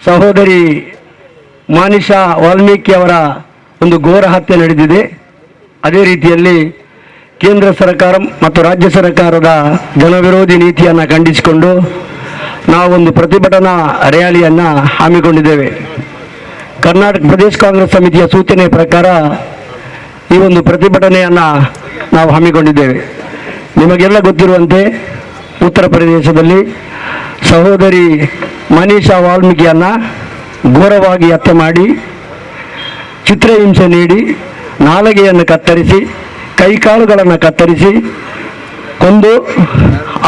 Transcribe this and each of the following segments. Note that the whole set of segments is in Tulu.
ಸಹೋದರಿ ಮಾನಿಷಾ ವಾಲ್ಮೀಕಿ ಅವರ ಒಂದು ಘೋರ ಹತ್ಯೆ ನಡೆದಿದೆ. ಅದೇ ರೀತಿಯಲ್ಲಿ ಕೇಂದ್ರ ಸರ್ಕಾರ ಮತ್ತು ರಾಜ್ಯ ಸರ್ಕಾರದ ಜನವಿರೋಧಿ ನೀತಿಯನ್ನು ಖಂಡಿಸಿಕೊಂಡು ನಾವೊಂದು ಪ್ರತಿಭಟನಾ ರ್ಯಾಲಿಯನ್ನು ಹಮ್ಮಿಕೊಂಡಿದ್ದೇವೆ. ಕರ್ನಾಟಕ ಪ್ರದೇಶ ಕಾಂಗ್ರೆಸ್ ಸಮಿತಿಯ ಸೂಚನೆ ಪ್ರಕಾರ ಈ ಒಂದು ಪ್ರತಿಭಟನೆಯನ್ನು ನಾವು ಹಮ್ಮಿಕೊಂಡಿದ್ದೇವೆ. ನಿಮಗೆಲ್ಲ ಗೊತ್ತಿರುವಂತೆ ಉತ್ತರ ಪ್ರದೇಶದಲ್ಲಿ ಸಹೋದರಿ ಮನೀಷಾ ವಾಲ್ಮೀಕಿಯನ್ನು ಘೋರವಾಗಿ ಹತ್ಯೆ ಮಾಡಿ, ಚಿತ್ರಹಿಂಸೆ ನೀಡಿ, ನಾಲಿಗೆಯನ್ನು ಕತ್ತರಿಸಿ, ಕೈಕಾಲುಗಳನ್ನು ಕತ್ತರಿಸಿ ಕೊಂದು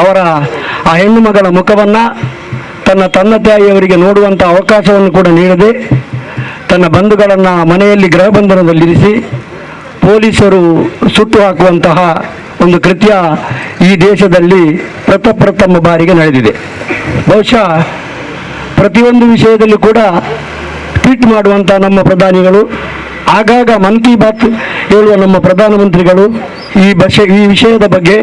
ಅವರ ಆ ಹೆಣ್ಣು ಮಗಳ ಮುಖವನ್ನು ತನ್ನ ತಂದೆ ತಾಯಿಯವರಿಗೆ ನೋಡುವಂಥ ಅವಕಾಶವನ್ನು ಕೂಡ ನೀಡದೆ, ತನ್ನ ಬಂಧುಗಳನ್ನು ಮನೆಯಲ್ಲಿ ಗೃಹ ಬಂಧನದಲ್ಲಿರಿಸಿ ಪೊಲೀಸರು ಸುಟ್ಟು ಹಾಕುವಂತಹ ಒಂದು ಕೃತ್ಯ ಈ ದೇಶದಲ್ಲಿ ಪ್ರಥಮ ಬಾರಿಗೆ ನಡೆದಿದೆ. ಬಹುಶಃ ಪ್ರತಿಯೊಂದು ವಿಷಯದಲ್ಲಿ ಕೂಡ ಟ್ವೀಟ್ ಮಾಡುವಂಥ ನಮ್ಮ ಪ್ರಧಾನಿಗಳು, ಆಗಾಗ ಮನ್ ಕಿ ಬಾತ್ ಹೇಳುವ ನಮ್ಮ ಪ್ರಧಾನಮಂತ್ರಿಗಳು ಈ ವಿಷಯದ ಬಗ್ಗೆ,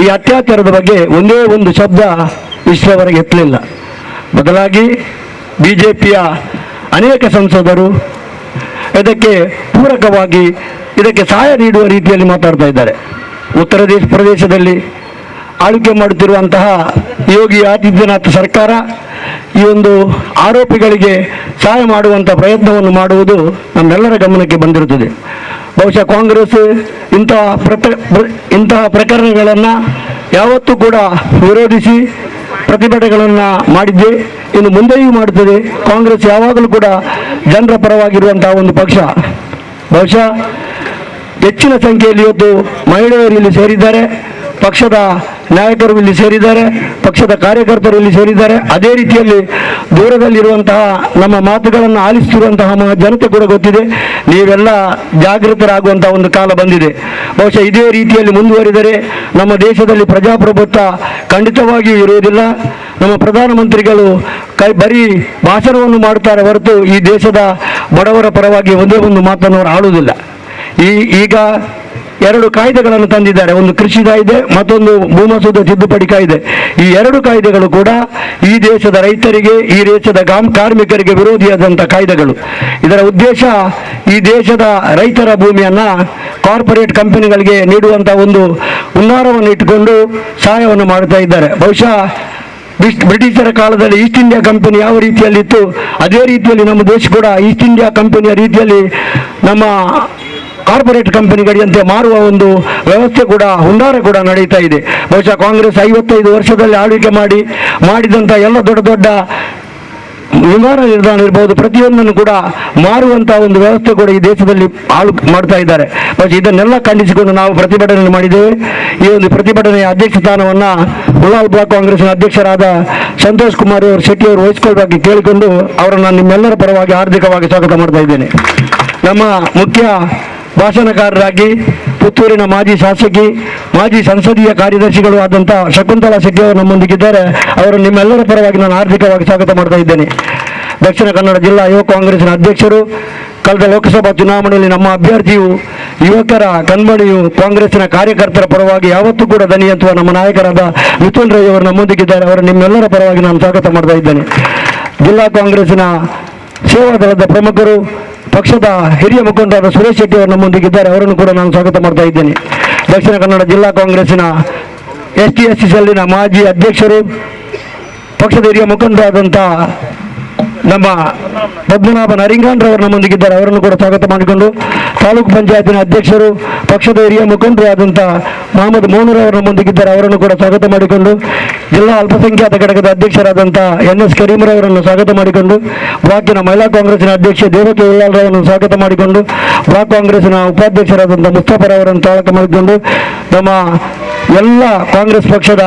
ಈ ಅತ್ಯಾಚಾರದ ಬಗ್ಗೆ ಒಂದೇ ಒಂದು ಶಬ್ದ ಇಷ್ಟರವರೆಗೆ ಎತ್ತಲಿಲ್ಲ. ಬದಲಾಗಿ ಬಿಜೆಪಿಯ ಅನೇಕ ಸಂಸದರು ಇದಕ್ಕೆ ಪೂರಕವಾಗಿ, ಇದಕ್ಕೆ ಸಹಾಯ ನೀಡುವ ರೀತಿಯಲ್ಲಿ ಮಾತಾಡ್ತಾ ಇದ್ದಾರೆ. ಉತ್ತರ ಪ್ರದೇಶದಲ್ಲಿ ಆಳ್ವಿಕೆ ಮಾಡುತ್ತಿರುವಂತಹ ಯೋಗಿ ಆದಿತ್ಯನಾಥ್ ಸರ್ಕಾರ ಈ ಒಂದು ಆರೋಪಿಗಳಿಗೆ ಸಹಾಯ ಮಾಡುವಂಥ ಪ್ರಯತ್ನವನ್ನು ಮಾಡುವುದು ನಮ್ಮೆಲ್ಲರ ಗಮನಕ್ಕೆ ಬಂದಿರುತ್ತದೆ. ಬಹುಶಃ ಕಾಂಗ್ರೆಸ್ ಇಂತಹ ಪ್ರಕರಣಗಳನ್ನು ಯಾವತ್ತೂ ಕೂಡ ವಿರೋಧಿಸಿ ಪ್ರತಿಭಟನೆಗಳನ್ನು ಮಾಡಿದ್ದೆ, ಇನ್ನು ಮುಂದೆಯೂ ಮಾಡುತ್ತದೆ. ಕಾಂಗ್ರೆಸ್ ಯಾವಾಗಲೂ ಕೂಡ ಜನರ ಪರವಾಗಿರುವಂತಹ ಒಂದು ಪಕ್ಷ. ಬಹುಶಃ ಹೆಚ್ಚಿನ ಸಂಖ್ಯೆಯಲ್ಲಿ ಇವತ್ತು ಮಹಿಳೆಯರು ಇಲ್ಲಿ ಸೇರಿದ್ದಾರೆ, ಪಕ್ಷದ ನಾಯಕರು ಇಲ್ಲಿ ಸೇರಿದ್ದಾರೆ, ಪಕ್ಷದ ಕಾರ್ಯಕರ್ತರು ಇಲ್ಲಿ ಸೇರಿದ್ದಾರೆ. ಅದೇ ರೀತಿಯಲ್ಲಿ ದೂರದಲ್ಲಿರುವಂತಹ ನಮ್ಮ ಮಾತುಗಳನ್ನು ಆಲಿಸುತ್ತಿರುವಂತಹ ಜನತೆ ಕೂಡ ಗೊತ್ತಿದೆ. ನೀವೆಲ್ಲ ಜಾಗೃತರಾಗುವಂತಹ ಒಂದು ಕಾಲ ಬಂದಿದೆ. ಬಹುಶಃ ಇದೇ ರೀತಿಯಲ್ಲಿ ಮುಂದುವರಿದರೆ ನಮ್ಮ ದೇಶದಲ್ಲಿ ಪ್ರಜಾಪ್ರಭುತ್ವ ಖಂಡಿತವಾಗಿಯೂ ಇರುವುದಿಲ್ಲ. ನಮ್ಮ ಪ್ರಧಾನಮಂತ್ರಿಗಳು ಬರೀ ಭಾಷಣವನ್ನು ಮಾಡುತ್ತಾರೆ ಹೊರತು ಈ ದೇಶದ ಬಡವರ ಪರವಾಗಿ ಒಂದೇ ಒಂದು ಮಾತನ್ನು ಅವರು ಆಡುವುದಿಲ್ಲ. ಈಗ ಎರಡು ಕಾಯ್ದೆಗಳನ್ನು ತಂದಿದ್ದಾರೆ. ಒಂದು ಕೃಷಿ ಕಾಯ್ದೆ, ಮತ್ತೊಂದು ಭೂಮಸೂದೆ ತಿದ್ದುಪಡಿ ಕಾಯ್ದೆ. ಈ ಎರಡು ಕಾಯ್ದೆಗಳು ಕೂಡ ಈ ದೇಶದ ರೈತರಿಗೆ, ಈ ದೇಶದ ಕಾರ್ಮಿಕರಿಗೆ ವಿರೋಧಿಯಾದಂಥ ಕಾಯ್ದೆಗಳು. ಇದರ ಉದ್ದೇಶ ಈ ದೇಶದ ರೈತರ ಭೂಮಿಯನ್ನ ಕಾರ್ಪೊರೇಟ್ ಕಂಪನಿಗಳಿಗೆ ನೀಡುವಂಥ ಒಂದು ಹುನ್ನಾರವನ್ನು ಇಟ್ಟುಕೊಂಡು ಸಹಾಯವನ್ನು ಮಾಡುತ್ತಾ ಇದ್ದಾರೆ. ಬಹುಶಃ ಬ್ರಿಟಿಷರ ಕಾಲದಲ್ಲಿ East India company ಯಾವ ರೀತಿಯಲ್ಲಿತ್ತು, ಅದೇ ರೀತಿಯಲ್ಲಿ ನಮ್ಮ ದೇಶ ಕೂಡ ಈಸ್ಟ್ ಇಂಡಿಯಾ ಕಂಪನಿಯ ರೀತಿಯಲ್ಲಿ ನಮ್ಮ ಕಾರ್ಪೊರೇಟ್ ಕಂಪನಿಗಳಿಗಂತೆ ಮಾರುವ ಒಂದು ವ್ಯವಸ್ಥೆ ಕೂಡ, ಹುನ್ನಾರ ಕೂಡ ನಡೀತಾ ಇದೆ. ಬಹುಶಃ ಕಾಂಗ್ರೆಸ್ 55 ವರ್ಷದಲ್ಲಿ ಆಳ್ವಿಕೆ ಮಾಡಿದಂಥ ಎಲ್ಲ ದೊಡ್ಡ ದೊಡ್ಡ ವಿಮಾನ ನಿಲ್ದಾಣ ಇರ್ಬೋದು, ಪ್ರತಿಯೊಂದನ್ನು ಕೂಡ ಮಾರುವಂತಹ ಒಂದು ವ್ಯವಸ್ಥೆ ಕೂಡ ಈ ದೇಶದಲ್ಲಿ ಆಳು ಮಾಡ್ತಾ ಇದ್ದಾರೆ. ಬಹುಶಃ ಇದನ್ನೆಲ್ಲ ಖಂಡಿಸಿಕೊಂಡು ನಾವು ಪ್ರತಿಭಟನೆ ಮಾಡಿದ್ದೇವೆ. ಈ ಒಂದು ಪ್ರತಿಭಟನೆಯ ಅಧ್ಯಕ್ಷ ಸ್ಥಾನವನ್ನು ಉಳ್ಳಾಲ್ ಬ್ಲಾಕ್ ಕಾಂಗ್ರೆಸ್ನ ಅಧ್ಯಕ್ಷರಾದ ಸಂತೋಷ್ ಕುಮಾರ್ ಅವರು ಶೆಟ್ಟಿ ಅವರು ವಹಿಸಿಕೊಳ್ಬೇಕಾಗಿ ಕೇಳಿಕೊಂಡು ಅವರನ್ನು ನಿಮ್ಮೆಲ್ಲರ ಪರವಾಗಿ ಹಾರ್ದಿಕವಾಗಿ ಸ್ವಾಗತ ಮಾಡ್ತಾ ಇದ್ದೇನೆ. ನಮ್ಮ ಮುಖ್ಯ ಭಾಷಣಕಾರರಾಗಿ ಪುತ್ತೂರಿನ ಮಾಜಿ ಶಾಸಕಿ, ಮಾಜಿ ಸಂಸದೀಯ ಕಾರ್ಯದರ್ಶಿಗಳು ಆದಂಥ ಶಕುಂತಲಾ ಶೆಟ್ಟಿ ಅವರು ನಮ್ಮೊಂದಿಗಿದ್ದಾರೆ. ಅವರು ನಿಮ್ಮೆಲ್ಲರ ಪರವಾಗಿ ನಾನು ಹಾರ್ದಿಕವಾಗಿ ಸ್ವಾಗತ ಮಾಡ್ತಾ ಇದ್ದೇನೆ. ದಕ್ಷಿಣ ಕನ್ನಡ ಜಿಲ್ಲಾ ಯುವ ಕಾಂಗ್ರೆಸ್ನ ಅಧ್ಯಕ್ಷರು, ಕಳೆದ ಲೋಕಸಭಾ ಚುನಾವಣೆಯಲ್ಲಿ ನಮ್ಮ ಅಭ್ಯರ್ಥಿಯು, ಯುವಕರ ಕಣ್ಮಣಿಯು, ಕಾಂಗ್ರೆಸ್ನ ಕಾರ್ಯಕರ್ತರ ಪರವಾಗಿ ಯಾವತ್ತೂ ಕೂಡ ದನಿ ಎತ್ತುವ ನಮ್ಮ ನಾಯಕರಾದ ಮಿಥುನ್ ರೈ ಅವರು ನಮ್ಮೊಂದಿಗಿದ್ದಾರೆ. ಅವರು ನಿಮ್ಮೆಲ್ಲರ ಪರವಾಗಿ ನಾನು ಸ್ವಾಗತ ಮಾಡ್ತಾ ಇದ್ದೇನೆ. ಜಿಲ್ಲಾ ಕಾಂಗ್ರೆಸ್ನ ಸೇವಾದಳದ ಪ್ರಮುಖರು, ಪಕ್ಷದ ಹಿರಿಯ ಮುಖಂಡರಾದ ಸುರೇಶ್ ಶೆಟ್ಟಿ ಅವರು ನಮ್ಮೊಂದಿಗಿದ್ದಾರೆ. ಅವರನ್ನು ಕೂಡ ನಾನು ಸ್ವಾಗತ ಮಾಡ್ತಾ ಇದ್ದೇನೆ. ದಕ್ಷಿಣ ಕನ್ನಡ ಜಿಲ್ಲಾ ಕಾಂಗ್ರೆಸ್ಸಿನ ST SC ಸೆಲ್ಲಿನ ಮಾಜಿ ಅಧ್ಯಕ್ಷರು, ಪಕ್ಷದ ಹಿರಿಯ ಮುಖಂಡರಾದಂಥ ನಮ್ಮ ಪದ್ಮನಾಭ ನರಿಂಗಾನ್ರವರು ನಮ್ಮೊಂದಿಗಿದ್ದಾರೆ. ಅವರನ್ನು ಕೂಡ ಸ್ವಾಗತ ಮಾಡಿಕೊಂಡು, ತಾಲೂಕು ಪಂಚಾಯತಿನ ಅಧ್ಯಕ್ಷರು, ಪಕ್ಷದ ಹಿರಿಯ ಮುಖಂಡರು ಆದಂಥ ಮೊಹಮ್ಮದ್ ಮೋನೂರ್ ಅವರು ನಮ್ಮೊಂದಿಗಿದ್ದಾರೆ. ಅವರನ್ನು ಕೂಡ ಸ್ವಾಗತ ಮಾಡಿಕೊಂಡು, ಜಿಲ್ಲಾ ಅಲ್ಪಸಂಖ್ಯಾತ ಘಟಕದ ಅಧ್ಯಕ್ಷರಾದಂಥ ಎನ್ ಎಸ್ ಕರೀಮರವರನ್ನು ಸ್ವಾಗತ ಮಾಡಿಕೊಂಡು, ಬ್ಲಾಕಿನ ಮಹಿಳಾ ಕಾಂಗ್ರೆಸ್ನ ಅಧ್ಯಕ್ಷ ದೇವಕಿ ಉಳ್ಳಾಲ್ರವರನ್ನು ಸ್ವಾಗತ ಮಾಡಿಕೊಂಡು, ಬ್ಲಾಕ್ ಕಾಂಗ್ರೆಸ್ನ ಉಪಾಧ್ಯಕ್ಷರಾದಂಥ ಮುಸ್ತಫರವರನ್ನು ಸ್ವಾಗತ ಮಾಡಿಕೊಂಡು, ನಮ್ಮ ಎಲ್ಲ ಕಾಂಗ್ರೆಸ್ ಪಕ್ಷದ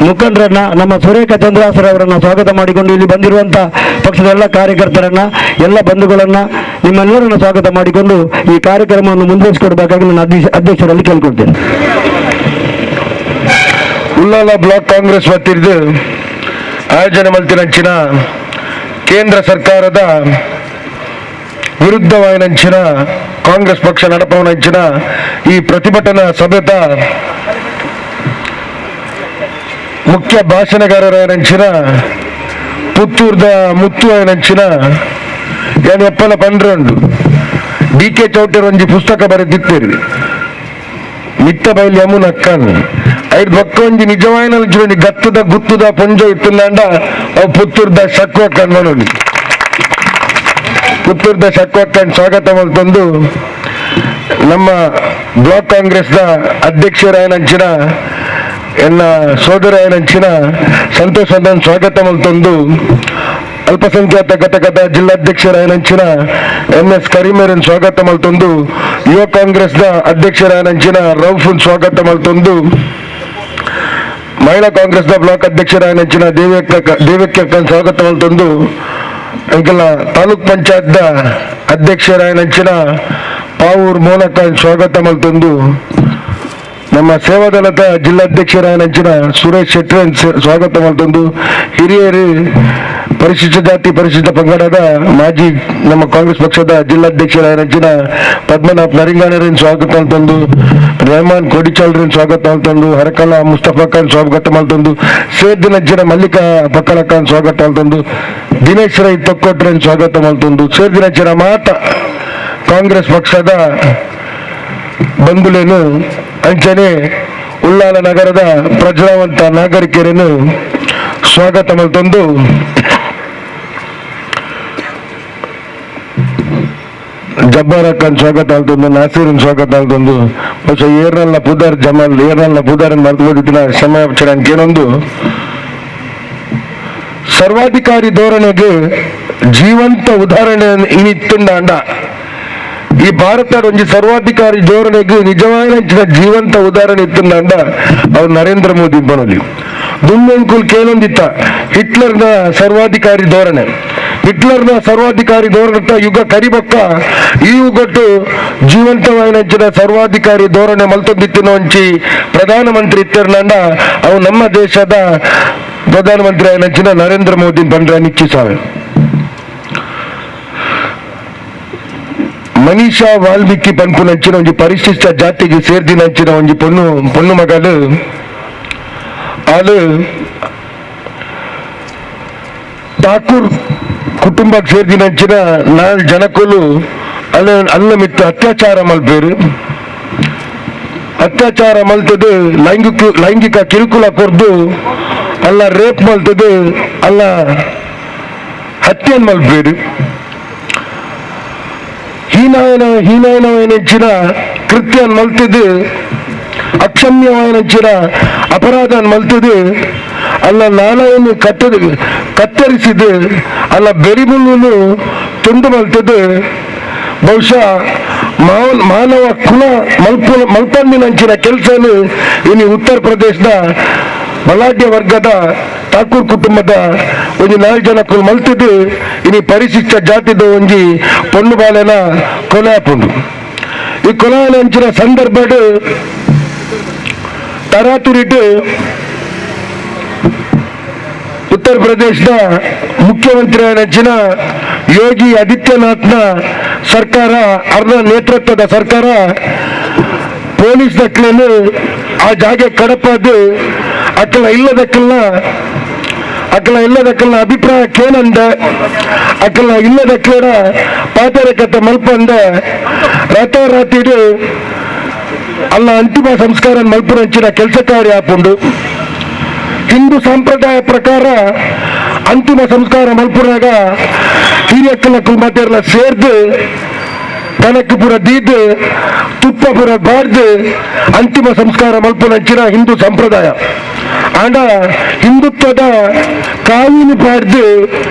ಮುಖಂಡರನ್ನ, ನಮ್ಮ ಸುರೇಖ ಚಂದ್ರಾಸರವರನ್ನ ಸ್ವಾಗತ ಮಾಡಿಕೊಂಡು, ಇಲ್ಲಿ ಬಂದಿರುವಂಥ ಪಕ್ಷದ ಎಲ್ಲ ಕಾರ್ಯಕರ್ತರನ್ನ, ಎಲ್ಲ ಬಂಧುಗಳನ್ನ, ನಿಮ್ಮೆಲ್ಲರನ್ನ ಸ್ವಾಗತ ಮಾಡಿಕೊಂಡು ಈ ಕಾರ್ಯಕ್ರಮವನ್ನು ಮುಂದುವರಿಸಿಕೊಡ್ಬೇಕಾಗಿ ನಾನು ಅಧ್ಯಕ್ಷರಲ್ಲಿ ಕೇಳಿಕೊಳ್ತೇನೆ. ಉಳ್ಳಾಲ ಬ್ಲಾಕ್ ಕಾಂಗ್ರೆಸ್ ವತಿರ್ದು ಆಯೋಜನೆ ಮಲ್ತಿನಂಚಿನ ಕೇಂದ್ರ ಸರ್ಕಾರದ ವಿರುದ್ಧವಾಯಿನಂಚಿನ ಕಾಂಗ್ರೆಸ್ ಪಕ್ಷ ನಡಪವನಂಚಿನ ಈ ಪ್ರತಿಭಟನಾ ಸಭೆತ ಮುಖ್ಯ ಭಾಷಣಗಾರರಾಯನಂಚಿನ ಪುತ್ತೂರ್ದ ಮುತ್ತು ಆಯನಂಚಿನ ಯಾನ್ ಎಪ್ಪಲ ಪಂಡ್ರಂಡು ಡಿ ಕೆ ಚೌಟರ್ ಒಂಜಿ ಪುಸ್ತಕ ಬರೆದಿತ್ತೇರಿ ಮಿತ್ತ ಬೈಲ್ ಯಮುನಕ್ಕನ್ ಐದು ಬೊಕ್ಕ ಒಂಜಿ ನಿಜವಾಯಿನ ಒಂಜಿ ಗತ್ತದ ಗುತ್ತದ ಪೊಂಜ ಇತ್ತುಂಡ ಅವು ಪುತ್ತೂರ್ದ ಶಕ್ವಕ್ಕನ್ ಮನೋಲಿ ಪುತ್ತೂರ್ದ ಶಕ್ವಕ್ಕನ್ ಸ್ವಾಗತ ಮಲ್ತೊಂದು ನಮ್ಮ ಬ್ಲಾಕ್ ಕಾಂಗ್ರೆಸ್ನ ಅಧ್ಯಕ್ಷರಾಯನಂಚಿನ ಎನ್ನ ಸೋದರಾಯನಂಚಿನ ಸಂತೋಷ್ ಅಣ್ಣನ್ ಸ್ವಾಗತ ಮಲ್ತೊಂದು ಅಲ್ಪಸಂಖ್ಯಾತ ಘಟಕದ ಜಿಲ್ಲಾಧ್ಯಕ್ಷರಾಯನಂಚಿನ ಎಂ ಎಸ್ ಕರೀಮರನ್ ಸ್ವಾಗತ ಮಲ್ತೊಂದು ಯುವ ಕಾಂಗ್ರೆಸ್ನ ಅಧ್ಯಕ್ಷರಾಯನಂಚಿನ ರೌಫನ್ ಸ್ವಾಗತ ಮಲ್ತೊಂದು ಮಹಿಳಾ ಕಾಂಗ್ರೆಸ್ನ ಬ್ಲಾಕ್ ಅಧ್ಯಕ್ಷರಾಯನಂಚಿನ ದೇವಕ್ಕನ್ ಸ್ವಾಗತ ಮಲ್ತೊಂದು ಅಂಕೆಲ್ಲ ತಾಲೂಕ್ ಪಂಚಾಯತ್ನ ಅಧ್ಯಕ್ಷರಾಯನಂಚಿನ ಪಾವೂರ್ ಮೋನಕ ಸ್ವಾಗತ ಮಲ್ತೊಂದು ನಮ್ಮ ಸೇವಾದಳದ ಜಿಲ್ಲಾಧ್ಯಕ್ಷರಾಯನಂಚಿನ ಸುರೇಶ್ ಶೆಟ್ಟಿ ಸ್ವಾಗತ ಮಲ್ತೊಂದು ಹಿರಿಯರು ಪರಿಶಿಷ್ಟ ಜಾತಿ ಪರಿಶಿಷ್ಟ ಪಂಗಡದ ಮಾಜಿ ನಮ್ಮ ಕಾಂಗ್ರೆಸ್ ಪಕ್ಷದ ಜಿಲ್ಲಾಧ್ಯಕ್ಷರಾಯನಂಚಿನ ಪದ್ಮನಾಭ್ ನರಿಂಗಾನರನ್ ಸ್ವಾಗತ ಮಲ್ತೊಂದು ರೆಹಮಾನ್ ಕೋಡಿಚಾಲ್ರನ್ ಸ್ವಾಗತ ಮಲ್ತೊಂದು ಹರಕಲ ಮುಸ್ತಫಾ ಖಾನ್ ಸ್ವಾಗತ ಮಲ್ತೊಂದು ಸೇರ್ದಿನಂಚಿನ ಮಲ್ಲಿಕಾ ಬಕ್ಕಳ ಖಾನ್ ಸ್ವಾಗತ ಮಲ್ತೊಂದು ದಿನೇಶ್ ರೈ ತೊಕ್ಕೊಟ್ರನ್ ಸ್ವಾಗತ ಮಲ್ತೊಂದು ಸೇರ್ದಿನಂಚಿನ ಮಾತ ಕಾಂಗ್ರೆಸ್ ಪಕ್ಷದ ಬಂಧುಲೇನು ಅಂಚನೆ ಉಳ್ಳಾಲ ನಗರದ ಪ್ರಜ್ಞಾವಂತ ನಾಗರಿಕರನ್ನು ಸ್ವಾಗತ ಮಲ್ತೊಂದು ಜಬ್ಬಾರ್ ಖಾನ್ ಸ್ವಾಗತ ಆಲ್ತೊಂದು ನಾಸೀರನ್ ಸ್ವಾಗತ ಆಲ್ತೊಂದು ಬಹುಶಃ ಏರ್ನಲ್ಲ ಪುದರ್ ಜಮಾಲ್ ಏರ್ನಲ್ಲ ಪುದರ್ ಮರ್ತುಬೋದಿತ್ತಿನ ಕ್ಷಮೆ ಏನೊಂದು ಸರ್ವಾಧಿಕಾರಿ ಧೋರಣೆಗೆ ಜೀವಂತ ಉದಾಹರಣೆ ಇನಿತ್ತುಂಡ ಈ ಭಾರತ ಒಂಜಿ ಸರ್ವಾಧಿಕಾರಿ ಧೋರಣೆಗೆ ನಿಜವಾದ ಜೀವಂತ ಉದಾಹರಣೆ ಇತ್ತುಂಡ ಅವ್ರು ನರೇಂದ್ರ ಮೋದಿ ಬನಲಿ ದುಮ್ಮೆಂಕುಲ್ ಕೇಳೊಂದಿತ್ತ ಹಿಟ್ಲರ್ನ ಸರ್ವಾಧಿಕಾರಿ ಧೋರಣೆ, ಹಿಟ್ಲರ್ನ ಸರ್ವಾಧಿಕಾರಿ ಧೋರಣೆ ಯುಗ ಕರಿಬೊಕ್ಕ ಈ ಯುಗಟ್ಟು ಜೀವಂತವಾಯಿನ ಸರ್ವಾಧಿಕಾರಿ ಧೋರಣೆ ಮಲ್ತೊಂದಿತ್ತಿನ ಒಂಚಿ ಪ್ರಧಾನಮಂತ್ರಿ ಇತ್ತಿರ್ನಂಡ ಅವು ನಮ್ಮ ದೇಶದ ಪ್ರಧಾನಮಂತ್ರಿ ಆಯಿನಂಚಿನ ನರೇಂದ್ರ ಮೋದಿ ಪಂಡ್ರ ನಿಶ್ಚಿಸಾವೆ. ಮನೀಷಾ ವಾಲ್ಮೀಕಿ ಪನ್ಪುನಂಚಿನ ಒಂಜಿ ಪರಿಶಿಷ್ಟ ಜಾತಿಗೆ ಸೇರ್ದಿನಂಚಿನ ಒಂಜಿ ಪೊಣ್ಣು ಪೊಣ್ಣು ಮಗಲು ಆಲು ಠಾಕೂರ್ ಕುಟುಂಬಕ್ಕೆ ಸೇರ್ದಿನಂಚಿನ ನಾಲ್ ಜನಕುಲು ಅಲ್ಲ ಅಲ್ಲ ಮಿತ್ತು ಅತ್ಯಾಚಾರ ಮಲ್ಪೇರು, ಅತ್ಯಾಚಾರ ಮಲ್ತದು ಲೈಂಗಿಕ ಲೈಂಗಿಕ ಕಿರುಕುಳ ಕೊರ್ದು ಅಲ್ಲ ರೇಪ್ ಮಲ್ತದು ಅಲ್ಲ ಹತ್ಯೆ ಮಲ್ಪೇರು. ಹೀನಾಯನ ಹೀನಾಯನವಾಯಿನಂಚಿನ ಕೃತ್ಯ ಮಲ್ತದು ಅಕ್ಷಮ್ಯವಾಯಿನಂಚಿನ ಅಪರಾಧ ಮಲ್ತದು ಅಲ್ಲ ನಾಣವನ್ನು ಕತ್ತರಿಸಿದ್ದು ಅಲ್ಲ ಬೆರಿಮುಳ್ಳು ತುಂಡು ಮಲ್ತದು ಬಹುಶಃ ಮಾನವ ಕುಲ ಮಲ್ಪಂದಿನಂಚಿನ ಕೆಲಸನು ಇನ್ನು ಉತ್ತರ ಪ್ರದೇಶದ ಬಲಾಢ್ಯ ವರ್ಗದ ಠಾಕೂರ್ ಕುಟುಂಬದ ಒಂಜಿ ನಾಲ್ಕು ಜನ ಮಲ್ತಿದ್ದು ಇನಿ ಪರಿಶಿಷ್ಟ ಜಾತಿದ ಒಂಜಿ ಪೊಣ್ಣು ಬಾಲೆನ ಕೊಲೆ ಆಪುಂಡು. ಈ ಕೊಲೆ ಅಂಚಿನ ಸಂದರ್ಭಡ್ ತರಾತುರಿಟ್ಟು ಉತ್ತರ ಪ್ರದೇಶದ ಮುಖ್ಯಮಂತ್ರಿ ಅಂಚಿನ ಯೋಗಿ ಆದಿತ್ಯನಾಥ್ನ ಸರ್ಕಾರ ಅರ್ಧ ನೇತೃತ್ವದ ಸರ್ಕಾರ ಪೊಲೀಸ್ ದಕ್ಲೇನು ಆ ಜಾಗೆ ಕಡಪಾದು ಅಕ್ಕಲ ಇಲ್ಲದಕ್ಕಲ್ಲ ಅಕ್ಕಲ ಇಲ್ಲದಕ್ಕಲ್ಲ ಅಭಿಪ್ರಾಯ ಕೇನಂದ ಅಕ್ಕಲ ಇಲ್ಲದಕ್ಕೇಡ ಪಾತರ ಕತೆ ಮಲ್ಪಂದ ರಾತ್ರೋರಾತ್ರಿ ಅಲ್ಲ ಅಂತಿಮ ಸಂಸ್ಕಾರ ಮಲ್ಪುರಂಚಿನ ಕೆಲಸ ಕಾರ್ಯ ಆಪುಂಡು. ಹಿಂದೂ ಸಂಪ್ರದಾಯ ಪ್ರಕಾರ ಅಂತಿಮ ಸಂಸ್ಕಾರ ಮಲ್ಪುರಾಗ ಹಿರಿಯಕ್ಕಲ ಕುಲ್ಮಾತೆರ್ಲ ಸೇರ್ದು ಕನಕು ಪುರ ದೀದ್ ತುಪ್ಪ ಪುರ ಬಾರ್ದು ಅಂತಿಮ ಸಂಸ್ಕಾರ ಮಲ್ಪುನಂಚಿನ ಹಿಂದೂ ಸಂಪ್ರದಾಯ. ಆಂಡ ಹಿಂದುತ್ವದ ಕಾನೂನು ಪಾಡ್ದು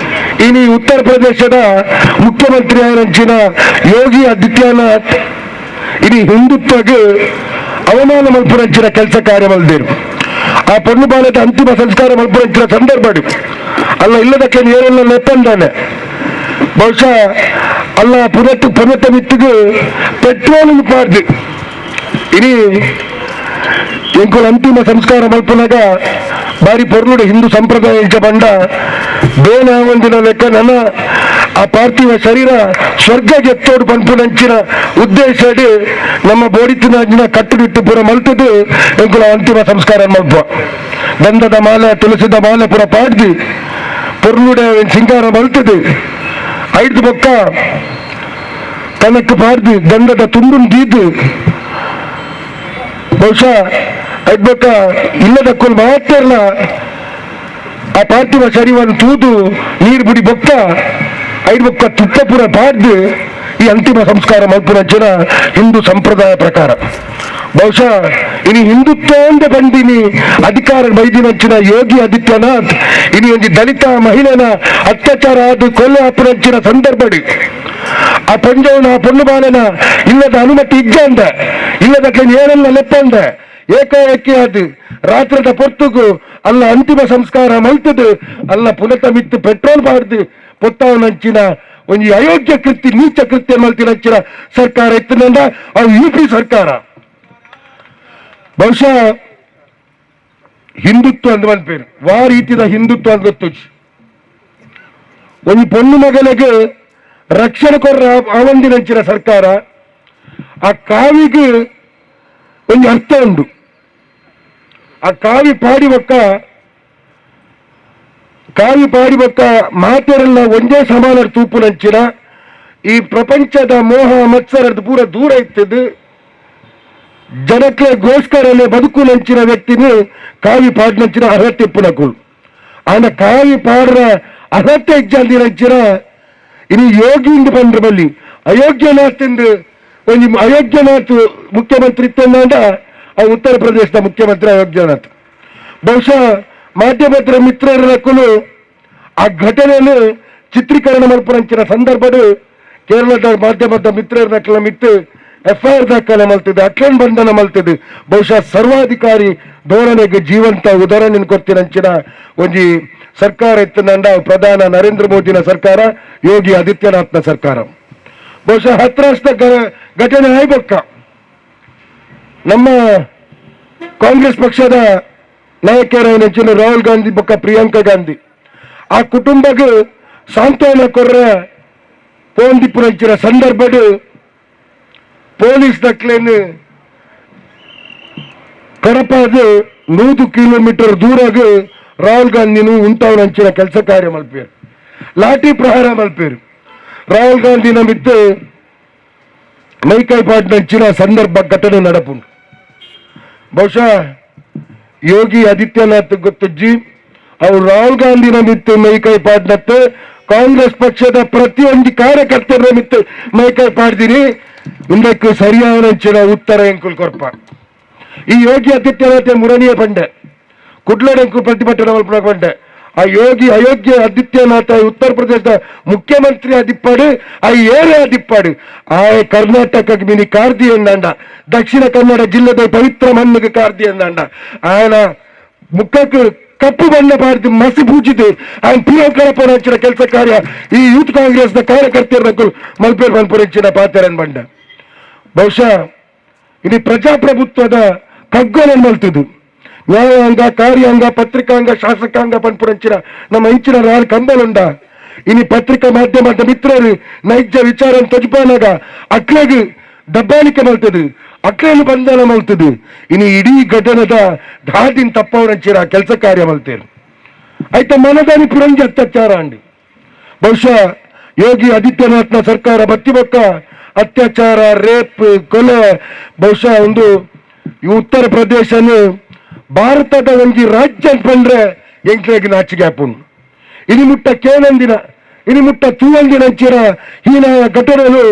ಇನಿ ಉತ್ತರ ಪ್ರದೇಶದ ಮುಖ್ಯಮಂತ್ರಿ ಆದಂಚಿನ ಯೋಗಿ ಆದಿತ್ಯನಾಥ್ ಇನಿ ಹಿಂದುತ್ವಕ್ಕೆ ಅವಮಾನ ಮಲ್ಪುನಂಚಿನ ಕೆಲಸ ಕಾರ್ಯ ಮಲ್ದೇರು. ಆ ಪೊಣ್ಣು ಬಾಲದ ಅಂತಿಮ ಸಂಸ್ಕಾರ ಮಲ್ಪುನಂಚಿನ ಸಂದರ್ಭ ಅಲ್ಲ ಇಲ್ಲದಕ್ಕೆ ಏನೆಲ್ಲ ನೆತ್ತಂದಾನೆ ಬಹುಶಃ ಅಲ್ಲ ಪುನತ್ತು ಪುನತ್ತ ಮಿತ್ತಿಗೆ ಪೆಟ್ರೋಲ್ ಪಾಡ್ದು ಇನಿ ಎಂಕುಲ ಅಂತಿಮ ಸಂಸ್ಕಾರ ಮಲ್ಪುನಾಗ ಬಾರಿ ಪೊರ್ಲುಡು ಹಿಂದೂ ಸಂಪ್ರದಾಯ ಇಂಚ ಬಂಡ ಬೇನ ಒಂದಿನ ಲೆಕ್ಕ ನನ್ನ ಆ ಪಾರ್ಥಿವ ಶರೀರ ಸ್ವರ್ಗ ಗೆತ್ತೋಡು ಪನ್ಪುನಂಚಿನ ಉದ್ದೇಶ ನಮ್ಮ ಬೋಡಿತಿನ ಕಟ್ಟುನಿಟ್ಟು ಪೂರ ಮಲ್ತದು ಎಂಕುಲ ಅಂತಿಮ ಸಂಸ್ಕಾರ ಮಲ್ಪ ಗಂಧದ ಮಾಲೆ ತುಳಸಿದ ಮಾಲೆ ಪೂರ ಪಾಡ್ದು ಪೊರ್ಲುಡೆ ಸಿಂಗಾರ ಮಲ್ತದು ಐದು ಬೊಕ್ಕ ಕನಕ್ ಪಾಡ್ದು ಗಂಧದ ತುಂಡುನ್ ದೀದು ಬಹುಶಃ ಐದು ಬೊಕ್ಕ ಇಲ್ಲದ ಕೊಲ್ ಮಾತೆರ್ಲ ಆ ಪಾರ್ಥಿವ ಶರೀರವನ್ನು ತೂದು ನೀರು ಬುಡಿ ಬೊಕ್ಕ ಐದು ಬೊಕ್ಕ ತುಪ್ಪ ಪೂರ ಪಾಡ್ದು ಈ ಅಂತಿಮ ಸಂಸ್ಕಾರ ಮಲ್ಪುನ ಹಿಂದೂ ಸಂಪ್ರದಾಯ ಪ್ರಕಾರ. ಬಹುಶಃ ಇನಿ ಹಿಂದುತ್ವ ಅಂದ ಬಂದಿನಿ ಅಧಿಕಾರ ಬೈದಿನಂಚಿನ ಯೋಗಿ ಆದಿತ್ಯನಾಥ್ ಇನಿ ಒಂಜಿ ದಲಿತ ಮಹಿಳೆನ ಅತ್ಯಾಚಾರ ಆದ ಕೊಲೆ ಆಪುನಂಚಿನ ಸಂದರ್ಭಡಿ ಆ ಪೊಂಜವನ ಆ ಪೊಣ್ಣು ಬಾಲನ ಇಲ್ಲದ ಅನುಮತಿ ಇಜ್ಜ ಅಂದ ಇಲ್ಲದ ಏನೆಲ್ಲ ಲೆಪ್ಪಂದ ಏಕಾಏಕಿ ಅದು ರಾತ್ರದ ಪೊರ್ತುಗು ಅಲ್ಲ ಅಂತಿಮ ಸಂಸ್ಕಾರ ಮಲ್ತದು ಅಲ್ಲ ಪುನತ ಮಿತ್ತು ಪೆಟ್ರೋಲ್ ಬಾರ್ದು ಪೊತ್ತಾವನಂಚಿನ ಒಂಜಿ ಅಯೋಗ್ಯ ಕೃತ್ಯ ನೀಚ ಕೃತ್ಯ ಮಲ್ತಿನಂಚಿನ ಸರ್ಕಾರ ಇತ್ತಿನಿಂದ ಅವು ಯು ಪಿ ಸರ್ಕಾರ. ಬಹುಶಃ ಹಿಂದುತ್ವ ಅಂದ್ ಪೇರು ವಾ ರೀತಿದ ಹಿಂದುತ್ವ ಅಂದ್ ಗೊತ್ತು. ಒಂಜಿ ಪೊಣ್ಣು ಮಗಲಿಗೆ ರಕ್ಷಣೆ ಕೊರ್ರ ಆವಂದಿನಂಚಿನ ಸರ್ಕಾರ ಆ ಕಾವಿಗೆ ಒಂಜಿ ಅರ್ಥ ಉಂಡು. ಆ ಕಾವಿ ಪಾಡಿ ಬೊಕ್ಕ ಕಾವಿ ಪಾಡಿ ಬೊಕ್ಕ ಮಾತೆರೆಲ್ಲ ಒಂದೇ ಸಮಾನ ತೂಪುನಂಚಿನ ಈ ಪ್ರಪಂಚದ ಮೋಹ ಮತ್ಸರದ ಪೂರ ದೂರ ಇತ್ತದು ಜನಕ್ಕೆ ಗೋಸ್ಕರನೇ ಬದುಕು ನಂಚಿನ ವ್ಯಕ್ತಿನಿ ಕಾವಿ ಪಾಡ್ನಂಚಿನ ಅರ್ಹತೆ ಇಪ್ಪುನಕುಲು. ಆಂಡ ಕಾವಿ ಪಾಡ್ರ ಅರ್ಹತೆ ಇಜ್ಜಂದಿನಂಚಿನ ಇನಿ ಯೋಗಿ ಬಂದ್ರ ಬಲ್ಲಿ ಅಯೋಗ್ಯನಾಥ್ ಎಂದು ಒಂಜಿ ಅಯೋಗ್ಯನಾಥ್ ಮುಖ್ಯಮಂತ್ರಿ ಇತ್ತಂದ ಆ ಉತ್ತರ ಪ್ರದೇಶದ ಮುಖ್ಯಮಂತ್ರಿ ಅಯೋಗ್ಯನಾಥ್. ಬಹುಶಃ ಮಾಧ್ಯಮದ ಮಿತ್ರರಕ್ಕೂ ಆ ಘಟನೆಯನ್ನು ಚಿತ್ರೀಕರಣ ಮಲ್ಪುನಂಚಿನ ಸಂದರ್ಭಡು ಕೇರಳದ ಮಾಧ್ಯಮದ ಮಿತ್ರರ ಮಿತ್ತು ಎಫ್ಐಆರ್ ದಾಖಲೆ ಮಲ್ತಿದೆ, ಅಟ್ಲನ್ ಬಂಧನ ಮಲ್ತಿದೆ. ಬಹುಶಃ ಸರ್ವಾಧಿಕಾರಿ ಧೋರಣೆಗೆ ಜೀವಂತ ಉದಾಹರಣೆ ಕೊಡ್ತಿನಂಚಿನ ಒಂಜಿ ಸರ್ಕಾರ ಇತ್ತಂದ ಪ್ರಧಾನ ನರೇಂದ್ರ ಮೋದಿನ ಸರ್ಕಾರ, ಯೋಗಿ ಆದಿತ್ಯನಾಥ್ನ ಸರ್ಕಾರ. ಬಹುಶಃ ಹತ್ರಾಸ್ದ ಘಟನೆ ಆಯ್ಬೊಕ್ಕ ನಮ್ಮ ಕಾಂಗ್ರೆಸ್ ಪಕ್ಷದ ನಾಯಕರ ರಾಹುಲ್ ಗಾಂಧಿ ಬೊಕ್ಕ ಪ್ರಿಯಾಂಕಾ ಗಾಂಧಿ ಆ ಕುಟುಂಬಕ್ಕೆ ಸಾಂತ್ವನ ಕೊರ್ರ ಪೋಂದಿಪುರಂಚಿನ ಸಂದರ್ಭಡು ಪೊಲೀಸ್ ದಕ್ಲೇನು ಕಡಪಾದ 100 ಕಿಲೋಮೀಟರ್ ದೂರಾಗ ರಾಹುಲ್ ಗಾಂಧಿನು ಉಂಟಾವನಂಚಿನ ಕೆಲಸ ಕಾರ್ಯ ಮಲ್ಪೇರು, ಲಾಠಿ ಪ್ರಹಾರ ಮಲ್ಪೇರು. ರಾಹುಲ್ ಗಾಂಧಿನ ಮಿತ್ತು ಮೈಕೈ ಪಾಟ್ನಂಚಿನ ಸಂದರ್ಭ ಘಟನೆ ನಡಪುಂಡು. ಬಹುಶಃ ಯೋಗಿ ಆದಿತ್ಯನಾಥ್ ಗೊತ್ತಜ್ಜಿ ಅವ್ರು ರಾಹುಲ್ ಗಾಂಧಿನ ಮಿತ್ತು ಮೈಕೈ ಪಾಡ್ನತ್ತು ಕಾಂಗ್ರೆಸ್ ಪಕ್ಷದ ಪ್ರತಿಯೊಂದು ಕಾರ್ಯಕರ್ತರ ಮಿತ್ತು ಮೈಕೈ ಪಾಡ್ದಿನಿ ಇಂದಕ್ಕೆ ಸರಿಯಾದ ಉತ್ತರ ಎಂಕುಲ್ ಕೊರ್ಪ. ಈ ಯೋಗಿ ಆದಿತ್ಯನಾಥ್ ಮುರಣಿಯ ಬಂಡೆ ಕುಡ್ಲಡೆಂಕು ಪ್ರತಿಭಟನೆ ಮಲ್ಪುನ ಬಂಡೆ ಆ ಯೋಗಿ ಅಯೋಗ್ಯ ಆದಿತ್ಯನಾಥ ಉತ್ತರ ಪ್ರದೇಶದ ಮುಖ್ಯಮಂತ್ರಿ ಆದಿಪ್ಪಾಡು ಆ ಏರೇ ಆದಿಪ್ಪಾಡು ಆ ಕರ್ನಾಟಕ ಮಿನಿ ಕಾರ್ದಿ ಎಂದಂಡ ದಕ್ಷಿಣ ಕನ್ನಡ ಜಿಲ್ಲೆದ ಪವಿತ್ರ ಮಣ್ಣಿಗೆ ಕಾರ್ದಿ ಎಂದಂಡ ఆయన ಮುಖಕ್ಕೆ ಕಪ್ಪು ಬಣ್ಣ ಪಾಡ್ದು ಮಸಿ ಪೂಜಿದ್ದು ఆయన ಪೂರ ಕಡಪನ ಕೆಲಸ ಕಾರ್ಯ ಈ ಯೂತ್ ಕಾಂಗ್ರೆಸ್ನ ಕಾರ್ಯಕರ್ತರ ಮಲ್ಪೇರ್ ಮನ್ಪುರಂಚಿನ ಪಾತೆರನ್ ಬಂಡ. ಬಹುಶಃ ಇಡೀ ಪ್ರಜಾಪ್ರಭುತ್ವದ ಕಗ್ಗೊಲೆ ಮಲ್ತಿದ್ದು ನ್ಯಾಯಾಂಗ ಕಾರ್ಯಾಂಗ ಪತ್ರಿಕಾಂಗ ಶಾಸಕಾಂಗ ಪನ್ಪುರಂಚಿನ ನಮ್ಮ ಇಂಚಿನ ನಾಲ್ ಕಂಬಲುಂಡ. ಇನಿ ಪತ್ರಿಕಾ ಮಾಧ್ಯಮದ ಮಿತ್ರರು ನೈಜ ವಿಚಾರ ತೊಜಪಾನಾಗ ಅಕ್ಲೆಗ್ ದಬ್ಬಾಳಿಕೆ ಮಲ್ತದು ಅಕ್ಲೇನು ಬಂಧನ ಮಲ್ತದು ಇನಿ ಇಡೀ ಘಟನದ ದಾದಿನ ತಪ್ಪವರಂಚಿನ ಕೆಲಸ ಕಾರ್ಯ ಮಲ್ತೇರು. ಆಯ್ತ ಮನದಾನಿ ಪುರಂಜಿ ಅತ್ಯಾಚಾರ ಅಂಡಿ. ಬಹುಶಃ ಯೋಗಿ ಆದಿತ್ಯನಾಥ್ನ ಸರ್ಕಾರ ಬತ್ತಿ ಬೊಕ್ಕ ಅತ್ಯಾಚಾರ ರೇಪ್ ಕೊಲೆ ಬಹುಶಃ ಒಂದು ಈ ಉತ್ತರ ಪ್ರದೇಶನ ಭಾರತದ ಒಂಜಿ ರಾಜ್ಯ ಪಂಡ್ರೆ ಎಂಕ್ಲೆಗ್ ನಾಚಿಗೆ ಆಪುಂಡು. ಇನಿ ಮುಟ್ಟ ಕೇನಂದಿನ ಇನಿ ಮುಟ್ಟ ತೂವಂದಿನ ಅಂಚಿನ ಹೀನಾಯ ಘಟನೆಲು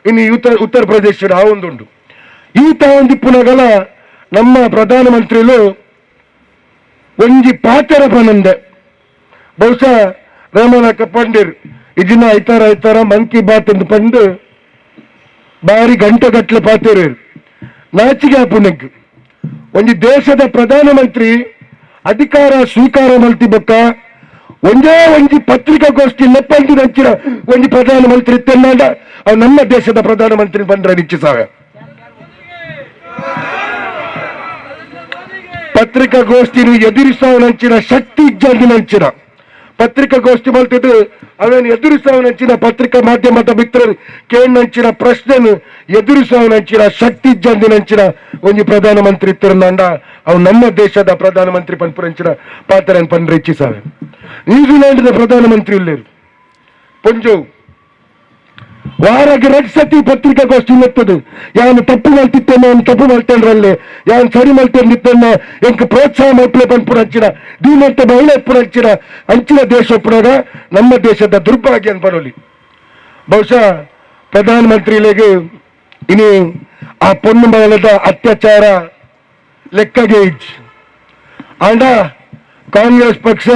ಇನಿ ಉತ್ತರ ಪ್ರದೇಶದ ಆ ಒಂದುಂಡು. ಈ ತಾವಂದಿಪ್ಪುನಗಲ ನಮ್ಮ ಪ್ರಧಾನಮಂತ್ರಿಲು ಒಂಜಿ ಪಾತೆರ ಪನಂದೆ ಬಹುಶಃ ರಾಮನಾಥ ಪಂಡಿರ್ ಇದಿನ ಐತಾರ ಐತಾರ ಮನ್ ಕಿ ಬಾತ್ ಎಂದು ಪಂಡು ಬಾರಿ ಗಂಟೆ ಗಟ್ಟಲೆ ಪಾತೆರು ನಾಚಿಗೆ ಆಪುನೆಗ್. ಒಂಜಿ ದೇಶದ ಪ್ರಧಾನಮಂತ್ರಿ ಅಧಿಕಾರ ಸ್ವೀಕಾರ ಮಲ್ತಿ ಬೊಕ್ಕ ಒಂದೇ ಒಂಜಿ ಪತ್ರಿಕಾಗೋಷ್ಠಿ ಲೆಪ್ಪಂದಿ ನಂಚಿನ ಒಂಜಿ ಪ್ರಧಾನಮಂತ್ರಿ ಇತ್ತೆನ್ನಾಂಡ ಅವು ನಮ್ಮ ದೇಶದ ಪ್ರಧಾನಮಂತ್ರಿ ಬಂದ್ರೆ ನಿಶ್ಚಿಸಾವೆ. ಪತ್ರಿಕಾಗೋಷ್ಠಿನ ಎದುರಿಸುವ ಶಕ್ತಿ ಇಜ್ಜಂದಿ ನಂಚಿನ ಪತ್ರಿಕಾಗೋಷ್ಠಿ ಮಲ್ತಿದ್ದು ಅವೇನು ಎದುರಿಸುವ ಪತ್ರಿಕಾ ಮಾಧ್ಯಮದ ಮಿತ್ರರು ಕೇಳಿನಂಚಿನ ಪ್ರಶ್ನೆನು ಎದುರಿಸುವ ಶಕ್ತಿ ಇಜ್ಜಂದಿ ನಂಚಿನ ಒಂಜಿ ಪ್ರಧಾನಮಂತ್ರಿ ಇತ್ತಿರಂಡ ಅವು ನಮ್ಮ ದೇಶದ ಪ್ರಧಾನಮಂತ್ರಿ ಪನ್ಪುರಂಚಿನ ಪಾತ್ರನ್ ಪನ್ರೆ ಇಚ್ಛಿಸಾವೆ. ನ್ಯೂಜಿಲೆಂಡ್ ಪ್ರಧಾನಮಂತ್ರಿ ಉಲ್ಲೇರು ಪೊಂಜೋ ವಾರಗೆ ರಡ್ ಸತಿ ಪತ್ರಿಕಾಗೋಷ್ಠಿ ಇರ್ತದೆ. ಯಾನು ತಪ್ಪು ಮಲ್ತಿತ್ತೇನೆ, ಅವ್ನು ತಪ್ಪು ಮಲ್ತೇನ್ರಲ್ಲಿ, ಯಾನ್ ಸರಿ ಮಲ್ತೇನಿತ್ತೇನೆ, ಎಂಕ್ ಪ್ರೋತ್ಸಾಹ ಮಲ್ಪಲೆ ಪನ್ಪುರಂಚಿನ ದೀನಂತ ಮಹಿಳೆ ಪುರಂಚಿನ ಅಂಚಿನ ದೇಶ ಪುನಗ ನಮ್ಮ ದೇಶದ ದುರ್ಭಾಗ್ಯ ಅನ್ಪನೊಲಿ. ಬಹುಶಃ ಪ್ರಧಾನಮಂತ್ರಿಗಳಿಗೆ ಇನಿ ಆ ಪೊಣ್ಣು ಮಗಳದ ಅತ್ಯಾಚಾರ ಲೆಕ್ಕಗೆ ಇಜ್ಜಿ. ಆಂಡ ಕಾಂಗ್ರೆಸ್ ಪಕ್ಷ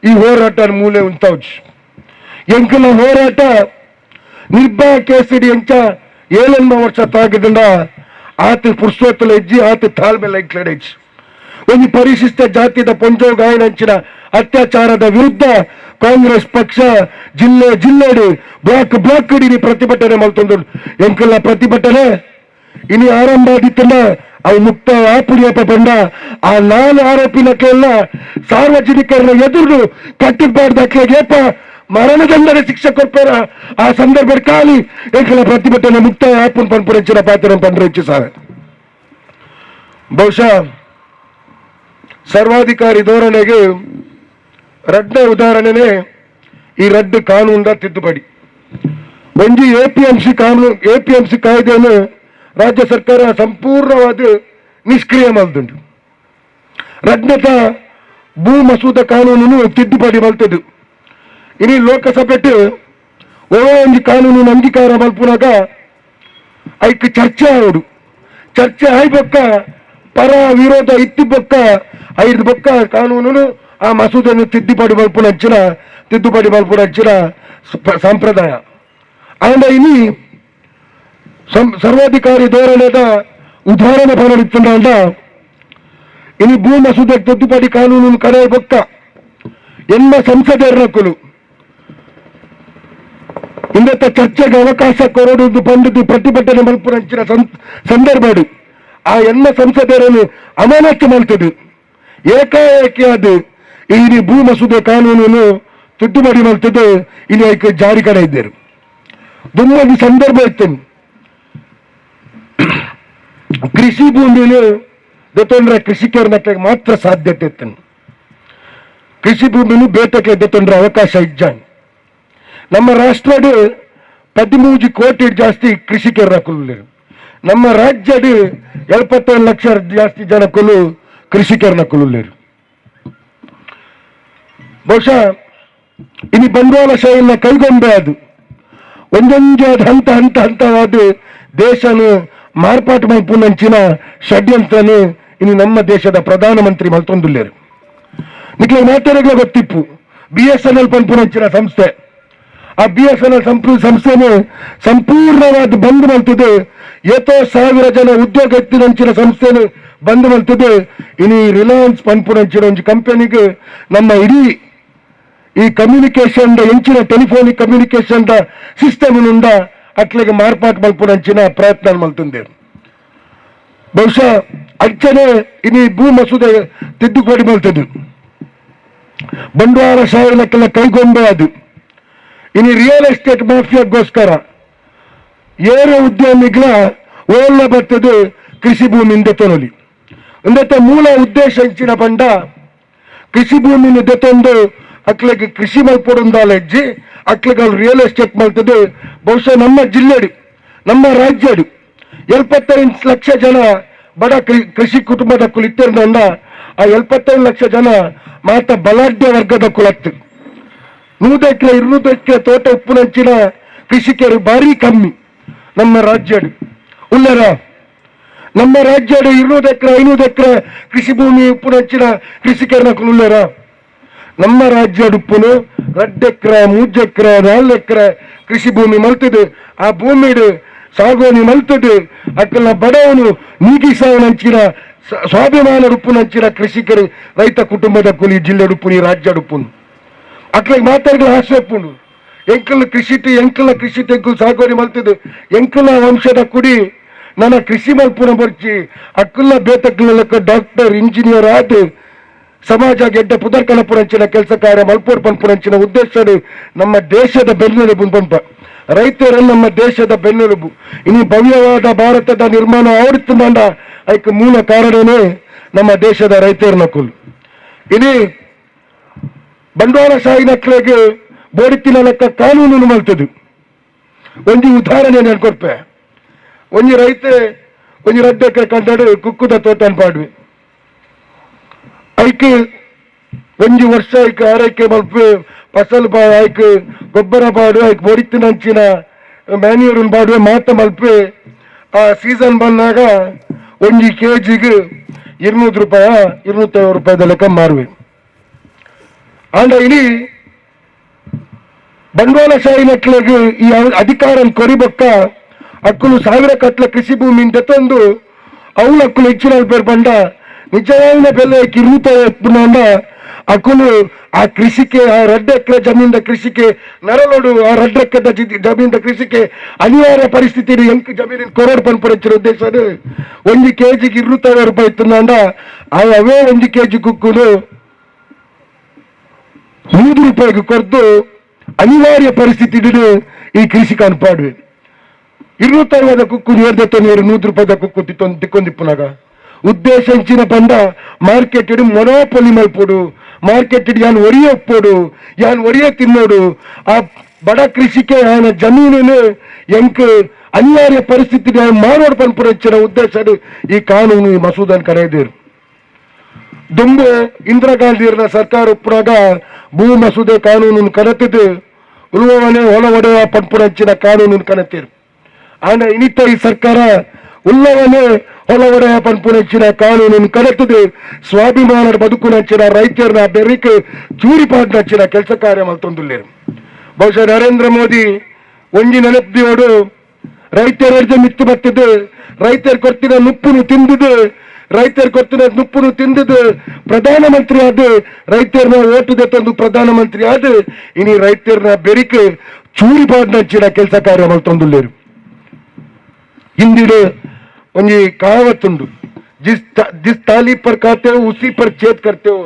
ಈ ಹೋರಾಟ ಮೂಲೆ ಉಂತಾವ್ಜಿ. ಎಂಕಲ ಹೋರಾಟ ನಿರ್ಭಯ ಕೇಸರಿ ಎಂಚ 7 ವರ್ಷ ತಾಗದಿಂದ ಆತ ಪುರ್ಸೋತ್ತಲ ಹೆಜ್ಜಿ ಆತ ತಾಳ್ಮೆಲ್ಲ ಹೆಜ್ಜಿ. ಒಂದು ಪರಿಶಿಷ್ಟ ಜಾತಿದ ಪೊಂಜೋ ಗಾಯನಂಚಿನ ಅತ್ಯಾಚಾರದ ವಿರುದ್ಧ ಕಾಂಗ್ರೆಸ್ ಪಕ್ಷ ಜಿಲ್ಲೆ ಜಿಲ್ಲೆಡು ಬ್ಲಾಕ್ ಬ್ಲಾಕ್ ಇಡೀ ಪ್ರತಿಭಟನೆ ಮಲ್ತೊಂದು. ಎಂಕಲ್ಲ ಪ್ರತಿಭಟನೆ ಇನಿ ಆರಂಭ ಆದಿತ್ತಂಡ ಅವು ಮುಕ್ತ ಆಪುಡಿಯಪ್ಪ ಬಂಡ ಆ 4 ಆರೋಪಿನಕ್ಕೆಲ್ಲ ಸಾರ್ವಜನಿಕರನ್ನ ಎದುರು ಕಟ್ಟಿಬಾರ್ದಕ್ಕೆ ಮರಣದಂಡನೆ ಶಿಕ್ಷೆ ಕೊಡ್ತಾರ. ಆ ಸಂದರ್ಭ ಖಾಲಿ ಎಂಕಲ ಪ್ರತಿಭಟನೆ ಮುಕ್ತಾಯ ಆಪುನ್ ಪನ್ಪುರಂಚಿನ ಪಾತ್ರ ಪನ್ರೆಂಚು ಸಾರ. ಬಹುಶಃ ಸರ್ವಾಧಿಕಾರಿ ಧೋರಣೆಗೆ ರಡ್ಡ ಉದಾಹರಣೆನೇ ಈ ರಡ್ಡು ಕಾನೂನ ತಿದ್ದುಪಡಿ. ಒಂಜಿ ಎಪಿಎಂಸಿ ಕಾನೂನು, ಎಪಿಎಂಸಿ ಕಾಯ್ದೆಯನ್ನು ರಾಜ್ಯ ಸರ್ಕಾರ ಸಂಪೂರ್ಣವಾದ ನಿಷ್ಕ್ರಿಯ ಮಲ್ದುಂಡು. ರಡ್ನತ ಭೂ ಮಸೂದೆ ಕಾನೂನನ್ನು ತಿದ್ದುಪಡಿ ಮಲ್ತದು. ಇನಿ ಲೋಕಸಭೆ ಒಂಜಿ ಕಾನೂನು ಅಂಗೀಕಾರ ಮಲ್ಪುನಾಗ ಐಕ್ ಚರ್ಚೆ ಆವಡು. ಚರ್ಚೆ ಆಯ್ಬೊಕ್ಕ ಪರ ವಿರೋಧ ಇತ್ತಿ ಬೊಕ್ಕ ಐದು ಬೊಕ್ಕ ಕಾನೂನು ಆ ಮಸೂದೆಯನ್ನು ತಿದ್ದುಪಡಿ ಮಲ್ಪುನಂಚಿನ ತಿದ್ದುಪಡಿ ಮಲ್ಪುನಂಚಿನ ಸಂಪ್ರದಾಯ. ಆಂಡ ಇನಿ ಸರ್ವಾಧಿಕಾರಿ ಧೋರಣೆದ ಉದಾಹರಣೆ ಪರಡಿತ್ತುಂಡ. ಇನಿ ಭೂ ಮಸೂದೆ ತಿದ್ದುಪಡಿ ಕಾನೂನು ಕಡೆ ಬೊಕ್ಕ ಎನ್ನ ಸಂಸದರకులు ಇಂದತ್ತ ಚರ್ಚೆಗೆ ಅವಕಾಶ ಕೊರಡುದು ಪಂಡಿತು ಪ್ರತಿಭಟನೆ ಮಲ್ಪುನಂಚಿನ ಸಂದರ್ಭಡು ಆ ಎನ್ನ ಸಂಸದರನ್ನು ಅಮಾನತು ಮಲ್ತದು. ಏಕಾಏಕಿ ಅದು ಈ ಭೂ ಮಸೂದೆ ಕಾನೂನನ್ನು ತಿದ್ದುಪಡಿ ಮಲ್ತದು. ಇನ್ನು ಐಕ್ ಜಾರಿ ಕಡೆ ಇದ್ದರು ದುಮ್ಮದಿ ಸಂದರ್ಭ ಇತ್ತು. ಕೃಷಿ ಭೂಮಿಯಲ್ಲಿ ದತ್ತೊಂಡ್ರೆ ಕೃಷಿಕರ ಮಾತ್ರ ಸಾಧ್ಯತೆ ಇತ್ತು. ಕೃಷಿ ಭೂಮಿನು ಬೇಟಕ್ಕೆ ದತ್ತೊಂಡ್ರೆ ಅವಕಾಶ ಇಜ್ಜಾನ್. ನಮ್ಮ ರಾಷ್ಟ್ರದ 13 ಕೋಟಿ ಜಾಸ್ತಿ ಕೃಷಿಕರ ಕುಲು. ನಮ್ಮ ರಾಜ್ಯದ 75 ಲಕ್ಷ ಜಾಸ್ತಿ ಜನ ಕುಲು ಕೃಷಿಕರನ್ನ ಕುಲುಲ್ಲೇರು. ಬಹುಶಃ ಇನಿ ಬಂಡವಾಳಶಾಹಿನ ಕೈಗೊಂಬೆ ಅದು ಒಂದೊಂದು ಹಂತ ಹಂತ ಹಂತವಾದ ದೇಶನ ಮಾರ್ಪಾಟು ಮಲ್ಪುನಂಚಿನ ಷಡ್ಯಂತ್ರನು ಇನ್ನು ನಮ್ಮ ದೇಶದ ಪ್ರಧಾನಮಂತ್ರಿ ಮಲ್ತೊಂದುಲ್ಲೇರು. ನಿಕ್ಲೆ ಮಾತಾಡಗ್ಲ ಗೊತ್ತಿಪ್ಪು, ಬಿಎಸ್ಎನ್ಎಲ್ ಪನ್ಪುನಂಚಿನ ಸಂಸ್ಥೆ, ಆ ಬಿಎಸ್ಎನ್ಎಲ್ ಸಂಸ್ಥೆನು ಸಂಪೂರ್ಣವಾದ ಬಂದ್ ಮಲ್ತದೆ. ಏತೋ ಸಾವಿರ ಜನ ಉದ್ಯೋಗ ಎತ್ತಿನಂಚಿನ ಸಂಸ್ಥೆನು ಬಂದ್ ಮಲ್ತದೆ. ಇನಿ ರಿಲಯನ್ಸ್ ಪನ್ಪುನಂಚಿನ ಒಂಜಿ ಕಂಪನಿಗೆ ನಮ್ಮ ಇಡೀ ಈ ಕಮ್ಯುನಿಕೇಶನ್ ಎಂಚಿನ telephonic communication system ಉಂಡ ಅಟ್ಲಿಗೆ ಮಾರ್ಪಾಟ್ ಮಲ್ಪುನಂಚಿನ ಪ್ರಯತ್ನ ಮಲ್ತುಂದೆ. ಬಹುಶಃ ಅಂಚನೆ ಇನಿ ಭೂ ಮಸೂದೆ ತಿದ್ದುಪಡಿ ಮಲ್ತದು. ಬಂಡವಾಳಶಾಹಿಲಕ್ಕೆಲ್ಲ ಕೈಗೊಂಬೆ ಅದು. ಇನಿ ರಿಯಲ್ ಎಸ್ಟೇಟ್ ಮಾಫಿಯಾಗೋಸ್ಕರ ಏರು ಉದ್ಯಮಿಗಳ ಓಲ್ಲ ಬರ್ತದೆ ಕೃಷಿ ಭೂಮಿಯಿಂದ ತೊನಲಿ. ಅಂದತ್ತ ಮೂಲ ಉದ್ದೇಶ ಇಂಚಿನ ಬಂಡ ಕೃಷಿ ಭೂಮಿನ ದೆತ್ತೊಂದು ಅಕ್ಲೆಗೆ ಕೃಷಿ ಮಲ್ಪೊಡುಂದಾಲೆಜ್ಜಿ ಅಕ್ಲೆಗೆ ರಿಯಲ್ ಎಸ್ಟೇಟ್ ಮಾಡ್ತದೆ. ಬಹುಶಃ ನಮ್ಮ ಜಿಲ್ಲೆಡು ನಮ್ಮ ರಾಜ್ಯಡು 75 ಲಕ್ಷ ಜನ ಬಡ ಕೃಷಿ ಕುಟುಂಬದ ಕುಲಿತ್ತಿರ್ದಂಡ ಆ 75 ಲಕ್ಷ ಜನ ಮಾತ ಬಲಾಢ್ಯ ವರ್ಗದ ಕುಲತ್ತು. 100 ಎಕರೆ 200 ಎಕರೆ ತೋಟ ಉಪ್ಪುನಂಚಿನ ಕೃಷಿಕರು ಭಾರಿ ಕಮ್ಮಿ ನಮ್ಮ ರಾಜ್ಯಡು. ಉಲ್ಲರ ನಮ್ಮ ರಾಜ್ಯಡು 200 ಎಕರೆ 500 ಎಕರೆ ಕೃಷಿ ಭೂಮಿ ಉಪ್ಪುನಂಚಿನ ಕೃಷಿಕರನ್ನ ಉಲ್ಲರ. ನಮ್ಮ ರಾಜ್ಯಡು ಉಪ್ಪುನು 2 ಎಕರೆ 3 ಎಕರೆ 4 ಎಕರೆ ಕೃಷಿ ಭೂಮಿ ಮಲ್ತದು. ಆ ಭೂಮಿಡು ಸಾಗೋನಿ ಮಲ್ತದು ಅಕ್ಕಲ ಬಡವನು ನೀಗಿಸಾವನಂಚಿನ ಸ್ವಾಭಿಮಾನ ಉಪ್ಪುನಂಚಿನ ಕೃಷಿಕರು ರೈತ ಕುಟುಂಬದ ಕೂಲಿ ಜಿಲ್ಲೆ ಉಪ್ಪುನಿ ರಾಜ್ಯ ಉಪ್ಪುನು ಅಕ್ಲಿಗೆ ಮಾತಾಡಿದ ಆಸೆ ಉಪ್ಪುಂಡು. ಎಂಕಲ್ ಕೃಷಿ ಎಂಕಲ ಕೃಷಿ ತೆಗ್ಗು ಸಾಗೋನಿ ಮಲ್ತದು ಎಂಕಲ ವಂಶದ ಕುಡಿ ನನ್ನ ಕೃಷಿ ಮಲ್ಪುನ ಬರ್ಚಿ ಅಕ್ಕಲ್ಲ ಬೇತಕ್ಕಲ್ಲ ಡಾಕ್ಟರ್ ಇಂಜಿನಿಯರ್ ಆದ ಸಮಾಜ ಗೆಡ್ಡ ಪುದರ್ಕನ ಪುರಂಚಿನ ಕೆಲಸ ಕಾರ್ಯ ಮಲ್ಪೂರ್ ಪನ್ಪುರಂಚಿನ ಉದ್ದೇಶ ನಮ್ಮ ದೇಶದ ಬೆನ್ನೆಲುಬು ಪಂಪ ರೈತರು ನಮ್ಮ ದೇಶದ ಬೆನ್ನೆಲುಬು. ಇನಿ ಭವ್ಯವಾದ ಭಾರತದ ನಿರ್ಮಾಣ ಆವಡುತ್ತಂಡ ಐಕ್ ಮೂಲ ಕಾರಣನೇ ನಮ್ಮ ದೇಶದ ರೈತರ ನಕುಲು. ಇನಿ ಬಂಡವಾಳಶಾಹಿ ನಕ್ಲೆಗ್ ಬೋಡಿತ್ತಿನ ಲೆಕ್ಕ ಕಾನೂನು ಮಲ್ತದು. ಒಂಜಿ ಉದಾಹರಣೆ ನಾನು ಕೊರ್ಪೆ. ಒಂಜಿ ರೈತೆ ಒಂಜಿ 2 ಎಕರೆ ಕಂಡಡು ಕುಕ್ಕುದ ತೋಟನ್ ಪಾಡ್ವಿ. ಐಕ್ ಒಂಜಿ ವರ್ಷ ಐಕ್ ಆರೈಕೆ ಮಲ್ಪು, ಫಸಲ್ ಬಾ, ಐಕ್ ಗೊಬ್ಬರ ಪಾಡು, ಐಕ್ ಬೊಡಿತ್ತಿನಂಚಿನ ಮ್ಯಾನ್ಯೂರ್ ಪಾಡುವೆ, ಮಾತ ಮಲ್ಪೆ. ಆ ಸೀಸನ್ ಬಂದಾಗ ಒಂಜಿ ಕೆಜಿಗೆ 200 ರೂಪಾಯಿ, 250 ರೂಪಾಯಿದ ಲೆಕ್ಕ ಮಾರುವೆ. ಆಂಡ ಇಲ್ಲಿ ಬಂಡವಾಳಶಾಹಿ ನಕ್ಲೆಗ್ ಈ ಅಧಿಕಾರ ಕೊರಿಬೊಕ್ಕ ಅಕ್ಕುಲು ಸಾವಿರ ಕಟ್ಲ ಕೃಷಿ ಭೂಮಿ ತಂದು ಅವುಲ ಅಕ್ಕುಲು ಹೆಚ್ಚಿನ ಪೇರ್ ಪಂಡ ನಿಜವಾದ ಬೆಲೆ ಕಿರುತ ಅಕ್ಕುಲು ಆ ಕೃಷಿಗೆ, ಆ 2 ಎಕರೆ ಜಮೀನ್ದ ಕೃಷಿಗೆ ನರಳೋಡು. ಆ 2 ಎಕರೆ ಜಮೀನ್ದ ಕೃಷಿಗೆ ಅನಿವಾರ್ಯ ಪರಿಸ್ಥಿತಿ ಎಂಕ್ ಜಮೀನಿನ ಕೊರೋಡ್ ಪನ್ಪುನ ಉದ್ದೇಶ. 1 ಕೆಜಿಗೆ 250 ರೂಪಾಯಿ ಇತ್ತು. ಅವೇ 1 ಕೆಜಿ ಕುಕ್ಕುನು 100 ರೂಪಾಯಿಗೆ ಕೊರ್ದು ಅನಿವಾರ್ಯ ಪರಿಸ್ಥಿತಿ ಈ ಕೃಷಿ ಪಾಡುವೆ. 260 ಕುಕ್ಕು ನೇರ್ದತ್ತ ನೀರು 100 ರೂಪಾಯಿದ ಕುಕ್ಕು ತಿಕ್ಕೊಂದಿಪ್ಪುನಾಗ ಉದ್ದೇಶ ಇಂಚಿನ ಪಂಡ ಮಾರ್ಕೆಟ್ ಮೊನೋಪೊಲಿ ಮಲ್ಪೊಡು, ಮಾರ್ಕೆಟ್ ಯಾನ್ ಒರಿಯ ಒಪ್ಪೋಡು, ಯಾನ್ ಒರಿಯ ತಿನ್ನೋಡು. ಆ ಬಡ ಕೃಷಿಕೆ ಆಯನ ಜಮೀನನ್ನು ಎಂಕ್ ಅನಿವಾರ್ಯ ಪರಿಸ್ಥಿತಿ ಮಾರೋಡು ಪನ್ಪುನ ಉದ್ದೇಶ ಈ ಕಾನೂನು, ಈ ಮಸೂದನ್ ಕರೆದಿರು. ದುಂಬು ಇಂದಿರಾ ಗಾಂಧಿಯರ್ನ ಸರ್ಕಾರ ಉಪ್ಪುನಾಗ ಭೂ ಮಸೂದೆ ಕಾನೂನು ಕನತಿದ್ದು ಉಳುವವನೇ ಹೊಲ ಒಡೆಯ ಪನ್ಪುನಂಚಿನ ಕಾನೂನು ಕನತಿರು. ಆಂಡ ಇನಿತ ಈ ಸರ್ಕಾರ ಉಳ್ಳವನೇ ಹೊಲ ಒಡೆಯ ಪನ್ಪುನಂಚಿನ ಕಾನೂನು ಕನತದು ಸ್ವಾಭಿಮಾನದ ಬದುಕುನಂಚಿನ ರೈತರನ್ನ ಬೆರಿಕ್ ಚೂರಿ ಪಾಡ್ನಂಚಿನ ಕೆಲಸ ಕಾರ್ಯ ಮಲ್ತೊಂದುಲ್ಲೇರು. ಬಹುಶಃ ನರೇಂದ್ರ ಮೋದಿ ಒಂಜಿ ನೆನಪಿಯೋಡು, ರೈತರ ಮಿತ್ತು ಬತ್ತಿದ್ದು, ರೈತರು ಕೊಡ್ತಿನ ನುಪ್ಪುನು ತಿಂದಿದ್ದು, ರೈತರು ಕೊಡ್ತಿನ ನುಪ್ಪುನು ತಿಂದಿದ್ದು ಪ್ರಧಾನಮಂತ್ರಿ ಆದ, ರೈತರನ್ನ ಓಟು ತಂದು ಪ್ರಧಾನಮಂತ್ರಿ ಆದ ಇನಿ ರೈತರನ್ನ ಬೆರಿಕ್ ಚೂರಿ ಪಾಡ್ನಂಚಿನ ಕೆಲಸ ಕಾರ್ಯ ಮಲ್ತೊಂದುಲ್ಲೇರು. ಹಿಂದಿನ ಒಂಜಿ ಕಹಾವತ್ತುಂಡು, "जिस जिस थाली पर खाते हो, उसी पर छेद करते हो."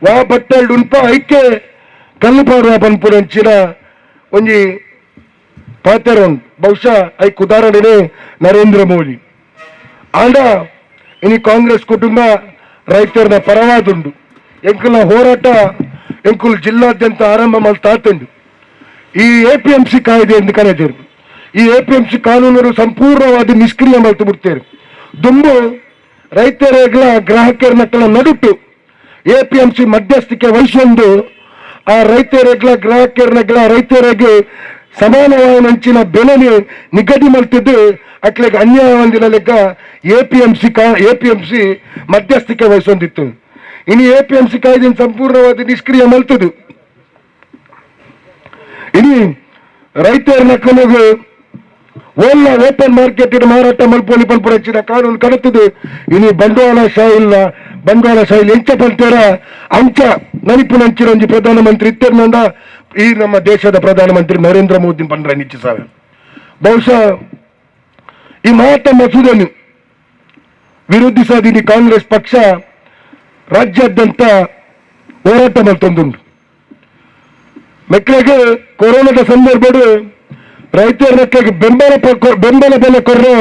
ವಾ ಬಟ್ಟಲ್ ಉನ್ಪ ಐಕೆ ಕಲ್ಲು ಪಾಡುವ ಪನ್ಪುನಂಚಿನ ಒಂಜಿ ಪಾತೆರ ಉಂಡು. ಬಹುಶಃ ಐಕ್ ಉದಾಹರಣೆ ನರೇಂದ್ರ ಮೋದಿ. ಆಂಡ ಇನಿ ಕಾಂಗ್ರೆಸ್ ಕುಟುಂಬ ರೈತರನ್ನ ಪರವಾದುಂಡು. ಎಂಕುಲ ಹೋರಾಟ ಎಂಕುಲು ಜಿಲ್ಲಾದ್ಯಂತ ಆರಂಭ ಮಲ್ತಾತುಂಡು. ಈ ಎಪಿಎಂಸಿ ಕಾಯ್ದೆ ಎಂದು ಕರೆದರು. ಈ ಎಪಿಎಂಸಿ ಕಾನೂನನ್ನು ಸಂಪೂರ್ಣವಾದ ನಿಷ್ಕ್ರಿಯ ಮಲ್ತು ಬಿಡ್ತೇವೆ. ದುಂಬು ರೈತರಿಗಳ ಗ್ರಾಹಕರ ನಕ್ಕಲ ನಡುಟು ಎಪಿಎಂಸಿ ಮಧ್ಯಸ್ಥಿಕೆ ವಹಿಸೊಂದು ಆ ರೈತರಿಗಳ ಗ್ರಾಹಕರನಗಳ ರೈತರಿಗೆ ಸಮಾನವಾದ ಅಂಚಿನ ಬೆಲೆನೆ ನಿಗದಿ ಮಲ್ತಿದ್ದು ಅಕ್ಲೆಗ್ ಅನ್ಯಾಯ ಒಂದಿನ ಲೆಕ್ಕ ಎಪಿಎಂಸಿ ಮಧ್ಯಸ್ಥಿಕೆ ವಹಿಸೊಂದಿತ್ತು. ಇನ್ನು ಎಪಿಎಂಸಿ ಕಾಯ್ದೆ ಸಂಪೂರ್ಣವಾದ ನಿಷ್ಕ್ರಿಯ ಮಲ್ತದು. ಇನಿ ರೈತರ ನಕ್ಕಲಿಗೆ ಓಲ್ಲ ಓಪನ್ ಮಾರ್ಕೆಟ್ ಮಾರಾಟ ಮಲ್ಪೊಲಿ ಪನ್ಪುನಂಚಿನ ಕಾನೂನು ಕಡತದೆ. ಇನಿ ಬಂಡವಾಳ ಶಾಹಿಲ್ಲ, ಬಂಡವಾಳ ಶಾಹಿಲ್ ಎಂಚ ಪಂತೇರ ಅಂಚ ನನಿಪುನಂಚಿನ ಒಂಜಿ ಪ್ರಧಾನಮಂತ್ರಿ ಇತ್ತೆರ್ನಂಡ ಈ ನಮ್ಮ ದೇಶದ ಪ್ರಧಾನಮಂತ್ರಿ ನರೇಂದ್ರ ಮೋದಿ ಪಂಡ್ರ ನಿಶ್ಚಿಸಾವೆ. ಬಹುಶಃ ಈ ಮಾತ ಮಸೂದೆಯನ್ನು ವಿರೋಧಿಸದಿನಿ ಕಾಂಗ್ರೆಸ್ ಪಕ್ಷ ರಾಜ್ಯಾದ್ಯಂತ ಹೋರಾಟ ಮಲ್ತೊಂದುಂಡು. ಮಕ್ಕಳಿಗೆ ಕೊರೋನಾದ ಸಂದರ್ಭ ರೈತರ ಬೆಂಬಲ ಬೆಂಬಲ ಬೆಲೆ ಕೊರ್ರೆ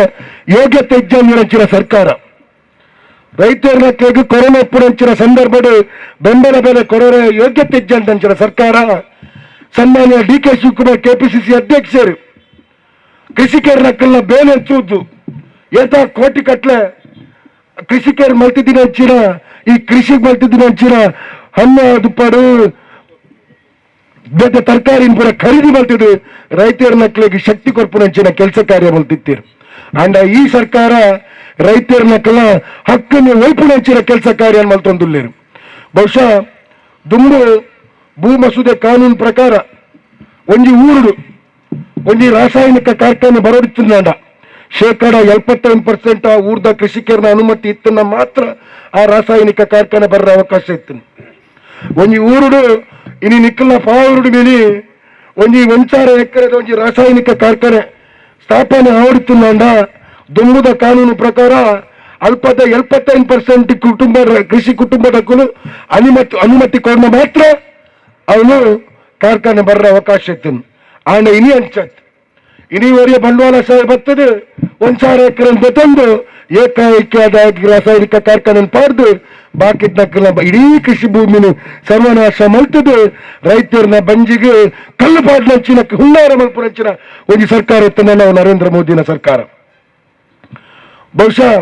ಯೋಗ್ಯತೆ ಇಜ್ಜಂದಿನಂಚಿನ ಸರ್ಕಾರ. ರೈತರ ಕೊರೋನಾ ಪುರಂಚಿನ ಸಂದರ್ಭದ ಬೆಂಬಲ ಬೆಲೆ ಕೊರರೆ ಯೋಗ್ಯತೆ ಇಜ್ಜಂದಂಚಿನ ಸರ್ಕಾರ. ಸನ್ಮಾನ್ಯ ಡಿಕೆ ಶಿವಕುಮಾರ್, ಕೆಪಿಸಿಸಿ ಅಧ್ಯಕ್ಷರು, ಕೃಷಿಕರ ನಕ್ಕಲ್ನ ಬೇಲೆ ತೂದ್ದು ಏತ ಕೋಟಿ ಕಟ್ಲೆ ಕೃಷಿಕರು ಮಲ್ತಿದ್ದಿನ ಅಂಚಿನ ಈ ಕೃಷಿಗೆ ಮಲ್ತಿದ್ದಿನ ಅಂಚಿನ ಹಣ್ಣು ದುಪ್ಪಾಡು ಬೇತೆ ತರಕಾರಿ ಪೂರ ಖರೀದಿ ಮಲ್ತಿದ್ದು ರೈತರ ಮಕ್ಕಳಿಗೆ ಶಕ್ತಿ ಕೊರ್ಪುನಂಚಿನ ಕೆಲಸ ಕಾರ್ಯ ಮಲ್ತಿತ್ತೀರು. ಅಂಡ ಈ ಸರ್ಕಾರ ರೈತರ ಮಕ್ಕಳ ಹಕ್ಕನ್ನು ಒಯ್ಪುನಂಚಿನ ಕೆಲಸ ಕಾರ್ಯ ಮಲ್ತೊಂದುಲ್ಲೇರು. ಬಹುಶಃ ದುಂಬು ಭೂ ಮಸೂದೆ ಕಾನೂನು ಪ್ರಕಾರ ಒಂಜಿ ಊರುಡು ಒಂಜಿ ರಾಸಾಯನಿಕ ಕಾರ್ಖಾನೆ ಬರೋಡಿತ್ತಂಡ 75% ಆ ಊರ್ದ ಕೃಷಿಕರನ ಅನುಮತಿ ಇತ್ತನ್ನ ಮಾತ್ರ ಆ ರಾಸಾಯನಿಕ ಕಾರ್ಖಾನೆ ಬರೋ ಅವಕಾಶ ಇತ್ತು. ಒಂಜಿ ಊರುಡು ಇನಿ ನಿಕ್ಕಲ್ನ ಪಾವೂರುಡು ಮೇಲೆ ಒಂಜಿ 1000 ಎಕರೆದ ಒಂಜಿ ರಾಸಾಯನಿಕ ಕಾರ್ಖಾನೆ ಸ್ಥಾಪನೆ ಆವಡಿತ್ತಂಡ ದುಂಬುದ ಕಾನೂನು ಪ್ರಕಾರ ಅಲ್ಪದ 75% ಕುಟುಂಬ ಕೃಷಿ ಕುಟುಂಬದಕ್ಕೂ ಅನುಮತಿ ಅನುಮತಿ ಕೊಡ ಮಾತ್ರ ಅವನು ಕಾರ್ಖಾನೆ ಬರೋ ಅವಕಾಶ ಇತ್ತು. ಆಂಡ ಇನಿ ಅಂಚತ್, ಇನಿವರೆಗೆ ಬಂಡವಾಳ ಸಾಹೇಬ್ ಬರ್ತದೆ 1000 ಎಕರೆ ತಂದು ಏಕಾಏಕಿಯಾದ ರಾಸಾಯನಿಕ ಕಾರ್ಖಾನೆ ಪಾಡ್ದು ಬಾಕಿದ್ನಕ್ಕಲ್ಲ ಇಡೀ ಕೃಷಿ ಭೂಮಿನ ಸರ್ವನಾಶ ಮಲ್ತದು ರೈತರನ್ನ ಬಂಜಿಗೆ ಕಲ್ಲು ಪಾಡ್ನಂಚಿನ ಹುನ್ನಾರ ಮಲ್ಪುನಂಚಿನ ಒಂಜಿ ಸರ್ಕಾರ ಇತ್ತನ ನಾವು ನರೇಂದ್ರ ಮೋದಿನ ಸರ್ಕಾರ. ಬಹುಶಃ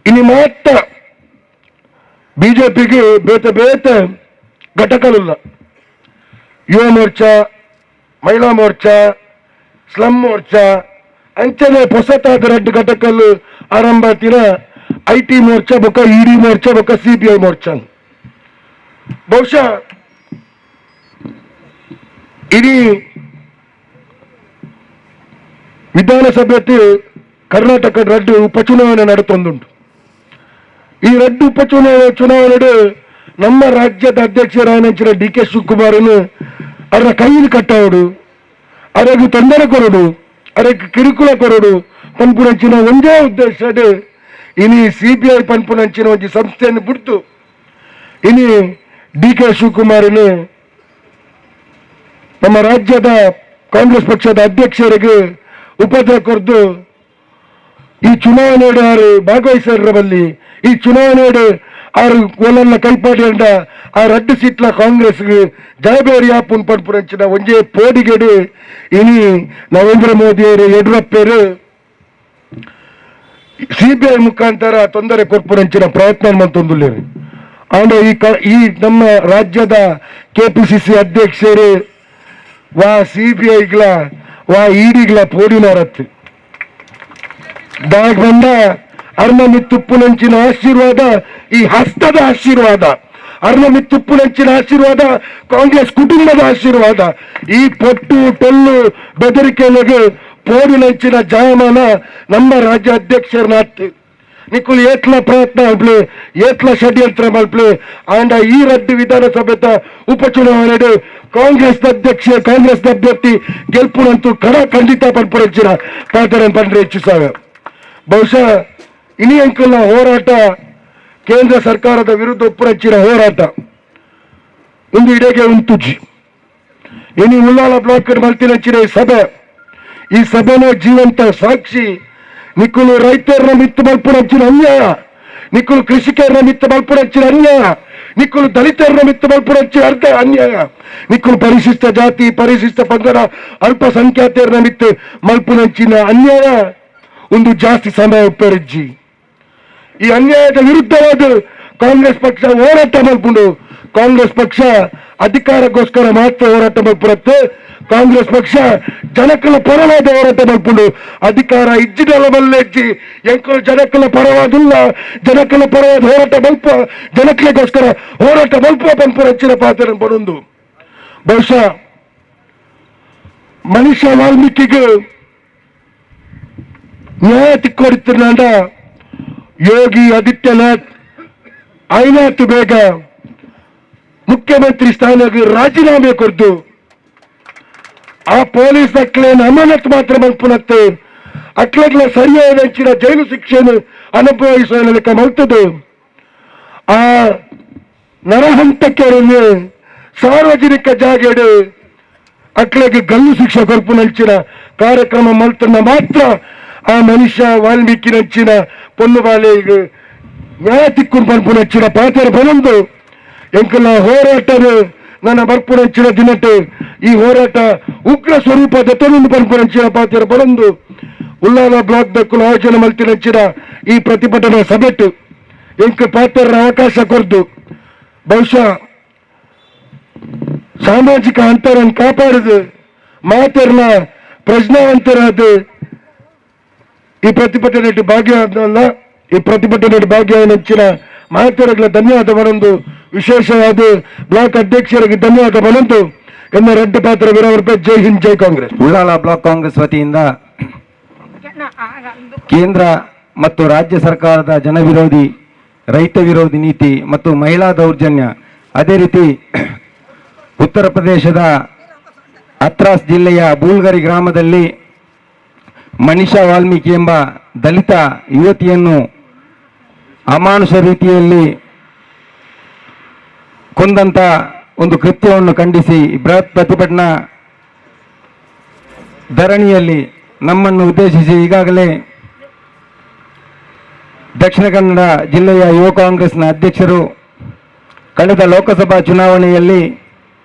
ಇನಿ ಮಾತ್ರ ಬಿಜೆಪಿಗೆ ಬೇತೆ ಬೇತೆ ಘಟಕಲಿಲ್ಲ. ಯುವ ಮೋರ್ಚಾ, ಮಹಿಳಾ ಮೋರ್ಚಾ, ಸ್ಲಮ್ ಮೋರ್ಚಾ ಅಂಚನೆ ಹೊಸತಾದ ರಡ್ಡು ಘಟಕಲು ಆರಂಭ ತೀರ IT Morcha ಬೊಕ್ಕ ಇಡಿ ಮೋರ್ಚಾ ಬೊಕ್ಕ ಸಿಬಿಐ ಮೋರ್ಚಾ. ಬಹುಶಃ ಇಡೀ ವಿಧಾನಸಭೆ ಕರ್ನಾಟಕ ರಡ್ಡು ಉಪಚುನಾವಣೆ ನಡೆತೊಂದುಂಟು. ಈ ರಡ್ಡು ಉಪಚುನಾವಣೆ ಚುನಾವಣೆ ನಮ್ಮ ರಾಜ್ಯದ ಅಧ್ಯಕ್ಷರಾದ ಡಿ ಕೆ ಶಿವಕುಮಾರನು ಅವರ ಕೈಯಲ್ಲಿ ಕಟ್ಟವಡು, ಅವರಿಗೆ ತೊಂದರೆ ಕೊರಡು, ಅವರಿಗೆ ಕಿರುಕುಳ ಕೊರಡು ಪನ್ಪುನಂಚಿನ ಒಂದೇ ಉದ್ದೇಶ. ಇನಿ ಸಿಬಿಐ ಪನ್ಪುನಂಚಿನ ಒಂಜಿ ಸಂಸ್ಥೆಯನ್ನು ಬಿಡ್ತು ಇನಿ ಡಿ ಕೆ ಶಿವಕುಮಾರನು ನಮ್ಮ ರಾಜ್ಯದ ಕಾಂಗ್ರೆಸ್ ಪಕ್ಷದ ಅಧ್ಯಕ್ಷರಿಗೆ ಉಪದ್ರ ಕೊರ್ದು ಈ ಚುನಾವಣೆ ಯಾರು ಭಾಗವಹಿಸರ ಬಲ್ಲಿ, ಈ ಚುನಾವಣೆ ಆರು ಒಲನ್ನ ಕೈಪಾಡಿ ಅಂಡ ಆ ರಡ್ಡು ಸೀಟ್ಲ ಕಾಂಗ್ರೆಸ್ ಜಯಬೇರಿ ಆಪುನ್ ಪಡ್ಪುರಂಚಿನ ಒಂಜೇ ಪೋಡಿಗೆಡು ಇನಿ ನರೇಂದ್ರ ಮೋದಿಯವರು ಯಡಿಯೂರಪ್ಪರು ಸಿಬಿಐ ಮುಖಾಂತರ ತೊಂದರೆ ಕೊರ್ಪುರಂಚಿನ ಪ್ರಯತ್ನ ಮಂತೊಂದುಲ್ಲೇರು. ಆಂಡ ಈ ನಮ್ಮ ರಾಜ್ಯದ ಕೆಪಿಸಿಸಿ ಅಧ್ಯಕ್ಷರು ವಾ ಸಿಬಿಐಗ್ಲ ವಾ ಇಡಿಗ್ಲ ಪೋಡಿನಾರತ್ತು ದಾಗ್ ಬಂದ ಅರ್ಣ ಮಿತ್ತುಪ್ಪುನಂಚಿನ ಆಶೀರ್ವಾದ, ಈ ಹಸ್ತದ ಆಶೀರ್ವಾದ, ಅರ್ಣ ಮಿತ್ತುಪ್ಪುನಂಚಿನ ಆಶೀರ್ವಾದ, ಕಾಂಗ್ರೆಸ್ ಕುಟುಂಬದ ಆಶೀರ್ವಾದ, ಈ ಪೊಟ್ಟು ಟೊಲ್ಲು ಬೆದರಿಕೆಗೆ ಪೋಡಿನಂಚಿನ ಜಾಯಮಾನ ನಮ್ಮ ರಾಜ್ಯ ಅಧ್ಯಕ್ಷರನ್ನಾತ್. ನಿಕುಲು ಏತ್ಲ ಪ್ರಯತ್ನ ಮಲ್ಪ್ಲೆ, ಏತ್ಲ ಷಡ್ಯಂತ್ರ ಮಲ್ಪ್ಲೆ, ಆಂಡ ಈ ರಡ್ಡು ವಿಧಾನಸಭೆತ ಉಪಚುನಾವಣೆ ಕಾಂಗ್ರೆಸ್ ಅಧ್ಯಕ್ಷ ಕಾಂಗ್ರೆಸ್ ಅಭ್ಯರ್ಥಿ ಗೆಲ್ಪುನಂತೂ ಕಡ ಖಂಡಿತ ಪನ್ಪುರಂಚಿನ ಪಾತ್ರ ಪಂಡ್ರೆ ಹೆಚ್ಚು ಸಾವಿರ. ಬಹುಶಃ ಇನಿ ಅಂಕಲ್ನ ಹೋರಾಟ ಕೇಂದ್ರ ಸರ್ಕಾರದ ವಿರುದ್ಧ ಒಪ್ಪುರಂಚಿನ ಹೋರಾಟ ಇಂದು ಇಡೆಗೆ ಉಂತುಜಿ. ಇನಿ ಉಲ್ಲಾಳ ಬ್ಲಾಕ್ ಮಲ್ತಿನಂಚಿನ ಈ ಸಭೆ, ಈ ಸಭೆನ ಜೀವಂತ ಸಾಕ್ಷಿ. ನಿಕ್ಕುಲು ರೈತರನ್ನ ಮಿತ್ತು ಮಲ್ಪುನಂಚಿನ ಅನ್ಯಾಯ, ನಿಕ್ಕುಲು ಕೃಷಿಕರನ್ನ ಮಿತ್ತು ಮಲ್ಪುನಂಚಿನ ಅನ್ಯಾಯ, ನಿಕ್ಕುಲು ದಲಿತರನ್ನ ಮಿತ್ತು ಮಲ್ಪುನಂಚಿನ ಅರ್ಧ ಅನ್ಯಾಯ, ನಿಕ್ಕುಲು ಪರಿಶಿಷ್ಟ ಜಾತಿ ಪರಿಶಿಷ್ಟ ಪಂಗಡ ಅಲ್ಪಸಂಖ್ಯಾತರನ್ನ ಮಿತ್ತು ಮಲ್ಪುನಂಚಿನ ಅನ್ಯಾಯ ಒಂದು ಜಾಸ್ತಿ ಸಮಯ ಉಪ್ಪರಿಜ್ಜಿ. ಈ ಅನ್ಯಾಯದ ವಿರುದ್ಧವಾದ ಕಾಂಗ್ರೆಸ್ ಪಕ್ಷ ಹೋರಾಟ ಮಾಡ್ಕೊಂಡು, ಕಾಂಗ್ರೆಸ್ ಪಕ್ಷ ಅಧಿಕಾರಕ್ಕೋಸ್ಕರ ಮಾತ್ರ ಹೋರಾಟ ಮಾಡ್ಬಿಡುತ್ತೆ. ಕಾಂಗ್ರೆಸ್ ಪಕ್ಷ ಜನಕಲ ಪರವಾದ ಹೋರಾಟ ಮಾಡ್ಕೊಂಡು ಅಧಿಕಾರ ಇಜ್ಜಿಡಲ ಬಲ್ಲೆಜ್ಜಿ ಎಂಕಲು ಜನಕಲ ಪರವಾದಿಲ್ಲ, ಜನಕಲ ಪರವಾದ ಹೋರಾಟ ಬಲ್ಪ, ಜನಕಲಿಗೋಸ್ಕರ ಹೋರಾಟ ಬಲ್ಪ ಪಂಪು ಹೆಚ್ಚಿನ ಪಾತ್ರ ಬರೊಂದು. ಬಹುಶಃ ಮನುಷ್ಯ ವಾಲ್ಮೀಕಿಗೆ ನ್ಯಾಯ ತಿಕ್ಕೊಡಿತಿರ್ನಾಂಡ ಯೋಗಿ ಆದಿತ್ಯನಾಥ್ ಐನಾತ್ ಬೇಗ ಮುಖ್ಯಮಂತ್ರಿ ಸ್ಥಾನಕ್ಕೆ ರಾಜೀನಾಮೆ ಕೊಡ್ದು ಆ ಪೊಲೀಸ್ ಅಕ್ಲೇನ ಅಮಾನತ್ ಮಾತ್ರ ಮಲ್ಪುನತ್ತೆ ಅಕ್ಲೆಗ್ಲ ಸರಿಯಾದ ಅಂಚಿನ ಜೈಲು ಶಿಕ್ಷೆಯನ್ನು ಅನುಭವಿಸುವ ಲೆಕ್ಕ ಮಲ್ತದು. ಆ ನರಹಂತಕರನ್ನು ಸಾರ್ವಜನಿಕ ಜಾಗೆಡು ಅಕ್ಲೆಗೆ ಗಲ್ಲು ಶಿಕ್ಷೆ ಕೊರ್ಪುನಂಚಿನ ಕಾರ್ಯಕ್ರಮ ಮಲ್ತನ್ನ ಮಾತ್ರ ಆ ಮನುಷ್ಯ ವಾಲ್ಮೀಕಿ ನಂಚಿನ ಪೊನ್ನುಬಾಲೆಗೆ ನ್ಯಾಯ ತಿಕ್ಕು ಪನ್ಪುನಂಚಿನ ಪಾತ್ರ ಬಲೊಂದು ಎಂಕಲ ಹೋರಾಟದ ನನ್ನ ಬರ್ಪುನಂಚಿನ ದಿನಟ್ಟು ಈ ಹೋರಾಟ ಉಗ್ರ ಸ್ವರೂಪದ ತೊಂದು ಪನ್ಪುನಂಚಿನ ಪಾತ್ರ ಬಲೊಂದು ಉಲ್ಲಾಲ ಬ್ಲಾಕ್ ದಕ್ಕುಲು ಆಯೋಜನೆ ಮಲ್ತಿನಂಚಿನ ಈ ಪ್ರತಿಭಟನಾ ಸಭೆಟ್ಟು ಎಂಕ್ ಪಾತ್ರರ ಅವಕಾಶ ಕೊರ್ದು ಬಹುಶಃ ಸಾಮಾಜಿಕ ಅಂತರನ್ನು ಕಾಪಾಡುದು ಮಾತೆರ್ನ ಪ್ರಜ್ಞಾವಂತರಾದ ಈ ಪ್ರತಿಭಟನೆ ಭಾಗ್ಯ ಈ ಪ್ರತಿಭಟನೆ ಭಾಗ್ಯ ನಂಚಿನ ಮಾತೆರಗಳ ಧನ್ಯವಾದ ಬರೊಂದು, ವಿಶೇಷವಾದ ಬ್ಲಾಕ್ ಅಧ್ಯಕ್ಷರಿಗೆ ಧನ್ಯವಾದ ಬರೊಂದು ಎನ್ನ ರಡ್ಡು ಪಾತ್ರ ವಿರವರ್ಪ. ಜೈ ಹಿಂದ್, ಜೈ ಕಾಂಗ್ರೆಸ್. ಉಳ್ಳಾಲ ಬ್ಲಾಕ್ ಕಾಂಗ್ರೆಸ್ ವತಿಯಿಂದ ಕೇಂದ್ರ ಮತ್ತು ರಾಜ್ಯ ಸರ್ಕಾರದ ಜನವಿರೋಧಿ ರೈತ ವಿರೋಧಿ ನೀತಿ ಮತ್ತು ಮಹಿಳಾ ದೌರ್ಜನ್ಯ, ಅದೇ ರೀತಿ ಉತ್ತರ ಪ್ರದೇಶದ ಹತ್ರಾಸ್ ಜಿಲ್ಲೆಯ ಬೂಲ್ಗರಿ ಗ್ರಾಮದಲ್ಲಿ ಮನಿಷಾ ವಾಲ್ಮೀಕಿ ಎಂಬ ದಲಿತ ಯುವತಿಯನ್ನು ಅಮಾನುಷ ರೀತಿಯಲ್ಲಿ ಕೊಂದಂತ ಒಂದು ಕೃತ್ಯವನ್ನು ಖಂಡಿಸಿ ಬೃಹತ್ ಪ್ರತಿಭಟನಾ ಧರಣಿಯಲ್ಲಿ ನಮ್ಮನ್ನು ಉದ್ದೇಶಿಸಿ ಈಗಾಗಲೇ Dakshina Kannada ಜಿಲ್ಲೆಯ ಯುವ ಕಾಂಗ್ರೆಸ್ನ ಅಧ್ಯಕ್ಷರು, ಕಳೆದ ಲೋಕಸಭಾ ಚುನಾವಣೆಯಲ್ಲಿ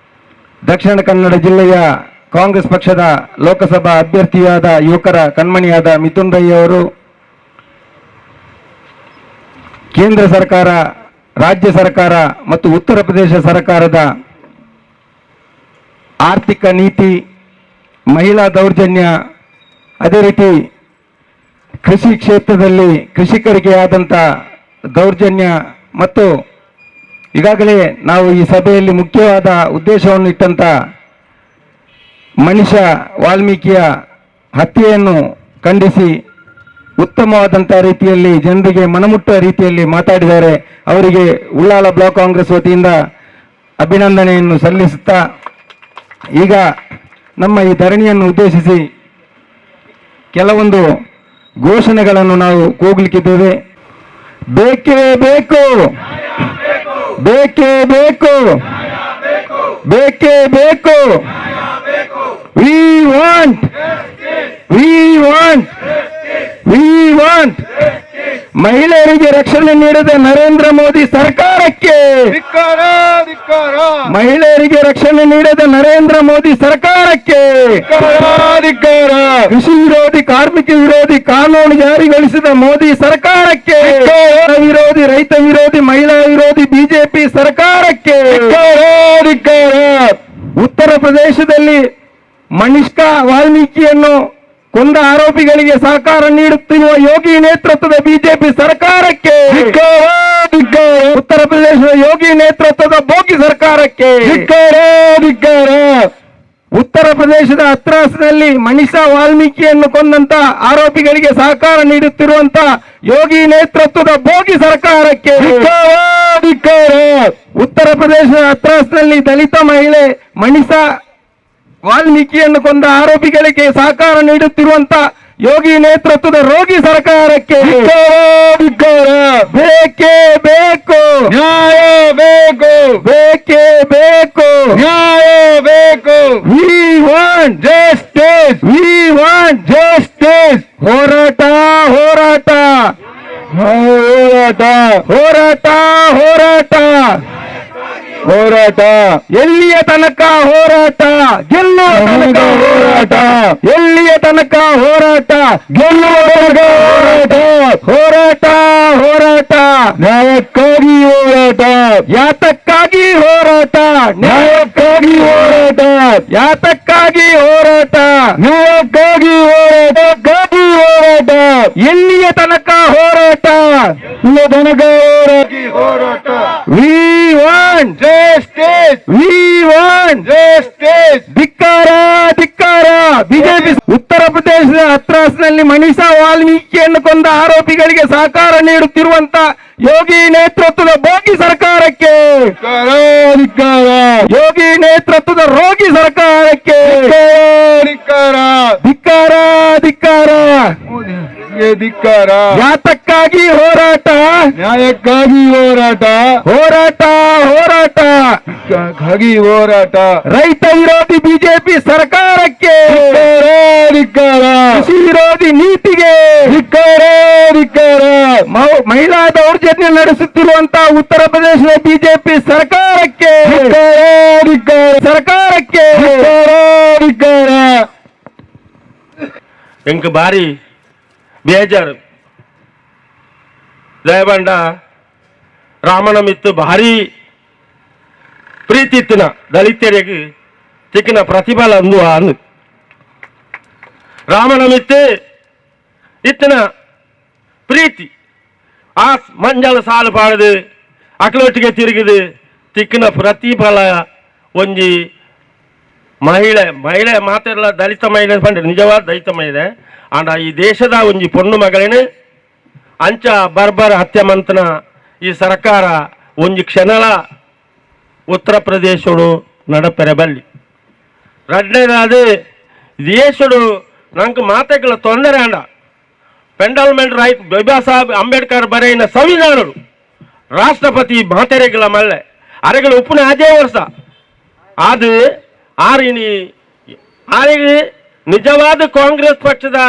ದಕ್ಷಿಣ ಕನ್ನಡ ಜಿಲ್ಲೆಯ ಕಾಂಗ್ರೆಸ್ ಪಕ್ಷದ ಲೋಕಸಭಾ ಅಭ್ಯರ್ಥಿಯಾದ ಯುವಕರ ಕಣ್ಮಣಿಯಾದ ಮಿಥುನ್ ರೈ ಅವರು ಕೇಂದ್ರ ಸರ್ಕಾರ, ರಾಜ್ಯ ಸರ್ಕಾರ ಮತ್ತು ಉತ್ತರ ಪ್ರದೇಶ ಸರ್ಕಾರದ ಆರ್ಥಿಕ ನೀತಿ, ಮಹಿಳಾ ದೌರ್ಜನ್ಯ, ಅದೇ ರೀತಿ ಕೃಷಿ ಕ್ಷೇತ್ರದಲ್ಲಿ ಕೃಷಿಕರಿಗೆ ಆದಂಥ ದೌರ್ಜನ್ಯ ಮತ್ತು ಈಗಾಗಲೇ ನಾವು ಈ ಸಭೆಯಲ್ಲಿ ಮುಖ್ಯವಾದ ಉದ್ದೇಶವನ್ನು ಇಟ್ಟಂಥ ಮನಿಷಾ ವಾಲ್ಮೀಕಿಯ ಹತ್ಯೆಯನ್ನು ಖಂಡಿಸಿ ಉತ್ತಮವಾದಂಥ ರೀತಿಯಲ್ಲಿ ಜನರಿಗೆ ಮನಮುಟ್ಟುವ ರೀತಿಯಲ್ಲಿ ಮಾತಾಡಿದ್ದಾರೆ. ಅವರಿಗೆ ಉಳ್ಳಾಲ ಬ್ಲಾಕ್ ಕಾಂಗ್ರೆಸ್ ವತಿಯಿಂದ ಅಭಿನಂದನೆಯನ್ನು ಸಲ್ಲಿಸುತ್ತಾ ಈಗ ನಮ್ಮ ಈ ಧರಣಿಯನ್ನು ಉದ್ದೇಶಿಸಿ ಕೆಲವೊಂದು ಘೋಷಣೆಗಳನ್ನು ನಾವು ಕೂಗಲಿಕ್ಕಿದ್ದೇವೆ. ಬೇಕೇ ಬೇಕು, ಬೇಕೇ ಬೇಕು, ಬೇಕೇ ಬೇಕು. We want, we want, we want. ಮಹಿಳೆಯರಿಗೆ ರಕ್ಷಣೆ ನೀಡದ ನರೇಂದ್ರ ಮೋದಿ ಸರ್ಕಾರಕ್ಕೆ, ಮಹಿಳೆಯರಿಗೆ ರಕ್ಷಣೆ ನೀಡದ ನರೇಂದ್ರ ಮೋದಿ ಸರ್ಕಾರಕ್ಕೆ, ಕೃಷಿ ವಿರೋಧಿ, ಕಾರ್ಮಿಕ ವಿರೋಧಿ ಕಾನೂನು ಜಾರಿಗೊಳಿಸಿದ ಮೋದಿ ಸರ್ಕಾರಕ್ಕೆ, ವಿರೋಧಿ, ರೈತ ವಿರೋಧಿ, ಮಹಿಳಾ ವಿರೋಧಿ ಬಿಜೆಪಿ ಸರ್ಕಾರಕ್ಕೆ. ಉತ್ತರ ಪ್ರದೇಶದಲ್ಲಿ ಮನಿಷ್ಕಾ ವಾಲ್ಮೀಕಿಯನ್ನು ಕೊಂದ ಆರೋಪಿಗಳಿಗೆ ಸಹಕಾರ ನೀಡುತ್ತಿರುವ ಯೋಗಿ ನೇತೃತ್ವದ ಬಿಜೆಪಿ ಸರ್ಕಾರಕ್ಕೆ, ಉತ್ತರ ಪ್ರದೇಶದ ಯೋಗಿ ನೇತೃತ್ವದ ಬೋಗಿ ಸರ್ಕಾರಕ್ಕೆ. ಉತ್ತರ ಪ್ರದೇಶದ ಹತ್ರಾಸ್ನಲ್ಲಿ ಮನಿಷಾ ವಾಲ್ಮೀಕಿಯನ್ನು ಕೊಂದಂತ ಆರೋಪಿಗಳಿಗೆ ಸಹಕಾರ ನೀಡುತ್ತಿರುವಂತ ಯೋಗಿ ನೇತೃತ್ವದ ಬೋಗಿ ಸರ್ಕಾರಕ್ಕೆ. ಉತ್ತರ ಪ್ರದೇಶದ ಹತ್ರಾಸ್ನಲ್ಲಿ ದಲಿತ ಮಹಿಳೆ ಮನಿಷಾ ವಾಲ್ಮೀಕಿಯನ್ನು ಕೊಂದ ಆರೋಪಿಗಳಿಗೆ ಸಹಕಾರ ನೀಡುತ್ತಿರುವಂತ ಯೋಗಿ ನೇತೃತ್ವದ ರೋಗಿ ಸರ್ಕಾರಕ್ಕೆ. ಬೇಕೇ ಬೇಕು, ನ್ಯಾಯ ಬೇಕು, ಬೇಕೇ ಬೇಕು, ನ್ಯಾಯ ಬೇಕು. We want justice, we want justice. ಹೋರಾಟ, ಹೋರಾಟ, ಹೋರಾಟ, ಹೋರಾಟ, ಹೋರಾಟ, ಹೋರಾಟ. ಎಲ್ಲಿಯ ತನಕ ಹೋರಾಟ? ಗೆಲ್ಲುವ ತನಕ ಹೋರಾಟ. ಎಲ್ಲಿಯ ತನಕ ಹೋರಾಟ? ಗೆಲ್ಲುವ ತನಕ ಹೋರಾಟ. ಹೋರಾಟ, ಹೋರಾಟ. ನ್ಯಾಯಕ್ಕಾಗಿ ಹೋರಾಟ. ಯಾತಕ್ಕಾಗಿ ಹೋರಾಟ? ನ್ಯಾಯಕ್ಕಾಗಿ ಹೋರಾಟ. ಯಾತಕ್ಕಾಗಿ ಹೋರಾಟ? ನ್ಯಾಯಕ್ಕಾಗಿ ಹೋರಾಟ, ಗಾಗಿ ಹೋರಾಟ. ಎಲ್ಲಿಯ ತನಕ ಹೋರಾಟ? ಎಲ್ಲಿಯ ತನಕ ಹೋರಾಟ? We want justice, we want justice. ಧಿಕ್ಕಾರ, ಧಿಕ್ಕಾರ. ಬಿಜೆಪಿ ಉತ್ತರ ಪ್ರದೇಶದ ಹತ್ರಾಸ್ನಲ್ಲಿ ಮನಿಷಾ ವಾಲ್ಮೀಕಿಯನ್ನು ಕೊಂದ ಆರೋಪಿಗಳಿಗೆ ಸಹಕಾರ ನೀಡುತ್ತಿರುವಂತ ಯೋಗಿ ನೇತೃತ್ವದ ಬೋಗಿ ಸರ್ಕಾರಕ್ಕೆ, ಧಿಕ್ಕಾರ, ಯೋಗಿ ನೇತೃತ್ವದ ರೋಗಿ ಸರ್ಕಾರಕ್ಕೆ. ಧಿಕ್ಕಾರ, ಧಿಕ್ಕಾರ, ಧಿಕ್ಕಾರ. ಧಿಕ್ಕಾರ. ಯಾತಕ್ಕಾಗಿ ಹೋರಾಟ? ನ್ಯಾಯಕ್ಕಾಗಿ ಹೋರಾಟ. ಹೋರಾಟ, ಹೋರಾಟ. ಗಾಗಿ ಹೋರಾಟ. ರೈತ ವಿರೋಧಿ ಬಿಜೆಪಿ ಸರ್ಕಾರಕ್ಕೆ, ಧಿಕ್ಕಾರ, ಕೃಷಿ ವಿರೋಧಿ ನೀತಿಗೆ ಧಿಕ್ಕಾರ, ಧಿಕ್ಕಾರ. ಮಹಿಳಾ ದೌರ್ಜನ್ಯ ನಡೆಸುತ್ತಿರುವಂತಹ ಉತ್ತರ ಪ್ರದೇಶದ ಬಿಜೆಪಿ ಸರ್ಕಾರಕ್ಕೆ, ಧಿಕ್ಕಾರ, ಧಿಕ್ಕಾರ, ಸರ್ಕಾರಕ್ಕೆ. ಧಿಕ್ಕಾರ, ಧಿಕ್ಕಾರ. ಎಂಕ್ ಬಾರಿ ಬೇಜಾರು. ದಯಬಂಡ ರಾಮನ ಮಿತ್ತು ಭಾರಿ ಪ್ರೀತಿ ಇತ್ತಿನ ದಲಿತರಿಗೆ ತಿಕ್ಕಿನ ಪ್ರತಿಫಲ ಅಂದು ಅಂದು ರಾಮನ ಮಿತ್ತು ಇತ್ತಿನ ಪ್ರೀತಿ ಆ ಮಂಜಲ ಸಾಲು ಪಾಡದು ಅಕ್ಲೊಟ್ಟಿಗೆ ತಿರುಗಿದು ತಿಕ್ಕಿನ ಪ್ರತಿಫಲ ಒಂಜಿ ಮಹಿಳೆ, ಮಹಿಳೆ ಮಾತೆಲ್ಲ ದಲಿತ ಮಹಿಳೆ ಪಂಡ ನಿಜವಾದ ದಲಿತ ಮಹಿಳೆ. ಆಂಡ ಈ ದೇಶದ ಒಂಜಿ ಪೊಣ್ಣು ಮಗಳೇನು ಅಂಚ ಬರ್ಬರ್ ಹತ್ಯೆ ಮಂತನ ಈ ಸರ್ಕಾರ ಒಂಜಿ ಕ್ಷಣಲ ಉತ್ತರ ಪ್ರದೇಶಡು ನಡಪೆರೆ ಬಲ್ಲಿ. ರಡ್ಡನೇದಾದ ದೇಶಡು ನಂಗೆ ಮಾತೆಗಳ ತೊಂದರೆ ಅಂಡ ಪೆಂಡಲ್ಮೆಂಟ್ ರೈಟ್ ಬಾಬಾ ಸಾಹೇಬ್ ಅಂಬೇಡ್ಕರ್ ಬರೆಯಿನ ಸಂವಿಧಾನಡು ರಾಷ್ಟ್ರಪತಿ ಮಾತೆರೆಗಳ ಮಲ್ಲೆ ಅರೆಗಳ ಉಪ್ಪುನ ಅದೇ ವರ್ಷ ಅದು ಆರಿನಿ ಆರಿಗೆ ನಿಜವಾದ ಕಾಂಗ್ರೆಸ್ ಪಕ್ಷದ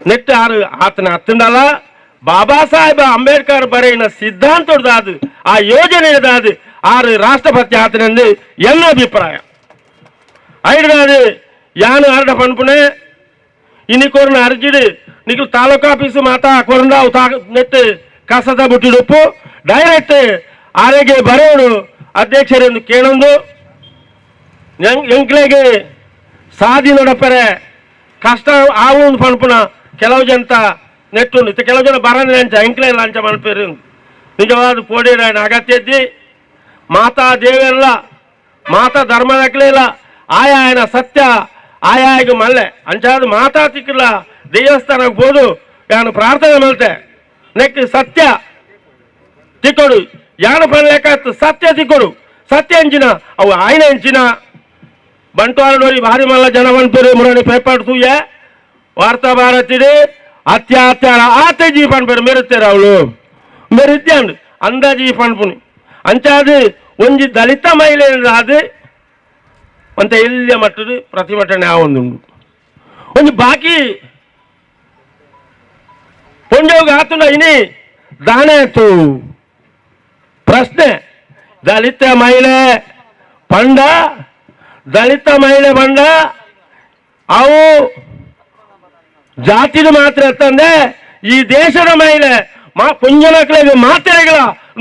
ನೆಟ್ಟು ಆರು ಆತನ ಅತ್ತಂಡಲ್ಲ. Baba Saheb Ambedkar ಬರೆಯಿನ ಸಿದ್ಧಾಂತದಾದು ಆ ಯೋಜನೆದಾದು ಆರು ರಾಷ್ಟ್ರಪತಿ ಆತನೆಂದು ಎನ್ನ ಅಭಿಪ್ರಾಯ. ಐಡ್ದಾದು ಯಾನು ಆರ್ಡ ಪನ್ಪುನೆ ಇನ್ನಿಕೋರ್ನ ಅರ್ಜಿಡು ನಿಖಲ್ ತಾಲೂಕು ಆಫೀಸು ಮಾತಾ ಕೊರಂದ ಅವು ತಾ ನೆಟ್ಟು ಕಸದ ಬುಟ್ಟಿಡುಪ್ಪು ಡೈರೆಕ್ಟ್ ಆರೋಗ್ಯ ಬರೋಡು ಅಧ್ಯಕ್ಷರೆಂದು ಕೇಳೊಂದು ಎಂಕ್ಲೆಗೆ ಸಾದಿ ನಡಪರೆ ಕಷ್ಟ ಆವು ಪನ್ಪುನ ಕೆಲವು ಜನತ ನೆಟ್ಟು ಕೆಲವು ಜನ ಬರನ ಲಂಚ ಎಂಕ್ಲೆ ಲಂಚ ಮನ್ಪೇರು ನಿಜವಾದ ಪೋಡಿರ ಅಗತ್ಯ ಇದ್ದಿ ಮಾತಾ ದೇವೆಲ್ಲ ಮಾತಾ ಧರ್ಮದಕ್ಲಿಲ್ಲ ಆಯಾ ఆయన ಸತ್ಯ ಆಯಾಗ ಮಲ್ಲೆ ಅಂಚಾದ ಮಾತಾ ತಿಕ್ಕಲ್ಲ ದೇವಸ್ಥಾನಕ್ಕೆ ಹೋದು ಯಾನು ಪ್ರಾರ್ಥನೆ ಮಲ್ತೆ ನೆಕ್ ಸತ್ಯ ತಿಕ್ಕೊಡು ಯಾನು ಪನ್ಲೇಕ ಸತ್ಯ ತಿಕ್ಕೊಡು ಸತ್ಯ ಎಂಚಿನ ಅವು ಆಯ್ನ ಎಂಚಿನ ಬಂಟ್ವಾಳದೋರಿ ಭಾರಿ ಮಲ್ಲ ಜನ ಪನ್ಪೇರು ಮುರಣಿ ಪೇಪರ್ ತೂಯೆ ವಾರ್ತಾ ಭಾರತಿಡು ಅತ್ಯಾಚಾರ ಆತೆ ಜೀ ಪನ್ಪೇರು ಮೆರುತ್ತೇರು ಅವಳು ಮೆರುತ್ಯಾಂಡು ಅಂದಾಜಿ ಪನ್ಪುನಿ ಅಂಚಾದು ಒಂಜಿ ದಲಿತ ಮಹಿಳೆ ಅದು ಒಂತ ಎಲ್ಲಿಯ ಮಟ್ಟದ ಪ್ರತಿಭಟನೆ ಆವೊಂದುಂಡು ಒಂಜಿ ಬಾಕಿ ಪೊಂಜೋಗ ಆತುಂಡ ಇನಿ ದಾನೆ ಪ್ರಶ್ನೆ ದಲಿತ ಮಹಿಳೆ ಪಂಡ ದಲಿತ ಮಹಿಳೆ ಪಂಡ ಅವು ಜಾತಿದು ಮಾತ್ರ ತಂದೆ ಈ ದೇಶದ ಮಹಿಳೆ ಮಾ ಪುಂಜನಕ್ಲೆಗ್ ಮಾತೆರೆಗಳ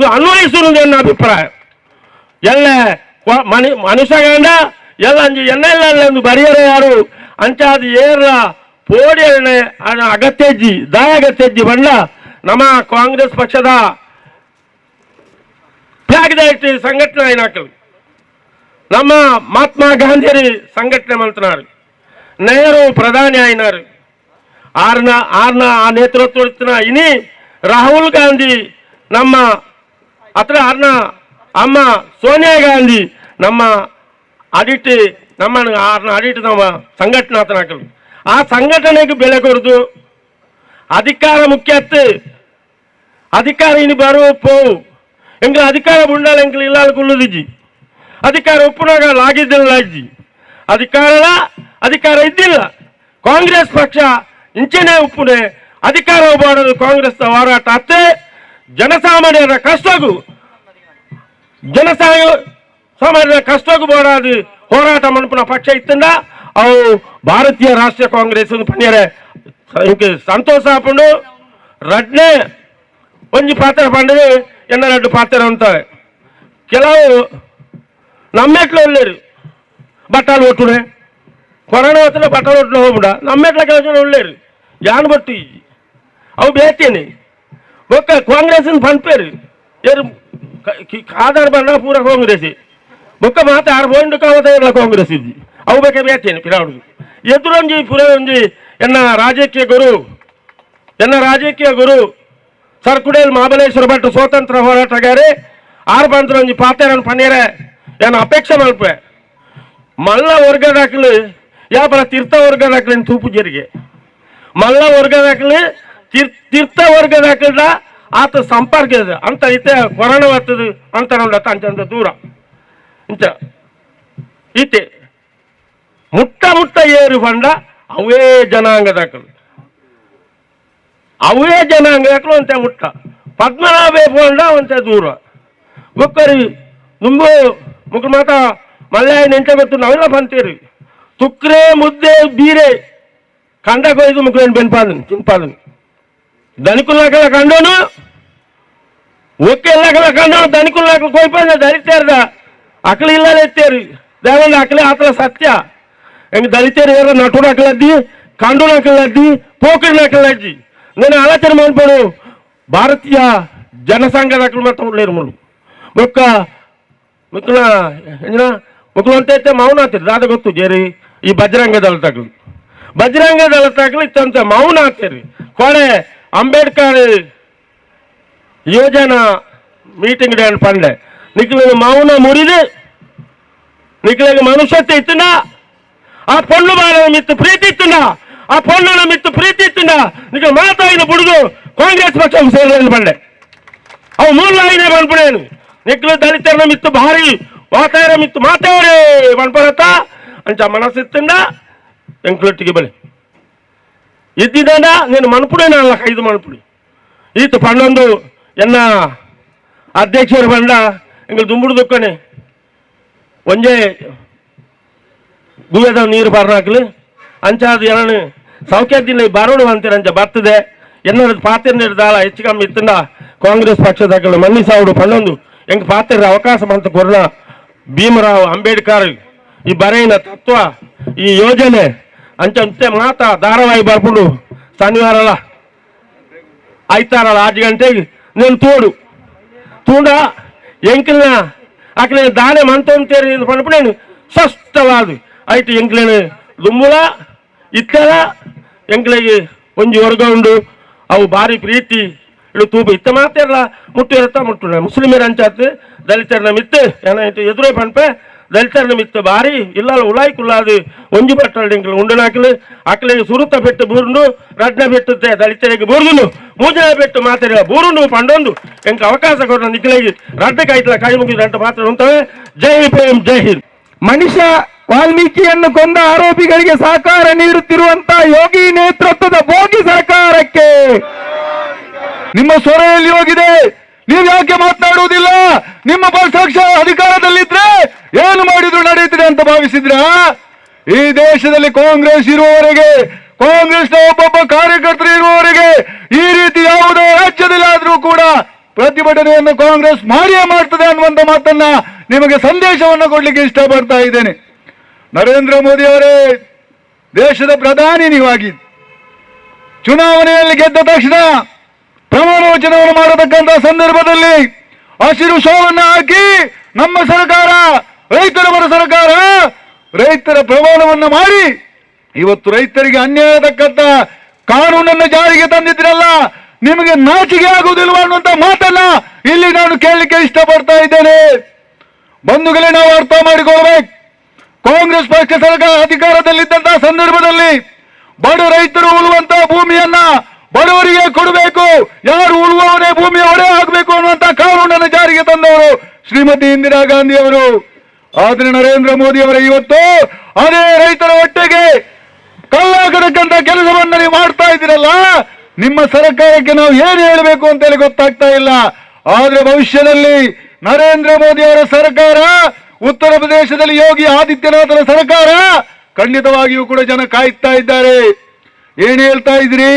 ಅನ್ವಯಿಸುವುದು ಎನ್ನ ಅಭಿಪ್ರಾಯ. ಎಲ್ಲ ಮನುಷ್ಯಗಂಡ ಎಲ್ಲ ಅಂಜಿ ಎನ್ನೆಲ್ಲ ಎಂದು ಬರಿಯರೆ ಯಾರು ಅಂಚಾದ ಏರ್ಲ ಪೋಡಿಯರಣೆ ಅಗತ್ಯಜ್ಜಿ ದಾಯ ಅಗತ್ಯಜ್ಜಿ ಬಂಡ ನಮ್ಮ ಕಾಂಗ್ರೆಸ್ ಪಕ್ಷದ ತ್ಯಾಗದ ಸಂಘಟನೆ అయినాಕలు ನಮ್ಮ ಮಹಾತ್ಮ ಗಾಂಧಿಯರಿ ಸಂಘಟನೆ ಮಂತ್ನಾರು ನೆಹರು ಪ್ರಧಾನಿ అయినారు ಆರ್ನ ಆರ್ನ ಆ ನೇತೃತ್ವ ಇನಿ ರಾಹುಲ್ ಗಾಂಧಿ ನಮ್ಮ ಅತ್ರ ಆರ್ನ ಅಮ್ಮ ಸೋನಿಯಾ ಗಾಂಧಿ ನಮ್ಮ ಅಡಿಟ್ ನಮ್ಮ ಆರ್ನ ಅಡಿಟ್ ನಮ್ಮ ಸಂಘಟನೆ ಆತನಾಕಲು ಆ ಸಂಘಟನೆಗೆ ಬೆಲೆ ಕೊಡುದು ಅಧಿಕಾರ ಮುಖ್ಯತ್ತು ಅಧಿಕಾರ ಇನಿ ಬರೋ ಪೋವು ಎಂಗ್ಲ ಅಧಿಕಾರ ಬುಂಡಾಲ ಎಂಗ್ಲ ಇಲ್ಲಾಲ ಕುಲ್ಲುದಿಜ್ಜಿ ಅಧಿಕಾರ ಒಪ್ಪುನಾಗ ಲಾಗಿದ್ದಿಲ್ಲ ಅಜ್ಜಿ ಅಧಿಕಾರ ಅಧಿಕಾರ ಇದ್ದಿಲ್ಲ ಕಾಂಗ್ರೆಸ್ ಪಕ್ಷ ಇಂಚೆನೆ ಉಪ್ಪುನೆ ಅಧಿಕಾರ ಹೋಗೋದು ಕಾಂಗ್ರೆಸ್ ಹೋರಾಟ ಅತ್ತೆ ಜನಸಾಮಾನ್ಯರ ಕಷ್ಟಗೂ ಜನಸಾಮಾನ್ಯರ ಕಷ್ಟಗೂ ಬೋಡಾದು ಹೋರಾಟ ಮನ್ಪುನ ಪಕ್ಷ ಇತ್ತಂಡ ಅವು ಭಾರತೀಯ ರಾಷ್ಟ್ರೀಯ ಕಾಂಗ್ರೆಸ್ ಪನ್ಯರೆ ಸಂತೋಷ ಆಪುಂಡು. ರಡ್ನೆ ಒಂಜಿ ಪಾತ್ರ ಪಂಡದು ಎನ್ನ ರಡ್ಡು ಪಾತ್ರ ಅಂತಾರೆ ಕೆಲವು ನಮ್ಮೆಟ್ಲು ಒಳ್ಳೇರು ಬಟ್ಟಾಲು ಒಟ್ಟುನೆ ಕೊರೋನಾ ಹೊತ್ತಿನ ಬಟ್ಟಲು ಒಟ್ಟು ಹೋಗ್ಬಿಡ ನಮ್ಮೆಟ್ಲ ಕೆಲವು ಜನ ಒಳ್ಳೇರು ಯಾನ್ ಬಟ್ಟು ಅವು ಬೇತೇನೆ ಬೊಕ್ಕ ಕಾಂಗ್ರೆಸ್ ಪನ್ಪೇರು ಏರು ಆಧಾರ ಬಂಡ ಪೂರ ಕಾಂಗ್ರೆಸ್ ಬೊಕ್ಕ ಮಾತ ಆರು ಪಾಯಿಂಟ್ ಕಾವತ ಇರಲ್ಲ ಕಾಂಗ್ರೆಸ್ ಇದ್ದಿ ಅವು ಬೇಕೆ ಬೇತೇನೆ ಪಿರಾವಡು ಎದುರೊಂಜಿ ಪುರ ಒಂಜಿ ಎನ್ನ ರಾಜಕೀಯ ಗುರು ಎನ್ನ ರಾಜಕೀಯ ಗುರು ಸರ್ಕುಡೇಲ್ ಮಹಾಬಲೇಶ್ವರ ಭಟ್ ಸ್ವಾತಂತ್ರ್ಯ ಹೋರಾಟಗಾರೆ ಆರು ಬಂದ್ರ ಒಂಜಿ ಪಾತೆರನ್ ಪನ್ನೀರೆ ಏನು ಅಪೇಕ್ಷೆ ಮಲ್ಪೆ ಮಲ್ಲ ವರ್ಗದಾಕ್ಲು ಯಾಪಲ ತೀರ್ಥ ವರ್ಗದಾಕ್ಲಿನ ತೂಪು ಜರಿಗೆ ಮಲ್ಲ ವರ್ಗದಾಕ್ಲು ತೀರ್ಥ ವರ್ಗದಾಕ್ಲ ಆತ ಸಂಪರ್ಕ ಇದೆ ಅಂತ ಇತ್ತೆ ಕೊರೋನಾ ಬರ್ತದೆ ಅಂತ ನೋಡತ್ತ ಅಂಚಂತ ದೂರ ಇಂಚ ಇತ್ತೆ ಮುಟ್ಟ ಮುಟ್ಟ ಏರು ಫಂಡ ಅವೇ ಜನಾಂಗದಾಕಲು ಅವೇ ಜನಾಂಗದಾಕಲು ಅಂತೆ ಮುಟ್ಟ ಪದ್ಮನಾಭ ಫಂಡ ಅಂತೆ ದೂರ ಒಕ್ಕರಿ ನುಂಬು ಮುಖ ಮಾತ ಮಲ್ಲಾಯ ನೆಂಚ ಗೊತ್ತು ನಾವೆಲ್ಲ ಬಂತೀರಿ ತುಕ್ರೆ ಮುದ್ದೆ ಬೀರೆ ಕಂಡ ಕೊಯ್ದು ಮುಖ ಬೆನ್ಪಾದನ್ ತಿನ್ಪಾದನ್ ಧನಿಕುಲ್ಲಾಕಲ ಕಂಡೋನು ಒಕ್ಕೆಲ್ಲಕಲ ಕಂಡೋನು ಧನಿಕುಲ್ಲಾಕಲು ಕೊಯ್ಪಂದ ದಲಿತೇರ್ದ ಅಕಲಿ ಇಲ್ಲದೆ ಎತ್ತೇರಿ ದೇವಂದ ಅಕಲಿ ಆತಲ ಸತ್ಯ ಹೆಂಗ್ ದಲಿತರು ಏರ ನಟುಡು ಅಕಲದ್ದಿ ಕಂಡು ಅಕಲದ್ದಿ ಪೋಕರಿನ ಅಕಲಜ್ಜಿ నేను ఆలోచన మాన్పడు భారతీయ ಜನಸಂಘದ ಅಕಲು ಮಾತ್ರ ಉಳ್ಳೇರು ಮುಳು ಬೊಕ್ಕ ಮುಕ್ಕಳ ಎಂಜಿನ ಮುಕ್ಕಳು ಅಂತ ಇತ್ತೆ ಮೌನ ಆಗ್ತಿರಿ ದಾದ ಗೊತ್ತು ಜೇರಿ ಈ ಬಜರಂಗ ದಳ ತಗಲು ಬಜರಂಗ ದಳ ತಗಲು ಇತ್ತಂತ ಮೌನ ಆಗ್ತೀರಿ ಕೊಡೆ ಅಂಬೇಡ್ಕರ್ ಯೋಜನಾ ಮೀಟಿಂಗ್ ಡ್ಯಾನ್ ಪಂಡೆ ನಿಕ್ಲಿನ ಮೌನ ಮುರಿದು ನಿಕ್ಲಿಗೆ ಮನುಷ್ಯತ್ವ ಇತ್ತುಂಡ ಆ ಪೊಣ್ಣು ಬಾಲ ಮಿತ್ತು ಪ್ರೀತಿ ಇತ್ತುಂಡ ಆ ಪೊಣ್ಣನ ಮಿತ್ತು ಪ್ರೀತಿ ಇತ್ತುಂಡ ನಿಕ್ಲ ಮಾತಾಯಿನ ಬುಡುದು ಕಾಂಗ್ರೆಸ್ ಪಕ್ಷ ಸೇರಿದ ಪಂಡೆ ಅವು ಮೂಲ ಪನ್ಪುಡೇನು ನಿಕ್ಲು ದಲಿತರ ಮಿತ್ತು ಭಾರಿ ವಾತಾಯರ ಮಿತ್ತು ಮಾತಾಡೆ ಪನ್ಪರತ್ತ ಅಂಚ ಮನಸ್ಸಿತ್ತುಂಡ ಎಂಕ್ಲೊಟ್ಟಿಗೆ ಬಳಿ ಇದ್ದಿದ್ದ నేను ಮನ್ಪುಡೇನ ಅಲ್ಲ ಕೈದು ಮನ್ಪುಡಿ ಈತ ಪಣ್ಣೊಂದು ಎನ್ನ ಅಧ್ಯಕ್ಷರು ಬಂಡ ಇಂಗ್ಲ ದುಂಬುಡು ದುಕ್ಕನೆ ಒಂಜೆ ಗುವೆದ ನೀರು ಬರ್ನಾಕ್ಲು ಅಂಚಾದ ಎನನು ಸೌಖ್ಯದಿಂದ ಬರೋಡು ಅಂತೀರ ಅಂಚ ಬರ್ತದೆ ಎನ್ನದ ಪಾತ್ರ ದಾಳ ಹೆಚ್ಚು ಕಮ್ಮಿ ಇತ್ತಂಡ ಕಾಂಗ್ರೆಸ್ ಪಕ್ಷದ ಮನ್ನಿಸಾವುಡು ಪಣ್ಣೊಂದು ಎಂಕ್ ಪಾತ್ರ ಅವಕಾಶ ಮಂತ ಕೊರ್ನ ಭೀಮರಾವ್ ಅಂಬೇಡ್ಕರ್ ಈ ಬರೆಯಿನ ತತ್ವ ಈ ಯೋಜನೆ ಅಂಚ ಅಂತೆ ಮಾತ ಧಾರಾವಾಹಿ ಬರ್ಪುಂಡು ಶನಿವಾರಲ ಐತಾರಲ್ಲ 5 ಗಂಟೆಗೆ నేను ತೋಡು ತೂಂಡ ಎಂಕಿಲ್ನ ಅಕ್ಲೆ ದಾನೆ ಮಂತಂತೇರಿ ಪಂಡಪು నేను ಸ್ಪಷ್ಟವಾದ ಐಟ್ ಎಂಕ್ಲೇನು ದುಂಬುಲ ಇತ್ತಲ ಎಂಕ್ಲೆಗೆ ಒಂಜಿ ವರ್ಗ ಉಂಡು ಅವು ಭಾರಿ ಪ್ರೀತಿ ಇಡು ತೂಪು ಇತ್ತ ಮಾತಿರಲ್ಲ ಮುಟ್ಟು ಇರತ್ತ ಮುಟ್ಟು ಮುಸ್ಲಿಮರ ಅಂಚಾತ್ ದಲಿತರನ ಮಿತ್ತು ಏನಾಯ್ತು ಎದುರೇ ಪನ್ಪೆ ದಲಿತರನ ಮಿತ್ತು ಭಾರಿ ಇಲ್ಲ ಉಲಾಯ್ ಕುಲ್ಲಾದು ಒಂಜಿ ಬಟ್ಟಲ್ ಎಂಕ್ಲು ಉಂಡನಾಕ್ಲು ಅಕ್ಲೆಗೆ ಸುರುತ ಬೆಟ್ಟು ಬೂರುಂಡು ರಡ್ನ ಬೆಟ್ಟುತ್ತೆ ದಲಿತರಿಗೆ ಬೂರುಂಡು ಮೂಜನ ಬೆಟ್ಟು ಮಾತಿರ ಬೂರುಂಡು ಪಂಡೊಂದು ಎಂಕ್ ಅವಕಾಶ ಕೊಟ್ಟ ನಿಕ್ಲೆಗೆ ರಡ್ಡ ಕಾಯ್ತಲ ಕೈ ಮುಗಿದ ಅಂತ ಮಾತ್ರ ಉಂಟವೆ. ಜೈ ಪ್ರೇಮ್, ಜೈ ಹಿಂದ್. ಮನುಷ್ಯ ವಾಲ್ಮೀಕಿಯನ್ನು ಕೊಂದ ಆರೋಪಿಗಳಿಗೆ ಸಹಕಾರ ನೀಡುತ್ತಿರುವಂತಹ ಯೋಗಿ ನೇತೃತ್ವದ ಭೋಗಿ ಸರ್ಕಾರಕ್ಕೆ ನಿಮ್ಮ ಸ್ವರ ಎಲ್ಲಿ ಹೋಗಿದೆ? ನೀವು ಯಾಕೆ ಮಾತನಾಡುವುದಿಲ್ಲ? ನಿಮ್ಮ ಪಕ್ಷ ಅಧಿಕಾರದಲ್ಲಿದ್ರೆ ಏನು ಮಾಡಿದ್ರು ನಡೆಯುತ್ತಿದೆ ಅಂತ ಭಾವಿಸಿದ್ರ? ಈ ದೇಶದಲ್ಲಿ ಕಾಂಗ್ರೆಸ್ ಇರುವವರೆಗೆ, ಕಾಂಗ್ರೆಸ್ನ ಒಬ್ಬೊಬ್ಬ ಕಾರ್ಯಕರ್ತರು ಇರುವವರೆಗೆ ಈ ರೀತಿ ಯಾವುದೇ ರಾಜ್ಯದಲ್ಲಿ ಆದ್ರೂ ಕೂಡ ಪ್ರತಿಭಟನೆಯನ್ನು ಕಾಂಗ್ರೆಸ್ ಮಾಡಿಯೇ ಮಾಡ್ತದೆ ಅನ್ನುವಂಥ ಮಾತನ್ನ ನಿಮಗೆ ಸಂದೇಶವನ್ನು ಕೊಡ್ಲಿಕ್ಕೆ ಇಷ್ಟಪಡ್ತಾ ಇದ್ದೇನೆ. ನರೇಂದ್ರ ಮೋದಿ ಅವರೇ, ದೇಶದ ಪ್ರಧಾನಿ ನೀವಾಗಿ ಚುನಾವಣೆಯಲ್ಲಿ ಗೆದ್ದ ತಕ್ಷಣ ಪ್ರಮಾಣ ವಚನವನ್ನು ಮಾಡತಕ್ಕಂಥ ಸಂದರ್ಭದಲ್ಲಿ ಹಸಿರು ಶೋವನ್ನು ಹಾಕಿ ನಮ್ಮ ಸರ್ಕಾರ ರೈತರ ಪರ ಸರ್ಕಾರ, ರೈತರ ಪ್ರಮಾಣವನ್ನು ಮಾಡಿ ಇವತ್ತು ರೈತರಿಗೆ ಅನ್ಯಾಯತಕ್ಕಂಥ ಕಾನೂನನ್ನು ಜಾರಿಗೆ ತಂದಿದ್ರಲ್ಲ, ನಿಮಗೆ ನಾಚಿಕೆ ಆಗುವುದಿಲ್ವಾ ಅನ್ನುವಂಥ ಮಾತನ್ನ ಇಲ್ಲಿ ನಾನು ಕೇಳಲಿಕ್ಕೆ ಇಷ್ಟಪಡ್ತಾ ಇದ್ದೇನೆ. ಬಂಧುಗಳೇ, ನಾವು ಅರ್ಥ ಮಾಡಿಕೊಳ್ಬೇಕು. ಕಾಂಗ್ರೆಸ್ ಪಕ್ಷ ಸರ್ಕಾರ ಅಧಿಕಾರದಲ್ಲಿದ್ದಂತಹ ಸಂದರ್ಭದಲ್ಲಿ ಬಡ ರೈತರು ಉಳುವಂತಹ ಭೂಮಿಯನ್ನ ಬಡವರಿಗೆ ಕೊಡಬೇಕು, ಯಾರು ಉಳುವವನೇ ಭೂಮಿಯ ಒಡೆ ಆಗಬೇಕು ಅನ್ನುವಂತ ಕಾನೂನನ್ನು ಜಾರಿಗೆ ತಂದವರು ಶ್ರೀಮತಿ ಇಂದಿರಾ ಗಾಂಧಿ ಅವರು. ಆದ್ರೆ ನರೇಂದ್ರ ಮೋದಿ ಅವರ ಇವತ್ತು ಅದೇ ರೈತರ ಹೊಟ್ಟೆಗೆ ಕಲ್ಲಾಕತಕ್ಕಂಥ ಕೆಲಸವನ್ನು ನೀವು ಮಾಡ್ತಾ ಇದ್ದೀರಲ್ಲ, ನಿಮ್ಮ ಸರ್ಕಾರಕ್ಕೆ ನಾವು ಏನು ಹೇಳಬೇಕು ಅಂತೇಳಿ ಗೊತ್ತಾಗ್ತಾ ಇಲ್ಲ. ಆದ್ರೆ ಭವಿಷ್ಯದಲ್ಲಿ ನರೇಂದ್ರ ಮೋದಿ ಅವರ ಸರ್ಕಾರ, ಉತ್ತರ ಪ್ರದೇಶದಲ್ಲಿ ಯೋಗಿ ಆದಿತ್ಯನಾಥರ ಸರ್ಕಾರ ಖಂಡಿತವಾಗಿಯೂ ಕೂಡ ಜನ ಕಾಯ್ತಾ ಇದ್ದಾರೆ. ಏನ್ ಹೇಳ್ತಾ ಇದ್ರಿ?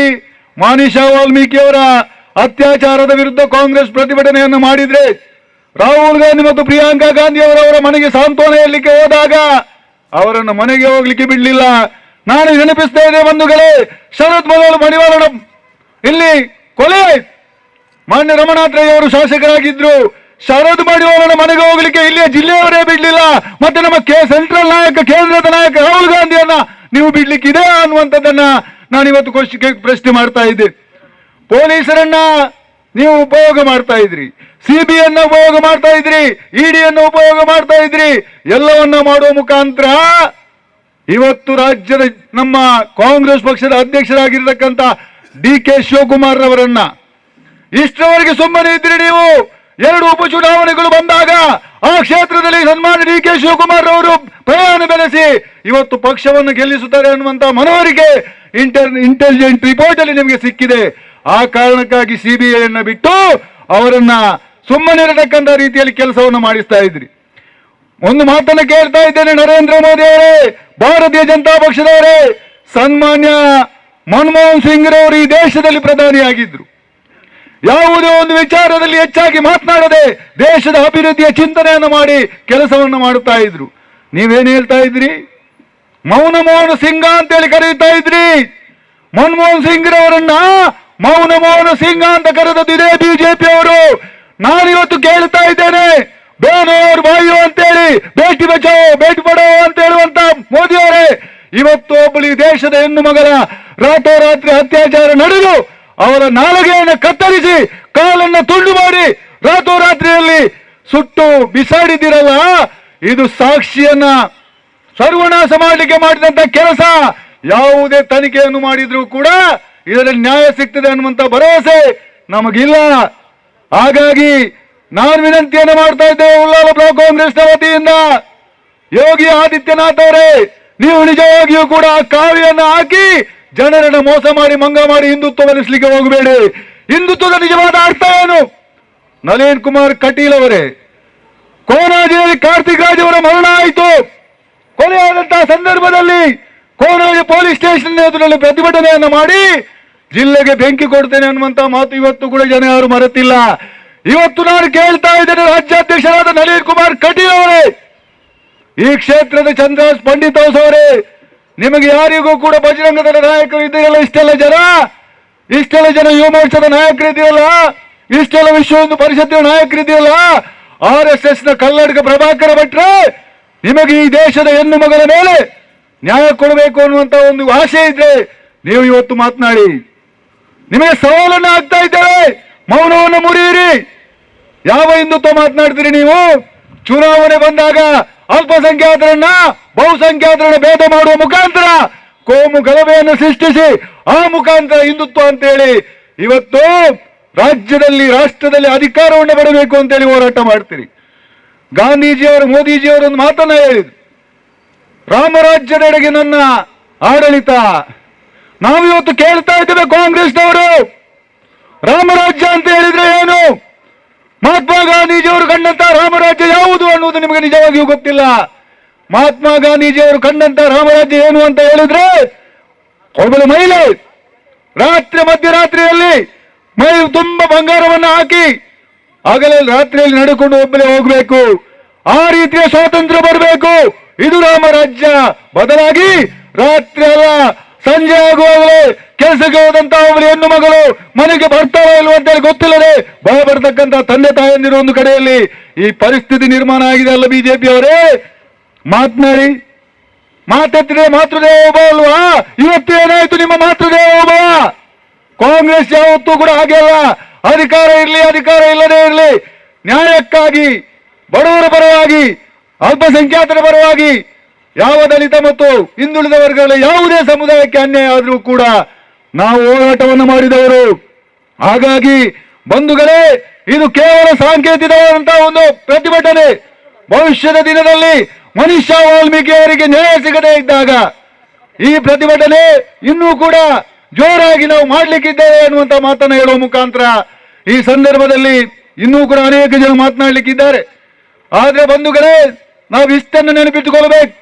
ಮಾನಿಷಾ ವಾಲ್ಮೀಕಿ ಅವರ ಅತ್ಯಾಚಾರದ ವಿರುದ್ಧ ಕಾಂಗ್ರೆಸ್ ಪ್ರತಿಭಟನೆಯನ್ನು ಮಾಡಿದ್ರೆ ರಾಹುಲ್ ಗಾಂಧಿ ಮತ್ತು ಪ್ರಿಯಾಂಕಾ ಗಾಂಧಿ ಅವರವರ ಮನೆಗೆ ಸಾಂತ್ವನ ಹೇಳಲಿಕ್ಕೆ ಹೋದಾಗ ಅವರನ್ನು ಮನೆಗೆ ಹೋಗ್ಲಿಕ್ಕೆ ಬಿಡಲಿಲ್ಲ. ನಾನು ನೆನಪಿಸ್ತಾ ಇದ್ದೆ ಬಂಧುಗಳೇ, ಶರತ್ ಮೊದಲು ಮಡಿವಾಳನ ಇಲ್ಲಿ ಕೊಲೆ ಆಯ್ತು. ಮಾನ್ಯ ರಮಣಾತ್ರಯ್ಯ ಅವರು ಶಾಸಕರಾಗಿದ್ರು. ಶರದ್ ಮಡಿವಾಳನ ಮನೆಗೆ ಹೋಗ್ಲಿಕ್ಕೆ ಇಲ್ಲಿಯ ಜಿಲ್ಲೆಯವರೇ ಬಿಡ್ಲಿಲ್ಲ. ಮತ್ತೆ ನಮ್ಮ ಸೆಂಟ್ರಲ್ ನಾಯಕ, ಕೇಂದ್ರದ ನಾಯಕ ರಾಹುಲ್ ಗಾಂಧಿಯನ್ನ ನೀವು ಬಿಡ್ಲಿಕ್ಕಿದೆ ಅನ್ನುವಂಥದ್ದನ್ನ ನಾನಿವತ್ತು ಪ್ರಶ್ನೆ ಮಾಡ್ತಾ ಇದ್ದೆ. ಪೊಲೀಸರನ್ನ ನೀವು ಉಪಯೋಗ ಮಾಡ್ತಾ ಇದ್ರಿ, ಸಿಬಿಐ ಉಪಯೋಗ ಮಾಡ್ತಾ ಇದ್ರಿ, ಇಡಿಯನ್ನು ಉಪಯೋಗ ಮಾಡ್ತಾ ಇದ್ರಿ. ಎಲ್ಲವನ್ನ ಮಾಡುವ ಮುಖಾಂತರ ಇವತ್ತು ರಾಜ್ಯದ ನಮ್ಮ ಕಾಂಗ್ರೆಸ್ ಪಕ್ಷದ ಅಧ್ಯಕ್ಷರಾಗಿರ್ತಕ್ಕಂಥ ಡಿ.ಕೆ. ಶಿವಕುಮಾರ್ ಅವರನ್ನ ಇಷ್ಟರವರೆಗೆ ಸುಮ್ಮನೆ ಇದ್ರಿ ನೀವು. 2 ಉಪಚುನಾವಣೆಗಳು ಬಂದಾಗ ಆ ಕ್ಷೇತ್ರದಲ್ಲಿ ಸನ್ಮಾನ್ಯ ಡಿ.ಕೆ. ಶಿವಕುಮಾರ್ ಅವರು ಪ್ರಯಾಣ ಬೆಳೆಸಿ ಇವತ್ತು ಪಕ್ಷವನ್ನು ಗೆಲ್ಲಿಸುತ್ತಾರೆ ಅನ್ನುವಂತ ಮನವರಿಕೆ ಇಂಟೆಲಿಜೆಂಟ್ ರಿಪೋರ್ಟ್ ಅಲ್ಲಿ ನಿಮಗೆ ಸಿಕ್ಕಿದೆ. ಆ ಕಾರಣಕ್ಕಾಗಿ ಸಿಬಿಐ ಅನ್ನು ಬಿಟ್ಟು ಅವರನ್ನ ಸುಮ್ಮನಿರತಕ್ಕಂಥ ರೀತಿಯಲ್ಲಿ ಕೆಲಸವನ್ನು ಮಾಡಿಸ್ತಾ ಇದ್ರಿ. ಒಂದು ಮಾತನ್ನು ಕೇಳ್ತಾ ಇದ್ದೇನೆ ನರೇಂದ್ರ ಮೋದಿ ಅವರೇ, ಭಾರತೀಯ ಜನತಾ ಪಕ್ಷದವರೇ, ಸನ್ಮಾನ್ಯ ಮನಮೋಹನ್ ಸಿಂಗ್ ರವರು ಈ ದೇಶದಲ್ಲಿ ಪ್ರಧಾನಿಯಾಗಿದ್ರು. ಯಾವುದೇ ಒಂದು ವಿಚಾರದಲ್ಲಿ ಹೆಚ್ಚಾಗಿ ಮಾತನಾಡದೆ ದೇಶದ ಅಭಿವೃದ್ಧಿಯ ಚಿಂತನೆಯನ್ನು ಮಾಡಿ ಕೆಲಸವನ್ನು ಮಾಡುತ್ತಾ ಇದ್ರು. ನೀವೇನು ಹೇಳ್ತಾ ಇದ್ರಿ? ಮೌನ ಮೋಹನ ಸಿಂಗ ಅಂತೇಳಿ ಕರೆಯುತ್ತಾ ಇದ್ರಿ. ಮನಮೋಹನ್ ಸಿಂಗ್ ರವರನ್ನ ಮೌನ ಮೋಹನ ಸಿಂಗ ಅಂತ ಕರೆದದ್ದು ಇದೇ ಬಿಜೆಪಿ ಅವರು. ನಾನಿವತ್ತು ಕೇಳ್ತಾ ಇದ್ದೇನೆ, ಬೇನೋರ್ ಬಾಯು ಅಂತೇಳಿ ಬೇಟಿ ಬಚಾವೋ ಬೇಟಿ ಪಡೋ ಅಂತ ಹೇಳುವಂತ ಮೋದಿ ಅವರೇ, ಇವತ್ತು ಒಬ್ಬಳು ಈ ದೇಶದ ಹೆಣ್ಣು ಮಗನ ರಾತ್ರೋರಾತ್ರಿ ಅತ್ಯಾಚಾರ ನಡೆದು ಅವರ ನಾಲಿಗೆಯನ್ನು ಕತ್ತರಿಸಿ ಕಾಲನ್ನು ತುಂಡು ಮಾಡಿ ರಾತ್ರೋರಾತ್ರಿಯಲ್ಲಿ ಸುಟ್ಟು ಬಿಸಾಡಿದ್ದೀರಲ್ಲ, ಇದು ಸಾಕ್ಷಿಯನ್ನ ಸರ್ವನಾಶ ಮಾಡಲಿಕ್ಕೆ ಮಾಡಿದಂತ ಕೆಲಸ. ಯಾವುದೇ ತನಿಖೆಯನ್ನು ಮಾಡಿದ್ರೂ ಕೂಡ ಇದರಲ್ಲಿ ನ್ಯಾಯ ಸಿಗ್ತದೆ ಅನ್ನುವಂತ ಭರವಸೆ ನಮಗಿಲ್ಲ. ಹಾಗಾಗಿ ನಾನು ವಿನಂತಿಯನ್ನು ಮಾಡ್ತಾ ಇದ್ದೇವೆ ಉಳ್ಳಾಲ ಬ್ಲಾಕ್ ಕಾಂಗ್ರೆಸ್ನ ವತಿಯಿಂದ, ಯೋಗಿ ಆದಿತ್ಯನಾಥ್ ಅವರೇ, ನೀವು ನಿಜವಾಗಿಯೂ ಕೂಡ ಆ ಕಾವಿಯನ್ನು ಹಾಕಿ ಜನರನ್ನು ಮೋಸ ಮಾಡಿ ಮಂಗ ಮಾಡಿ ಹಿಂದುತ್ವ ಬಲಿಸಲಿಕ್ಕೆ ಹೋಗಬೇಡಿ. ಹಿಂದುತ್ವದ ನಿಜವಾದ ಅರ್ಥ ಏನು? ನಳಿನ್ ಕುಮಾರ್ ಕಟೀಲ್ ಅವರೇ, ಕೋನಾಜಿಯಲ್ಲಿ ಕಾರ್ತಿಕ್ ರಾಜ್ ಅವರ ಮರಣ ಆಯಿತು. ಕೊಲೆಯಾದಂತಹ ಸಂದರ್ಭದಲ್ಲಿ ಕೋನಾಜಿ ಪೊಲೀಸ್ ಸ್ಟೇಷನ್ ಎದುರಲ್ಲಿ ಪ್ರತಿಭಟನೆಯನ್ನು ಮಾಡಿ ಜಿಲ್ಲೆಗೆ ಬೆಂಕಿ ಕೊಡ್ತೇನೆ ಅನ್ನುವಂತ ಮಾತು ಇವತ್ತು ಕೂಡ ಜನ ಯಾರು ಮರೆತಿಲ್ಲ. ಇವತ್ತು ನಾನು ಕೇಳ್ತಾ ಇದ್ದೇನೆ, ರಾಜ್ಯಾಧ್ಯಕ್ಷರಾದ ನಳಿನ್ ಕುಮಾರ್ ಕಟೀಲ್ ಅವರೇ, ಈ ಕ್ಷೇತ್ರದ ಚಂದ್ರಹಾಸ್ ಪಂಡಿತ್ ಹೌಸ್ ಅವರೇ, ನಿಮಗೆ ಯಾರಿಗೂ ಕೂಡ ಬಜರಂಗದಳ ನಾಯಕರು ಇದ್ದೀರಲ್ಲ, ಇಷ್ಟೆಲ್ಲ ಜನ ಯುವ ಮೋರ್ಚಾದ ನಾಯಕರು ಇದ್ದೀರಲ್ಲ, ಇಷ್ಟೆಲ್ಲ ವಿಶ್ವ ಹಿಂದೂ ಪರಿಷತ್ತಿನ ನಾಯಕರಿದ್ದೀರಲ್ಲ, RSS ನ ಕಲ್ಲಡ್ಕ ಪ್ರಭಾಕರ ಭಟ್ರೆ, ನಿಮಗೆ ಈ ದೇಶದ ಹೆಣ್ಣು ಮಗನ ಮೇಲೆ ನ್ಯಾಯ ಕೊಡಬೇಕು ಅನ್ನುವಂತ ಒಂದು ಆಸೆ ಇದ್ರೆ ನೀವು ಇವತ್ತು ಮಾತನಾಡಿ. ನಿಮಗೆ ಸವಾಲನ್ನು ಆಗ್ತಾ ಇದ್ದೇವೆ, ಮೌನವನ್ನು ಮುರಿಯಿರಿ. ಯಾವ ಹಿಂದುತ್ವ ಮಾತನಾಡ್ತೀರಿ ನೀವು? ಚುನಾವಣೆ ಬಂದಾಗ ಅಲ್ಪಸಂಖ್ಯಾತರನ್ನ ಬಹುಸಂಖ್ಯಾತರನ್ನ ಭೇದ ಮಾಡುವ ಮುಖಾಂತರ ಕೋಮು ಗಲಭೆಯನ್ನು ಸೃಷ್ಟಿಸಿ ಆ ಮುಖಾಂತರ ಹಿಂದುತ್ವ ಅಂತೇಳಿ ಇವತ್ತು ರಾಜ್ಯದಲ್ಲಿ ರಾಷ್ಟ್ರದಲ್ಲಿ ಅಧಿಕಾರವನ್ನು ಪಡಬೇಕು ಅಂತೇಳಿ ಹೋರಾಟ ಮಾಡ್ತೀರಿ. ಗಾಂಧೀಜಿಯವರು ಮೋದಿಜಿಯವರು ಒಂದು ಮಾತನ್ನ ಹೇಳಿದ್ರು, ರಾಮರಾಜ್ಯದೆಡೆಗೆ ನನ್ನ ಆಡಳಿತ. ನಾವಿವತ್ತು ಕೇಳ್ತಾ ಇದ್ದೇವೆ ಕಾಂಗ್ರೆಸ್ನವರು, ರಾಮರಾಜ್ಯ ಅಂತ ಹೇಳಿದ್ರೆ ಏನು? ಮಹಾತ್ಮ ಗಾಂಧೀಜಿಯವರು ಕಂಡಂತ ರಾಮರಾಜ್ಯ ಯಾವುದು ಅನ್ನುವುದು ನಿಮಗೆ ನಿಜವಾಗಿಯೂ ಗೊತ್ತಿಲ್ಲ. ಮಹಾತ್ಮ ಗಾಂಧೀಜಿಯವರು ಕಂಡಂತ ರಾಮರಾಜ್ಯ ಏನು ಅಂತ ಹೇಳಿದ್ರೆ, ಒಬ್ಬಳು ಮಹಿಳೆ ರಾತ್ರಿ ಮಧ್ಯರಾತ್ರಿಯಲ್ಲಿ ಮೈ ತುಂಬ ಬಂಗಾರವನ್ನು ಹಾಕಿ ಆಗಲೇ ರಾತ್ರಿಯಲ್ಲಿ ನಡೆಕೊಂಡು ಒಬ್ಬಳೇ ಹೋಗಬೇಕು, ಆ ರೀತಿಯ ಸ್ವಾತಂತ್ರ್ಯ ಬರಬೇಕು, ಇದು ರಾಮರಾಜ್ಯ. ಬದಲಾಗಿ ರಾತ್ರಿ ಅಲ್ಲ ಸಂಜೆ ಆಗುವಾಗಲೇ ಕೆಲಸಕ್ಕೆ ಹೋದಂತಹ ಒಬ್ಬರು ಹೆಣ್ಣು ಮಗಳು ಮನೆಗೆ ಬರ್ತಾರೋ ಇಲ್ವೋ ಅಂತೇಳಿ ಗೊತ್ತಿಲ್ಲದೆ ಭಯ ಪಡ್ತಕ್ಕಂಥ ತಂದೆ ತಾಯಂದಿರು ಒಂದು ಕಡೆಯಲ್ಲಿ ಈ ಪರಿಸ್ಥಿತಿ ನಿರ್ಮಾಣ ಆಗಿದೆ ಅಲ್ಲ ಬಿಜೆಪಿ ಅವರೇ? ಮಾತನಾಡಿ, ಮಾತೆತ್ತಿದ್ರೆ ಮಾತೃದೇವೋಭವ ಅಲ್ವಾ? ಇವತ್ತು ಏನಾಯ್ತು ನಿಮ್ಮ ಮಾತೃದೇವೋಭವ? ಕಾಂಗ್ರೆಸ್ ಯಾವತ್ತೂ ಕೂಡ ಹಾಗೆ ಅಲ್ಲ. ಅಧಿಕಾರ ಇರಲಿ ಅಧಿಕಾರ ಇಲ್ಲದೇ ಇರಲಿ, ನ್ಯಾಯಕ್ಕಾಗಿ, ಬಡವರ ಪರವಾಗಿ, ಅಲ್ಪಸಂಖ್ಯಾತರ ಪರವಾಗಿ, ಯಾವ ದಲಿತ ಮತ್ತು ಹಿಂದುಳಿದ ವರ್ಗಗಳ ಯಾವುದೇ ಸಮುದಾಯಕ್ಕೆ ಅನ್ಯಾಯ ಆದರೂ ಕೂಡ ನಾವು ಹೋರಾಟವನ್ನು ಮಾಡಿದವರು. ಹಾಗಾಗಿ ಬಂಧುಗಳೇ, ಇದು ಕೇವಲ ಸಾಂಕೇತಿಕವಾದಂತಹ ಒಂದು ಪ್ರತಿಭಟನೆ. ಭವಿಷ್ಯದ ದಿನದಲ್ಲಿ ಮನೀಷಾ ವಾಲ್ಮೀಕಿ ಅವರಿಗೆ ನ್ಯಾಯ ಸಿಗದೇ ಇದ್ದಾಗ ಈ ಪ್ರತಿಭಟನೆ ಇನ್ನೂ ಕೂಡ ಜೋರಾಗಿ ನಾವು ಮಾಡಲಿಕ್ಕಿದ್ದೇವೆ ಅನ್ನುವಂತ ಮಾತನ್ನು ಹೇಳುವ ಮುಖಾಂತರ ಈ ಸಂದರ್ಭದಲ್ಲಿ ಇನ್ನೂ ಕೂಡ ಅನೇಕ ಜನ ಮಾತನಾಡಲಿಕ್ಕಿದ್ದಾರೆ. ಆದ್ರೆ ಬಂಧುಗಳೇ, ನಾವು ಇಷ್ಟನ್ನು ನೆನಪಿಟ್ಟುಕೊಳ್ಳಬೇಕು.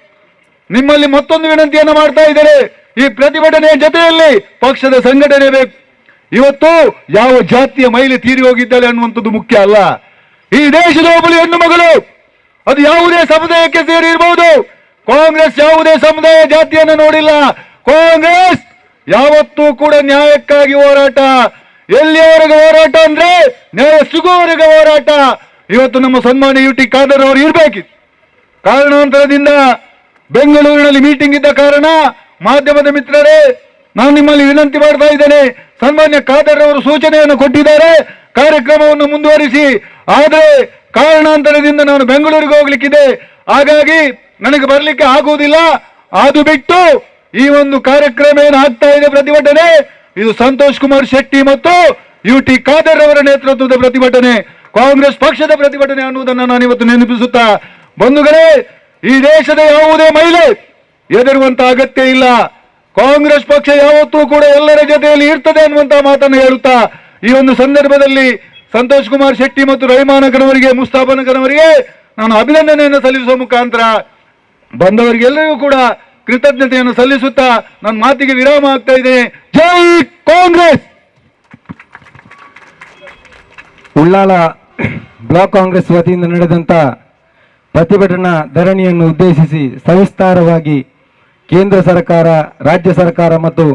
ನಿಮ್ಮಲ್ಲಿ ಮತ್ತೊಂದು ವಿನಂತಿಯನ್ನು ಮಾಡ್ತಾ ಇದ್ದಾರೆ, ಈ ಪ್ರತಿಭಟನೆಯ ಜೊತೆಯಲ್ಲಿ ಪಕ್ಷದ ಸಂಘಟನೆ ಬೇಕು. ಇವತ್ತು ಯಾವ ಜಾತಿಯ ಮಹಿಳೆ ತೀರಿ ಹೋಗಿದ್ದಾಳೆ ಅನ್ನುವಂಥದ್ದು ಮುಖ್ಯ ಅಲ್ಲ. ಈ ದೇಶದ ಒಬ್ಬಳು ಹೆಣ್ಣು ಮಗಳು, ಅದು ಯಾವುದೇ ಸಮುದಾಯಕ್ಕೆ ಸೇರಿರಬಹುದು. ಕಾಂಗ್ರೆಸ್ ಯಾವುದೇ ಸಮುದಾಯ ಜಾತಿಯನ್ನು ನೋಡಿಲ್ಲ. ಕಾಂಗ್ರೆಸ್ ಯಾವತ್ತೂ ಕೂಡ ನ್ಯಾಯಕ್ಕಾಗಿ ಹೋರಾಟ. ಎಲ್ಲಿಯವರೆಗೆ ಹೋರಾಟ ಅಂದ್ರೆ ನ್ಯಾಯ ಸಿಗುವವರೆಗೆ ಹೋರಾಟ. ಇವತ್ತು ನಮ್ಮ ಸನ್ಮಾನ್ಯ ಯು ಟಿ ಖಾದರ್ ಅವರು ಇರಬೇಕಿತ್ತು. ಕಾರಣಾಂತರದಿಂದ ಬೆಂಗಳೂರಿನಲ್ಲಿ ಮೀಟಿಂಗ್ ಇದ್ದ ಕಾರಣ ಮಾಧ್ಯಮದ ಮಿತ್ರರೇ, ನಾನು ನಿಮ್ಮಲ್ಲಿ ವಿನಂತಿ ಮಾಡ್ತಾ ಇದ್ದೇನೆ. ಸನ್ಮಾನ್ಯ ಖಾದರ್ ಅವರು ಸೂಚನೆಯನ್ನು ಕೊಟ್ಟಿದ್ದಾರೆ, ಕಾರ್ಯಕ್ರಮವನ್ನು ಮುಂದುವರಿಸಿ. ಆದರೆ ಕಾರಣಾಂತರದಿಂದ ನಾನು ಬೆಂಗಳೂರಿಗೆ ಹೋಗ್ಲಿಕ್ಕಿದೆ, ಹಾಗಾಗಿ ನನಗೆ ಬರಲಿಕ್ಕೆ ಆಗುವುದಿಲ್ಲ. ಅದು ಬಿಟ್ಟು ಈ ಒಂದು ಕಾರ್ಯಕ್ರಮ ಏನು ಆಗ್ತಾ ಇದೆ ಪ್ರತಿಭಟನೆ, ಇದು ಸಂತೋಷ್ ಕುಮಾರ್ ಶೆಟ್ಟಿ ಮತ್ತು ಯು ಟಿ ಖಾದರ್ ಅವರ ನೇತೃತ್ವದ ಪ್ರತಿಭಟನೆ, ಕಾಂಗ್ರೆಸ್ ಪಕ್ಷದ ಪ್ರತಿಭಟನೆ ಅನ್ನುವುದನ್ನು ನಾನು ಇವತ್ತು ನೆನಪಿಸುತ್ತಾ, ಬಂಧುಗಳೇ, ಈ ದೇಶದ ಯಾವುದೇ ಮಹಿಳೆ ಹೆದರುವಂತ ಅಗತ್ಯ ಇಲ್ಲ. ಕಾಂಗ್ರೆಸ್ ಪಕ್ಷ ಯಾವತ್ತೂ ಕೂಡ ಎಲ್ಲರ ಜೊತೆಯಲ್ಲಿ ಇರ್ತದೆ ಅನ್ನುವಂತ ಮಾತನ್ನು ಹೇಳುತ್ತಾ ಈ ಒಂದು ಸಂದರ್ಭದಲ್ಲಿ ಸಂತೋಷ್ ಕುಮಾರ್ ಶೆಟ್ಟಿ ಮತ್ತು ರಹಿಮಾನಕನವರಿಗೆ, ಮುಸ್ತಾಫನಕನವರಿಗೆ ನಾನು ಅಭಿನಂದನೆಯನ್ನು ಸಲ್ಲಿಸುವ ಮುಖಾಂತರ ಬಂದವರಿಗೆಲ್ಲರಿಗೂ ಕೂಡ ಕೃತಜ್ಞತೆಯನ್ನು ಸಲ್ಲಿಸುತ್ತಾ ನನ್ನ ಮಾತಿಗೆ ವಿರಾಮ ಆಗ್ತಾ ಇದ್ದೇನೆ. ಜೈ ಕಾಂಗ್ರೆಸ್. ಉಳ್ಳಾಲ ಬ್ಲಾಕ್ ಕಾಂಗ್ರೆಸ್ ವತಿಯಿಂದ ನಡೆದಂಥ ಪ್ರತಿಭಟನಾ ಧರಣಿಯನ್ನು ಉದ್ದೇಶಿಸಿ ಸವಿಸ್ತಾರವಾಗಿ ಕೇಂದ್ರ ಸರ್ಕಾರ, ರಾಜ್ಯ ಸರ್ಕಾರ ಮತ್ತು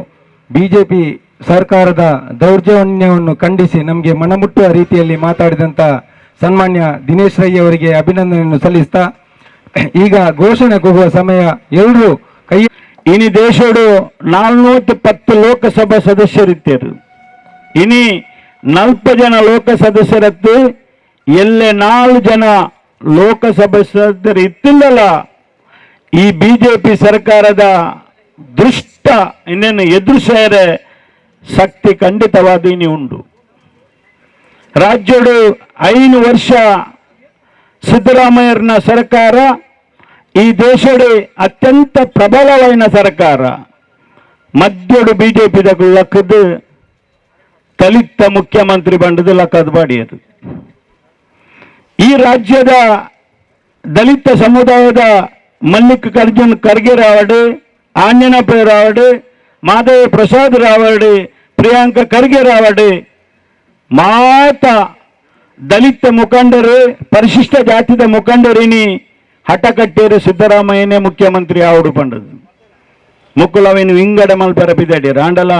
ಬಿಜೆಪಿ ಸರ್ಕಾರದ ದೌರ್ಜನ್ಯವನ್ನು ಖಂಡಿಸಿ ನಮಗೆ ಮನಮುಟ್ಟುವ ರೀತಿಯಲ್ಲಿ ಮಾತಾಡಿದಂಥ ಸನ್ಮಾನ್ಯ ದಿನೇಶ್ ರೈ ಅವರಿಗೆ ಅಭಿನಂದನೆಯನ್ನು ಸಲ್ಲಿಸ್ತಾ ಈಗ ಘೋಷಣೆ ಕೂಗುವ ಸಮಯ. ಎಲ್ಲರೂ ಕೈ ಇನಿ ದೇಶಡು 410 ಲೋಕಸಭಾ ಸದಸ್ಯರಿದ್ದರು. ಇನಿ 40 ಜನ ಲೋಕಸದಸ್ಯರತ್ತು ಎಲ್ಲೆ 4 ಜನ ಲೋಕಸಭಾ ಸದಸ್ಯರು ಇತ್ತಿಲ್ಲಲ್ಲ. ಈ ಬಿಜೆಪಿ ಸರ್ಕಾರದ ದುಷ್ಟ ಇನ್ನೇನು ಎದುರಿಸೇರೆ ಶಕ್ತಿ ಖಂಡಿತವಾದ ಇನಿ ಉಂಡು. ರಾಜ್ಯಡು 5 ವರ್ಷ ಸಿದ್ದರಾಮಯ್ಯನ ಸರ್ಕಾರ ಈ ದೇಶಡೆ ಅತ್ಯಂತ ಪ್ರಬಲವಾದ ಸರ್ಕಾರ. ಮಧ್ಯಡು ಬಿಜೆಪಿ ಲಕ್ಕದು ದಲಿತ ಮುಖ್ಯಮಂತ್ರಿ ಬಂಡದು ಲಕ್ಕದ. ಈ ರಾಜ್ಯದ ದಲಿತ ಸಮುದಾಯದ ಮಲ್ಲಿಕಾರ್ಜುನ್ ಖರ್ಗೆ ರಾವಡ್, ಆಂಜನಪ್ಪ ರಾವಡ್, ಮಾಧವ ಪ್ರಸಾದ್ ರಾವಡ್, ಪ್ರಿಯಾಂಕ ಖರ್ಗೆ ರಾವಡ್, ಮಾತ ದಲಿತ ಮುಖಂಡರು, ಪರಿಶಿಷ್ಟ ಜಾತಿದ ಮುಖಂಡರಿನಿ ಹಠ ಕಟ್ಟೇರು ಸಿದ್ದರಾಮಯ್ಯನೇ ಮುಖ್ಯಮಂತ್ರಿ ಆವಡು ಪಂಡದು. ಮುಕ್ಕುಲವೇನು ವಿಂಗಡ ಮಲ್ಪೆರ ಬಿದಡಿ ರಾಂಡಲ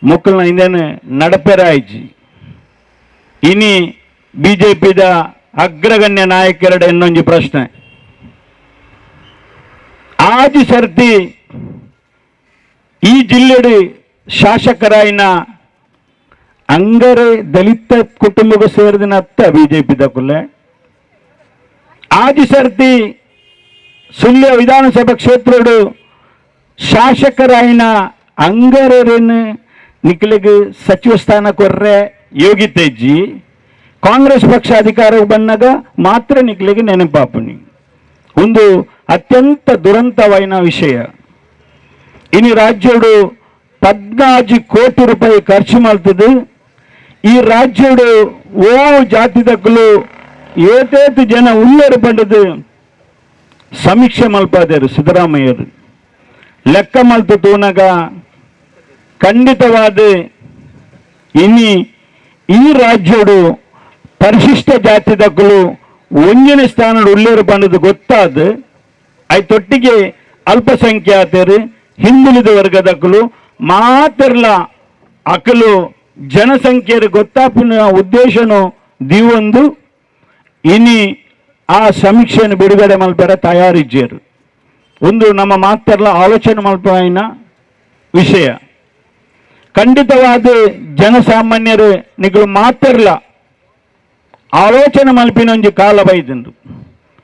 ಮುಕ್ಕುಲ್ನ ಹಿಂದೆನೆ ನಡಪೆರ ಆಯ್ಜಿ. ಇನಿ ಬಿಜೆಪಿದ ಅಗ್ರಗಣ್ಯ ನಾಯಕರಡ ಇನ್ನೊಂದು ಪ್ರಶ್ನೆ. ಆಜಿ ಸರ್ತಿ ಈ ಜಿಲ್ಲೆಡು ಶಾಸಕರಾಯಿನ ಅಂಗರೆ ದಲಿತ ಕುಟುಂಬಕ್ಕೆ ಸೇರಿದಿನತ್ತ ಬಿಜೆಪಿ ದಕುಲೆ. ಆಜಿ ಸರ್ತಿ ಸುಳ್ಯ ವಿಧಾನಸಭಾ ಕ್ಷೇತ್ರಡು ಶಾಸಕರಾಯಿನ ಅಂಗರೇನು ನಿಖಲಿಗೆ ಸಚಿವ ಸ್ಥಾನ ಕೊರ್ರೆ ಯೋಗಿತೇಜಿ. ಕಾಂಗ್ರೆಸ್ ಪಕ್ಷ ಅಧಿಕಾರಕ್ಕೆ ಬಂದಾಗ ಮಾತ್ರ ನಿಖಲಿಗೆ ನೆನಪಾಪುನಿ. ಒಂದು ಅತ್ಯಂತ ದುರಂತವಾಯಿನ ವಿಷಯ. ಇನಿ ರಾಜ್ಯಡು 14 ಕೋಟಿ ರೂಪಾಯಿ ಖರ್ಚು ಮಾಡ್ತದೆ. ಈ ರಾಜ್ಯಡು ಓ ಜಾತಿ ದಕ್ಕಲು ಏತೇತು ಜನ ಉಳ್ಳರು ಪಂಡದು ಸಮೀಕ್ಷೆ ಮಲ್ಪಾದರು ಸಿದ್ದರಾಮಯ್ಯರು. ಲೆಕ್ಕ ಮಲ್ತು ತೂನಗ ಖಂಡಿತವಾದ ಇನಿ ಈ ರಾಜ್ಯಡು ಪರಿಶಿಷ್ಟ ಜಾತಿ ದಕ್ಕಲು ಒಂಜಿನ ಸ್ಥಾನಡು ಉಳ್ಳೇರು ಪಂಡದು ಗೊತ್ತಾದ ಐತೊಟ್ಟಿಗೆ ಅಲ್ಪಸಂಖ್ಯಾತರು, ಹಿಂದುಳಿದ ವರ್ಗದಕ್ಕಲು ಮಾತಿರ್ಲ ಅಕಲು ಜನಸಂಖ್ಯೆರು ಗೊತ್ತಾಪಿನ ಉದ್ದೇಶನು ದಿವೊಂದು ಇನಿ ಆ ಸಮೀಕ್ಷೆಯನ್ನು ಬಿಡುಗಡೆ ಮಲ್ಪೆರ ತಯಾರಿಜ್ಜೇರು. ಒಂದು ನಮ್ಮ ಮಾತೆಲ್ಲ ಆಲೋಚನೆ ಮಲ್ಪಾಯಿನ ವಿಷಯ. ಖಂಡಿತವಾದ ಜನಸಾಮಾನ್ಯರು ನಿಗಳು ಮಾತಿರ್ಲ ಆಲೋಚನೆ ಮಲ್ಪಿನೊಂಜಿ ಕಾಲ ಬೈದಂದು.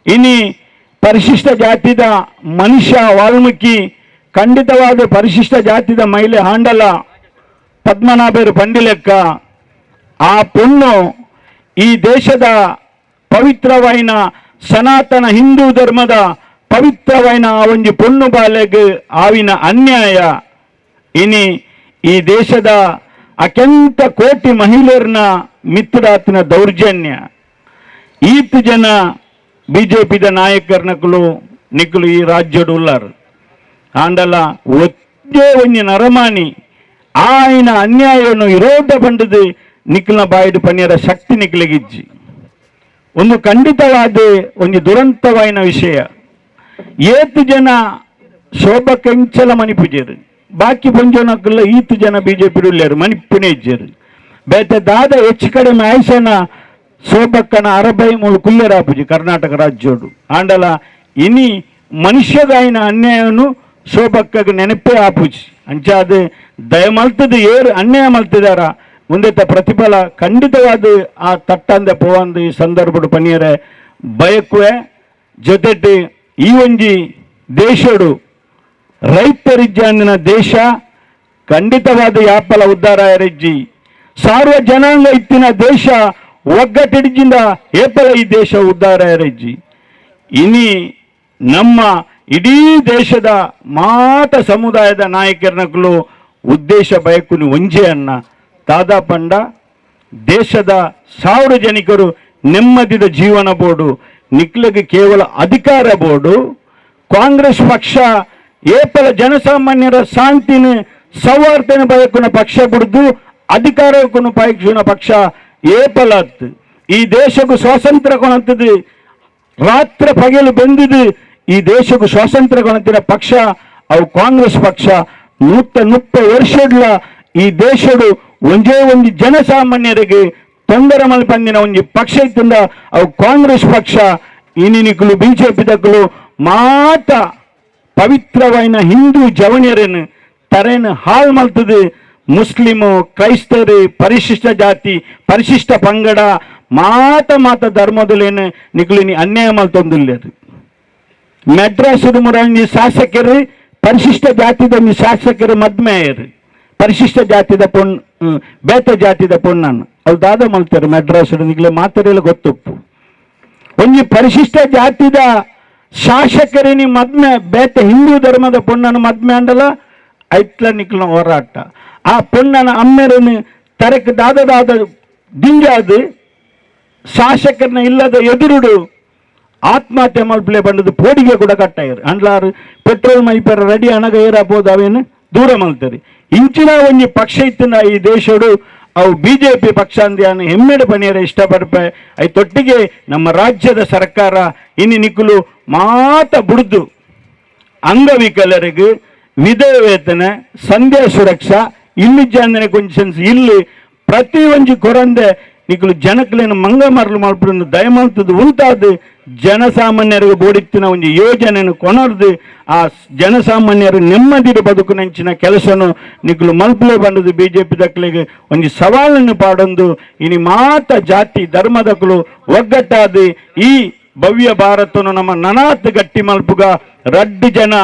ಇನಿ ಪರಿಶಿಷ್ಟ ಜಾತಿದ ಮನುಷ್ಯ ವಾಲ್ಮೀಕಿ ಖಂಡಿತವಾದ ಪರಿಶಿಷ್ಟ ಜಾತಿದ ಮಹಿಳೆ ಹಾಂಡಲ ಪದ್ಮನಾಭರು ಪಂಡಿಲೆಕ್ಕ ಆ ಪೊಣ್ಣು ಈ ದೇಶದ ಪವಿತ್ರವಾಯಿನ ಸನಾತನ ಹಿಂದೂ ಧರ್ಮದ ಪವಿತ್ರವಾಯಿನ ಆ ಒಂಜಿ ಪೊಣ್ಣು ಬಾಲೆಗ್ ಆವಿನ ಅನ್ಯಾಯ ಇನಿ ಈ ದೇಶದ ಅತ್ಯಂತ ಕೋಟಿ ಮಹಿಳೆಯರನ್ನ ಮಿತ್ರಾತಿನ ದೌರ್ಜನ್ಯ. ಈತ್ ಜನ ಬಿಜೆಪಿದ ನಾಯಕರ್ನಕುಲು ನಿಕ್ಕಲು ಈ ರಾಜ್ಯಡು ಉಲ್ಲಾರು. ಆಂಡಲ ಒತ್ತೇ ಒಂಜಿ ನರಮಾನಿ ಆಯ್ನ ಅನ್ಯಾಯವನ್ನು ವಿರೋಧ ಬಂಡದು ನಿಕ್ಕಲ್ನ ಬಾಯಿಡು ಪನ್ಯರ ಶಕ್ತಿ ನಿಕ್ಕಲಿಗಿಜ್ಜಿ. ಒಂದು ಖಂಡಿತವಾದ ಒಂದು ದುರಂತವಾಯಿನ ವಿಷಯ. ಏತು ಜನ ಶೋಭಕೆಂಚಲ ಮಣಿಪುಜೇರು ಬಾಕಿ ಪಂಜೋನಕ್ಕಲ್ಲ ಈತು ಜನ ಬಿಜೆಪಿ ಉಳ್ಳೇರು ಮಣಿಪುಣೆ ಇಜ್ಜೇರು. ಬೇತೆ ದಾದ ಹೆಚ್ಚು ಕಡಿಮೆ ಆಯ್ಸನ ಶೋಭಕ್ಕನ ಅರಬೈ ಮೂಳು ಕುಲ್ಲೆರಾಪುಜಿ ಕರ್ನಾಟಕ ರಾಜ್ಯೋಡು. ಆಂಡಲ ಇನಿ ಮನುಷ್ಯಗಾಯಿನ ಅನ್ಯಾಯನು ಶೋಭಕ್ಕಗೆ ನೆನಪೇ ಆಪುಜಿ. ಅಂಚಾದ ದಯಮಲ್ತದ ಏರು ಅನ್ಯಾಯ ಮಲ್ತಿದಾರ ಮುಂದೆತ್ತ ಪ್ರತಿಫಲ ಖಂಡಿತವಾದ ಆ ತಟ್ಟಂದೆ ಪೋವಂದು ಈ ಸಂದರ್ಭಡು ಪನಿಯರೆ ಬಯಕುವೆ. ಜೊತೆಟ್ ಈ ಒಂಜಿ ದೇಶಡು ರೈತರಿಜ್ಜಾಂದಿನ ದೇಶ ಖಂಡಿತವಾದ ಯಾಪಲ ಉದ್ಧಾರ ರೆಜ್ಜಿ. ಸಾರ್ವ ಜನಾಂಗ ಇತ್ತಿನ ದೇಶ ಒಗ್ಗಟ್ಟಿಡಿಜಿಂದ ಏಪಲ ಈ ದೇಶ ಉದ್ಧಾರ ರೆಜ್ಜಿ. ಇನಿ ನಮ್ಮ ಇಡೀ ದೇಶದ ಮಾತ ಸಮುದಾಯದ ನಾಯಕರನಕಲು ಉದ್ದೇಶ ಬಯಕುನಿ ಒಂಜೆ ಅನ್ನ ದಾದಾ ಪಂಡ ದೇಶದ ಸಾರ್ವಜನಿಕರು ನೆಮ್ಮದಿದ ಜೀವನ ಬೋರ್ಡು, ನಿಕ್ಲಗೆ ಕೇವಲ ಅಧಿಕಾರ ಬೋರ್ಡು. ಕಾಂಗ್ರೆಸ್ ಪಕ್ಷ ಏಪಲ ಜನಸಾಮಾನ್ಯರ ಶಾಂತಿನ ಸೌಹಾರ್ದನ ಬಯಕುನ ಪಕ್ಷ ಬಿಡ್ದು ಅಧಿಕಾರಕ್ಕೂ ಬಯಕುನ ಪಕ್ಷ ಏಪಲತ್. ಈ ದೇಶಕ್ಕೂ ಸ್ವಾತಂತ್ರ್ಯ ಕೊಣಂತದ್ದು ರಾತ್ರಿ ಪಗಲು ಬೆಂದಿದ್ದು ಈ ದೇಶಕ್ಕೂ ಸ್ವಾತಂತ್ರ್ಯ ಕೊಣತಿನ ಪಕ್ಷ ಅವು ಕಾಂಗ್ರೆಸ್ ಪಕ್ಷ. 130 ವರ್ಷಡ್ಲ ಈ ದೇಶಡು ಒಂಜೇ ಒಂದು ಜನಸಾಮಾನ್ಯರಿಗೆ ತೊಂದರೆ ಮಲ್ಪಂದಿನ ಒಂಜಿ ಪಕ್ಷ ಇತ್ತಿಂದ ಅವು ಕಾಂಗ್ರೆಸ್ ಪಕ್ಷ. ಇನಿನಿಕುಲು ಬಿಜೆಪಿ ದಕ್ಕಲು ಮಾತ ಪವಿತ್ರವಾಯಿನ ಹಿಂದೂ ಜವಣಿಯರನ್ನು ತರೇನು ಹಾಳು ಮಲ್ತದೆ. ಮುಸ್ಲಿಮು, ಕ್ರೈಸ್ತರು, ಪರಿಶಿಷ್ಟ ಜಾತಿ, ಪರಿಶಿಷ್ಟ ಪಂಗಡ, ಮಾತ ಮಾತ ಧರ್ಮದಲ್ಲೇನು ನಿಕುಲಿನಿ ಅನ್ಯಾಯ ಮಲ್ತೊಂದಿಲ್ಲ. ಮೆಡ್ರಾಸ್ ಮುರಂಜಿ ಶಾಸಕರು ಪರಿಶಿಷ್ಟ ಜಾತಿದ ಒಂಜಿ ಶಾಸಕರು ಮದ್ಮೆಯರು ಪರಿಶಿಷ್ಟ ಜಾತಿದ ಪೊಣ್ ಬೇತ ಜಾತಿದ ಪೊಣ್ಣನ್ನು ಅವು ದಾದ ಮಲ್ತಾರೆ ಮೆಡ್ರಾಸ್ ನಿಕ್ಲೆ ಮಾತರೆಲ್ಲ ಗೊತ್ತುಪ್ಪು. ಒಂಜಿ ಪರಿಶಿಷ್ಟ ಜಾತಿದ ಶಾಸಕರಿನಿ ಮದ್ಮೆ ಬೇತ ಹಿಂದೂ ಧರ್ಮದ ಪೊಣ್ಣನ ಮದ್ಮೆ ಅಂಡಲ ಐತ್ಲ ನಿಕ್ಲ ಹೋರಾಟ. ಆ ಪೊಣ್ಣನ ಅಮ್ಮೆರನ್ನು ತರಕ್ ದಾದ ದಿಂಜಾದು ಶಾಸಕರನ್ನ ಇಲ್ಲದ ಎದುರುಡು ಆತ್ಮಹತ್ಯೆ ಮಲ್ಪಲೆ ಬಂದದ್ದು ಪೋಡಿಗೆ ಕೂಡ ಕಟ್ಟಾಯರು ಅಂಡ್ಲಾರು ಪೆಟ್ರೋಲ್ ಮೈಪರ ರೆಡಿ ಅಣಗ ಏರಬಹುದು ಅವೇನು ದೂರ ಮಲ್ತಾರೆ. ಇಂಚಿನ ಒಂಜಿ ಪಕ್ಷ ಇತ್ತಿನ ಈ ದೇಶಡು ಅವು ಬಿಜೆಪಿ ಪಕ್ಷ ಅಂದ್ಯಾನ ಹೆಮ್ಮೆಡು ಪಣಿಯರ ಇಷ್ಟಪಡ್ಪೆ. I ತೊಟ್ಟಿಗೆ ನಮ್ಮ ರಾಜ್ಯದ ಸರ್ಕಾರ ಇನ್ನು ನಿಕ್ಕಲು ಮಾತ ಬುಡ್ದು ಅಂಗವಿಕಲರಿಗೆ ವಿಧವೆ ವೇತನ, ಸಂಧ್ಯಾ ಸುರಕ್ಷಾ, ಇಲ್ಲಿ ಜಾಂದನೆ ಕೊಂಚನ್ಸ್ ಇಲ್ಲಿ ಪ್ರತಿ ಒಂಜಿ ಕೊರಂದೆ ನಿಕುಲು ಜನಕ್ಲೇನು ಮಂಗಮರಲು ಮಲ್ಪುನ ದಯಮಲ್ತದ್ದು ಉಂಟಾದ ಜನಸಾಮಾನ್ಯರಿಗೆ ಬೋಡಿತ್ತಿನ ಒಂಜಿ ಯೋಜನೆಯನ್ನು ಕೊನರ್ದು ಆ ಜನಸಾಮಾನ್ಯರು ನೆಮ್ಮದಿಡು ಬದುಕುನಂಚಿನ ಕೆಲಸನು ನಿಕುಲು ಮಲ್ಪಲೆ ಬಂದದ್ದು ಬಿಜೆಪಿ ದಕ್ಕಲಿಗೆ ಒಂಜಿ ಸವಾಲನ್ನು ಪಾಡೊಂದು ಇನಿ ಮಾತ ಜಾತಿ ಧರ್ಮದಕ್ಕಲು ಒಗ್ಗಟ್ಟಾದ ಈ ಭವ್ಯ ಭಾರತನು ನಮ್ಮ ನನಾತ್ ಗಟ್ಟಿ ಮಲ್ಪುಗ ರಡ್ಡು ಜನ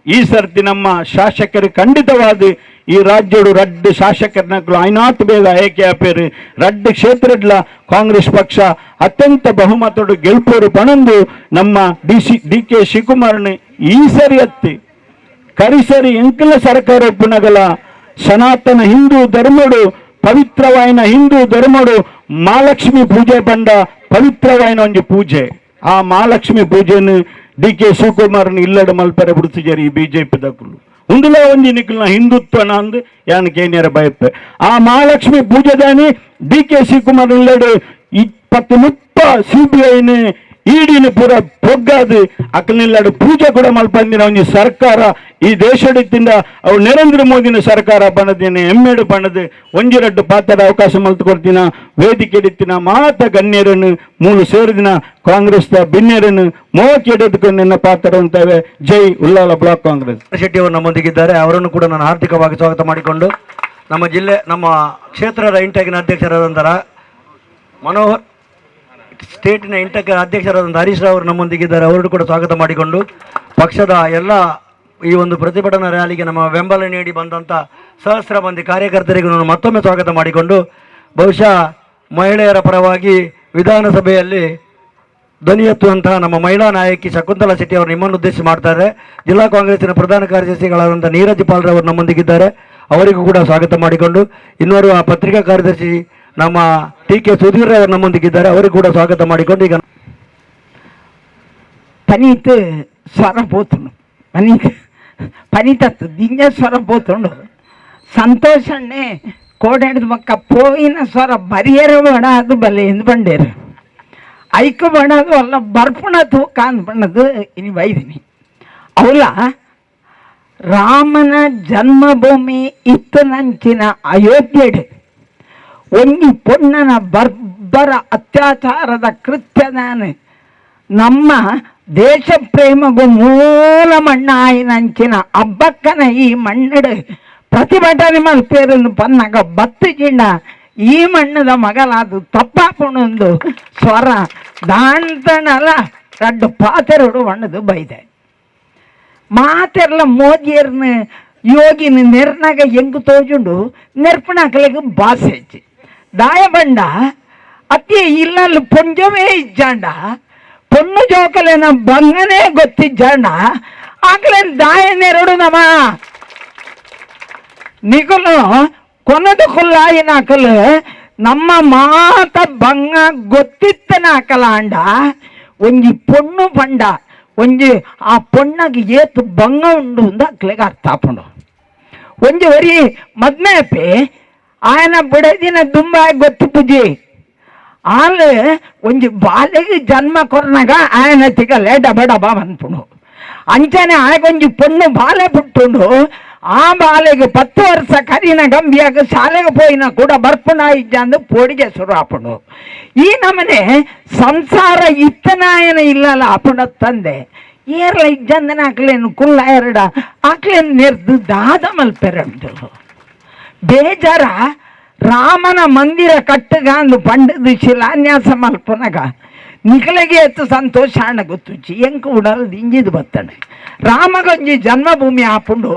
ಈ ಸರ್ತಿ ನಮ್ಮ ಶಾಸಕರು ಖಂಡಿತವಾದ ಈ ರಾಜ್ಯಡು ರಡ್ಡು ಶಾಸಕರನಕ್ಕಲು ಐನಾತ್ ಬೇಗ ಏಕೆ ಆಪೇರು ರಡ್ಡು ಕ್ಷೇತ್ರಡ್ಲ ಕಾಂಗ್ರೆಸ್ ಪಕ್ಷ ಅತ್ಯಂತ ಬಹುಮತಡು ಗೆಲ್ಪೋರು ಪಣಂದು ನಮ್ಮ ಡಿ ಕೆ ಶಿವಕುಮಾರ್ನ ಈ ಸರಿ ಅತ್ತಿ ಕರಿಸರಿ ಎಂಕಲ ಸರ್ಕಾರ ಒಪ್ಪುನಗಲ ಸನಾತನ ಹಿಂದೂ ಧರ್ಮಡು ಪವಿತ್ರವಾಯಿನ ಹಿಂದೂ ಧರ್ಮಡು ಮಹಾಲಕ್ಷ್ಮಿ ಪೂಜೆ ಬಂಡ ಪವಿತ್ರವಾಯಿನ ಒಂಜಿ ಪೂಜೆ. ಆ ಮಹಾಲಕ್ಷ್ಮಿ ಪೂಜೆನು ಡಿ ಕೆ ಶಿವಕುಮಾರ್ನ ಇಲ್ಲಡ ಮಲ್ಪರೆ ಬಿಡ್ತಿಜಾರಿ ಈ ಬಿಜೆಪಿ ದಕ್ಕಲು ಉಂದುಲ ಒಂಜಿ ನಿಕ್ಕಲ್ನ ಹಿಂದುತ್ವನ ಅಂದು ಯಾನ್ ಕೇನ್ಯರ ಬಯಪ್ಪೆ. ಆ ಮಹಾಲಕ್ಷ್ಮಿ ಪೂಜೆದಾನಿ ಡಿ ಕೆ ಶಿವಕುಮಾರ್ ಇಲ್ಲಡು 20-30 ಸಿಬಿಐನ ಈಡಿನ ಪೂರ ಪೊಗ್ಗಾದು ಅಕ್ಕನಿಲ್ಲಾಡು ಪೂಜೆ ಕೂಡ ಮಲ್ಪಂದಿನ ಒಂಜಿ ಸರ್ಕಾರ ಈ ದೇಶಡಿತ್ತಿಂದ ಅವು ನರೇಂದ್ರ ಮೋದಿನ ಸರ್ಕಾರ ಬಣ್ಣದಿನ ಹೆಮ್ಮೆಡು ಬಣ್ಣದು ಒಂಜಿರಡ್ಡು ಪಾತ್ರದ ಅವಕಾಶ ಮಲ್ತು ಕೊಡ್ತೀನ ವೇದಿಕೆ ಇಡಿತ್ತಿನ ಮಾತ ಗಣ್ಯರನ್ನು ಮೂಲು ಸೇರಿದಿನ ಕಾಂಗ್ರೆಸ್ ಬಿನ್ಯರನ್ನು ಮೋಕೆ ಹಿಡಿದುಕೊಂಡು ನಿನ್ನ ಪಾತ್ರ ಅಂತವೆ. ಜೈ ಉಲ್ಲಾಲ ಬ್ಲಾಕ್ ಕಾಂಗ್ರೆಸ್. ಶೆಟ್ಟಿ ಅವರು ನಮ್ಮೊಂದಿಗಿದ್ದಾರೆ, ಅವರನ್ನು ಕೂಡ ನಾನು ಹಾರ್ದಿಕವಾಗಿ ಸ್ವಾಗತ ಮಾಡಿಕೊಂಡು ನಮ್ಮ ಜಿಲ್ಲೆ ನಮ್ಮ ಕ್ಷೇತ್ರದ ಇಂಟೆಕ್ನ ಅಧ್ಯಕ್ಷರಾದಂಥ ಮನೋಹರ್, ಸ್ಟೇಟಿನ ಇಂಟೆಕ್ ಅಧ್ಯಕ್ಷರಾದಂಥ ಹರೀಶ್ ರಾವ್ ಅವರು ನಮ್ಮೊಂದಿಗಿದ್ದಾರೆ, ಅವರನ್ನು ಕೂಡ ಸ್ವಾಗತ ಮಾಡಿಕೊಂಡು ಪಕ್ಷದ ಎಲ್ಲ ಈ ಒಂದು ಪ್ರತಿಭಟನಾ ರ್ಯಾಲಿಗೆ ನಮ್ಮ ಬೆಂಬಲ ನೀಡಿ ಬಂದಂಥ ಸಹಸ್ರ ಮಂದಿ ಕಾರ್ಯಕರ್ತರಿಗೂ ನಾನು ಮತ್ತೊಮ್ಮೆ ಸ್ವಾಗತ ಮಾಡಿಕೊಂಡು ಬಹುಶಃ ಮಹಿಳೆಯರ ಪರವಾಗಿ ವಿಧಾನಸಭೆಯಲ್ಲಿ ಧ್ವನಿ ಎತ್ತುವಂತಹ ನಮ್ಮ ಮಹಿಳಾ ನಾಯಕಿ ಶಕುಂತಲಾ ಶೆಟ್ಟಿ ಅವರು ನಿಮ್ಮನ್ನು ಉದ್ದೇಶಿಸಿ ಮಾಡ್ತಾರೆ. ಜಿಲ್ಲಾ ಕಾಂಗ್ರೆಸ್ಸಿನ ಪ್ರಧಾನ ಕಾರ್ಯದರ್ಶಿಗಳಾದಂಥ ನೀರಜ್ ಪಾಲ್ರವರು ನಮ್ಮೊಂದಿಗಿದ್ದಾರೆ, ಅವರಿಗೂ ಕೂಡ ಸ್ವಾಗತ ಮಾಡಿಕೊಂಡು ಇನ್ನೋರ್ವ ಪತ್ರಿಕಾ ಕಾರ್ಯದರ್ಶಿ ನಮ್ಮ ಟಿ ಕೆ ಸುಧೀರ್ ಅವರು ನಮ್ಮೊಂದಿಗಿದ್ದಾರೆ, ಅವರಿಗೂ ಕೂಡ ಸ್ವಾಗತ ಮಾಡಿಕೊಂಡು ಈಗ ಪನೀತ್ ಸ್ವರ ಪೋತುಂಡು ಪನೀತ್ ಪನೀತತ್ತು ದಿಂಜ ಸ್ವರ ಪೋತುಂಡು ಸಂತೋಷಣ್ಣೆ ಕೋಡೆಡ್ದು ಬೊಕ್ಕ ಪೋಯಿನ ಸ್ವರ ಬರಿಯರ ಬೇಡ ಅದು ಬಲೆ ಎಂದು ಬಂಡೇರು ಐಕು ಬೇಡದು ಅಲ್ಲ ಬರ್ಪುಣ ತೂಕ ಅಂದ್ ಬಣ್ಣದು ಇನಿ ಬೈದಿನಿ. ಅವಲ ರಾಮನ ಜನ್ಮಭೂಮಿ ಇತ್ತನಂಚಿನ ಅಯೋಧ್ಯೆಡು ಒಂಜಿ ಪೊಣ್ಣನ ಬರ್ಬರ ಅತ್ಯಾಚಾರದ ಕೃತ್ಯದಾನ ನಮ್ಮ ದೇಶ ಪ್ರೇಮಗೂ ಮೂಲ ಮಣ್ಣಾಯಿನಂಚಿನ ಅಬ್ಬಕ್ಕನ ಈ ಮಣ್ಣಡು ಪ್ರತಿಭಟನೆ ಮಲ್ಪೇರನ್ನು ಪನ್ನಾಗ ಬತ್ತು ಜಿಂಡ ಈ ಮಣ್ಣದ ಮಗಲಾದು ತಪ್ಪಾಪುಣೊಂದು ಸ್ವರ ದಾಂತನಲ ರಡ್ಡು ಪಾತೆರಡು ಮಣ್ಣದು ಬೈದೆ ಮಾತೆರ್ಲ ಮೋದಿಯರ್ನ ಯೋಗಿನ ನೆರ್ನಾಗ ಎಂಗು ತೋಜುಂಡು ನೆರ್ಪಣಾಕಲೆಗ್ ಬಾಸೆ ಹೆಚ್ಚಿ ದಾಯ ಬಂಡ ಅತಿ ಇಲ್ಲಲ್ಲಿ ಪೊಂಜವೇ ಇಜ್ಜಾಂಡ ಪೊಣ್ಣು ಜೋಕಲೆನ ಬಂಗನೇ ಗೊತ್ತಿಜ್ಜಾಂಡ ಆಕಲೆ ದಾಯ ನೆರಡು ನಮ ನಿಗುಲು ಕೊನದು ಕುಲ್ಲಾಯಿನ ಅಕಲು ನಮ್ಮ ಮಾತ ಬಂಗ ಗೊತ್ತಿತ್ತನ ಅಕಲಾಂಡ ಒಂಜಿ ಪೊಣ್ಣು ಪಂಡ ಒಂಜಿ ಆ ಪೊಣ್ಣಗೆ ಏತು ಬಂಗ ಉಂಡು ಅಂದ ಅಕ್ಲೆಗೆ ಅರ್ಥ ಆಪುಂಡು. ಒಂಜಿ ಒರಿ ಮದ್ಮೆಪೆ ಆಯನ ಬಿಡದಿನ ದುಂಬ ಗೊತ್ತು ಪೂಜಿ ಆಲ್ ಒಂಜಿ ಬಾಲೆಗೆ ಜನ್ಮ ಕೊರ್ನಾಗ ಆಯನ ತಿಗಲೆ ಡಬ ಡಬ ಬಂದ್ಪುಂಡು. ಅಂಚನೆ ಆಯಗೊಂಜಿ ಪೊಣ್ಣು ಬಾಲೆ ಪುಟ್ಟುಂಡು ಆ ಬಾಲೆಗೆ 10 ವರ್ಷ ಕರಿನ ಗಂಬಿಯಾಗ ಶಾಲೆಗೆ ಪೋಯಿನ ಕೂಡ ಬರ್ಪುಣ ಇಜ್ಜಂದು ಪೋಡಿಗೆ ಶುರು ಆಪುಂಡು. ಈ ನಮನೆ ಸಂಸಾರ ಇತ್ತನಾಯನ ಇಲ್ಲಲ್ಲ ಆಪುಂಡ ತಂದೆ ಏರ್ಲ ಇಜ್ಜಂದನ ಆಕ್ಲೇನು ಕುಲ್ಲ ಎರಡ ಆಕ್ಲೇನು ನೆರ್ದು ದಾದ ಮಲ್ಪೆರಂಡು ಬೇಜಾರ ರಾಮನ ಮಂದಿರ ಕಟ್ಟುಗಾಂದು ಪಂಡದು ಶಿಲಾನ್ಯಾಸ ಮಲ್ಪನಗ ನಿಕಲೆಗೆ ಎತ್ತು ಸಂತೋಷ ಅಣ್ಣ ಗೊತ್ತುಚ್ಚಿ ಎಂಕು ಉಡಲ್ ದಿಂಜಿದು ಬತ್ತಣೆ ರಾಮಗಂಜಿ ಜನ್ಮಭೂಮಿ ಆಪುಂಡು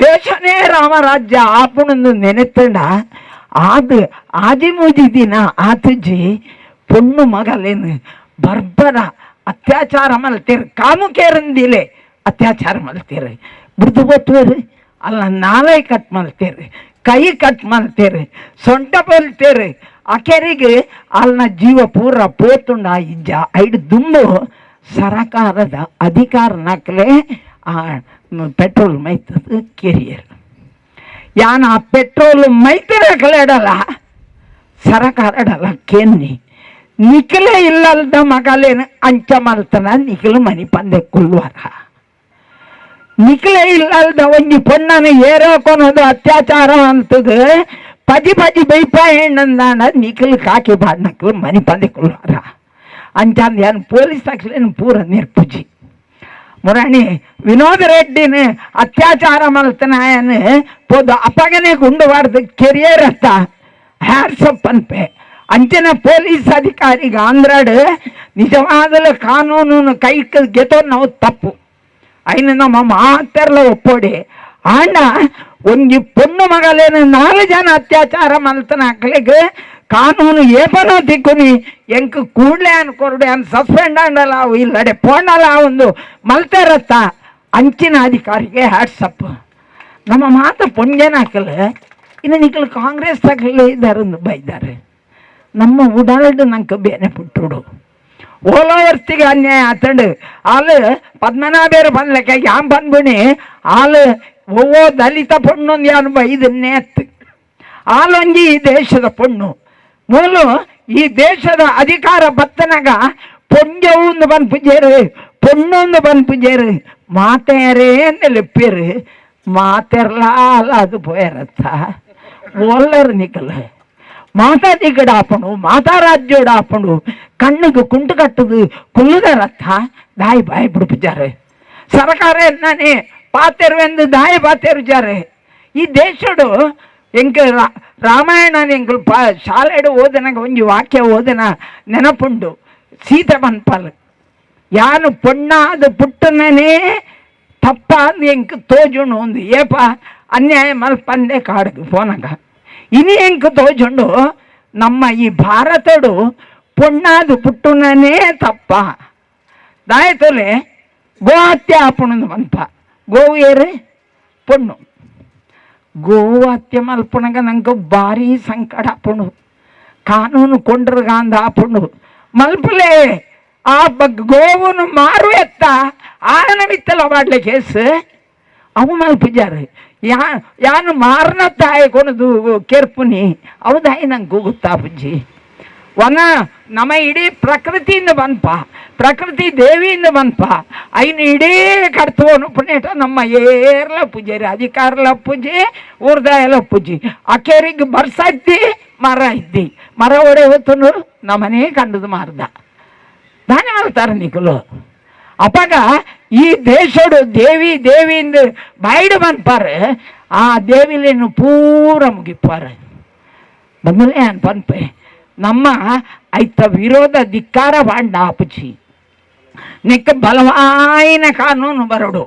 ದೇಶನೇ ರಾಮರಾಜ್ಯ ಆಪುಣಂದು ನೆನೆತ್ತಂಡ ಆದು ಆಜಿ ಮೂಜಿ ದಿನ ಆತುಜ್ಜಿ ಪೊಣ್ಣು ಮಗಲೇನು ಬರ್ಬರ ಅತ್ಯಾಚಾರ ಮಲ್ತೀರು ಕಾಮುಕೇರಂದಿಲೆ ಅತ್ಯಾಚಾರ ಮಲ್ತೀರು ಬುಡ್ದು ಗೊತ್ತುವರು ಅಲ್ಲ ನಾಲೈ ಕಟ್ ಮಲ್ತೀರು ಕೈ ಕಟ್ ಮಾಡ್ತೇರು ಸೊಂಟ ಬಲ್ತೇರು ಅಕೆರಿಗೆ ಅಲ್ನ ಜೀವ ಪೂರ ಪೋತುಂಡ ಇಜ್ಜ ಐಡ್ ದುಂಬು ಸರಕಾರದ ಅಧಿಕಾರ ನಕಲೆ ಆ ಪೆಟ್ರೋಲ್ ಮೈತದ ಕೆರಿಯರ್ ಯಾನ ಆ ಪೆಟ್ರೋಲ್ ಮೈತನಕಲೆಡಲ ಸರಕಾರಡಲ ಕೆನ್ನಿ ನಿಖಲೆ ಇಲ್ಲಲ್ದ ಮಗಲೇನು ಅಂಚ ಮಲ್ತನ ನಿಖಲು ಮನಿ ಪಂದೆ ಕುಲ್ವಾರ ನಿಖಲೆ ಇಲ್ಲಲ್ದ ಒಂಜಿ ಪೊಣ್ಣನ ಏರೋ ಕೊನದು ಅತ್ಯಾಚಾರ ಅಂತದ ಪಜಿ ಪಜಿ ಬೈಪ ಹೆಣ್ಣಂದಾನ ನಿಖಲು ಕಾಕಿ ಬಾಡ್ನಕ್ಲು ಮನಿ ಪಂದೆ ಕುಲ್ವಾರ ಅಂಚಂದ ಯಾನ್ ಪೊಲೀಸ್ ಅಕ್ಲೇನು ಪೂರ ನಿರ್ಪುಜಿ ಮುರಾಣಿ ವಿನೋದ್ ರೆಡ್ಡಿನ ಅತ್ಯಾಚಾರ ಮಲ್ತನಾಯನ್ ಪೋದು ಅಪ್ಪಗನೆ ಗುಂಡು ಬಾರ್ದು ಕೆರಿಯರ್ ಅತ್ತ ಹ್ಯಾಟ್ಸಪ್ ಅನ್ಪೆ ಅಂಚಿನ ಪೊಲೀಸ್ ಅಧಿಕಾರಿಗೆ ಆಂಧ್ರಾಡ್ ನಿಜವಾದಲ ಕಾನೂನು ಕೈ ಗೆತೋ ನಾವು ತಪ್ಪು ಐನ ನಮ್ಮ ಮಾತೆರ್ಲ ಒಪ್ಪೋಡಿ ಆಂಡ ಒಂಜಿ ಪೊಣ್ಣು ಮಗಲೇನು ನಾಲ್ ಜನ ಅತ್ಯಾಚಾರ ಮಲ್ತನ ಅಕ್ಲೆಗ್ ಕಾನೂನು ಏಪನೋ ತಿಕ್ಕುನಿ ಎಂಕ್ ಕೂಡ್ಲೆ ಅನ್ಕೊರಡೆ ಅನ್ ಸಸ್ಪೆಂಡ್ ಆಂಡಲ ಇಲ್ಲಡೆ ಪೋಂಡಲ ಒಂದು ಮಲ್ತೆರತ್ತ ಅಂಚಿನ ಅಧಿಕಾರಿಗೆ ಹ್ಯಾಟ್ಸಪ್ ನಮ್ಮ ಮಾತ ಪೊಂಜನ ಹಾಕಲ ಇನ್ನು ನಿಖಲ್ ಕಾಂಗ್ರೆಸ್ ತಗಲೇ ಇದ್ದಾರೆ ಬೈದಾರೆ ನಮ್ಮ ಉಡಾಲ್ಡ್ ನಂಗೆ ಬೇನೆ ಪುಟ್ಟುಡು ಓಲೋವರ್ತಿಗೆ ಅನ್ಯಾಯ ಆತಂಡು ಆಲ್ ಪದ್ಮನಾಭೇರು ಬಂದ್ಲೆಕ್ಕ ಯಾನ್ ಬಂದ್ಬಿಣಿ ಆಲ್ ಒವ್ವೋ ದಲಿತ ಪೊಣ್ಣು ಯಾನು ಬೈದು ನೇತ್ ಆಲೊಂಜಿ ಈ ದೇಶದ ಪೊಣ್ಣು ಮೂಲು ಈ ದೇಶದ ಅಧಿಕಾರ ಬತ್ತನಾಗ ಪೊಂಜವು ಬಂದು ಪೊಣ್ಣೊಂದು ಬಂದು ಮಾತೇರೇ ಲೆಪ್ಪೇರು ಮಾತೆರ್ಲಾಲ ಅದು ಪೋಯರತ್ತ ಒಲ್ಲರು ನಿಕಲ ಮಾತಾ ದಿಗಡಾಪಣು ಮಾತಾ ರಾಜ್ಯೋಡಾಪಣು ಕಣ್ಣಿಗೆ ಕುಂಟು ಕಟ್ಟದು ಕುಲ್ಲುದರತ್ತ ದಾಯಿ ಬಾಯಿ ಬಿಡುಪುಜಾರೆ ಸರ್ಕಾರ ನಾನೇ ಪಾತೆರುವೆಂದು ದಾಯಿ ಪಾತೆರುಜಾರೆ ಈ ದೇಶಡು ಎಂಕ ರಾಮಾಯಣ ಎಂಕುಲು ಪಾ ಶಾಲೆಡು ಓದನಾಗ ಒಂಜಿ ವಾಕ್ಯ ಓದನ ನೆನಪುಂಡು ಸೀತೆ ಪನ್ಪಲ್ ಯಾನು ಪೊಣ್ಣಾದ ಪುಟ್ಟನೇ ತಪ್ಪಾದ ಎಂಕ್ ತೋಜುಂಡು ಒಂದು ಏಪ ಅನ್ಯಾಯ ಮಲ್ಪಂದೆ ಕಾಡುಗು ಪೋನಗ ಇನಿ ಎಂಕ್ ತೋಜುಂಡು ನಮ್ಮ ಈ ಭಾರತಡು ಪೊಣ್ಣಾದ ಪುಟ್ಟುನನೇ ತಪ್ಪ ದಾಯತೊಲೆ ಗೋಹತ್ಯೆ ಆಪುಣಂದು ಪನ್ಪ ಗೋವು ಏರು ಪೊಣ್ಣು ಗೋಹತ್ಯೆ ಮಲ್ಪುನಗ ನಂಗೆ ಭಾರಿ ಸಂಕಟ ಆಪುಂಡು ಕಾನೂನು ಕೊಂಡ್ರಗಾಂದ ಆಪುಂಡು ಮಲ್ಪುಲೆ ಆ ಗೋವುನು ಮಾರು ಎತ್ತ ಆಯನ ಮಿತ್ತಲ ಮಾಡ್ಲೆ ಕೇಸ್ ಅವು ಮಲ್ಪುಜಾರು ಯಾ ಯಾನು ಮಾರನ ತಾಯಿ ಕೊನದು ಕೆರ್ಪುನಿ ಅವು ದಾಯಿ ನಂಗೆ ಗೊತ್ತಾಪುಜ್ಜಿ ವನ ನಮ್ಮ ಇಡೀ ಪ್ರಕೃತಿಯಿಂದ ಬಂದ್ಪ ಪ್ರಕೃತಿ ದೇವಿಯಿಂದ ಬಂದ್ಪ ಐನು ಇಡೀ ಕರ್ತವನು ಪುಣ್ಯಟ ನಮ್ಮ ಏರ್ಲ ಪೂಜೆ ಅಧಿಕಾರಲ ಪೂಜೆ ಊರ್ದಾಯಲ ಪೂಜೆ ಅಕೇರಿಗೆ ಬರ್ಸ ಇದ್ದಿ ಮರ ಇದ್ದಿ ಮರ ಒಡೆ ಹೊತ್ತನು ನಮ್ಮನೇ ಕಂಡದು ಮಾರ್ದ ದಾನ ಮಾಡ್ತಾರೆ ನಿಕುಲು ಅಪಗ ಈ ದೇಶಡು ದೇವಿ ದೇವಿಯಿಂದ ಬಾಯ್ಡು ಬಂದ್ಪಾರೆ ಆ ದೇವಿಲೇನು ಪೂರ ಮುಗಿಪಾರೆ ಬಂದಲೇ ಅನ್ ಪನ್ಪೆ ನಮ್ಮ ಐತ ವಿರೋಧ ಧಿಕ್ಕಾರ ಬಾಂಡ ಆಪುಚಿ ನೆಕ್ಕ ಬಲವಾಯಿನ ಕಾನೂನು ಬರಡು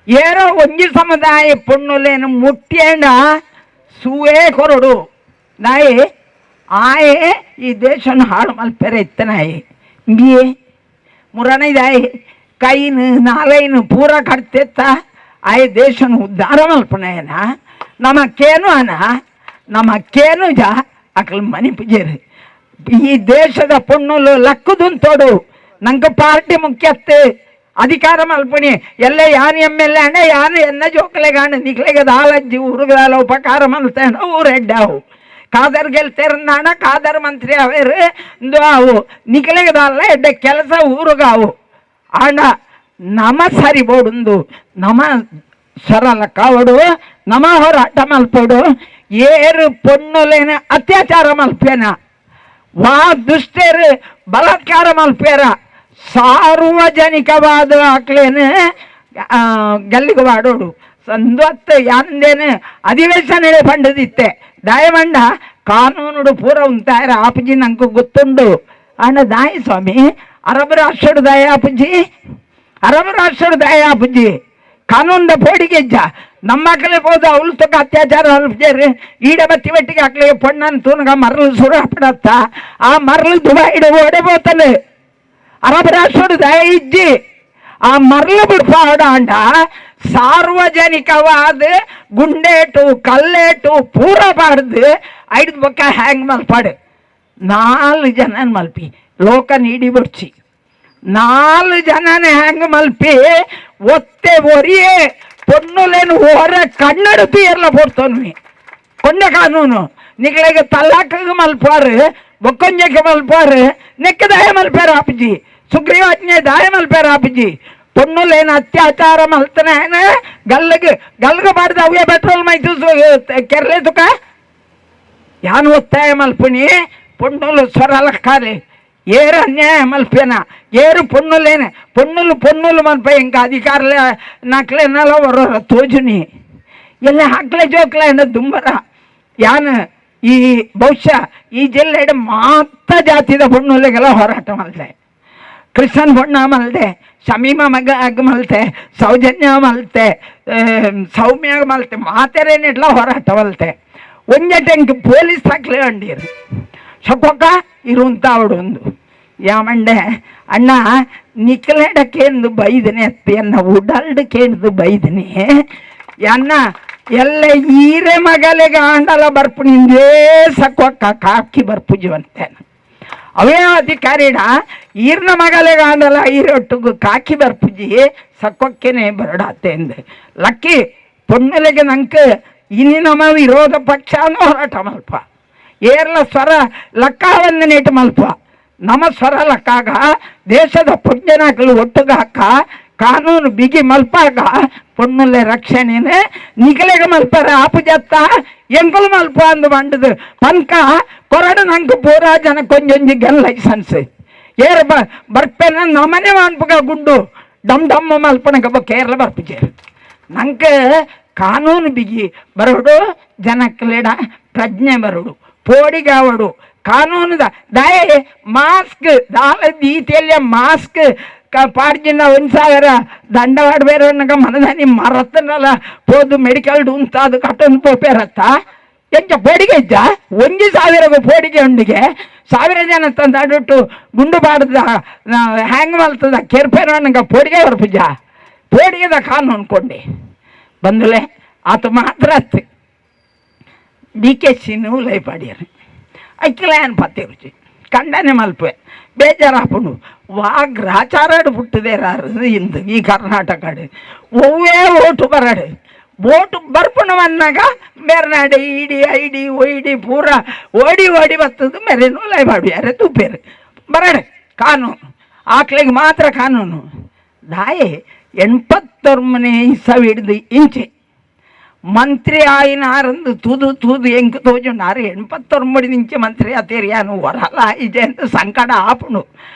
ಏರೋ ಒಂಜಿ ಸಮುದಾಯ ಪೊಣ್ಣುಲೇನು ಮುಟ್ಯಂಡ ಸೂವೇ ಕೊರಡು ನಾಯಿ ಆಯೆ ಈ ದೇಶನ ಹಾಳು ಮಲ್ಪೆರೆ ಇತ್ತನಾಯಿ ಇಂಬಿಯೇ ಮುರಣಿದಾಯಿ ಕೈನು ನಾಲೈನು ಪೂರ ಕಡ್ತೆತ್ತ ಆಯ್ ದೇಶನ ಉದ್ಧಾರ ಮಲ್ಪನಯನ ನಮಕ್ಕೇನು ಅನ ನಮಕ್ಕೇನು ಜ ಅಕಲ್ ಮನಿ ಪೂಜೆರು ಈ ದೇಶದ ಪೊಣ್ಣುಲು ಲಕ್ಕುದುಂತೋಡು ನಂಗೆ ಪಾರ್ಟಿ ಮುಖ್ಯತ್ತೆ ಅಧಿಕಾರ ಮಲ್ಪಣಿ ಎಲ್ಲ ಯಾನು M L A ಅಣ್ಣ ಯಾನು ಎನ್ನ ಜೋಕಲೆಗಾಣ ನಿಕ್ಲೆಗೆ ದಾಲಜ್ಜಿ ಊರುಗಾಲ ಉಪಕಾರ ಮಲ್ತೇಣ ಊರೆಡ್ಡಾವು ಖಾದರ್ ಗೆಲ್ತೇರನ್ನಾಣ ಖಾದರ್ ಮಂತ್ರಿ ಅವೇರು ಅವು ನಿಕ್ಲೆಗೆ ದಾಲ ಎಡ್ಡ ಕೆಲಸ ಊರುಗಾವು ಆಂಡ ನಮ ಸರಿ ಬೋಡುಂದು ನಮ ಸರಲ ಕಾವಡು ನಮ ಹೋರಾಟ ಮಲ್ಪೋಡು ಏರು ಪೊಣ್ಣುಲೇನ ಅತ್ಯಾಚಾರ ಮಲ್ಪೇನ ವಾ ದುಷ್ಟರು ಬಲಾತ್ಕಾರ ಮಲ್ಪೇರ ಸಾರ್ವಜನಿಕವಾದ ಆಕ್ಲೇನು ಗಲ್ಲಿಗೆ ವಾಡೋಡು ಸಂದೊತ್ತ ಯಾಂದೇನು ಅಧಿವೇಶನ ಪಂಡದಿತ್ತೆ ದಯಮಂಡ ಕಾನೂನುಡು ಪೂರ ಉಂತಾಯರ ಆಪುಜಿ ನಂಗೆ ಗೊತ್ತುಂಡು ಅಣ್ಣ ದಾಯಿ ಸ್ವಾಮಿ ಅರಬ್ ರಾಷ್ಟ್ರಡು ದಯ ಆಪುಜಿ ಅರಬ್ ರಾಷ್ಟ್ರಡು ದಯ ಆಪುಜಿ ಕಾನೂನ್ದ ಪೋಡಿಗೆಜ್ಜ ನಮ್ಮ ಮಕ್ಕಳೇ ಹೋದ ಅವಳು ತಕ್ಕ ಅತ್ಯಾಚಾರ ಅಲ್ಪಜೇರು ಈಡ ಬತ್ತಿ ಬಟ್ಟಿಗೆ ಹಾಕ್ಲಿ ಪೊಣ್ಣನ್ ತೂನಗ ಮರಳು ಸುರ ಪಡತ್ತ ಆ ಮರಳು ದುಬಾಯಿಡು ಓಡೆ పోతాను ಅರಬ್ ರಾಷ್ಟ್ರಡು ದಯ ಇಜ್ಜಿ ಆ ಮರಳು ಬಿಡ್ಪಾಡ ಅಂಡ ಸಾರ್ವಜನಿಕವಾದ ಗುಂಡೇಟು ಕಲ್ಲೇಟು ಪೂರ ಪಾಡ್ದು ಐದು ಬೊಕ್ಕ ಹ್ಯಾಂಗ್ ಮಲ್ಪಾಡು ನಾಲ್ ಜನ ಮಲ್ಪಿ ಲೋಕ ನೀಡಿ ಬರ್ಚಿ ನಾಲ್ ಜನನ ಹ್ಯಾಂಗ್ ಮಲ್ಪಿ ಒತ್ತೆ ಒರಿಯೇ ಪೊನ್ನುಲೇನು ಹೊರ ಕನ್ನಡ ತೀರ್ಲ ಪೊರ್ತೊನ್ವಿ ಕೊಂಡ ಕಾನೂನು ನಿಕ್ಲೆಗ್ ತಲಾಕ್ ಮಲ್ಪಾರು ಬೊಕ್ಕೊಂಜಕ್ಕೆ ಮಲ್ಪಾರು ನೆಕ್ಕ ದಾಯ ಮಲ್ಪಾರ ಆಪುಜಿ ಸುಗ್ರೀವಾಜ್ಞೆ ದಾಯ ಮಲ್ಪಾರ ಆಪುಜಿ ಪೊನ್ನುಲೇನು ಅತ್ಯಾಚಾರ ಮಲ್ತನ ಗಲ್ಲಗ್ ಗಲ್ಗ ಬಾರ್ದ ಅವೇ ಪೆಟ್ರೋಲ್ ಮೈತು ಕೆರ್ಲೆ ತುಕ ಯಾನು ಒತ್ತಾಯ ಮಲ್ಪುನಿ ಪೊನ್ನುಲು ಸ್ವರಲಕ್ಕಾಲೆ ಏರು ಅನ್ಯಾಯ ಮಲ್ಪೇನ ಏರು ಪೊನ್ನುಲೇನೆ ಪೊನ್ನುಲು ಪೊನ್ನುಲು ಮಲ್ಪ ಇಂಕ ಅಧಿಕಾರಲೆ ನಕ್ಲೆನಲ ಬರೋರ ತೋಜುನಿ ಎಲ್ಲ ಹಾಕ್ಲೆ ಜೋಕ್ಲೆ ದುಂಬರ ಯಾನ್ ಈ ಬಹುಶಃ ಈ ಜಿಲ್ಲೆಡ್ ಮಾತ ಜಾತಿದ ಪೊಣ್ಣುಲೆಗೆಲ್ಲ ಹೋರಾಟ ಮಲ್ತೆ ಕೃಷ್ಣನ್ ಬೊಣ್ಣ ಮಲ್ತೆ ಶಮೀಮ ಮಗ ಅಗ್ ಮಲ್ತೆ ಸೌಜನ್ಯ ಮಲ್ತೆ ಸೌಮ್ಯ ಮಲ್ತೆ ಮಾತೆರೇನಿಟ್ಲ ಹೋರಾಟ ಮಲ್ತೆ ಒಂಜೆ ಟೆಂಕ್ ಪೊಲೀಸ್ ಹಾಕ್ಲೆ ಅಂಡೀರು ಸೊಕ್ಕೊಕ್ಕ ಇರುವಂತ ಅವಡು ಒಂದು ಯಾಮಂಡೆ ಅಣ್ಣ ನಿಕ್ಲೆಡಕ್ಕೇಂದು ಬೈದನೆ ಅತ್ತಿಯನ್ನ ಉಡಲ್ಡಕ್ಕೇಂದು ಬೈದನೆ ಅನ್ನ ಎಲ್ಲ ಈರೆ ಮಗಲಿಗೆ ಆಂಡಲ ಬರ್ಪು ನಿಂದೇ ಸಕ್ಕೊಕ್ಕ ಕಾಕಿ ಬರ್ಪುಜುವಂತೇನ ಅವೇ ಅಧಿಕಾರಿಡ ಈರ್ನ ಮಗಲಿಗೆ ಆಂಡಲ ಈರೊಟ್ಟಿಗೂ ಕಾಕಿ ಬರ್ಪುಜಿ ಸಕ್ಕೊಕ್ಕೇನೆ ಬರಡಾತೆ ಎಂದೆ ಲಕ್ಕಿ ಪೊಣ್ಣುಲೆಗೆ ನಂಗೆ ಇನಿ ನಮ್ಮ ವಿರೋಧ ಪಕ್ಷ ಹೋರಾಟ ಮಲ್ಪ ಏರ್ಲ ಸ್ವರ ಲಕ್ಕಾವಂದನೇಟು ನೇಟು ಮಲ್ಪ ನಮ್ಮ ಸ್ವರ ಲಕ್ಕಾಗ ದೇಶದ ಪುಣ್ಯನಾಕಲು ಒಟ್ಟುಗ ಹಾಕ ಕಾನೂನು ಬಿಗಿ ಮಲ್ಪಾಗ ಪೊಣ್ಣುಲೆ ರಕ್ಷಣೆನೆ ನಿಗಲೆಗ ಮಲ್ಪಾರ ಆಪು ಜತ್ತ ಎಂಕುಲು ಮಲ್ಪ ಅಂದು ಬಂಡದು ಪನ್ಕ ಕೊರಡು ನಂಗೆ ಪೂರಾ ಜನ ಕೊಂಜೊಂಜಿ ಗನ್ ಲೈಸೆನ್ಸ್ ಏರ್ ಬರ್ಪೆನ ನಮನೆ ಮಾನ್ಪಗ ಗುಂಡು ಡಮ್ ಡಮ್ ಮಲ್ಪನಗ ಕೇರಳ ಬರ್ಪುಜೆ ನಂಗೆ ಕಾನೂನು ಬಿಗಿ ಬರೋಡು ಜನಕ್ಲೇಡ ಪ್ರಜ್ಞೆ ಬರೋಡು ಪೋಡಿಗಾವಡು ಕಾನೂನುದ ದಾಯೆ ಮಾಸ್ಕ್ ದಾಲ ದೀತೆಲ್ಲ ಮಾಸ್ಕ್ ಪಾಡ್ಜಿನ ಒಂದು ಸಾವಿರ ದಂಡವಾಡ ಬೇರೆ ಮನದಾನಿ ಮರತ್ತನಲ್ಲ ಪೋದು ಮೆಡಿಕಲ್ ಉಂತಾದು ಕಟ್ಟೊಂದು ಪೋಪೇರತ್ತ ಎಂಚ ಪೋಡಿಗೆ ಇದ್ದ ಒಂಜಿ ಸಾವಿರ ಪೋಡಿಗೆ ಉಂಡಿಗೆ ಸಾವಿರ ಜನ ತಂದಾಡಿಟ್ಟು ಗುಂಡು ಬಾಡ್ದ ಹ್ಯಾಂಗ್ ಮಲ್ತದ ಕೆರ್ಪೇರ ಪೋಡಿಗೆ ಬರ್ಪುಜ ಪೋಡಿಗೆದ ಕಾನೂನು ಅನ್ಕೊಂಡೆ ಬಂದಲೆ ಆತ ಮಾತ್ರ ಅತ್ತೆ ಡಿ ಕೆ ಸಿನು ಲೈಪಾಡ್ಯಾರ ಐಕ್ಲಾನ್ ಪತ್ತೆ ಖಂಡನೆ ಮಲ್ಪೆ ಬೇಜಾರಾಪುಂಡು ವಾ ಗ್ರಾಚಾರಾಡು ಪುಟ್ಟದೇರಾರು ಇಂದು ಈ ಕರ್ನಾಟಕಡು ಒವ್ವೇ ಓಟು ಬರಡು ಓಟು ಬರ್ಪುಣ ಬಂದಾಗ ಮೇರ್ನಾಡು ಇಡಿ ಐಡಿ ಒಯ್ಡಿ ಪೂರ ಓಡಿ ಓಡಿ ಬರ್ತದೆ ಮೆರೆನು ಲೈಪಾಡು ಯಾರೇ ತೂಪೇರು ಬರಡು ಕಾನೂನು ಆಕ್ಳಿಗೆ ಮಾತ್ರ ಕಾನೂನು ದಾಯೆ 89 ಇಸವಿ ಹಿಡಿದು ಇಂಚೆ ಮಂತ್ರಿ ಆಯಿನಾರಂದು ತೂದು ತೂದು ಎಂಕ್ ತೋಜುಂಡು 89 ಇಂಚೆ ಮಂತ್ರಿ ಆತೇರಿಯಾನು ವರಲ ಇಜೆ ಅಂತ ಸಂಕಟ ಆಪುಂಡು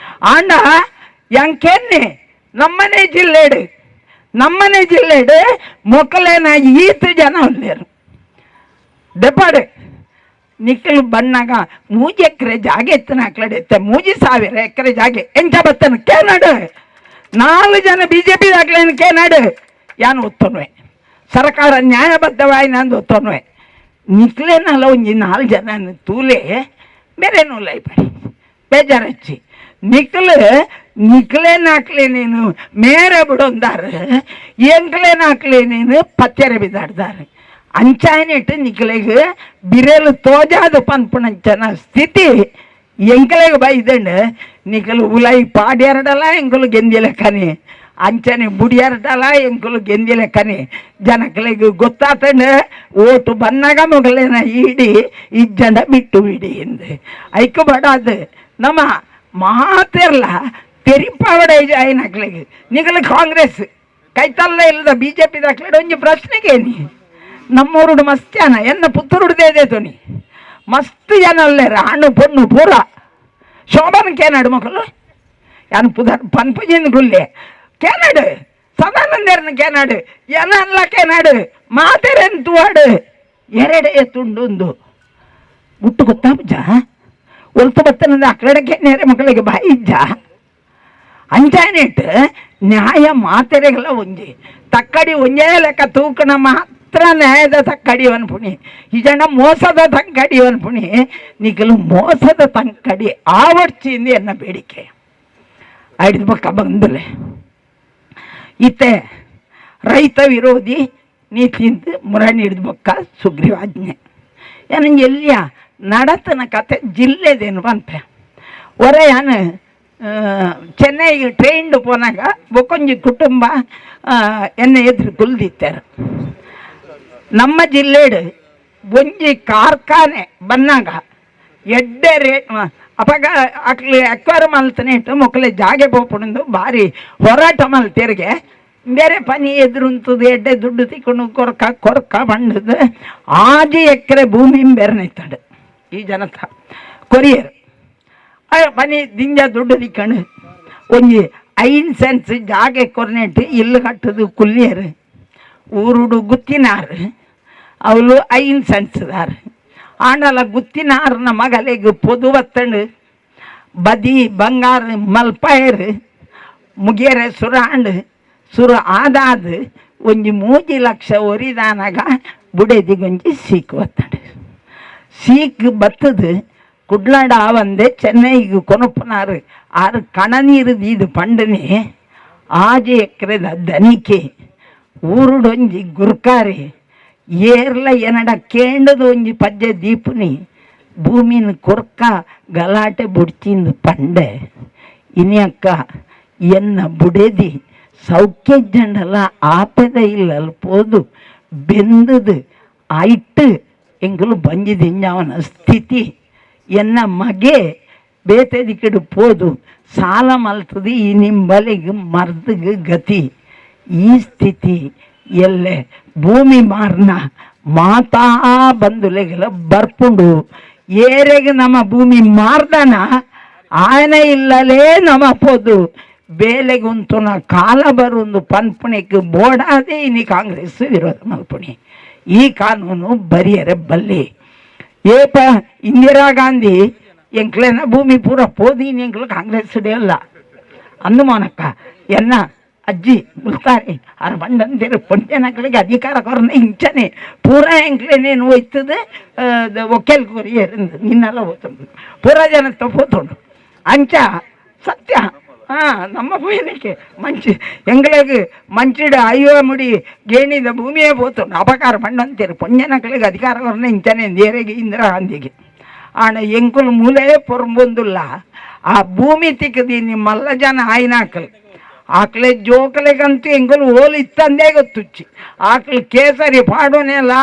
ಆಂಡ ಎಂಕೆನ್ನೆ ನಮ್ಮನೆ ಜಿಲ್ಲೆಡು ನಮ್ಮನೆ ಜಿಲ್ಲೆಡು ಮೊಕ್ಕಲೇನ ಈತು ಜನ ಉಲ್ಲೇರು ದೆಪ್ಪಾಡು ನಿಕ್ಕಲು ಬಣ್ಣಾಗ 3 ಎಕರೆ ಜಾಗೆ ಎತ್ತನ ಆಕ್ಲಡೆ ಎತ್ತೆ 3,000 ಎಕರೆ ಜಾಗೆ ಎಂಚ ಬತ್ತನ ಕೇನಾಡು 4 ಜನ ಬಿಜೆಪಿ ದಾಖಲೆಯನ್ನು ಕೇನಾಡು ಯಾನು ಒತ್ತೊನ್ವೆ ಸರ್ಕಾರ ನ್ಯಾಯಬದ್ಧವಾಗಿ ನಂದು ಒತ್ತೊನ್ವೆ ನಿಕ್ಲೇನಲ್ಲ ಒಂಜಿ 4 ಜನ ತೂಲೆ ಬೇರೆ ನೂಲೈಪಡಿ ಬೇಜಾರಚ್ಚಿ ನಿಕ್ಲು ನಿಕ್ಲೇನಾಕ್ಲೆ ನೀನು ಮೇರೆ ಬಿಡೊಂದಾರು ಎಂಕ್ಲೇನಾಕ್ಲೆ ನೀನು ಪತ್ತೆರೆ ಬಿದ್ದಾಡ್ದಾರೆ ಅಂಚಾಯನಿಟ್ಟು ನಿಕ್ಲೆಗ್ ಬಿರೆಲು ತೋಜಾದ ಪನ್ಪುಣಂಚನ ಸ್ಥಿತಿ ಎಂಕಲೆಗ್ ಬೈದಂಡು ನಿಕಲು ಉಲೈ ಪಾಡ್ಯಾರಡಲ ಎಂಕಲು ಗೆಂದಿಲೆಕ್ಕನೆ ಅಂಚನೆ ಬುಡಿಯಾರಡಲ ಎಂಕಲು ಗೆಂದಿಲೆಕ್ಕನೆ ಜನಕ್ಲೆಗ್ ಗೊತ್ತಾತಂಡು ಓಟು ಬನ್ನಾಗ ಮೊಗಲೇನ ಈಡಿ ಇಜ್ಜಂಡ ಬಿಟ್ಟು ಬಿಡಿ ಎಂದು ಐಕು ಬಡಾದು ನಮ್ಮ ಮಾತಿರ್ಲ ತೆರಿಪಾವಡೆ అయినಕ್ಲೆಗ್ ನಿಕಲು ಕಾಂಗ್ರೆಸ್ ಕೈತಲ್ಲ ಇಲ್ಲದ ಬಿಜೆಪಿ ದಾಖಲೆ ಒಂಜಿ ಪ್ರಶ್ನೆಗೇನಿ ನಮ್ಮೂರುಡು ಮಸ್ತ್ ಜನ ಎನ್ನ ಪುತ್ತೂರುಡು ತೋನಿ ಮಸ್ತ್ ಜನ ಅಲ್ಲೇರ ಹಣ್ಣು ಪೊಣ್ಣು ಪೂರ ಶೋಭನ ಕೇನಾಡು ಮಕ್ಕಳು ಯಾನು ಪುದರ್ ಪನ್ಪುಜಿನ ಗುಲ್ಲೆ ಕೇನಾಡು ಸದಾನಂದೇರ್ನ ಕೇನಾಡು ಏನಲ್ಲ ಕೇನಾಡು ಮಾತೆರೆನ್ ತುವಾಡು ಎರಡೇ ತುಂಡುಂದು ಗುಟ್ಟು ಗೊತ್ತಾಪುಜ ಒಲ್ತು ಬತ್ತನದ ಅಕ್ಕಡಕ್ಕೆ ನೇರೆ ಮಕ್ಕಳಿಗೆ ಬಾಯಿ ಇಜ್ಜ ಅಂಚಾನಿಟ್ಟು ನ್ಯಾಯ ಮಾತೆರೆಗಳ ಒಂಜಿ ತಕ್ಕಡಿ ಒಂಜೇ ಲೆಕ್ಕ ತೂಕಣ ಮಾತ್ರ ನ್ಯಾಯದ ತಕ್ಕಡಿ ಅನ್ಪುಣಿ ಈ ಜನ ಮೋಸದ ತಂಕಡಿ ಅನ್ಪುಣಿ ನಿಕಲು ಮೋಸದ ತಂಕಡಿ ಆವಡ್ಚಿಂದು ಎನ್ನ ಬೇಡಿಕೆ ಐದು ಪಕ್ಕ ಬಂದಲೆ ಇತ್ತೆ ರೈತ ವಿರೋಧಿ ನೀತಿಂದು ಮುರಣಿ ಹಿಡಿದು ಬೊಕ್ಕ ಸುಗ್ರೀವಾಜ್ಞೆ. ಏನಂಗೆ ಎಲ್ಲಿಯ ನಡತನ ಕತೆ ಜಿಲ್ಲೆದೇನು ಪನ್ಪೆ ಒರೆ ಯಾನು ಚೆನ್ನೈಗೆ ಟ್ರೈನ್ಡ್ ಪೋನಾಗ ಬೊಕ್ಕೊಂಜಿ ಕುಟುಂಬ ಎನ್ನ ಎದುರು ಕುಲ್ದಿತ್ತಾರೆ. ನಮ್ಮ ಜಿಲ್ಲೆಡು ಒಂಜಿ ಕಾರ್ಖಾನೆ ಬನ್ನಾಗ ಎಡ್ಡೆ ರೇಟ್ ಅಪಗ ಅಕ್ಲೆ ಅಕ್ವಾರ ಮಲ್ತನೆ ಇಟ್ಟು ಮೊಕ್ಕಲೆ ಜಾಗೆ ಪೋಪುಂಡು ಭಾರಿ ಹೋರಾಟ ಮಲ್ತೇರಿಗೆ ಬೇರೆ ಪನಿ ಎದುರುಂತದು ಎಡ್ಡೆ ದುಡ್ಡು ತಿಕ್ಕೊಂಡು ಕೊರ್ಕ ಕೊರ್ಕ ಬಂಡದು ಆಜಿ ಎಕರೆ ಭೂಮಿ ಬೇರೆ ಈ ಜನತ ಕೊರಿಯರ್ ಪನಿ ದಿಂಜ ದುಡ್ಡು ತಿಕ್ಕೊಂಡು ಒಂಜಿ 5 ಸೆನ್ಸ್ ಜಾಗೆ ಕೊರ್ನೆಟ್ಟು ಇಲ್ಲು ಕಟ್ಟದು ಕುಲ್ಲಿಯರು ಊರುಡು ಗುತ್ತಿನಾರು ಅವಳು 5 ಸೆನ್ಸ್ದಾರು ಆಂಡಲ ಗುತ್ತಿನಾರನ ಮಗಲಿಗೆ ಪೊದು ಬತ್ತಂಡು ಬದಿ ಬಂಗಾರ ಮಲ್ಪಾಯರು ಮುಗಿಯರೆ ಸುರಾಂಡು ಸುರು ಆದಾದ ಒಂಜಿ 3 ಲಕ್ಷ ಒರಿದಾನಾಗ ಬುಡೆದಿಗೊಂಜಿ ಸೀಕ್ ಬತ್ತಂಡು ಸೀಕ್ ಬತ್ತದು ಕುಡ್ಲಾಡ ಆವಂದೆ ಚೆನ್ನೈಗೆ ಕೊನಪ್ಪನಾರು ಆರು ಕಣನೀರು ದೀದು ಪಂಡನೆ ಆಜೆ ಎಕರೆದ ದನಿಕೆ ಊರುಡೊಂಜಿ ಗುರ್ಕಾರೆ ಏರ್ಲ ಎನಡ ಕೇಂಡದ ಒಂಜಿ ಪಜ್ಜೆ ದೀಪುನಿ ಭೂಮಿನ ಕೊರ್ಕ ಗಲಾಟೆ ಬುಡ್ಚಿಂದು ಪಂಡೆ ಇನಿ ಅಕ್ಕ ಎನ್ನ ಬುಡೆದಿ ಸೌಖ್ಯ ಜಂಡಲ ಆಪೆದ ಇಲ್ಲಲ್ ಪೋದು ಬೆಂದದು ಆಯ್ತು ಎಂಕುಲು ಬಂಜಿ ದಿಂಜಾವನ ಸ್ಥಿತಿ ಎನ್ನ ಮಗೆ ಬೇತೆ ದಿಕ್ಕಡು ಪೋದು ಸಾಲ ಮಲ್ತದು ಈ ನಿಂಬಲಿಗೆ ಮರ್ದಿಗೆ ಗತಿ ಈ ಸ್ಥಿತಿ ಎಲ್ಲೆ ಭೂಮಿ ಮಾರ್ನ ಮಾತಾ ಬಂಧುಲೆಗೆಲ್ಲ ಬರ್ಪುಂಡು ಏರೆಗೆ ನಮ್ಮ ಭೂಮಿ ಮಾರ್ದನ ಆಯನ ಇಲ್ಲಲೇ ನಮ್ಮ ಪೋದು ಬೇಲೆಗುಂತುನ ಕಾಲ ಬರುಂದು ಪನ್ಪುಣಿಗೆ ಬೋಡಾದೆ ಇನಿ ಕಾಂಗ್ರೆಸ್ ವಿರೋಧ ಮಲ್ಪುಣಿ ಈ ಕಾನೂನು ಬರಿಯರೆ ಬಲ್ಲಿ ಏಪ ಇಂದಿರಾ ಗಾಂಧಿ ಎಂಕ್ಲೇನ ಭೂಮಿ ಪೂರ ಪೋದೀನಿ ಎಂಕ್ಲು ಕಾಂಗ್ರೆಸ್ ಅಲ್ಲ ಅಂದು ಮೋನಕ್ಕ ಎನ್ನ ಅಜ್ಜಿ ಮುಲ್ತಾರೆ ಆರು ಬಂದಂದಿರು ಪೊಂಜನಗಳಿಗೆ ಅಧಿಕಾರ ಕೊರನ ಇಂಚನೆ ಪೂರ ಎಂಕ್ಲೇನೇನು ಹೋಯ್ತದೆ ಒಕ್ಕೆಲ್ ಕೊರಿಯರಿಂದ ನಿನ್ನೆಲ್ಲ ಹೋತುಂಡು ಪೂರ ಜನ ತಪ್ಪೋತುಂಡು ಅಂಚ ಸತ್ಯ ನಮ್ಮ ಭೂಮಿಗೆ ಮಂಚಿ ಎಂಗಳಿಗೆ ಮಂಚಿಡ ಅಯ್ಯೋ ಮುಡಿ ಗೇಣಿದ ಭೂಮಿಯೇ ಪೋತುಂಡು ಅಪಕಾರ ಪಂಡಂತೀರು ಪೊಂಜನಗಳಿಗೆ ಅಧಿಕಾರ ಕೊರನ ಇಂಚನೆ ನೇರೆಗೆ ಇಂದಿರಾ ಗಾಂಧಿಗೆ ಆಣ ಎಂಕುಲು ಮೂಲೆ ಪೊರ್ಂಬೊಂದುಲ್ಲ ಆ ಭೂಮಿ ತಿಕ್ಕದಿ ನಿಮ್ಮಲ್ಲ ಜನ ಆಯ್ನಾಕಲ್ ಆಕಲೆ ಜೋಕಲೆಗಂತೂ ಎಂಕುಲು ಓಲು ಇತ್ತಂದೇ ಗೊತ್ತುಚ್ಚಿ ಆಕಲು ಕೇಸರಿ ಪಾಡೋನೆಲ್ಲ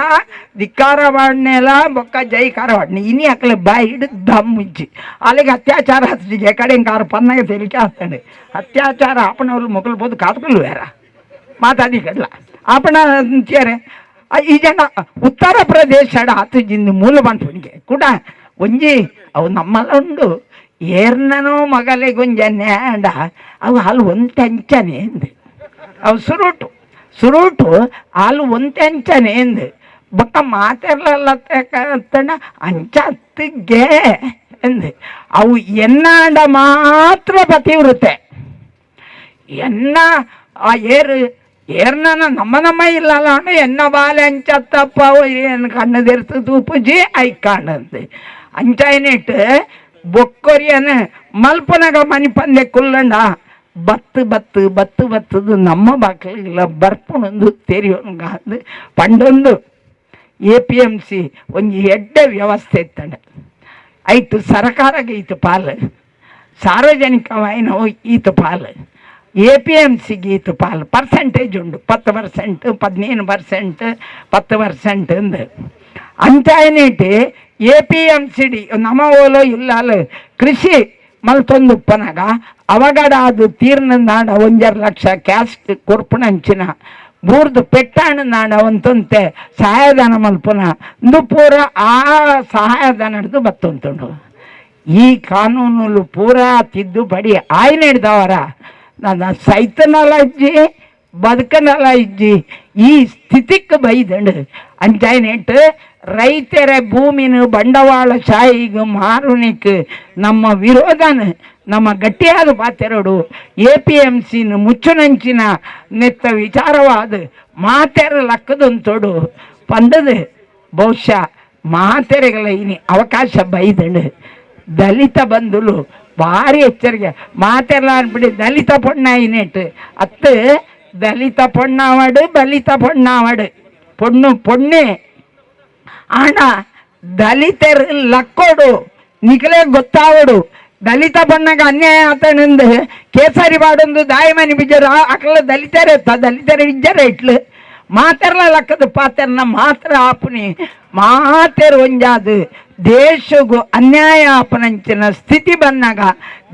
ಧಿಕ್ಕಾರ ಪಾಡನೆಲ್ಲ ಬೊಕ್ಕ ಜೈಕಾರ ಪಾಡನೆ ಇನಿ ಆಕಲೆ ಬಾಯಿ ಹಿಡಿದು ದಮ್ಮುಜ್ಜಿ ಅಲ್ಲಿಗೆ ಅತ್ಯಾಚಾರ ಹತ್ತಿಗೆ ಕಡೆ ಕಾರು ಪನ್ನಾಗ ತೇಲಿಕೆ ಆಗ್ತಾನೆ ಅತ್ಯಾಚಾರ ಆಪನವರು ಮೊಗಲು ಬೋದು ಕಾತ್ಕೊಲ್ಲು ಬೇರ ಮಾತಾಡಿ ಕಡ್ಲ ಆಪಣ ಅಂತ್ಯಾರೆ ಈ ಜನ ಉತ್ತರ ಪ್ರದೇಶ ಆತು ಜಿಂದು ಮೂಲ ಬಂತು ಕೂಡ ಒಂಜಿ ಅವು ನಮ್ಮಲ್ಲ ಉಂಡು ಏರ್ನನೋ ಮಗಲಿಗೊಂಜ ನ್ಯಾಂಡ ಅವು ಹಾಲು ಒಂತೆಂಚನೆ ಎಂದು ಅವು ಸುರುಟು ಸುರುಟು ಹಾಲು ಒಂತೆಂಚನೆ ಎಂದು ಬೊಕ್ಕ ಮಾತೆರ್ಲಲ್ಲ ಅಂಚತ್ತಿಗೆ ಎಂದು ಅವು ಎನ್ನಾಂಡ ಮಾತ್ರ ಪತಿವೃತ್ತೆ ಎನ್ನ ಆ ಏರು ಏರ್ನ ನಮ್ಮ ನಮ್ಮ ಇಲ್ಲಲ್ಲ ಅಂದ್ರೆ ಎನ್ನ ಬಾಲೆ ಅಂಚತ್ತಪ್ಪ ಏನು ಕಣ್ಣು ತೆರೆತು ತೂಪುಜಿ ಐಕಾಣಂದು ಅಂಚಾಯನಿಟ್ಟು ಬೊಕ್ಕೊರಿಯನ ಮಲ್ಪನಗ ಮನಿಪಂದೆ ಕುಲ್ಲಂಡ ಬತ್ತು ಬತ್ತು ಬತ್ತು ಬತ್ತದು ನಮ್ಮ ಬಾಕಲಿಲ್ಲ ಬರ್ಪುಣೊಂದು ತೆರಿಯೊಂಗಾಂದು ಪಂಡೊಂದು A P M C ಒಂಜಿ ಎಡ್ಡೆ ವ್ಯವಸ್ಥೆ ಇತ್ತಂಡ ಐತು ಸರಕಾರಗೆ ಈತ ಪಾಲು ಸಾರ್ವಜನಿಕವಾಯಿನ ಈತ ಪಾಲು A P M ಸಿಗೆ ಈತ ಪಾಲು ಪರ್ಸೆಂಟೇಜ್ ಉಂಡು 10% 15% 10% ಅಂದು ಅಂಚಾಯನೇಟಿ A P M C D ನಮ್ಮ ಓಲೋ ಇಲ್ಲ ಕೃಷಿ ಮಲ್ತೊಂದುಪ್ಪನಾಗ ಅವಗಡ ಅದು ತೀರ್ನ ನಾಡ 1.5 ಲಕ್ಷ ಕ್ಯಾಶ್ ಕೊರ್ಪುಣಂಚಿನ ಬೂರ್ದು ಪೆಟ್ಟಾಣ ನಾಡ ಒಂತೊಂತೆ ಸಹಾಯಧನ ಮಲ್ಪುನ ಇಂದು ಪೂರ ಆ ಸಹಾಯಧನ ಹಿಡ್ದು ಬತ್ತೊಂತುಂಡು ಈ ಕಾನೂನುಲು ಪೂರಾ ತಿದ್ದುಪಡಿ ಆಯ್ನ ಹಿಡ್ದವರ ನನ್ನ ಸೈತನಲ ಇಜ್ಜಿ ಬದುಕನಲ ಇಜ್ಜಿ ಈ ಸ್ಥಿತಿಕ್ಕೆ ಬೈದಂಡು ಅಂಚಾಯ್ನೆಟ್ಟು ರೈತರ ಭೂಮಿನ ಬಂಡವಾಳಶಾಹಿಗೆ ಮಾರುನಿಕ್ ನಮ್ಮ ವಿರೋಧನ ನಮ್ಮ ಗಟ್ಟಿಯಾದ ಪಾತೆರಡು A P M ಸಿನ ಮುಚ್ಚುನಂಚಿನ ನೆತ್ತ ವಿಚಾರವಾದ ಮಾತೆರ ಲಕ್ಕದೊಂತೊಡು ಪಂಡದು ಬಹುಶಃ ಮಾತೆರೆಗಳ ಇನಿ ಅವಕಾಶ ಬೈದಂಡು ದಲಿತ ಬಂಧುಲು ಭಾರಿ ಎಚ್ಚರಿಕೆ ಮಾತೆಲ್ಲ ಅನ್ಬಿಡಿ ದಲಿತ ಪೊಣ್ಣ ಇನೇಟ್ ಅತ್ತು ದಲಿತ ಪೊಣ್ಣಾವಡು ಬಲಿತ ಪೊಣ್ಣಾವಡು ಪೊಣ್ಣು ಪೊಣ್ಣೆ ಆಂಡ ದಲಿತರು ಲಕ್ಕೋಡು ನಿಕಲೇ ಗೊತ್ತಾವಡು ದಲಿತ ಬಣ್ಣಗ ಅನ್ಯಾಯ ಆತನಂದು ಕೇಸರಿ ಬಾಡೊಂದು ದಾಯಮನಿ ಬಿಜ್ಜರು ಅಕಲ ದಲಿತರೇ ದಲಿತರ ಇಜ್ಜರ ಇಟ್ಲು ಮಾತೆರ್ಲ ಲಕ್ಕದ ಪಾತೆರ್ನ ಮಾತ್ರ ಆಪುನಿ ಮಾತೆರ್ ಒಂಜಾದು ದೇಶಗೂ ಅನ್ಯಾಯ ಆಪನಂಚಿನ ಸ್ಥಿತಿ ಬಂದಾಗ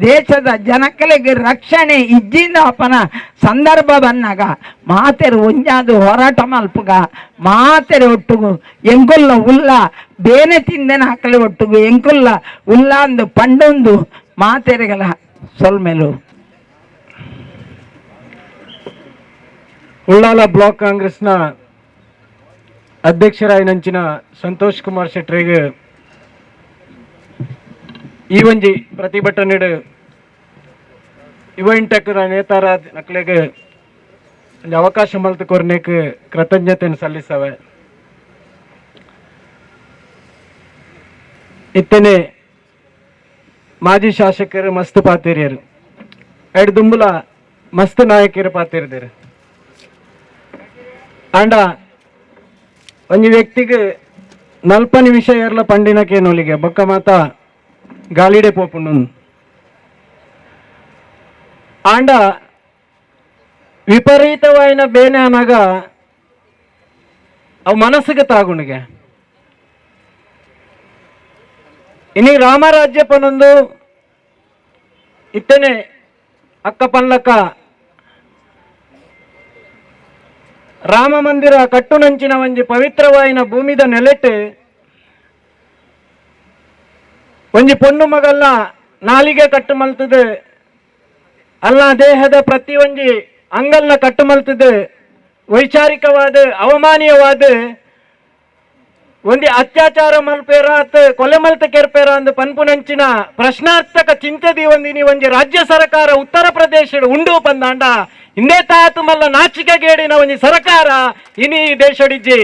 ದೇಶದ ಜನಕಲಿಗೆ ರಕ್ಷಣೆ ಇಜ್ಜಿಂದ ಆಪನ ಸಂದರ್ಭ ಬಂದಾಗ ಮಾತೆರ್ ಒಂಜಾದು ಹೋರಾಟ ಮಲ್ಪುಗ ಮಾತೆರ್ ಒಟ್ಟುಗು ಎಂಕುಲ್ಲ ಉಲ್ಲ ಬೇನೆ ತಿಂದೆನ ಹಾಕಲಿ ಒಟ್ಟುಗು ಎಂಕುಲ್ಲ ಉಲ್ಲ ಅಂದು ಪಂಡೊಂದು ಮಾತೆರೆಗಲ ಸೊಲ್ಮೆಲು. ಉಳ್ಳಾಲ ಬ್ಲಾಕ್ ಕಾಂಗ್ರೆಸ್ನ ಅಧ್ಯಕ್ಷರಾಯಿನಂಚಿನ ಸಂತೋಷ್ ಕುಮಾರ್ ಶೆಟ್ಟರಿಗೆ ಈ ಒಂಜಿ ಪ್ರತಿಭಟನೆಡ್ ಯುವ ಇಂಟಕ್ರ ನೇತಾರ ನಕ್ಲೆಗ್ ಒಂಜಿ ಅವಕಾಶ ಮಲ್ತ್ ಕೊರ್ನೆಕ್ ಕೃತಜ್ಞತೆಯನ್ನು ಸಲ್ಲಿಸವೆ. ಇತ್ತನೆ ಮಾಜಿ ಶಾಸಕರು ಮಸ್ತ್ ಪಾತೇರಿಯರು ಎಡ್ ದುಂಬುಲ ಮಸ್ತ್ ನಾಯಕರು ಪಾತೇರಿದರು. ಆಂಡ ಒಂಜಿ ವ್ಯಕ್ತಿಗೆ ನಲ್ಪ ನಿಮಿಷ ಏರ್ಲ ಪಂಡಿನಕೇನೊಲಿಗೆ ಬೊಕ್ಕ ಮಾತ ಗಾಲಿಡೆ ಪೋಪುಂಡು. ಆಂಡ ವಿಪರೀತವಾಯಿನ ಬೇನೆ ಅನಗ ಅವು ಮನಸ್ಸಿಗೆ ತಾಗುಣಿಗೆ. ಇನಿ ರಾಮರಾಜ್ಯ ಪನೊಂದು ಇತ್ತನೆ ಅಕ್ಕ ಪನ್ಲಕ್ಕ ರಾಮ ಮಂದಿರ ಕಟ್ಟುನಂಚಿನ ಒಂಜಿ ಪವಿತ್ರವಾಯಿನ ಭೂಮಿದ ನೆಲೆಟ್ ಒಂಜಿ ಪೊಣ್ಣು ಮಗಲ್ಲ ನಾಲಿಗೆ ಕಟ್ಟು ಮಲ್ತದೆ ಅಲ್ಲ ದೇಹದ ಪ್ರತಿ ಒಂಜಿ ಅಂಗಲ್ನ ಕಟ್ಟು ಮಲ್ತದೆ ವೈಚಾರಿಕವಾದ ಅವಮಾನೀಯವಾದ ಒಂದಿ ಅತ್ಯಾಚಾರ ಮಲ್ಪೇರ ಅತ್ ಕೊಲೆ ಮಲ್ತ ಕೆರ್ಪೇರ ಅಂದ್ ಪನ್ಪುನಂಚಿನ ಪ್ರಶ್ನಾರ್ಥಕ ಚಿಂತೆದಿ ಒಂದಿನಿ ಒಂಜಿ ರಾಜ್ಯ ಸರ್ಕಾರ ಉತ್ತರ ಪ್ರದೇಶ ಉಂಡು ಪಂದಾಂಡ ಇಂದೇ ತಾತು ಮಲ್ಲ ನಾಚಿಕೆಗೇಡಿನ ಒಂಜಿ ಸರ್ಕಾರ ಇನಿ ದೇಶಡಿಜ್ಜಿ.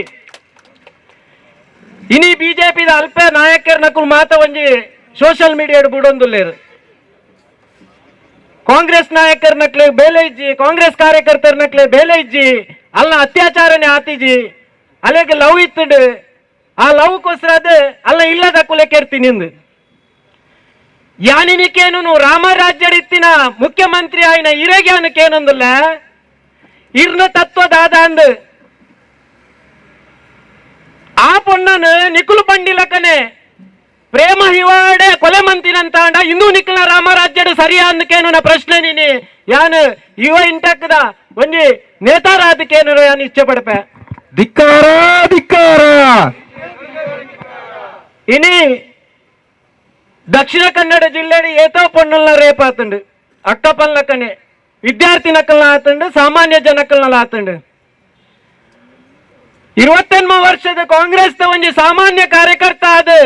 ಇನಿ ಬಿಜೆಪಿದ ಅಲ್ಪ ನಾಯಕರ ನಕುಲ್ ಮಾತ ಒಂಜಿ ಸೋಷಿಯಲ್ ಮೀಡಿಯಾ ಬುಡೊಂದುಲ್ಲೇರು. ಕಾಂಗ್ರೆಸ್ ನಾಯಕರ ನಕ್ಲೆ ಬೇಲೆ ಇಜ್ಜಿ, ಕಾಂಗ್ರೆಸ್ ಕಾರ್ಯಕರ್ತರ ನಕ್ಲೆ ಬೇಲೆ ಇಜ್ಜಿ, ಅಲ್ಲ ಅತ್ಯಾಚಾರನೆ ಆತಿಜಿ, ಅಲೆಗೆ ಲವ್ ಇತ್ತುಡು ಆ ಲವ್ಕೋಸ್ಕರ ಅದು ಅಲ್ಲ ಇಲ್ಲದ ಕುಲೆ ಕೆರ್ತೀನಿ ಯಾನಿನಿಕೇನು ರಾಮರಾಜ್ಯಡಿತ್ತಿನ ಮುಖ್ಯಮಂತ್ರಿ ಆಯ್ನ ಇರೆಗ್ಯಾನಕ್ಕೇನೊಂದಿಲ್ಲ ಇರ್ನ ತತ್ವದಾದ ಅಂದು ಆ ಪೊಣ್ಣನು ನಿಕುಲು ಪಂಡಿಲಕನೆ ಪ್ರೇಮ ಹಿವಾಡೆ ಕೊಲೆ ಮಂತಿನಂತಾಂಡ ಇಂದು ನಿಖಲ ರಾಮರಾಜ್ಯಡು ಸರಿಯಾ ಅಂದಕೇನು ಪ್ರಶ್ನೆ ನೀನಿ ಯಾನು ಇವ ಇಂಟಕ್ಕದ ಒಂಜಿ ನೇತಾರಾದಕ್ಕೇನು ಯಾನು ಇಚ್ಛೆ ಪಡಪೆ. ಧಿಕ್ಕಾರ ಧಿಕ್ಕಾರ. ಇನಿ ದಕ್ಷಿಣ ಕನ್ನಡ ಜಿಲ್ಲೆ ಏತೋ ಪೊಣ್ಣುಲ್ನ ರೇಪ್ ಆತಂಡು ಅಕ್ಕ ಪಲ್ಲಕ್ಕನೆ ವಿದ್ಯಾರ್ಥಿ ನಕಲ್ನ ಆತಂಡು ಸಾಮಾನ್ಯ ಜನಕಲ್ನ ಆತಂಡು. 28 ವರ್ಷದ ಕಾಂಗ್ರೆಸ್ ಒಂಜಿ ಸಾಮಾನ್ಯ ಕಾರ್ಯಕರ್ತ ಅದು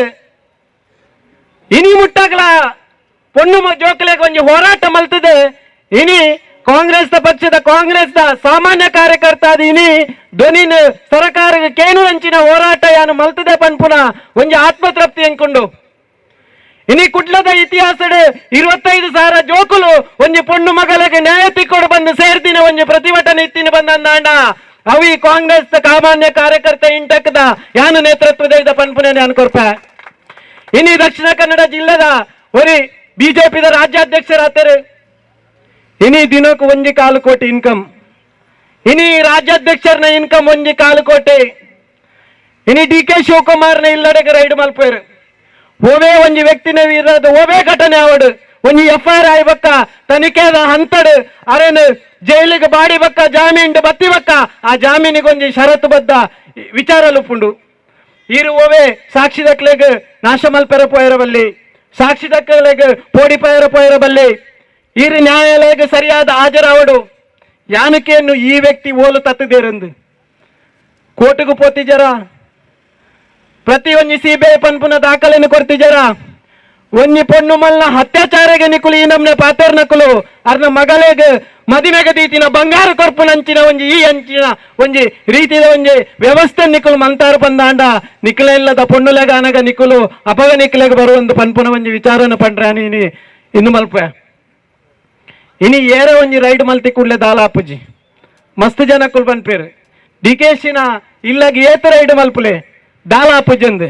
ಇನಿ ಮುಟ್ಟಾಗಲ ಪೊಣ್ಣು ಜೋಕಲೆಗೆ ಒಂಜಿ ಹೋರಾಟ ಮಲ್ತದೆ. ಇನಿ ಕಾಂಗ್ರೆಸ್ ಪಕ್ಷದ ಕಾಂಗ್ರೆಸ್ ಸಾಮಾನ್ಯ ಕಾರ್ಯಕರ್ತ ಅದು ಇನಿ ಧ್ವನಿನ ಸರ್ಕಾರ ಕೇನು ಅಂಚಿನ ಹೋರಾಟ ಯಾನು ಮಲ್ತದೆ ಪನ್ಪುನ ಒಂಜಿ ಆತ್ಮತೃಪ್ತಿ ಅನ್ಕೊಂಡು. ಇನಿ ಕುಡ್ಲದ ಇತಿಹಾಸಡ್ 25,000 ಜೋಕುಲು ಒಂಜಿ ಪೊಣ್ಣು ಮಗಲಿಗೆ ನ್ಯಾಯ ತಿಕ್ಕೊಡು ಬಂದು ಸೇರ್ದಿನ ಒಂಜಿ ಪ್ರತಿಭಟನೆ ಇತ್ತಿನ ಬಂದಂದಾಂಡ ಅವಿ ಕಾಂಗ್ರೆಸ್ ಸಾಮಾನ್ಯ ಕಾರ್ಯಕರ್ತ ಇಂಟಕ್ಕದ ಯಾನು ನೇತೃತ್ವದ ಇದ್ದ ಪನ್ಪುನೆ ಅನ್ಕೊರ್ಪ. ಇನಿ ದಕ್ಷಿಣ ಕನ್ನಡ ಜಿಲ್ಲೆದ ಒರಿ ಬಿಜೆಪಿದ ರಾಜ್ಯಾಧ್ಯಕ್ಷರಾತರು ಇನಿ ದಿನಕ್ಕೆ 1.25 ಕೋಟಿ ಇನ್ಕಮ್, ಇನಿ ರಾಜ್ಯಾಧ್ಯಕ್ಷರನ ಇನ್ಕಮ್ 1.25 ಕೋಟಿ. ಇನಿ ಡಿ ಕೆ ಶಿವಕುಮಾರ್ನ ಇಲ್ಲಡೆಗೆ ರೈಡ್ ಮಲ್ಪೇರು ಓವೇ ಒಂಜಿ ವ್ಯಕ್ತಿನ ವಿರೋಧ ಓವೇ ಘಟನೆ ಅವಡು ಒಂಜಿ F I R ಆಯ್ಬಕ್ಕ ತನಿಖೆದ ಹಂತಡು ಅರೇನು ಜೈಲಿಗೆ ಬಾಡಿ ಬಕ್ಕ ಜಾಮೀನು ಬತ್ತಿ ಬಕ್ಕ ಆ ಜಾಮೀನಿಗೆ ಒಂಜಿ ಷರತ್ತು ಬದ್ದ ವಿಚಾರ ಲುಪ್ಪುಂಡು. ಇರು ಓವೇ ಸಾಕ್ಷಿ ದಕ್ಲೆಗ್ ನಾಶ ಮಲ್ಪೆರ ಪೋಯರಬಲ್ಲಿ, ಸಾಕ್ಷಿ ದಕ್ಕಲೆಗ್ ಪೋಡಿ ಪೋಯರ ಪೋಯರಬಲ್ಲಿ, ಇರು ನ್ಯಾಯಾಲಯಕ್ಕೆ ಸರಿಯಾದ ಹಾಜರಾವಡು ಯಾನಕೇನು ಈ ವ್ಯಕ್ತಿ ಓಲು ತತ್ತದೇರಂದು ಕೋರ್ಟ್ಗೂ ಪೋತಿಜರ ಪ್ರತಿ ಒಂಜಿ ಸಿಬಿಐ ಪನ್ಪುನ ದಾಖಲೆಯನ್ನು ಕೊಡ್ತಿಜರ ಒಂಜಿ ಪೊಣ್ಣು ಮಲ್ನ ಅತ್ಯಾಚಾರಗೆ ನಿಕುಲು ಈ ನಮ್ನೆ ಪಾತೇರ್ ನಕುಲು ಅರ್ನ ಮಗಲೆಗ್ ಮದಿಮೆಗ ದೀತಿನ ಬಂಗಾರ ಕೊರ್ಪುನಂಚಿನ ಒಂಜಿ ಈ ಅಂಚಿನ ಒಂಜಿ ರೀತಿದ ಒಂಜಿ ವ್ಯವಸ್ಥೆ ನಿಕುಲು ಮಂತಾರ ಪಂದಾಂಡ ನಿಕುಲ ಇಲ್ಲದ ಪೊಣ್ಣುಲೆಗ ಅನಗ ನಿಕುಲು ಅಪಗ ನಿಕುಲೆಗ ಬರುವಂದು ಪನ್ಪುನ ಒಂಜಿ ವಿಚಾರನ ಪಂಡ್ರ ನೀನಿ ಇನ್ನು ಮಲ್ಪೆ. ಇನಿ ಏರ ಒಂಜಿ ರೈಡ್ ಮಲ್ತಿ ಕೂಡ್ಲೆ ದಾಲ ಅಪ್ಪುಜಿ ಮಸ್ತ್ ಜನ ಕುಲ್ಬನ್ಪೇರು ಡಿಕೆಶಿನ ಇಲ್ಲಗೆ ಏತರ ಇಡು ಮಲ್ಪುಲೆ ದಾಲಾಪುಜಂದು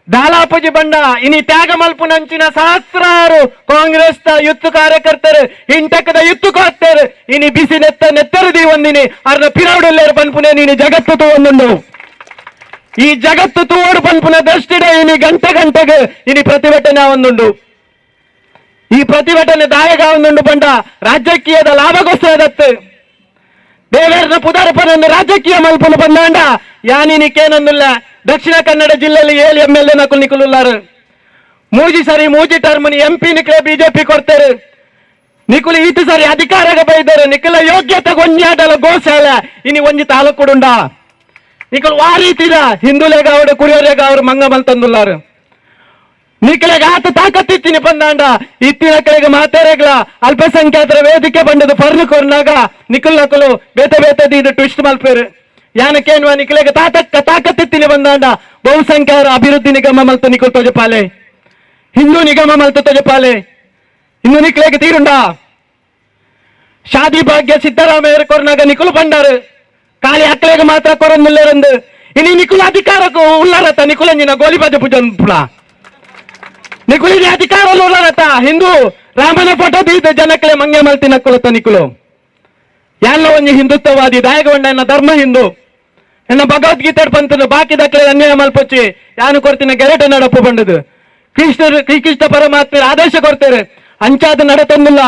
ದಾಲಾಪುಜಿ ಬಂಡ ಇನಿ ತ್ಯಾಗ ಮಲ್ಪುನಂಚಿನ ಸಹಸ್ರಾರು ಕಾಂಗ್ರೆಸ್ ದ ಯುತ್ತು ಕಾರ್ಯಕರ್ತರು ಇಂಟಕದ ಯುತ್ತು ಕೋತ್ತರು ಇನಿ ಬಿಸಿ ನೆತ್ತ ನೆತ್ತರು ದೀವಂದಿನಿ ಅರ್ನ ಪಿರೌಡುಲ್ಲೇರು ಪನ್ಪುನೆ ನೀನು ಜಗತ್ತು ತೂವೊಂದುಂಡು ಈ ಜಗತ್ತು ತೂವಡು ಪನ್ಪುನ ದೃಷ್ಟಿಡೆ ಇನಿ ಗಂಟೆ ಗಂಟೆಗೆ ಇನಿ ಪ್ರತಿಭಟನೆ ಒಂದುಂಡು ಈ ಪ್ರತಿಭಟನೆ ದಾಯಗ ಒಂದುಂಡು ಬಂಡ ರಾಜಕೀಯದ ಲಾಭಗೋಸ್ಕರ ದತ್ತು ದೇವೇರ್ನ ಪುದಾರಪನನ್ನು ರಾಜಕೀಯ ಮಲ್ಪನ ಬಂದಾಂಡ ಯಾನಿನಿಕೇನನ್ನುಲ್ಲ ದಕ್ಷಿಣ ಕನ್ನಡ ಜಿಲ್ಲೆಯಲ್ಲಿ 7 MLA ನಕುಲ್ ನಿಕುಲುಲ್ಲಾರು ಮೂಜಿ ಸರಿ ಮೂಜಿ ಟರ್ಮ್ನಿ ಎಂಪಿ ನಿಕ್ಲೆ ಬಿಜೆಪಿ ಕೊಡ್ತಾರೆ ನಿಕುಲು ಈತು ಸರಿ ಅಧಿಕಾರಗ ಬೈದರು ನಿಕುಲ ಯೋಗ್ಯತೆ ಒಂಜಾಡಲ ಗೋಶಾಲೆ ಇನಿ ಒಂಜಿ ತಾಲೂಕುಡುಂಡ ನಿಕುಲು ವಾ ರೀತಿದ ಹಿಂದೂಲೆಗ ಅವರು ಕುರಿಯೋರೆಗ ಅವರು ಮಂಗ ಮಲ್ತಂದುಲ್ಲಾರು ನಿಕಲೆಗ ಆತ ತಾಕತ್ತಿತ್ತೀನಿ ಬಂದಾಂಡ ಇತ್ತಿನ ಕಡೆಗೆ ಮಾತಾಡಗ್ಲ ಅಲ್ಪಸಂಖ್ಯಾತರ ವೇದಿಕೆ ಬಂದದ್ದು ಫರ್ನು ಕೊರ್ನಾಗ ನಿಕುಲ್ ನಕಲು ಬೇತೆ ಬೇತೆ ಇದು ಟ್ವಿಸ್ಟ್ ಮಲ್ಪೇರು ಯಾನಕೇನ್ವ ನಿಕಲೆಗ ತಾತಕ್ಕ ತಾಕತ್ತಿತ್ತೀನಿ ಬಂದಾಂಡ ಬಹುಸಂಖ್ಯಾತರ ಅಭಿವೃದ್ಧಿ ನಿಗಮ ಮಲ್ತು ನಿಕುಲ್ ತೋಜಪಾಲೆ ಹಿಂದೂ ನಿಗಮ ಮಲ್ತು ತೋಜಪಾಲೆ ಇನ್ನು ನಿಕ್ಲೆಗೆ ತೀರುಂಡ ಶಾದಿ ಭಾಗ್ಯ ಸಿದ್ದರಾಮಯ್ಯರ ಕೊರ್ನಾಗ ನಿಕುಲು ಬಂಡಾರು ಖಾಲಿ ಅಕ್ಲೆಗೆ ಮಾತ್ರ ಕೊರೊಂದುಲ್ಲೇರಂದು ಇನಿ ನಿಕುಲ ಅಧಿಕಾರಕ್ಕೂ ಉಲ್ಲಾರತ್ತ ನಿಕುಲಂಜಿನ ಗೋಲಿಬಾಜ ಪೂಜನ್ ಪುಲ ನಿಕುಲಿನ ಅಧಿಕಾರ ಉಲ್ಲಾರತ್ತ ಹಿಂದೂ ರಾಮನ ಫೋಟೋ ದೀದ ಜನಕ್ಲೆ ಮಂಗೆ ಮಲ್ತಿ ನಕ್ಕುಲತ್ತ ನಿಕುಲು ಎಲ್ಲ ಒಂಜಿ ಹಿಂದುತ್ವವಾದಿ ದಾಯಗವಂಡ ಧರ್ಮ ಹಿಂದೂ ಎನ್ನ ಭಗವದ್ಗೀತೆ ಪಂತನು ಬಾಕಿ ದಕ್ಲೆ ಅನ್ಯಾಯ ಮಲ್ಪೊಚ್ಚಿ ಯಾನು ಕೊರ್ತಿನ ಗೆರಟೆ ನಡಪು ಬಂಡದು ಶ್ರೀಕೃಷ್ಣ ಪರಮಾತ್ಮರ ಆದೇಶ ಕೊಡ್ತಾರೆ ಅಂಚಾದ ನಡ ತಂದಿಲ್ಲ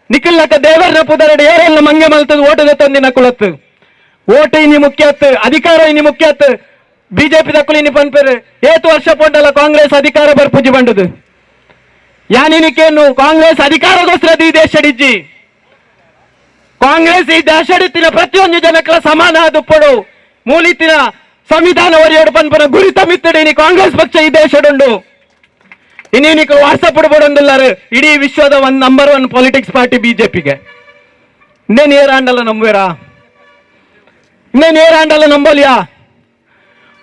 ನಿಖಿಲ್ಲಕ್ಕ ದೇವರ ಪುದರಡು ಏರೆಲ್ಲ ಮಂಗೆ ಮಲ್ತದ ಓಟದ ತಂದಿನ ಕುಲತ್ತು ಓಟ ಇನಿ ಮುಖ್ಯತ್ತು ಅಧಿಕಾರ ಇನಿ ಮುಖ್ಯತ್ತು ಬಿಜೆಪಿ ದಕ್ಕುಲು ಇನಿ ಪನ್ಪೇರು ಏತು ವರ್ಷ ಪೊಂಡಲ್ಲ ಕಾಂಗ್ರೆಸ್ ಅಧಿಕಾರ ಬರ್ಪುಜಿ ಬಂಡದು ಯಾನಿನಿಕೇನು ಕಾಂಗ್ರೆಸ್ ಅಧಿಕಾರಗೋಸ್ಕರ ಈ ದೇಶಡಿಜ್ಜಿ ಕಾಂಗ್ರೆಸ್ ಈ ದೇಶಡಿತ್ತಿನ ಪ್ರತಿಯೊಂದು ಜನಕ್ಕಲ ಸಮಾನ ದುಪ್ಪಡು ಮೂಲಿತಿನ ಸಂವಿಧಾನ ಒರಿಯೋಡು ಪನ್ಪನ ಗುರಿ ತಮಿತ್ತಡಿ ಇನಿ ಕಾಂಗ್ರೆಸ್ ಪಕ್ಷ ಈ ದೇಶಡುಂಡು ಇನ್ನೇನಿಕ ವಾಟ್ಸಪ್ ಬಿಡ್ಬೋಡೊಂದಿಲ್ಲಾರು ಇಡೀ ವಿಶ್ವದ number 1 politics party ಬಿಜೆಪಿಗೆ ಇನ್ನೇನು ಏರಾಂಡಲ್ಲ ನಂಬುವೇರಾ ಇನ್ನೇನು ಏರಾಂಡಲ್ಲ ನಂಬೋಲಿಯಾ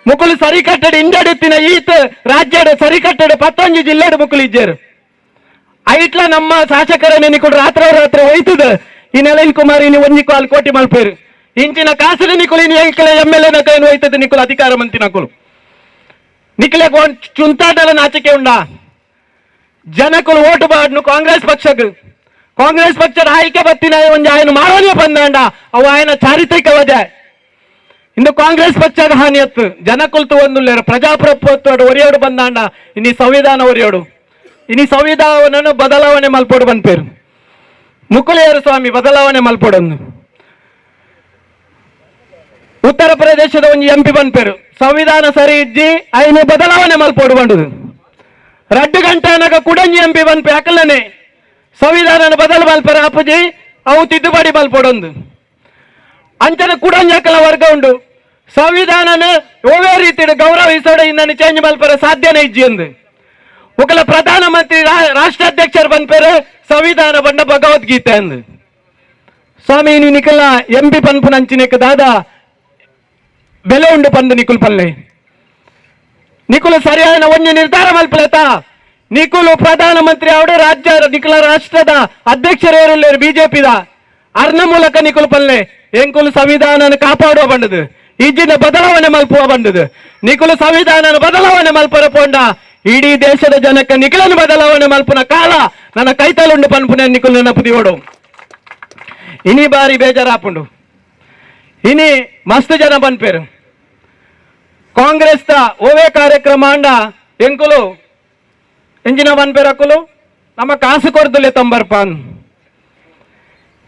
ಮುಕುಲು ಸರಿ ಕಟ್ಟಡಿ ಇಂಡಡಿತ್ತಿನ ಈತ ರಾಜ್ಯದ ಸರಿ ಕಟ್ಟಡಿ ಪತ್ತೊಂಜಿ ಜಿಲ್ಲೆಡು ಮುಕುಲು ಇಜ್ಜೇರು ಐಟ್ಲ ನಮ್ಮ ಶಾಸಕರ ನಿಕುಲು ರಾತ್ರಿ ರಾತ್ರಿ ಹೋಯ್ತದ ಈ ನಳಿನ್ ಕುಮಾರ್ ಇನಿ ಒಂಜಿ ಕಾಲ್ ಕೋಟಿ ಮಲ್ಪೇರು ಇಂಚಿನ ಕಾಸಿನ ನಿಕುಲು ಇನಿ M L A ನಕೈನು ಹೋಯ್ತದ ನಿಕುಲು ಅಧಿಕಾರ ಮಂತಿ ನಕುಲು ನಿಖಿಲೆ ಚುಂತಾಟಲ ನಾಚಿಕೆ ಉಂಡಾ ಜನಕುಲು ಓಟು ಬಾಡ್ನು ಕಾಂಗ್ರೆಸ್ ಪಕ್ಷಕ್ಕೆ ಕಾಂಗ್ರೆಸ್ ಪಕ್ಷದ ಆಯ್ಕೆ ಬತ್ತಿನ ಒಂಜಿ ಆಯನ ಮಾಡೋನೇ ಬಂದಾಂಡ ಅವು ಆಯನ ಚಾರಿತ್ರಿಕ ವಜೆ ಇಂದು ಕಾಂಗ್ರೆಸ್ ಪಕ್ಷದ ಹಾನಿಯತ್ತು ಜನಕುಲ್ತು ಒಂದುಲ್ಲೇರು ಪ್ರಜಾಪ್ರಭುತ್ವ ಒರಿಯೋಡು ಬಂದಾಂಡ ಇನಿ ಸಂವಿಧಾನ ಒರಿಯೋಡು ಇನಿ ಸಂವಿಧಾನವನ್ನು ಬದಲಾವಣೆ ಮಲ್ಪೋಡು ಬಂದ್ಪೇರು ಮುಕುಲೇರು ಸ್ವಾಮಿ ಬದಲಾವಣೆ ಮಲ್ಪೋಡೊಂದು ಉತ್ತರ ಪ್ರದೇಶದ ಒಂದು ಎಂ ಪಿ ಬಂದ್ಪೇರು ಸಂವಿಧಾನ ಸರಿ ಇಜ್ಜಿ ಐನು ಬದಲಾವಣೆ ಮಲ್ಪೋಡು ಬಂಡುದು ರಡ್ಡು ಗಂಟೆ ಅನಗ ಕುಡಂಜಿ ಎಂ ಪಿ ಬಂದ್ಪೆ ಅಕಲನೆ ಸಂವಿಧಾನ ಬದಲು ಮಲ್ಪರ ಅಪ್ಪಜಿ ಅವು ತಿದ್ದುಪಡಿ ಮಲ್ಪೋಡೊಂದು ಅಂಚನ ಕುಡಂಜಿ ಅಕಲ ವರ್ಗ ಉಂಡು ಸಂವಿಧಾನನ ಒವೇ ರೀತಿ ಗೌರವಿಸೋಡ ಇನ್ನನ್ನು ಚೇಂಜ್ ಮಲ್ಪರ ಸಾಧ್ಯನೇ ಇಜ್ಜಿ ಎಂದು ఒకಲ ಪ್ರಧಾನಮಂತ್ರಿ ರಾಷ್ಟ್ರಾಧ್ಯಕ್ಷರು ಬಂದ್ಪೇರು ಸಂವಿಧಾನ ಬಂಡ ಭಗವದ್ಗೀತೆ ಅಂದು ಸ್ವಾಮಿ ನೀ ನಿಕಲ ಎಂ ಪಿ ಪನ್ಪುನಂಚಿನಿಕ್ ದಾದಾ ಬೆಲೆ ಉಂಡು ಪಂದು ನಿಕುಲ್ ಪಲ್ಲೆ ನಿಕುಲು ಸರಿಯಾದ ಒಂಜಿ ನಿರ್ಧಾರ ಮಲ್ಪಲೇತ ನಿಕುಲು ಪ್ರಧಾನಮಂತ್ರಿ ಅವಡು ರಾಜ್ಯ ನಿಕುಲ ರಾಷ್ಟ್ರದ ಅಧ್ಯಕ್ಷರು ಬಿಜೆಪಿದ ಅರ್ನ ಮೂಲಕ ನಿಕುಲು ಪಲ್ಲೆ ಎಂಕುಲು ಸಂವಿಧಾನ ಕಾಪಾಡುವ ಬಂಡದು ಈಜಿನ ಬದಲಾವಣೆ ಮಲ್ಪುವ ಬಂಡದು ನಿಕುಲು ಸಂವಿಧಾನ ಬದಲಾವಣೆ ಮಲ್ಪರ ಪೋಂಡ ಇಡೀ ದೇಶದ ಜನಕ್ಕೆ ನಿಖಿಲನ್ನು ಬದಲಾವಣೆ ಮಲ್ಪುನ ಕಾಲ ನನ್ನ ಕೈತಲುಂಡು ಪನ್ಪುನೆ ನಿಕುಲು ನೆನಪು ಇನಿ ಬಾರಿ ಬೇಜಾರಾಪುಂಡು ಇನಿ ಮಸ್ತ್ ಜನ ಪನ್ಪೇರು ಕಾಂಗ್ರೆಸ್ ದ ಓವೇ ಕಾರ್ಯಕ್ರಮ ಅಂಡ ಎಂಕುಲು ಎಂಜಿನ ಪನ್ಪೇರು ಅಕ್ಕುಲು ನಮ್ಮ ಕಾಸು ಕೊರ್ದುಲೆ ತಂಬರ್ಪಾನ್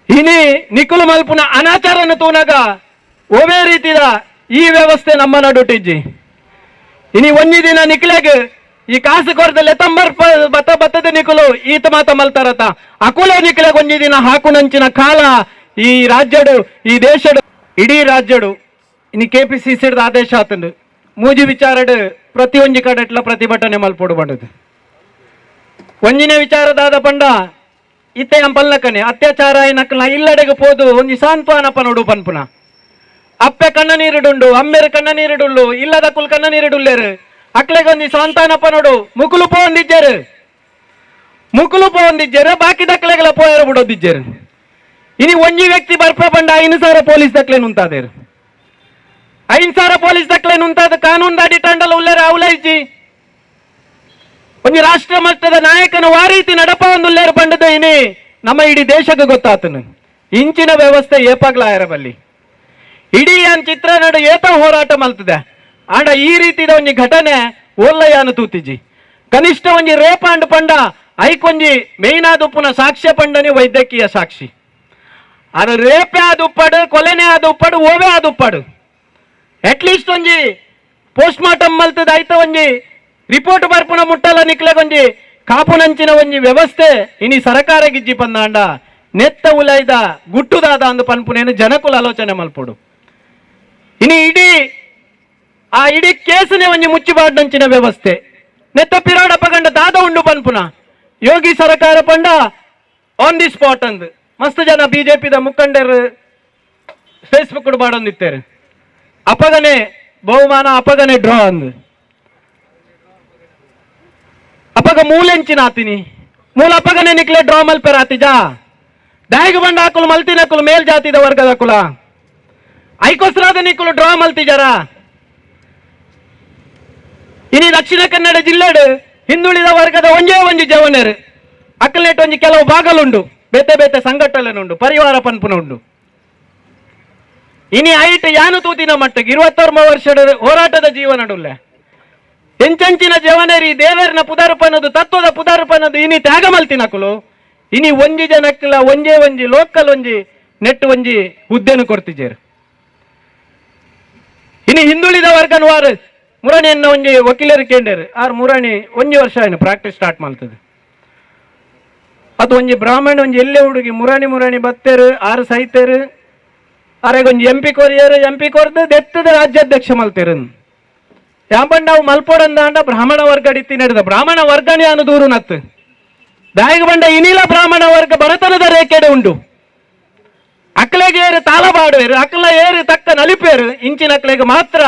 ಇನಿ ನಿಕುಲು ಮಲ್ಪುನ ಅನಾಚಾರನ್ನು ತೂನಾಗ ಓವೇ ರೀತಿದ ಈ ವ್ಯವಸ್ಥೆ ನಮ್ಮ ನಡುಟಿಜ್ಜಿ ಇನಿ ಒಂಜಿ ದಿನ ನಿಕ್ಲೆಗ್ ಈ ಕಾಸು ಕೊರದಲ್ಲೇ ತಂಬರ್ ಬತ್ತ ಬತ್ತದ ನಿಕುಲು ಈತ ಮಾತ ಮಲ್ತಾರತ ಅಕುಲೆ ನಿಕ್ಲೆಗ್ ಒಂಜಿ ದಿನ ಹಾಕುನಂಚಿನ ಕಾಲ ಈ ರಾಜ್ಯಡು ಈ ದೇಶಡು ಇಡೀ ರಾಜ್ಯಡು ಇನಿ ಕೆಪಿಸಿಸಿ ಆದೇಶ ಆತಂಡು ಮೂಜಿ ವಿಚಾರಡು ಪ್ರತಿ ಒಂಜಿ ಕಡೆಟ್ಲ ಪ್ರತಿಭಟನೆ ಮಲ್ಪೊಡು ಬಂಡದು ಒಂಜಿನೇ ವಿಚಾರದಾದ ಪಂಡ ಇತ್ತೆ ಪಲ್ಲಕನೆ ಅತ್ಯಾಚಾರ ನಕ್ಕಲ ಇಲ್ಲಡೆಗೆ ಪೋದು ಒಂಜಿ ಸಾಂತ್ವನಪ್ಪ ನೋಡು ಪನ್ಪುನ ಅಪ್ಪೆ ಕಣ್ಣ ನೀರುಡುಂಡು ಅಮ್ಮೆರು ಕಣ್ಣ ನೀರುಡುಳ್ಳು ಇಲ್ಲದ ಕುಲ್ ಕಣ್ಣ ನೀರುಡುಲ್ಲೇರು ಅಕ್ಲೆಗೊಂಜಿ ಸಂತಾನಪ್ಪ ನೋಡು ಮುಕುಲು ಪೋಂದಿಜ್ಜರು ಮುಕುಲು ಪೋಂದಿಜ್ಜರು ಬಾಕಿ ದಕ್ಲೆಗಳ ಪೋಯರು ಬಿಡೋದಿಜ್ಜರು ಇನಿ ಒಂಜಿ ವ್ಯಕ್ತಿ ಬರ್ಪ ಪಂಡ 5,000 ಪೊಲೀಸ್ ದಕ್ಲೇನು ಉಂತಾದೇರು 5,000 ಪೊಲೀಸ್ ದಕ್ಲೇನು ಉಂತಾದ ಕಾನೂನು ದಾಡಿ ತಂಡಲ ಉಲ್ಲೇರ ಅವಲೈಜಿ ಒಂಜಿ ರಾಷ್ಟ್ರ ಮಟ್ಟದ ನಾಯಕನ ವಾರೀತಿ ನಡಪ ಒಂದು ಉಲ್ಲೇರು ಪಂಡದ ಇನಿ ನಮ್ಮ ಇಡೀ ದೇಶಕ್ಕೆ ಗೊತ್ತಾತನು ಇಂಚಿನ ವ್ಯವಸ್ಥೆ ಏಪಾಗ್ಲ ಆಯರಬಲ್ಲಿ ಇಡೀ ಯಾನ್ ಚಿತ್ರ ನಡು ಏತ ಹೋರಾಟ ಮಲ್ತದೆ ಆಂಡ ಈ ರೀತಿದ ಒಂಜಿ ಘಟನೆ ಓಲ್ಲಯಾನು ತೂತಿಜಿ ಕನಿಷ್ಠ ಒಂಜಿ ರೇಪಾಂಡ್ ಪಂಡ ಐಕೊಂಜಿ ಮೇಯ್ನಾದುಪ್ಪುನ ಸಾಕ್ಷ್ಯ ಪಂಡನೆ ವೈದ್ಯಕೀಯ ಸಾಕ್ಷಿ ಅದು ರೇಪೆ ಆದುಪ್ಪಡು ಕೊಲೆನೆ ಆದುಪ್ಪಡು ಓವೇ ಆದುಪ್ಪಡು ಅಟ್ಲೀಸ್ಟ್ ಒಂಜಿ ಪೋಸ್ಟ್ ಮಾರ್ಟಮ್ ಮಲ್ತದ ಐತ ಒಂಜಿ ರಿಪೋರ್ಟ್ ಬರ್ಪುನ ಮುಟ್ಟಲ ನಿಕ್ಲೆಗೊಂಜಿ ಕಾಪುನಂಚಿನ ಒಂಜಿ ವ್ಯವಸ್ಥೆ ಇನಿ ಸರಕಾರ ಗಿಜ್ಜಿ ಪಂದಾಂಡ ನೆತ್ತ ಉಲೈದ ಗುಟ್ಟುದಾದ ಅಂದು ಪನ್ಪುನೇನು ಜನಕುಲ ಆಲೋಚನೆ ಮಲ್ಪೊಡು ಇನಿ ಇಡೀ ಆ ಇಡೀ ಕೇಸನೆ ಒಂಜಿ ಮುಚ್ಚಿಬಾಡ್ನಂಚಿನ ವ್ಯವಸ್ಥೆ ನೆತ್ತ ಪಿರಾಡ ಪಗಂಡ ದಾದ ಉಂಡು ಪನ್ಪುನ ಯೋಗಿ ಸರಕಾರ ಪಂಡ on the spot ಅಂದ್ ಮಸ್ತ್ ಜನ ಬಿಜೆಪಿದ ಮುಖಂಡರು ಫೇಸ್ಬುಕ್ ಬಾಡೊಂದಿತ್ತಾರೆ ಅಪಗನೆ ಬಹುಮಾನ ಅಪಗನೆ ಡ್ರಾ ಅಂದ್ ಅಪಗ ಮೂಲೆಂಚಿನ ಆತಿನಿ ಮೂಲ ಅಪಗನೆ ನಿಕ್ಲೆ ಡ್ರಾ ಮಲ್ಪೆರ ಆತಿಜಾ ದಾಯಿಗ ಬಂಡ ಹಾಕುಲು ಮಲ್ತಿನಕುಲು ಮೇಲ್ಜಾತಿದ ವರ್ಗದ ಕುಲ ಐಕೋಸ್ರಾದ ನಿಕ್ಕುಲು ಡ್ರಾ ಮಲ್ತಿಜಾರ ಇನಿ ದಕ್ಷಿಣ ಕನ್ನಡ ಜಿಲ್ಲೆಡು ಹಿಂದುಳಿದ ವರ್ಗದ ಒಂಜೇ ಒಂಜಿ ಜವನರು ಅಕ್ಕಲ್ನೆಟ್ ಒಂಜಿ ಕೆಲವು ಭಾಗಲುಂಡು ಬೇತೆ ಬೇತೆ ಸಂಘಟನೆನುಂಡು ಪರಿವಾರ ಪನ್ಪುನ ಉಂಡು ಇನಿ ಐಟ್ ಯಾನು ತೂತಿನ ಮಟ್ಟಕ್ಕೆ 29 ವರ್ಷದ ಹೋರಾಟದ ಜೀವನಡುಲ್ಲೆ ಎಂಚಂಚಿನ ಜವನರಿ ದೇವರನ ಪುದರ್ಪನದು ತತ್ವದ ಪುದರ್ಪನದು ಇನಿ ತ್ಯಾಗ ಮಲ್ತಿನಕುಲು ಇನಿ ಒಂಜಿ ಜನಕ್ಲ ಒಂಜೇ ಒಂಜಿ ಲೋಕಲ್ ಒಂಜಿ ನೆಟ್ ಒಂಜಿ ಹುದ್ದೆನು ಕೊಡ್ತಿಜೇರು ಇನಿ ಹಿಂದುಳಿದ ವರ್ಗನ ವಾರು ಮುರಾಣಿಯನ್ನ ಒಂಜಿ ವಕೀಲರು ಕೇಂಡೇರು ಆರ್ ಮುರಾಣಿ ಒಂಜಿ ವರ್ಷ ಏನು ಪ್ರಾಕ್ಟೀಸ್ ಸ್ಟಾರ್ಟ್ ಮಾಡ್ತದೆ ಅದು ಒಂಜಿ ಬ್ರಾಹ್ಮಣ ಒಂಜಿ ಎಲ್ಲೆ ಹುಡುಗಿ ಮುರಾಣಿ ಮುರಾಣಿ ಬತ್ತೇರು ಆರು ಸೈತೇರು ಆರೆಗ್ ಒಂಜಿ M P courier M P ಕೊರ್ದು ದೆತ್ತದ ರಾಜ್ಯಾಧ್ಯಕ್ಷ ಮಲ್ತೇರು ಯಾಂಬಂಡ ನಾವು ಮಲ್ಪೋಡಂದಾಂಡ ಬ್ರಾಹ್ಮಣ ವರ್ಗ ಅಡಿತಿ ನಡೆದ ಬ್ರಾಹ್ಮಣ ವರ್ಗನೇ ಅನು ದೂರು ನತ್ತು ದಾಯಿಗ ಬಂಡ ಇನಿಲ ಬ್ರಾಹ್ಮಣ ವರ್ಗ ಬಡತನದ ರೇಖೆಡೆ ಉಂಡು ಅಕ್ಲೆಗೆ ಏರು ತಾಳಬಾಡುವೇರು ಅಕ್ಲ ಏರು ತಕ್ಕ ನಲಿಪೇರು ಇಂಚಿನ ಅಕ್ಲೆಗೆ ಮಾತ್ರ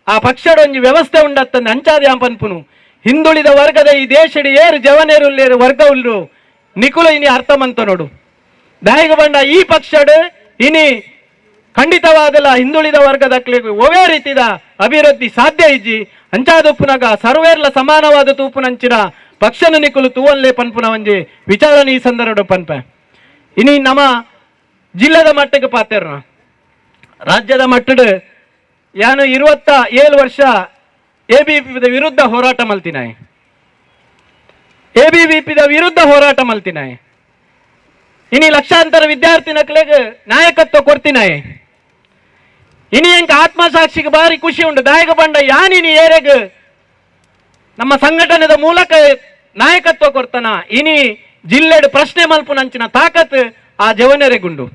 ಆ ಪಕ್ಷಡೊಂಜಿ ವ್ಯವಸ್ಥೆ ಉಂಡತ್ತಂದು ಅಂಚಾದ ಯಾಂಪನ್ಪುನು ಹಿಂದುಳಿದ ವರ್ಗದ ಈ ದೇಶಡಿ ಏರು ಜವನೇರು ಉಲ್ಲೇರು ವರ್ಗ ಉಲ್ರು ನಿಕುಲು ಇನಿ ಅರ್ಥಮಂತ ನೋಡು ದಾಯಿಗ ಬಂಡ ಈ ಪಕ್ಷಡು ಇನಿ ಖಂಡಿತವಾದಲ್ಲ ಹಿಂದುಳಿದ ವರ್ಗದ ಅಕ್ಲೆಗೆ ಒವೇ ರೀತಿದ ಅಭಿವೃದ್ಧಿ ಸಾಧ್ಯ ಇಜ್ಜಿ ಅಂಚಾದುಪ್ಪುನಗ ಸರ್ವೇರ್ಲ ಸಮಾನವಾದ ತೂಪುನಂಚಿನ ಪಕ್ಷನ ನಿಕುಲು ತೂವನ್ಲೇ ಪನ್ಪುನ ಒಂಜಿ ವಿಚಾರಣೆ ಈ ಸಂದರ್ಭ ಪನ್ಪ ಇನಿ ನಮ್ಮ ಜಿಲ್ಲೆದ ಮಟ್ಟಕ್ಕೆ ಪಾತೇರ್ನ ರಾಜ್ಯದ ಮಟ್ಟದ ಯಾನು 27 ವರ್ಷ ಎಬಿವಿಪಿದ ವಿರುದ್ಧ ಹೋರಾಟ ಮಲ್ತಿನಾಯ್ ಎಬಿವಿಪಿದ ವಿರುದ್ಧ ಹೋರಾಟ ಮಲ್ತಿನಾಯ್ ಇನಿ ಲಕ್ಷಾಂತರ ವಿದ್ಯಾರ್ಥಿನಕ್ಲೆಗ್ ನಾಯಕತ್ವ ಕೊಡ್ತಿನಾಯ್ ಇನಿ ಎಂಕ ಆತ್ಮಸಾಕ್ಷಿಗೆ ಬಾರಿ ಖುಷಿ ಉಂಟು ದಾಯಕ ಬಂಡ ಯಾನಿನಿ ಏರೆಗ್ ನಮ್ಮ ಸಂಘಟನೆದ ಮೂಲಕ ನಾಯಕತ್ವ ಕೊಡ್ತಾನ ಇನಿ ಜಿಲ್ಲೆಡ್ ಪ್ರಶ್ನೆ ಮಲ್ಪುನಂಚಿನ ತಾಕತ್ ಆ ಜವನರೆಗುಂಡು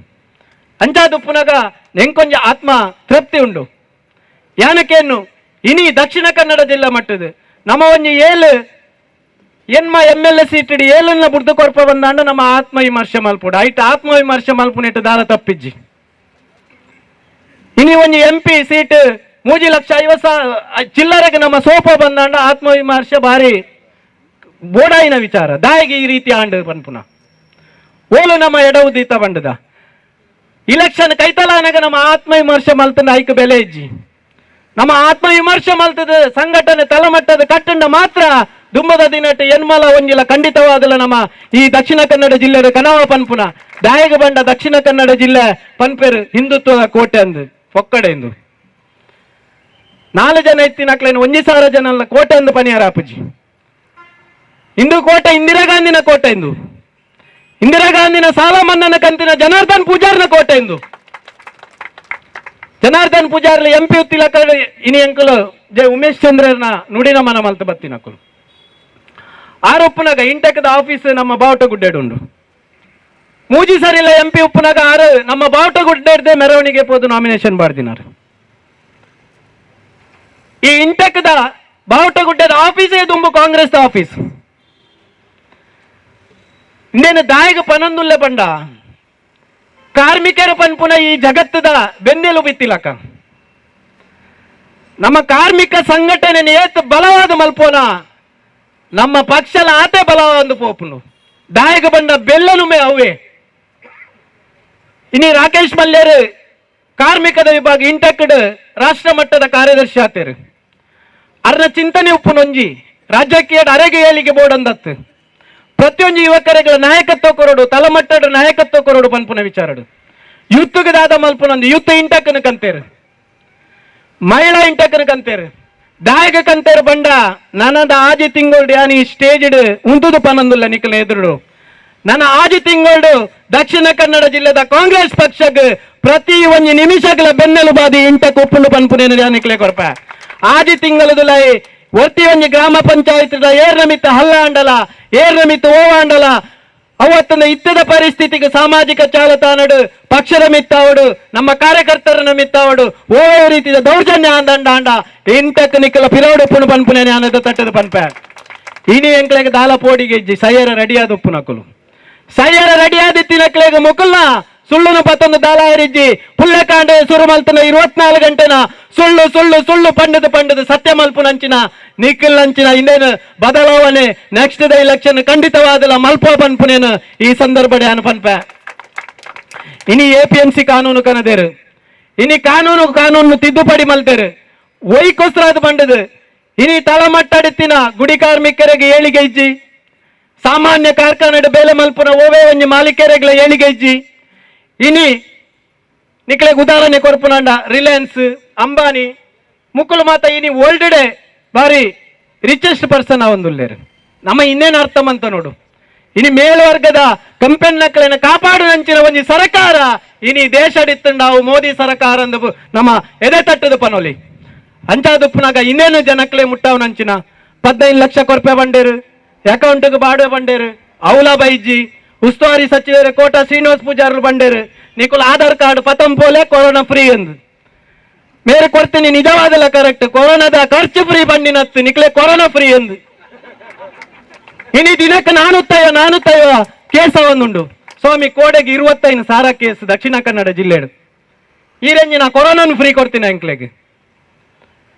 ಅಂಚಾದುಪ್ಪುನಗ ನೆಂಕೊಂಜ ಆತ್ಮ ತೃಪ್ತಿ ಉಂಡು ಯಾನಕೇನು ಇನಿ ದಕ್ಷಿಣ ಕನ್ನಡ ಜಿಲ್ಲೆ ಮಟ್ಟದ ನಮ್ಮ ಒಂಜಿ 7 ಎನ್ಮ M L A seat ಇಡಿ 7 ಬುಡ್ದು ಕೊರ್ಪ ಬಂದಾಂಡ ನಮ್ಮ ಆತ್ಮವಿಮರ್ಶೆ ಮಲ್ಪುಡು ಐಟ್ ಆತ್ಮವಿಮರ್ಶೆ ಮಲ್ಪುನೆಟ್ಟು ದಾದ ತಪ್ಪಿಜ್ಜಿ ಇನಿ ಒಂಜಿ M P seat 3,50,000 ಚಿಲ್ಲರೆಗೆ ನಮ್ಮ ಸೋಪ ಬಂದಾಂಡ ಆತ್ಮವಿಮರ್ಶೆ ಭಾರಿ ಬೋಡಾಯಿನ ವಿಚಾರ ದಾಯಿಗೆ ಈ ರೀತಿ ಆಂಡು ಪನ್ಪುನ ಓಲು ನಮ್ಮ ಎಡವು ದೀತ ಬಂಡದ ಇಲೆಕ್ಷನ್ ಕೈತಲಾನಗ ನಮ್ಮ ಆತ್ಮವಿಮರ್ಶೆ ಮಲ್ತಂಡ ಐಕ್ ಬೆಲೆ ಇಜ್ಜಿ ನಮ್ಮ ಆತ್ಮವಿಮರ್ಶೆ ಮಲ್ತದ ಸಂಘಟನೆ ತಳಮಟ್ಟದ ಕಟ್ಟಂಡ ಮಾತ್ರ ದುಂಬದ ದಿನಟ್ಟು ಎನ್ಮಲ ಒಂಜಿಲ ಖಂಡಿತವಾದಲ ನಮ್ಮ ಈ ದಕ್ಷಿಣ ಕನ್ನಡ ಜಿಲ್ಲೆಯ ಕನವ ಪನ್ಪುನ ದಾಯಗ ಬಂಡ ದಕ್ಷಿಣ ಕನ್ನಡ ಜಿಲ್ಲೆ ಪನ್ಪೇರು ಹಿಂದುತ್ವದ ಕೋಟೆ ಅಂದು ಪೊಕ್ಕಡೆ ಎಂದು 4 ಜನ ಇತ್ತಿನಕ್ಲೇನು 1,000 ಜನ ಅಲ್ಲ ಕೋಟೆ ಅಂದು ಪನಿಯಾರ ಅಪ್ಪುಜಿ ಇಂದು ಕೋಟೆ ಇಂದಿರಾ ಗಾಂಧಿನ ಕೋಟೆ ಇಂದು ಇಂದಿರಾ ಗಾಂಧಿನ ಸಾಲ ಮನ್ನನ ಕಂತಿನ ಜನಾರ್ದನ್ ಪೂಜಾರ್ನ ಕೋಟೆ ಇಂದು ಜನಾರ್ದನ್ ಪೂಜಾರ್ಲಿ ಎಂ ಪಿ ಉತ್ತಿಲಕ ಇನಿ ಅಂಕಲು ಜೆ ಉಮೇಶ್ ಚಂದ್ರನ ನುಡಿನ ಮನ ಮಲ್ತ ಬತ್ತಿನಕುಲು ಆರೊಪ್ಪುನಗ ಇಂಟಕದ ಆಫೀಸ್ ನಮ್ಮ ಬಾವುಟಗುಡ್ಡೆಡುಂಡು ಮೂಜಿ ಸರಿಲ್ಲ ಎಂ ಪಿ ಉಪ್ಪುನಗ ಆರು ನಮ್ಮ ಬಾವುಟಗುಡ್ಡೆಡ್ದೆ ಮೆರವಣಿಗೆ ಪೋದು ನಾಮಿನೇಷನ್ ಬಾರ್ದಿನಾರು ಈ ಇಂಟಕದ ಬಾವುಟಗುಡ್ಡದ ಆಫೀಸೇ ದುಂಬು ಕಾಂಗ್ರೆಸ್ ಆಫೀಸ್ ಇನ್ನೇನು ದಾಯಿಗ ಪನೊಂದುಲ್ಲೆ ಪಂಡ ಕಾರ್ಮಿಕರ ಪನ್ಪುನ ಈ ಜಗತ್ತದ ಬೆನ್ನೆಲು ಬಿತ್ತಿಲಕ ನಮ್ಮ ಕಾರ್ಮಿಕ ಸಂಘಟನೆ ಏತ್ ಬಲವಾದ ಮಲ್ಪೋನ ನಮ್ಮ ಪಕ್ಷಲ ಆತೆ ಬಲವಾದ ಪೋಪುನು ದಾಯಕ ಬಂಡ ಬೆಲ್ಲನು ಮೇ ಅವೇ ಇನಿ ರಾಕೇಶ್ ಮಲ್ಯರು ಕಾರ್ಮಿಕದ ವಿಭಾಗ ಇಂಟಕ್ಡ್ ರಾಷ್ಟ್ರ ಮಟ್ಟದ ಕಾರ್ಯದರ್ಶಿ ಆತೇರು. ಅರ್ನ ಚಿಂತನೆ ಉಪ್ಪುನೊಂಜಿ ರಾಜಕೀಯ ಅರೆಗೆ ಏಳಿಗೆ ಬೋರ್ಡ್ ಅಂದತ್ತು. ಪ್ರತಿಯೊಂದು ಯುವಕರುಗಳ ನಾಯಕತ್ವ ಕೊರಡು, ತಲಮಟ್ಟದ ನಾಯಕತ್ವ ಕೊರಡು ಪನ್ಪುನ ವಿಚಾರಡು. ಯೂತ್ಗೆ ದಾದ ಮಲ್ಪುನೊಂದು ಯೂತ್ ಇಂಟಕ್ನ ಕಂತೇರು, ಮಹಿಳಾ ಇಂಟಕ್ನ ಕಂತೇರು, ದಾಯಕ ಕಂತೇರು ಬಂಡ ನನದ ಆಜಿ ತಿಂಗಳು ಯಾನಿ ಸ್ಟೇಜ್ ಉಂತುದು ಪನಂದುಲ್ಲ ನಿಕಲ ಎದುರು. ನನ್ನ ಆಜಿ ತಿಂಗಳು ದಕ್ಷಿಣ ಕನ್ನಡ ಜಿಲ್ಲೆದ ಕಾಂಗ್ರೆಸ್ ಪಕ್ಷಗ್ ಪ್ರತಿ ಒಂಜಿ ನಿಮಿಷಗಳ ಬೆನ್ನೆಲುಬಾದಿ ಇಂಟಕ್ ಉಪ್ಪುಂಡು ಪನ್ಪುನೇನು ಯಾನಿಕ್ಲೆ ಕೊರ್ಪ. ಆಜಿ ತಿಂಗಳದುಲೈ ಒತ್ತಿ ಒಂಜಿ ಗ್ರಾಮ ಪಂಚಾಯತ್ ಏರ್ನಮಿತ್ತ ಹಲ್ಲ ಅಂಡಲ, ಏರ್ನಮಿತ್ತ ಓವಾಂಡಲ, ಅವತ್ತನ ಇತ್ತದ ಪರಿಸ್ಥಿತಿಗೆ ಸಾಮಾಜಿಕ ಜಾಲತಾಣಡು ಪಕ್ಷದ ಮಿತ್ತಾವಡು, ನಮ್ಮ ಕಾರ್ಯಕರ್ತರನ್ನ ಮಿತ್ತಾವಡು ಓ ರೀತಿಯ ದೌರ್ಜನ್ಯ ಅಂದಂಡ ಅಂಡ ಇಂಟಕ್ ನಿಕ್ಕಲ ಪಿರವಡು ಉಪ್ಪುನು ಪನ್ಪುನೇನೆ ಆನದ ತಟ್ಟದ ಪನ್ಪ. ಇನಿ ಎಂಕ್ಲೆಗ್ ದಾಲ ಪೋಡಿಗೆ ಇಜ್ಜಿ, ಸಯ್ಯರ ರೆಡಿಯಾದ ಉಪ್ಪು ನಕುಲು, ಸಯ್ಯರ ರೆಡಿಯಾದಿತ್ತಿನಕ್ಲೆಗ್ ಮುಕುಲ್ನ ಸುಳ್ಳುನು ಪತ್ತೊಂದು ದಾಲ ಇಜ್ಜಿ. ಪುಲ್ಲೆಕಾಂಡೆ ಸುರು ಮಲ್ತನ 24 ಗಂಟೆನ ಸುಳ್ಳು ಸುಳ್ಳು ಸುಳ್ಳು ಪಂಡದು ಪಂಡದು ಸತ್ಯ ಮಲ್ಪುನಂಚಿನ ನಿಖಿಲ್ ನಂಚಿನ ಇನ್ನೇನು ಬದಲಾವಣೆ next the election ಖಂಡಿತವಾದಲ ಮಲ್ಪೋ ಪನ್ಪುನೇನು ಈ ಸಂದರ್ಭ ಅನು ಪನ್ಪ. ಇನಿ ಎಪಿಎಂಸಿ ಕಾನೂನು ಕನದೇರು, ಇನಿ ಕಾನೂನು ಕಾನೂನು ತಿದ್ದುಪಡಿ ಮಲ್ತೇರು ಒಯ್ಕೋಸ್ರಾದ ಬಂಡದು. ಇನಿ ತಳಮಟ್ಟಡಿತ್ತಿನ ಗುಡಿ ಕಾರ್ಮಿಕರಿಗೆ ಏಳಿಗೆ ಇಜ್ಜಿ, ಸಾಮಾನ್ಯ ಕಾರ್ಖಾನೆ ಬೇಲೆ ಮಲ್ಪುನ ಓವೇ ಒಂಜಿ ಮಾಲೀಕರಿಗಳ ಏಳಿಗೆ ಇಜ್ಜಿ. ಇನಿ ನಿಕ್ಲೆಗ್ ಉದಾಹರಣೆ ಕೊರ್ಪುನಂಡ ರಿಲಯನ್ಸ್ ಅಂಬಾನಿ ಮುಕ್ಕುಲು ಮಾತ ಇನಿ ವರ್ಲ್ಡ್ ಡೇ ಬಾರಿ ರಿಚೆಸ್ಟ್ ಪರ್ಸನ್ ಒಂದುಲ್ಲೇರು. ನಮ್ಮ ಇನ್ನೇನು ಅರ್ಥ ಅಂತ ನೋಡು. ಇನಿ ಮೇಲ್ವರ್ಗದ ಕಂಪೆನಿ ನಕ್ಕಲೆನ ಕಾಪಾಡು ನಂಚಿನ ಒಂಜಿ ಸರಕಾರ ಇನಿ ದೇಶಡಿತ್ತಂಡಾವು ಮೋದಿ ಸರಕಾರ ಅಂದ ನಮ್ಮ ಎದೆ ತಟ್ಟದ ಪನೋಲಿ. ಅಂಚಾದುಪ್ಪುನಾಗ ಇನ್ನೇನು ಜನಕ್ಲೆ ಮುಟ್ಟಾವ್ ನಂಚಿನ 15 ಲಕ್ಷ ಕೊರ್ಪೆ ಬಂಡೇರು, ಅಕೌಂಟ್ಗೆ ಬಾಡುವೆ ಬಂಡೇರು, ಅವಲ ಬೈಜಿ ಉಸ್ತುವಾರಿ ಸಚಿವರು ಕೋಟ ಶ್ರೀನಿವಾಸ್ ಪೂಜಾರರು ಬಂಡೇರು, ನಿಕುಲ್ ಆಧಾರ್ ಕಾರ್ಡ್ ಪತಂ ಪೋಲೆ ಕೊರೋನಾ ಫ್ರೀ ಎಂದು ಮೇರೆ ಕೊಡ್ತೀನಿ. ನಿಜವಾದಲ್ಲ ಕರೆಕ್ಟ್, ಕೊರೋನಾದ ಖರ್ಚು ಫ್ರೀ ಬಂಡಿನತ್ತು ನಿಕ್ಲೆ ಕೊರೋನಾ ಫ್ರೀ ಎಂದು. ಇನಿ ದಿನಕ್ಕೆ ನಾನುತ್ತಯ್ಯ ಕೇಸ ಒಂದುಂಡು ಸ್ವಾಮಿ. ಕೋಡೆಗೆ 25,000 ಕೇಸ್ ದಕ್ಷಿಣ ಕನ್ನಡ ಜಿಲ್ಲೆಡು. ಈ ರಂಜಿನ ಕೊರೋನಾನು ಫ್ರೀ ಕೊಡ್ತೀನಿ ಅಂಕ್ಲೆಗೆ.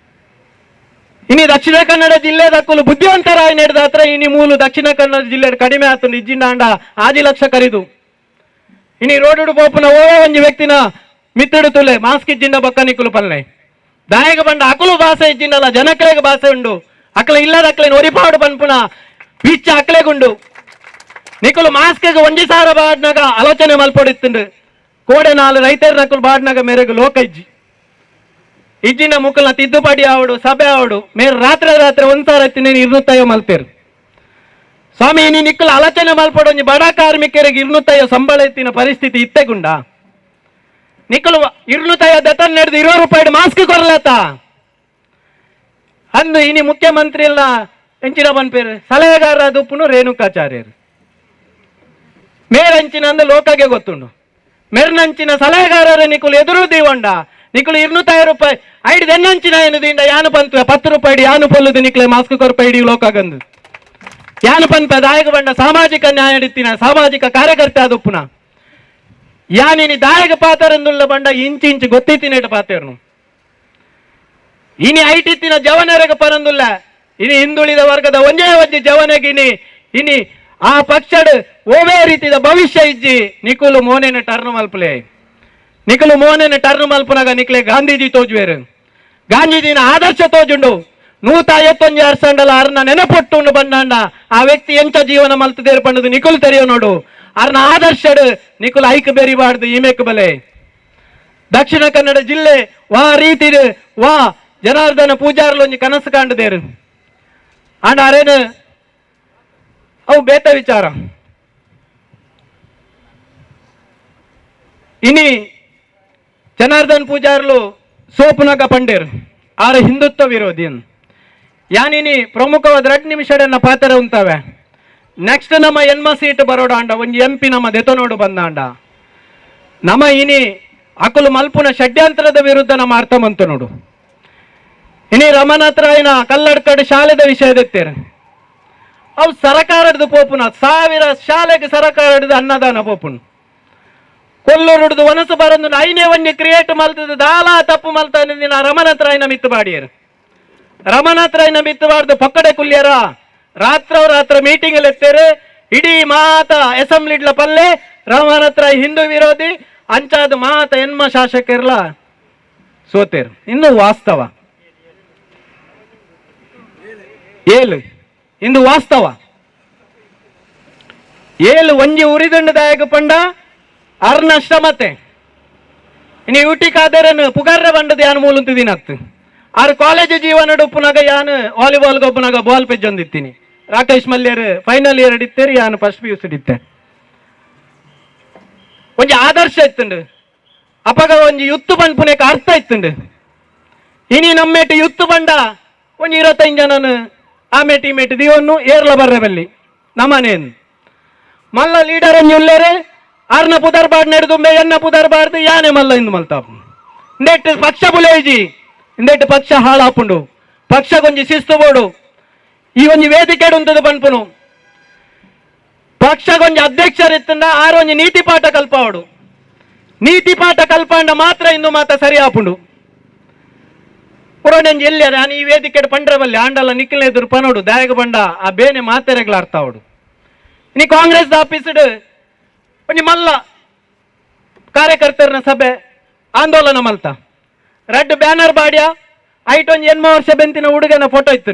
ಇನಿ ದಕ್ಷಿಣ ಕನ್ನಡ ಜಿಲ್ಲೆ ದಕ್ಕಲು ಬುದ್ಧಿವಂತರಾಯಿ ನಡೆದ ಹತ್ರ ಇನಿ ಮೂಲು ದಕ್ಷಿಣ ಕನ್ನಡ ಜಿಲ್ಲೆ ಕಡಿಮೆ ಆತುಂಡು. ಇಜ್ಜಿಂಡ 5 ಲಕ್ಷ ಕರಿದು ಇನಿ ರೋಡು ಪೋಪುನ ಓ ಒಂಜಿ ವ್ಯಕ್ತಿನ ಮಿತ್ರಡು ತುಲೆ ಮಾಸ್ಕ್ ಇಜ್ಜಿಂಡ ಬಕ್ಕ ನಿಕ್ಕುಲು ಪಲ್ಲೆ ದಾಯಕ ಬಂಡ ಅಕಲು ಭಾಷೆ ಇಜ್ಜಿಂಡಲ್ಲ ಜನಕ್ಲೆಗ್ ಭಾಷೆ ಉಂಡು. ಅಕಲ ಇಲ್ಲದ ಅಕ್ಲೇನು ಒರಿಪಾಡು ಪನ್ಪುನ ಪಿಚ್ಚ ಅಕ್ಲೆಗುಂಡು. ನಿಕುಲು ಮಾಸ್ಕ್ ಒಂಜಿ ಸಾರ ಬಾಡ್ನಾಗ ಆಲೋಚನೆ ಮಲ್ಪೊಡಿತ್ತುಂಡು. ಕೋಡೆ 4 ರೈತರ ನಕುಲು ಬಾಡ್ನಾಗ ಮೇರೆಗ್ ಲೋಕ ಇಜ್ಜಿ ಇಜ್ಜಿನ ಮುಕ್ಕಲ್ನ ತಿದ್ದುಪಡಿ ಆವಡು ಸಭೆ ಆವಡು ಮೇರೆ ರಾತ್ರಿ ರಾತ್ರಿ ಒಂದ್ಸಾರ ಎತ್ತಿನೇನು 250 ಮಲ್ತೇರು ಸ್ವಾಮಿ. ಇನಿ ನಿಕ್ಕಲು ಆಲೋಚನೆ ಮಲ್ಪೊಡು. ಒಂಜಿ ಬಡ ಕಾರ್ಮಿಕರಿಗೆ 250 ಸಂಬಳ ಎತ್ತಿನ ಪರಿಸ್ಥಿತಿ ಇತ್ತೆಗುಂಡ. ನಿಕ್ಕಲು 250 ದೆತನ್ ನಡೆದು 20 ರೂಪಾಯಿ ಮಾಸ್ಕ್ ಕೊರಲತ್ತ ಅಂದು ಇನಿ ಮುಖ್ಯಮಂತ್ರಿ ಎಲ್ಲ ಎಂಚಿನ ಪನ್ಪೇರು ಸಲಹೆಗಾರ ದುಪ್ಪುನು ರೇಣುಕಾಚಾರ್ಯರು ಮೇರಂಚಿನ ಅಂದ ಲೋಕಗೆ ಗೊತ್ತುಂಡು. ಮೆರ್ನಂಚಿನ ಸಲಹೆಗಾರರ ನಿಕುಲು ಎದುರು ದೀವಂಡ ನಿಕುಲು 250 ರೂಪಾಯಿ ಐದು ಎನ್ನಂಚಿನ ಏನು ದಿಂಡ ಯಾನು ಪಂತು 10 ರೂಪಾಯಿ ಯಾನು ಪೊಲ್ಲುದು ನಿಕ್ಲೆ ಮಾಸ್ಕ್ ಕೊರಪ ಇಡೀ ಲೋಕಗಂದು ಯಾನು ಪನ್ಪ ದಾಯಕ ಬಂಡ ಸಾಮಾಜಿಕ ನ್ಯಾಯ ಹಿಡಿತಿನ ಸಾಮಾಜಿಕ ಕಾರ್ಯಕರ್ತ ಅದುಪ್ಪುನ ಯಾನಿನಿ ದಾಯಕ ಪಾತರಂದುಳ್ಳ ಬಂಡ ಇಂಚು ಇಂಚು ಗೊತ್ತಿತ್ತಿನೇಟ ಪಾತೇರ್ನು. ಇನಿ ಐಟಿತ್ತಿನ ಜವನರಗ ಪರಂದುಲ್ಲ ಇನಿ ಹಿಂದುಳಿದ ವರ್ಗದ ಒಂಜೇ ಒಂಜಿ ಜವನಗಿನಿ ಇನಿ ಆ ಪಕ್ಷಡ್ ಓವೇ ರೀತಿಯ ಭವಿಷ್ಯ ಇಜ್ಜಿ. ನಿಕುಲು ಮೋನೇನ ಟರ್ನ್ ಮಲ್ಪಲೆ, ನಿಕುಲು ಮೋನೇನ ಟರ್ನ್ ಮಲ್ಪನಾಗ ನಿಕ್ಲೆ ಗಾಂಧೀಜಿ ತೋಜುವೇರು, ಗಾಂಧೀಜಿನ ಆದರ್ಶ ತೋಜುಂಡು. 151 ಅರ್ಸಂಡಲ ಅರ್ನ ನೆನಪೊಟ್ಟು ಬಂಡಾಂಡ ಆ ವ್ಯಕ್ತಿ ಎಂಚ ಜೀವನ ಮಲ್ತದೇರು ಪಂಡದು ನಿಕುಲು ತೆರೆಯೋ ನೋಡು. ಅರ್ನ ಆದರ್ಶಡ್ ನಿಕುಲು ಐಕ್ ಬೆರಿಬಾರ್ದು ಈಮೇಕ್ ಬಲೆ. ದಕ್ಷಿಣ ಕನ್ನಡ ಜಿಲ್ಲೆ ವಾ ರೀತಿ ವಾ ಜನಾರ್ದನ ಪೂಜಾರ್ಲು ಒಂಜಿ ಕನಸು ಕಾಂಡದೇರು. ಆಂಡ ಅರೇನು ಅವು ಬೇತ ವಿಚಾರ. ಇನಿ ಜನಾರ್ದನ್ ಪೂಜಾರ್ಲು ಸೋಪುನಗ ಪಂಡೇರು ಆರ ಹಿಂದುತ್ವ ವಿರೋಧಿ ಯಾನಿನಿ ಪ್ರಮುಖವಾದ 2 ನಿಮಿಷಡನ್ನ ಪಾತ್ರ ಉಂತಾವೆ. ನೆಕ್ಸ್ಟ್ ನಮ್ಮ ಎನ್ಮ ಸೀಟ್ ಬರೋಡ ಅಂಡ ಒಂಜಿ ಎಂ ಪಿ ನಮ್ಮ ದೆತನೋಡು ಬಂದಾಂಡ ನಮ್ಮ ಇನಿ ಅಕುಲು ಮಲ್ಪುನ ಷಡ್ಯಂತ್ರದ ವಿರುದ್ಧ ನಮ್ಮ ಅರ್ಥ ಮಂತ ನೋಡು. ಇನಿ ರಮನಾಥರಾಯನ ಕಲ್ಲಡ್ಕಡ್ ಶಾಲೆದ ವಿಷಯದೆತ್ತೇರು ಅವು ಸರಕಾರದ ಪೋಪುನ 1000 ಶಾಲೆಗೆ ಸರಕಾರದ ಅನ್ನದಾನ ಪೋಪುನು ಕೊಲ್ಲೂರುಡ್ದು ವನಸು ಬರಂದು ಐನೇ ಒಂಜಿ ಕ್ರಿಯೇಟ್ ಮಲ್ತದ ದಾಲಾ ತಪ್ಪು ಮಲ್ತಾನೆ ರಮನಾಥರಾಯನ ಮಿತ್ತು ಬಾಡಿಯರು. ರಮನಾಥರಾಯನ ಮಿತ್ತು ಬಾರ್ದು ಪಕ್ಕಡೆ ಕುಲ್ಯರ ರಾತ್ರ ರಾತ್ರ ಮೀಟಿಂಗ್ ಎತ್ತೇರು ಇಡೀ ಮಾತ ಅಸೆಂಬ್ಲಿಡ್ಲ ಪಲ್ಲೆ ರಮನಾಥರಾಯ್ ಹಿಂದೂ ವಿರೋಧಿ ಅಂಚಾದ ಮಾತ ಎನ್ಮ ಶಾಸಕರ್ಲ ಸೋತೇರು ಇಂದು ವಾಸ್ತವ ಏಳು ಇಂದು ವಾಸ್ತವ ಏಳು ಒಂಜಿ ಉರಿದಂಡದಾಯಕ ಪಂಡ ಅರ್ನ ಶ್ರಮತೆ ಇನಿ ಯೂಟಿ ಕಾದರನು ಪುಗಾರ್ರ ಬಂಡದ ಯಾನು ಮೂಲುಂತಿದಿನತ್ತು ಆರು ಕಾಲೇಜ್ ಜೀವನ ಉಪ್ಪುನಾಗ ಯಾನು ವಾಲಿಬಾಲ್ ಗೊಬ್ಬನಾಗ ಬಾಲ್ ಪೆಜ್ಜೊಂದಿತ್ತೀನಿ. ರಾಕೇಶ್ ಮಲ್ಯರ್ ಫೈನಲ್ ಇಯರ್ ಇತ್ತೇರಿ, ಯಾನು first P U C ಇತ್ತೆ. ಒಂಜಿ ಆದರ್ಶ ಇತ್ತುಂಡು ಅಪಗ ಒಂಜಿ ಯುತ್ತು ಪನ್ಪುನೇಕ ಅರ್ಥ ಇತ್ತುಂಡು. ಇನಿ ನಮ್ಮೇಟಿ ಯುತ್ತು ಬಂಡ ಒಂಜಿ 25 ಜನನು ಆಮೇಟಿ ಮೇಟಿ ದಿವನ್ನು ಏರ್ಲ ಬರ್ರೆ ಬಲ್ಲಿ ನಮ್ಮನೇನು ಮಲ್ಲ ಲೀಡರ್ ಒಂಜಿ ಉಲ್ಲೇರೆ ಆರ್ನ ಪುದರ್ ಬಾಡ್ ನೆಡ್ದುಂಬೆ ಎನ್ನ ಪುದರ್ ಬಾರ್ದು ಯಾನೆ ಮಲ್ಲ ಇಂದು ಮಲ್ತಾಪು. ಇಂದೆಟ್ ಪಕ್ಷ ಬುಲೇಜಿ ಇಂದೆಟ್ ಪಕ್ಷ ಹಾಳಾಪುಂಡು ಪಕ್ಷ ಕೊಂಜಿ ಶಿಸ್ತು ಬೋಡು ಈ ಒಂಜಿ ವೇದಿಕೆ ಉಂತದ ಪನ್ಪುನು ಪಕ್ಷ ಕೊಂಜಿ ಅಧ್ಯಕ್ಷರಿತ್ತಂಡ ಆರು ಒಂಜಿ ನೀತಿ ಪಾಠ ಕಲ್ಪಾವಡು ನೀತಿ ಪಾಠ ಕಲ್ಪಾಂಡ ಮಾತ್ರ ಇಂದು ಮಾತ ಸರಿ ಆಪುಂಡು. ಪುರೋಣಂಜಿ ಎಲ್ಲಿ ನಾನು ಈ ವೇದಿಕೆ ಪಂಡ್ರೆ ಬಲ್ಲಿ ಆಂಡಲ್ಲ ನಿಕ್ಕಿಲ ಎದುರು ಪನೋಡು ದಾಯಗ ಬಂಡ ಆ ಬೇನೆ ಮಾತೆರೆಗ್ಲ ಅರ್ಥ ಅವಡು. ನೀ ಕಾಂಗ್ರೆಸ್ ಆಫೀಸ್ಡ್ ಒಂಜಿ ಮಲ್ಲ ಕಾರ್ಯಕರ್ತರನ ಸಭೆ ಆಂದೋಲನ ಮಲ್ತ ರೆಡ್ ಬ್ಯಾನರ್ ಬಾಡ್ಯ ಐಟ್ ಒಂಜಿ ಎನ್ಮ ವರ್ಷ ಬೆಂತಿನ ಹುಡುಗನ ಫೋಟೋ ಇತ್ತು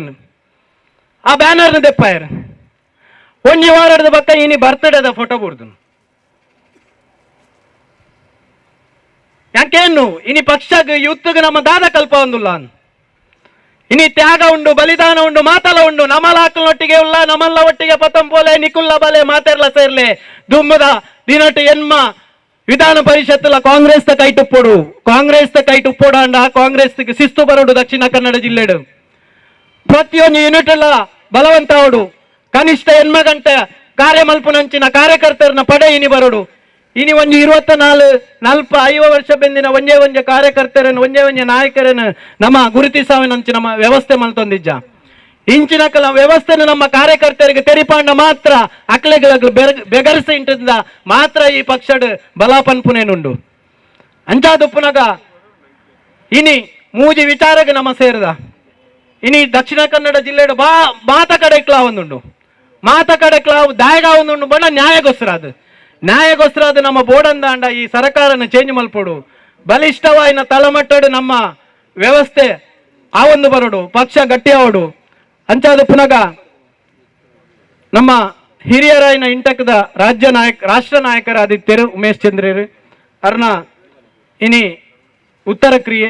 ಆ ಬ್ಯಾನರ್ನ ದೆಪ್ಪಾಯರ್ ಒಂಜಿ ವಾರದ ಬಕ್ಕ ಇನಿ ಬರ್ತಡೇದ ಫೋಟೋ ಬುಡ್ದು. ಯಾಕೇನು ಇನಿ ಪಕ್ಷಗ್ ಯುತ್ತಗ್ ನಮ್ಮ ದಾದ ಕಲ್ಪ ಒಂದುಲ್ಲ ಇನಿ ತ್ಯಾಗ ಉಂಡು ಬಲಿದಾನ ಉಂಡು ಮಾತಲ ಉಂಡು ನಮಲಾಕಲೊಟ್ಟಿಗೆ ಉಲ್ಲ ನಮಲ್ಲ ಒಟ್ಟಿಗೆ ಪತಂಪೋಲೆ ನಿಕುಲ್ಲ ಬಲೆ ಮಾತೆರ್ಲ ಸೇರ್ಲೆ ದುಮ್ಮದ ದಿನಟ್ ಎನ್ಮ ವಿಧಾನ ಪರಿಷತ್ಲ ಕಾಂಗ್ರೆಸ್ ತ ಕೈಟುಪ್ಪೊಡು ಕಾಂಗ್ರೆಸ್ ತ ಕೈಟುಪ್ಪೊಡಾಂಡ ಕಾಂಗ್ರೆಸ್ ಶಿಸ್ತು ಬರೋಡು ದಕ್ಷಿಣ ಕನ್ನಡ ಜಿಲ್ಲೆಡು ಪ್ರತಿಯೊಂದು ಯೂನಿಟ್ ಎಲ್ಲ ಬಲವಂತ ಅವಡು ಕನಿಷ್ಠ ಎನ್ಮ ಗಂಟೆ ಕಾರ್ಯಮಲ್ಪುನಂಚಿನ ಕಾರ್ಯಕರ್ತರನ್ನ ಪಡೆ ಇನಿ ಬರೋಡು ಇನಿ ಒಂಜಿ 24 40 50 ವರ್ಷ ಬೆಂದಿನ ಒಂಜೇ ಒಂಜೆ ಕಾರ್ಯಕರ್ತರನ್ನು ಒಂಜೇ ಒಂಜೆ ನಾಯಕರನ್ನು ನಮ್ಮ ಗುರುತಿಸಾವಿನಂಚಿ ನಮ್ಮ ವ್ಯವಸ್ಥೆ ಮಲ್ತೊಂದಿಜ್ಜ ಇಂಚಿನ ಕಲ ವ್ಯವಸ್ಥೆನ ನಮ್ಮ ಕಾರ್ಯಕರ್ತರಿಗೆ ತೆರಿಪಾಂಡ ಮಾತ್ರ ಅಕ್ಲೆಗಳ ಬೆಗರ್ಸ ಇಂಟದ ಮಾತ್ರ ಈ ಪಕ್ಷಡ್ ಬಲಾಪನ್ಪುನೇನುಂಡು. ಅಂಚಾದುಪ್ಪುನಗ ಇನಿ ಮೂಜಿ ವಿಚಾರಕ್ಕೆ ನಮ್ಮ ಸೇರಿದ ಇನಿ ದಕ್ಷಿಣ ಕನ್ನಡ ಜಿಲ್ಲೆಡು ಬಾ ಮಾತ ಕಡೆ ಕ್ಲಾ ಒಂದುಂಡು ಮಾತ ಕಡೆ ಕ್ಲಾವು ದಾಯಗ ಒಂದುಂಡು ಬಣ್ಣ ನ್ಯಾಯಗೋಸ್ಕರ ಅದು ನ್ಯಾಯಗೋಸ್ಕರ ಅದು ನಮ್ಮ ಬೋಡಂದಾಂಡ ಈ ಸರ್ಕಾರನ ಚೇಂಜ್ ಮಲ್ಪೊಡು ಬಲಿಷ್ಠವಾಯಿನ ತಳಮಟ್ಟಡು ನಮ್ಮ ವ್ಯವಸ್ಥೆ ಆ ಒಂದು ಬರೋಡು ಪಕ್ಷ ಗಟ್ಟಿಯಾವಡು. ಅಂಚಾದ ಪುನಗ ನಮ್ಮ ಹಿರಿಯರಾಯಿನ ಇಂಟಕದ ರಾಜ್ಯ ನಾಯಕ ರಾಷ್ಟ್ರ ನಾಯಕರಾದಿತ್ಯರು ಉಮೇಶ್ ಚಂದ್ರರು ಅರ್ನ ಇನಿ ಉತ್ತರ ಕ್ರಿಯೆ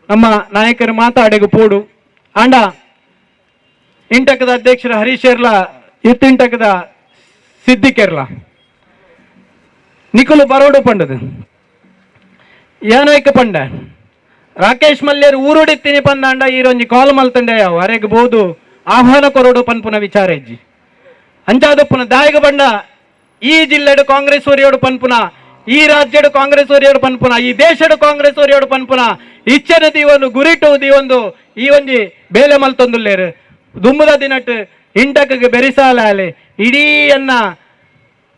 ನಮ್ಮ ನಾಯಕರು ಮಾತಾಡೆಗು ಪೋಡು ಆಂಡ ಇಂಟಕದ ಅಧ್ಯಕ್ಷರು ಹರೀಶ್ ಇತ್ತಿಂಟಕದ ಸಿದ್ದಿಕೆರ್ಲ ನಿಕುಲು ಬರೋಡು ಪಂಡದು ಏನಾಯ್ಕ ಪಂಡ ರಾಕೇಶ್ ಮಲ್ಯರ್ ಊರುಡಿತ್ತೀನಿ ಪಂದಾಂಡ ಈರೊಂಜಿ ಕಾಲ್ ಮಲ್ತಂಡೆ ಯಾವ ಅರೆಗ್ ಬೋದು ಆಹ್ವಾನ ಕೊರೋಡು ಪನ್ಪುನ ವಿಚಾರ ಇಜ್ಜಿ. ಅಂಚಾದಪ್ಪುನ ದಾಯಗ ಬಂಡ ಈ ಜಿಲ್ಲೆಡು ಕಾಂಗ್ರೆಸ್ ಒರಿಯೋಡು ಪನ್ಪುನ ಈ ರಾಜ್ಯಡು ಕಾಂಗ್ರೆಸ್ ಒರಿಯೋಡು ಪನ್ಪುನ ಈ ದೇಶಡು ಕಾಂಗ್ರೆಸ್ ಒರಿಯೋಡು ಪನ್ಪುನ ಇಚ್ಚನ ದೀವೊಂದು ಗುರಿಟು ದೀವೊಂದು ಈ ಒಂಜಿ ಬೇಲೆ ಮಲ್ತೊಂದುಲ್ಲೇರು ದುಮ್ಮದ ದಿನಟ್ ಇಂಟಕ್ಗೆ ಬೆರಿಸಾಲೆ ಇಡೀ ಅನ್ನ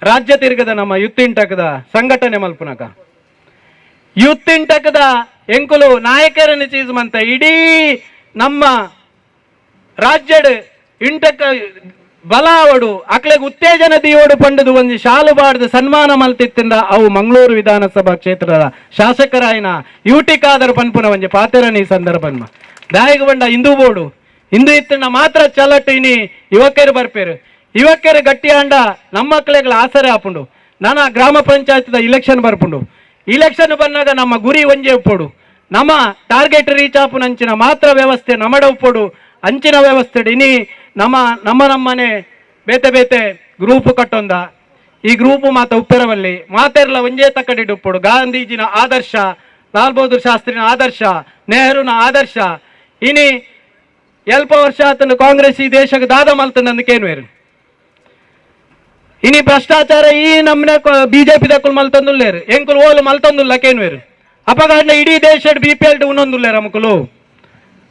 ರಾಜ್ಯ ತಿರುಗದ ನಮ್ಮ ಯುತ್ತಿಂಟಕದ ಸಂಘಟನೆ ಮಲ್ಪುನಕ ಯುತ್ತಿಂಟಕದ ಎಂಕುಲು ನಾಯಕರನ್ನು ಚೀಸ್ಮಂತ ಇಡೀ ನಮ್ಮ ರಾಜ್ಯಡ್ ಇಂಟಕ ಬಲ ಅವಡು ಅಕ್ಲೆಗ್ ಉತ್ತೇಜನ ದಿಯೋಡು ಪಂಡದು ಒಂಜಿ ಶಾಲು ಬಾಡ್ದು ಸನ್ಮಾನ ಮಲ್ತಿತ್ತಿಂದ ಅವು ಮಂಗಳೂರು ವಿಧಾನಸಭಾ ಕ್ಷೇತ್ರದ ಶಾಸಕರಾಯಿನ ಯೂಟಿಕಾದರು ಪನ್ಪುನ ಒಂಜಿ ಪಾತೆರನ ಈ ಸಂದರ್ಭ ದಾಯಗ ಬಂಡ ಹಿಂದೂ ಬೋಡು ಹಿಂದೂ ಇತ್ತಂಡ ಮಾತ್ರ ಚಲಟ್ ಇನಿ ಯುವಕರು ಬರ್ಪೇರು ಯುವಕರು ಗಟ್ಟಿಯಾಂಡ ನಮ್ಮ ಮಕ್ಕಳಿಗಳ ಆಸರೆ ಆಪುಂಡು. ನಾನಾ ಗ್ರಾಮ ಪಂಚಾಯತ್ದ ಇಲೆಕ್ಷನ್ ಬರ್ಪುಂಡು ಇಲೆಕ್ಷನ್ ಬಂದಾಗ ನಮ್ಮ ಗುರಿ ಒಂಜೆ ಉಪ್ಪೊಡು ನಮ್ಮ ಟಾರ್ಗೆಟ್ ರೀಚ್ ಆಪುನ ಅಂಚಿನ ಮಾತ್ರ ವ್ಯವಸ್ಥೆ ನಮಡ ಉಪ್ಪೊಡು ಅಂಚಿನ ವ್ಯವಸ್ಥೆ ಇನಿ ನಮ್ಮ ನಮ್ಮ ನಮ್ಮನೆ ಬೇತೆ ಬೇತೆ ಗ್ರೂಪ್ ಕಟ್ಟೊಂದ ಈ ಗ್ರೂಪ್ ಮಾತ ಉಪ್ಪೆರವಲ್ಲಿ ಮಾತೆರ್ಲ ಒಂಜೇ ತಕ್ಕಡಿಡು ಉಪ್ಪೊಡು. ಗಾಂಧೀಜಿನ ಆದರ್ಶ ಲಾಲ್ ಬಹದ್ದೂರ್ ಶಾಸ್ತ್ರಿನ ಆದರ್ಶ ನೆಹರೂನ ಆದರ್ಶ ಇನಿ ಎಲ್ಪ ವರ್ಷ ಆತನ ಕಾಂಗ್ರೆಸ್ ಈ ದೇಶಕ್ಕೆ ದಾದ ಮಲ್ತಂದಕ್ಕೇನು ಇನಿ ಭ್ರಷ್ಟಾಚಾರ ಈ ನಮ್ಮನೆ ಬಿಜೆಪಿ ದಕ್ಕುಲು ಮಲ್ತೊಂದುಲ್ಲೇರು ಎಂಕುಲು ಓಲು ಮಲ್ತೊಂದುಲ್ಲ ಕೇನ್ವೇರು ಅಪಗಾಡ್ನ ಇಡೀ ದೇಶಡ್ B P L ಉನ್ನೊಂದುಲ್ಲೇರ ಮುಕುಲು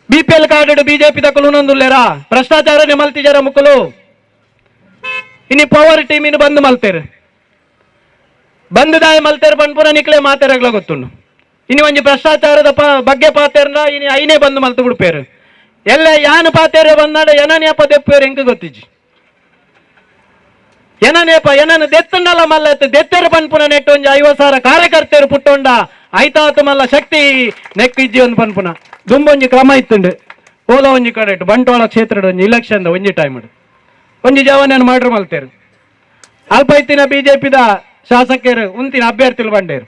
B P L card BJP ದಕ್ಕುಲು ಉನ್ನೊಂದುಲ್ಲೇರಾ ಭ್ರಷ್ಟಾಚಾರನೆ ಮಲ್ತಿಜಾರ ಮುಕುಲು ಇನಿ ಪವರ್ ಟೀಮ್ ಇನ್ನು ಬಂದ್ ಮಲ್ತೇರು ಬಂದ್ ದಾಯ ಮಲ್ತೇರು ಪನ್ಪುನ ನಿಕ್ಲೆ ಮಾತೆರಗ್ಲ ಗೊತ್ತುಂಡು. ಇನಿ ಒಂಜಿ ಭ್ರಷ್ಟಾಚಾರದ ಬಗ್ಗೆ ಪಾತೇರ್ನ ಇನಿ ಐನೇ ಬಂದ್ ಮಲ್ತು ಬಿಡ್ಪೇರು ಎಲ್ಲ ಯಾನು ಪಾತೇರೆ ಬಂದಾಡ ಏನನ್ಯಪ್ಪ ದೆಪ್ಪೇರು ಎಂಕ ಗೊತ್ತಿಜ್ಜಿ. ಏನನೇಪ ಏನನ ದೆತ್ತಂಡಲ ಮಲ್ಲ ದೆತ್ತೆರು ಪನ್ಪುನ ನೆಟ್ಟು ಒಂಜಿ 50,000 ಕಾರ್ಯಕರ್ತರು ಪುಟ್ಟೊಂಡ ಐತಾತ ಮಲ್ಲ ಶಕ್ತಿ ನೆಕ್ ಇಜ್ಜಿ ಒಂದು ಪನ್ಪುನ ದುಂಬೊಂಜಿ ಕ್ರಮ ಇತ್ತುಂಡು. ಓಲ ಒಂಜಿ ಕಡೆ ಬಂಟ್ವಾಳ ಕ್ಷೇತ್ರದ ಒಂಜಿ ಇಲೆಕ್ಷನ್ ಒಂಜಿ ಟೈಮ್ ಒಂಜಿ ಜವಾನಿಯನ್ನು ಮರ್ಡರ್ ಮಲ್ತೇರು. ಅಲ್ಪ ಇತ್ತಿನ ಬಿಜೆಪಿದ ಶಾಸಕರು ಉಂತಿನ ಅಭ್ಯರ್ಥಿಲು ಬಂಡೇರು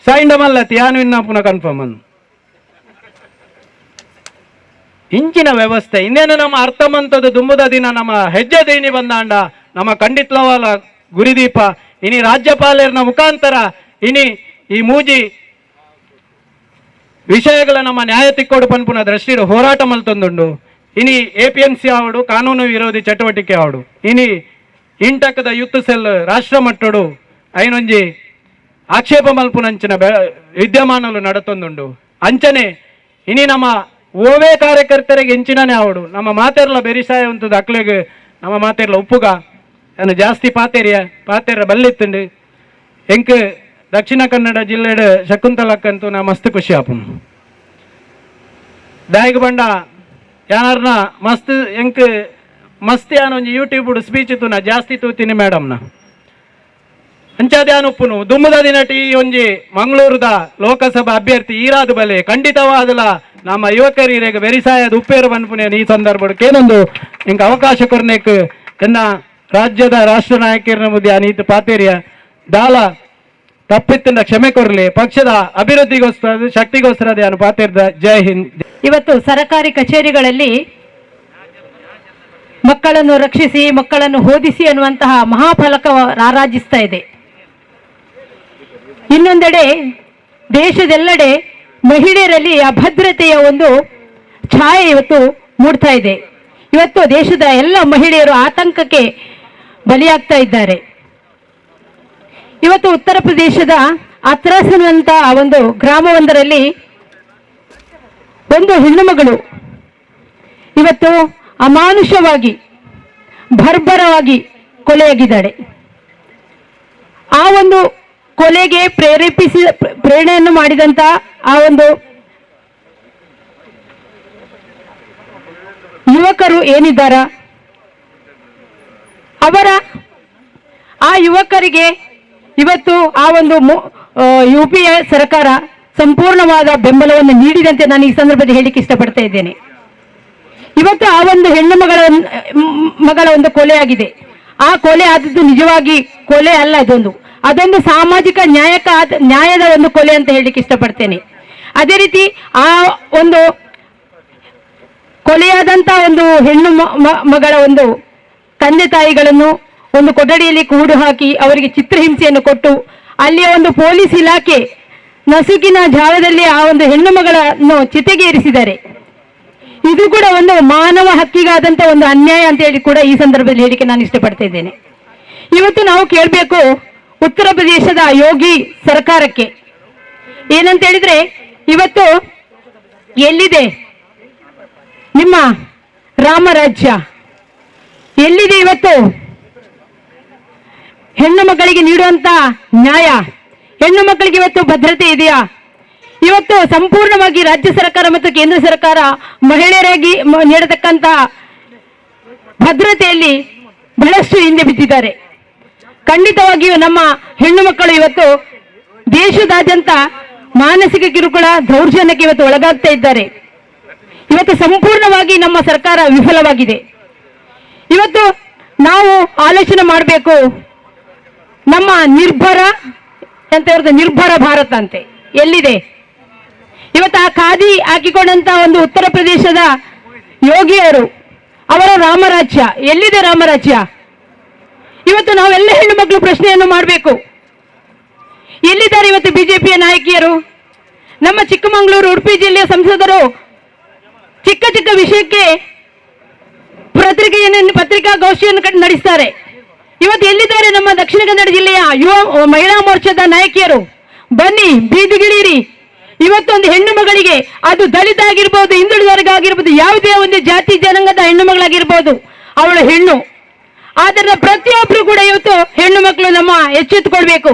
ಸೈಂಡ ಮಲ್ಲತಿ ಯಾನು ಇನ್ನ ಪುನಃ ಕನ್ಫರ್ಮ್ ಅನ್ನು ಇಂಚಿನ ವ್ಯವಸ್ಥೆ ಇನ್ನೇನು ನಮ್ಮ ಅರ್ಥಮಂತದ್ದು ದುಂಬುದ ದಿನ ನಮ್ಮ ಹೆಜ್ಜೆ ದೀನಿ ಬಂದಾಂಡ ನಮ್ಮ ಖಂಡಿತವಾದ ಗುರಿದೀಪ ಇನಿ ರಾಜ್ಯಪಾಲರ ಮುಖಾಂತರ ಇನಿ ಈ ಮೂಜಿ ವಿಷಯಗಳ ನಮ್ಮ ನ್ಯಾಯ ತಿಕ್ಕೋಡು ಪನ್ಪುನ ದೃಷ್ಟಿಡು ಹೋರಾಟ ಮಲ್ತೊಂದುಂಡು. ಇನಿ ಎಪಿಎಂಸಿ ಆವಡು ಕಾನೂನು ವಿರೋಧಿ ಚಟುವಟಿಕೆ ಆವಡು ಇನಿ ಇಂಟಕದ ಯುತ್ ಸೆಲ್ ರಾಷ್ಟ್ರ ಮಟ್ಟಡು ಐನೊಂಜಿ ಆಕ್ಷೇಪ ಮಲ್ಪುನಂಚಿನ ವಿದ್ಯಮಾನలు ನಡತೊಂದುಂಡು. ಅಂಚನೆ ಇನಿ ನಮ್ಮ ಓವೇ ಕಾರ್ಯಕರ್ತರಿಗೆ ಎಂಚಿನನೇ ಆವಡು ನಮ್ಮ ಮಾತೆರ್ಲ ಬೆರಿಸಾಯ ಉಂಟು ಅಕ್ಲೆಗ್ ನಮ್ಮ ಮಾತೆರ್ಲ ಉಪ್ಪುಗ ನಾನು ಜಾಸ್ತಿ ಪಾತೇರಿಯ ಪಾತೇರ ಬಲ್ಲಿತ್ತುಂಡು. ಎಂಕ್ ದಕ್ಷಿಣ ಕನ್ನಡ ಜಿಲ್ಲೆಡ್ ಶಕುಂತಲಕ್ಕಂತೂ ನಾ ಮಸ್ತ್ ಖುಷಿ ಆಪುನು. ದಾಯಿಗ್ ಬಂಡ ಯಾರನ್ನ ಮಸ್ತ್ ಎಂಕ್ ಮಸ್ತ್ ಯಾನ ಒಂಜಿ ಯೂಟ್ಯೂಬ್ ಸ್ಪೀಚ್ ತೂನ ಜಾಸ್ತಿ ತೂತೀನಿ ಮೇಡಮ್ನ ಅಂಚಾದ್ಯಾನ ಉಪ್ಪುನು ದುಮ್ಮದ ದಿನಟಿ ಒಂಜಿ ಮಂಗಳೂರುದ ಲೋಕಸಭಾ ಅಭ್ಯರ್ಥಿ ಈರಾದ ಬಲೆ ಖಂಡಿತವಾದಲ ನಮ್ಮ ಯುವಕರಿಗೆ ಬೆರಿಸಾಯದ ಉಪ್ಪೇರು ಬನ್ಪುನೆ ಈ ಸಂದರ್ಭಕ್ಕೆ ಏನೊಂದು ಇಂಕ ಅವಕಾಶ ಕೊರ್ನೇಕ್ ಎನ್ನ ರಾಜ್ಯದ ರಾಷ್ಟ್ರ ನಾಯಕರ ಮುದ್ದೆ ಅನೀತ ಪಾತೇರಿಯ ದಾಲ ತಪ್ಪಿತ್ತಿನ ಕ್ಷಮೆ ಕೊರಲಿ ಪಕ್ಷದ ಅಭಿವೃದ್ಧಿಗೋಸ್ಕರ ಶಕ್ತಿಗೋಸ್ಕರ ಅದೇ ಪಾತೇರ್ದ. ಜೈ ಹಿಂದ್. ಇವತ್ತು ಸರಕಾರಿ ಕಚೇರಿಗಳಲ್ಲಿ ಮಕ್ಕಳನ್ನು ರಕ್ಷಿಸಿ ಮಕ್ಕಳನ್ನು ಓದಿಸಿ ಅನ್ನುವಂತಹ ಮಹಾಫಲಕ ರಾರಾಜಿಸ್ತಾ ಇದೆ. ಇನ್ನೊಂದೆಡೆ ದೇಶದೆಲ್ಲೆಡೆ ಮಹಿಳೆಯರಲ್ಲಿ ಅಭದ್ರತೆಯ ಒಂದು ಛಾಯೆ ಇವತ್ತು ಮೂಡ್ತಾ ಇದೆ. ಇವತ್ತು ದೇಶದ ಎಲ್ಲ ಮಹಿಳೆಯರು ಆತಂಕಕ್ಕೆ ಬಲಿಯಾಗ್ತಾ ಇದ್ದಾರೆ. ಇವತ್ತು ಉತ್ತರ ಪ್ರದೇಶದ ಅತ್ರಾಸ್ ಅನ್ನುವಂತಹ ಒಂದು ಗ್ರಾಮವೊಂದರಲ್ಲಿ ಒಂದು ಹೆಣ್ಣು ಮಗಳು ಇವತ್ತು ಅಮಾನುಷವಾಗಿ ಬರ್ಬರವಾಗಿ ಕೊಲೆಯಾಗಿದ್ದಾಳೆ. ಆ ಒಂದು ಕೊಲೆಗೆ ಪ್ರೇರಣೆಯನ್ನು ಮಾಡಿದಂತ ಆ ಒಂದು ಯುವಕರು ಏನಿದ್ದಾರ ಅವರ ಆ ಯುವಕರಿಗೆ ಇವತ್ತು ಆ ಒಂದು ಯುಪಿಎ ಸರ್ಕಾರ ಸಂಪೂರ್ಣವಾದ ಬೆಂಬಲವನ್ನು ನೀಡಿದಂತೆ ನಾನು ಈ ಸಂದರ್ಭದಲ್ಲಿ ಹೇಳಿಕ್ಕೆ ಇಷ್ಟಪಡ್ತಾ ಇದ್ದೇನೆ. ಇವತ್ತು ಆ ಒಂದು ಹೆಣ್ಣು ಮಗಳ ಒಂದು ಕೊಲೆ ಆಗಿದೆ. ಆ ಕೊಲೆ ಆದದ್ದು ನಿಜವಾಗಿ ಕೊಲೆ ಅಲ್ಲ, ಅದೊಂದು ಸಾಮಾಜಿಕ ನ್ಯಾಯದ ಒಂದು ಕೊಲೆ ಅಂತ ಹೇಳಲಿಕ್ಕೆ ಇಷ್ಟಪಡ್ತೇನೆ. ಅದೇ ರೀತಿ ಆ ಒಂದು ಕೊಲೆಯಾದಂತ ಒಂದು ಹೆಣ್ಣು ಮಗಳ ಒಂದು ತಂದೆ ತಾಯಿಗಳನ್ನು ಒಂದು ಕೊಠಡಿಯಲ್ಲಿ ಕೂಡು ಹಾಕಿ ಅವರಿಗೆ ಚಿತ್ರಹಿಂಸೆಯನ್ನು ಕೊಟ್ಟು ಅಲ್ಲಿಯ ಒಂದು ಪೊಲೀಸ್ ಇಲಾಖೆ ನಸುಕಿನ ಜಾವದಲ್ಲಿ ಆ ಒಂದು ಹೆಣ್ಣು ಮಗಳನ್ನು ಚಿತೆಗೆ ಇರಿಸಿದ್ದಾರೆ. ಇದು ಕೂಡ ಒಂದು ಮಾನವ ಹಕ್ಕಿಗಾದಂತ ಒಂದು ಅನ್ಯಾಯ ಅಂತ ಹೇಳಿ ಕೂಡ ಈ ಸಂದರ್ಭದಲ್ಲಿ ಹೇಳಿಕೆ ನಾನು ಇಷ್ಟಪಡ್ತಾ ಇದ್ದೇನೆ. ಇವತ್ತು ನಾವು ಕೇಳಬೇಕು ಉತ್ತರ ಪ್ರದೇಶದ ಯೋಗಿ ಸರ್ಕಾರಕ್ಕೆ ಏನಂತ ಹೇಳಿದ್ರೆ, ಇವತ್ತು ಎಲ್ಲಿದೆ ನಿಮ್ಮ ರಾಮರಾಜ್ಯ? ಎಲ್ಲಿದೆ ಇವತ್ತು ಹೆಣ್ಣು ಮಕ್ಕಳಿಗೆ ನೀಡುವಂತ ನ್ಯಾಯ? ಹೆಣ್ಣು ಮಕ್ಕಳಿಗೆ ಇವತ್ತು ಭದ್ರತೆ ಇದೆಯಾ? ಇವತ್ತು ಸಂಪೂರ್ಣವಾಗಿ ರಾಜ್ಯ ಸರ್ಕಾರ ಮತ್ತು ಕೇಂದ್ರ ಸರ್ಕಾರ ಮಹಿಳೆಯರಾಗಿ ನೀಡತಕ್ಕಂತ ಭದ್ರತೆಯಲ್ಲಿ ಬಹಳಷ್ಟು ಹಿಂದೆ ಬಿದ್ದಿದ್ದಾರೆ. ಖಂಡಿತವಾಗಿಯೂ ನಮ್ಮ ಹೆಣ್ಣು ಮಕ್ಕಳು ಇವತ್ತು ದೇಶದಾದ್ಯಂತ ಮಾನಸಿಕ ಕಿರುಕುಳ ದೌರ್ಜನ್ಯಕ್ಕೆ ಇವತ್ತು ಒಳಗಾಗ್ತಾ ಇದ್ದಾರೆ. ಇವತ್ತು ಸಂಪೂರ್ಣವಾಗಿ ನಮ್ಮ ಸರ್ಕಾರ ವಿಫಲವಾಗಿದೆ. ಇವತ್ತು ನಾವು ಆಲೋಚನೆ ಮಾಡಬೇಕು, ನಮ್ಮ ನಿರ್ಭರ ಅಂತ ಹೇಳಿದ್ರೆ ನಿರ್ಭರ ಭಾರತ ಅಂತೆ ಎಲ್ಲಿದೆ? ಇವತ್ತು ಆ ಖಾದಿ ಹಾಕಿಕೊಂಡಂತ ಒಂದು ಉತ್ತರ ಪ್ರದೇಶದ ಯೋಗಿಯವರು ಅವರ ರಾಮರಾಜ್ಯ ಎಲ್ಲಿದೆ? ರಾಮರಾಜ್ಯ ಇವತ್ತು ನಾವೆಲ್ಲ ಹೆಣ್ಣು ಮಕ್ಕಳು ಪ್ರಶ್ನೆಯನ್ನು ಮಾಡಬೇಕು. ಎಲ್ಲಿದ್ದಾರೆ ಇವತ್ತು ಬಿಜೆಪಿಯ ನಾಯಕಿಯರು? ನಮ್ಮ ಚಿಕ್ಕಮಗಳೂರು ಉಡುಪಿ ಜಿಲ್ಲೆಯ ಸಂಸದರು ಚಿಕ್ಕ ಚಿಕ್ಕ ವಿಷಯಕ್ಕೆ ಪತ್ರಿಕಾಗೋಷ್ಠಿಯನ್ನು ನಡೆಸ್ತಾರೆ. ಇವತ್ತು ಎಲ್ಲಿದ್ದಾರೆ ನಮ್ಮ ದಕ್ಷಿಣ ಕನ್ನಡ ಜಿಲ್ಲೆಯ ಯುವ ಮಹಿಳಾ ಮೋರ್ಚಾದ ನಾಯಕಿಯರು? ಬನ್ನಿ, ಬೀದಿಗಿಳಿಯಿರಿ. ಇವತ್ತೊಂದು ಹೆಣ್ಣು ಮಗಳಿಗೆ, ಅದು ದಲಿತ ಆಗಿರ್ಬೋದು, ಹಿಂದುಳಿದ ವರ್ಗ ಆಗಿರ್ಬೋದು, ಯಾವುದೇ ಒಂದು ಜಾತಿ ಜನಾಂಗದ ಹೆಣ್ಣು ಮಗಳಾಗಿರ್ಬೋದು, ಅವಳು ಹೆಣ್ಣು. ಆದ್ದರಿಂದ ಪ್ರತಿಯೊಬ್ಬರು ಕೂಡ ಇವತ್ತು ಹೆಣ್ಣು ಮಕ್ಕಳು ನಮ್ಮ ಎಚ್ಚೆತ್ತುಕೊಳ್ಬೇಕು.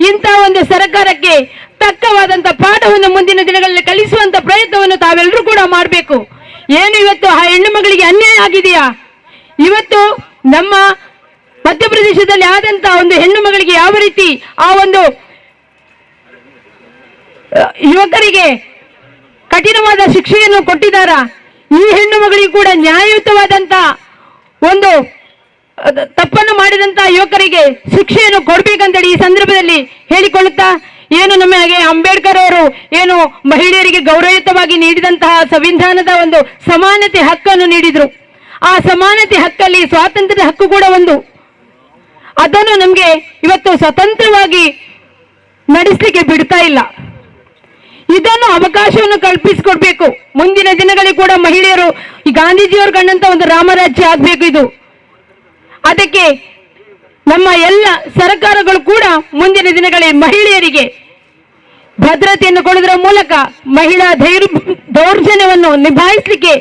ಇಂಥ ಒಂದು ಸರ್ಕಾರಕ್ಕೆ ತಕ್ಕವಾದಂತ ಪಾಠವನ್ನು ಮುಂದಿನ ದಿನಗಳಲ್ಲಿ ಕಲಿಸುವಂತ ಪ್ರಯತ್ನವನ್ನು ತಾವೆಲ್ಲರೂ ಕೂಡ ಮಾಡಬೇಕು. ಏನು ಇವತ್ತು ಆ ಹೆಣ್ಣು ಮಗಳಿಗೆ ಅನ್ಯಾಯ ಆಗಿದೆಯಾ? ಇವತ್ತು ನಮ್ಮ ಮಧ್ಯಪ್ರದೇಶದಲ್ಲಿ ಆದಂತಹ ಒಂದು ಹೆಣ್ಣು ಮಗಳಿಗೆ ಯಾವ ರೀತಿ ಆ ಒಂದು ಯುವಕರಿಗೆ ಕಠಿಣವಾದ ಶಿಕ್ಷೆಯನ್ನು ಕೊಟ್ಟಿದ್ದಾರ, ಈ ಹೆಣ್ಣು ಮಗಳಿಗೆ ಕೂಡ ನ್ಯಾಯಯುತವಾದಂತ ಒಂದು ತಪ್ಪನ್ನು ಮಾಡಿದಂತ ಯುವಕರಿಗೆ ಶಿಕ್ಷೆಯನ್ನು ಕೊಡ್ಬೇಕಂತೇಳಿ ಈ ಸಂದರ್ಭದಲ್ಲಿ ಹೇಳಿಕೊಳ್ಳುತ್ತಾ, ಏನು ನಮಗೆ ಅಂಬೇಡ್ಕರ್ ಅವರು ಏನು ಮಹಿಳೆಯರಿಗೆ ಗೌರವಯುತವಾಗಿ ನೀಡಿದಂತಹ ಸಂವಿಧಾನದ ಒಂದು ಸಮಾನತೆ ಹಕ್ಕನ್ನು ನೀಡಿದ್ರು. ಆ ಸಮಾನತೆ ಹಕ್ಕಲ್ಲಿ ಸ್ವಾತಂತ್ರ್ಯದ ಹಕ್ಕು ಕೂಡ ಒಂದು. ಅದನ್ನು ನಮಗೆ ಇವತ್ತು ಸ್ವತಂತ್ರವಾಗಿ ನಡೆಸಲಿಕ್ಕೆ ಬಿಡ್ತಾ ಇಲ್ಲ. ಇದನ್ನು ಅವಕಾಶವನ್ನು ಕಲ್ಪಿಸಿಕೊಡ್ಬೇಕು. ಮುಂದಿನ ದಿನಗಳಿಗೆ ಕೂಡ ಮಹಿಳೆಯರು ಈ ಗಾಂಧೀಜಿಯವರು ಕಂಡಂತ ಒಂದು ರಾಮರಾಜ್ಯ ಆಗ್ಬೇಕು ಇದು. ಅದಕ್ಕೆ ನಮ್ಮ ಎಲ್ಲ ಸರ್ಕಾರಗಳು ಕೂಡ ಮುಂದಿನ ದಿನಗಳಲ್ಲಿ ಮಹಿಳೆಯರಿಗೆ ಭದ್ರತೆಯನ್ನು ಕೊಡುವುದರ ಮೂಲಕ ಮಹಿಳಾ ದೌರ್ಜನ್ಯವನ್ನು ನಿಭಾಯಿಸಲಿಕ್ಕೆ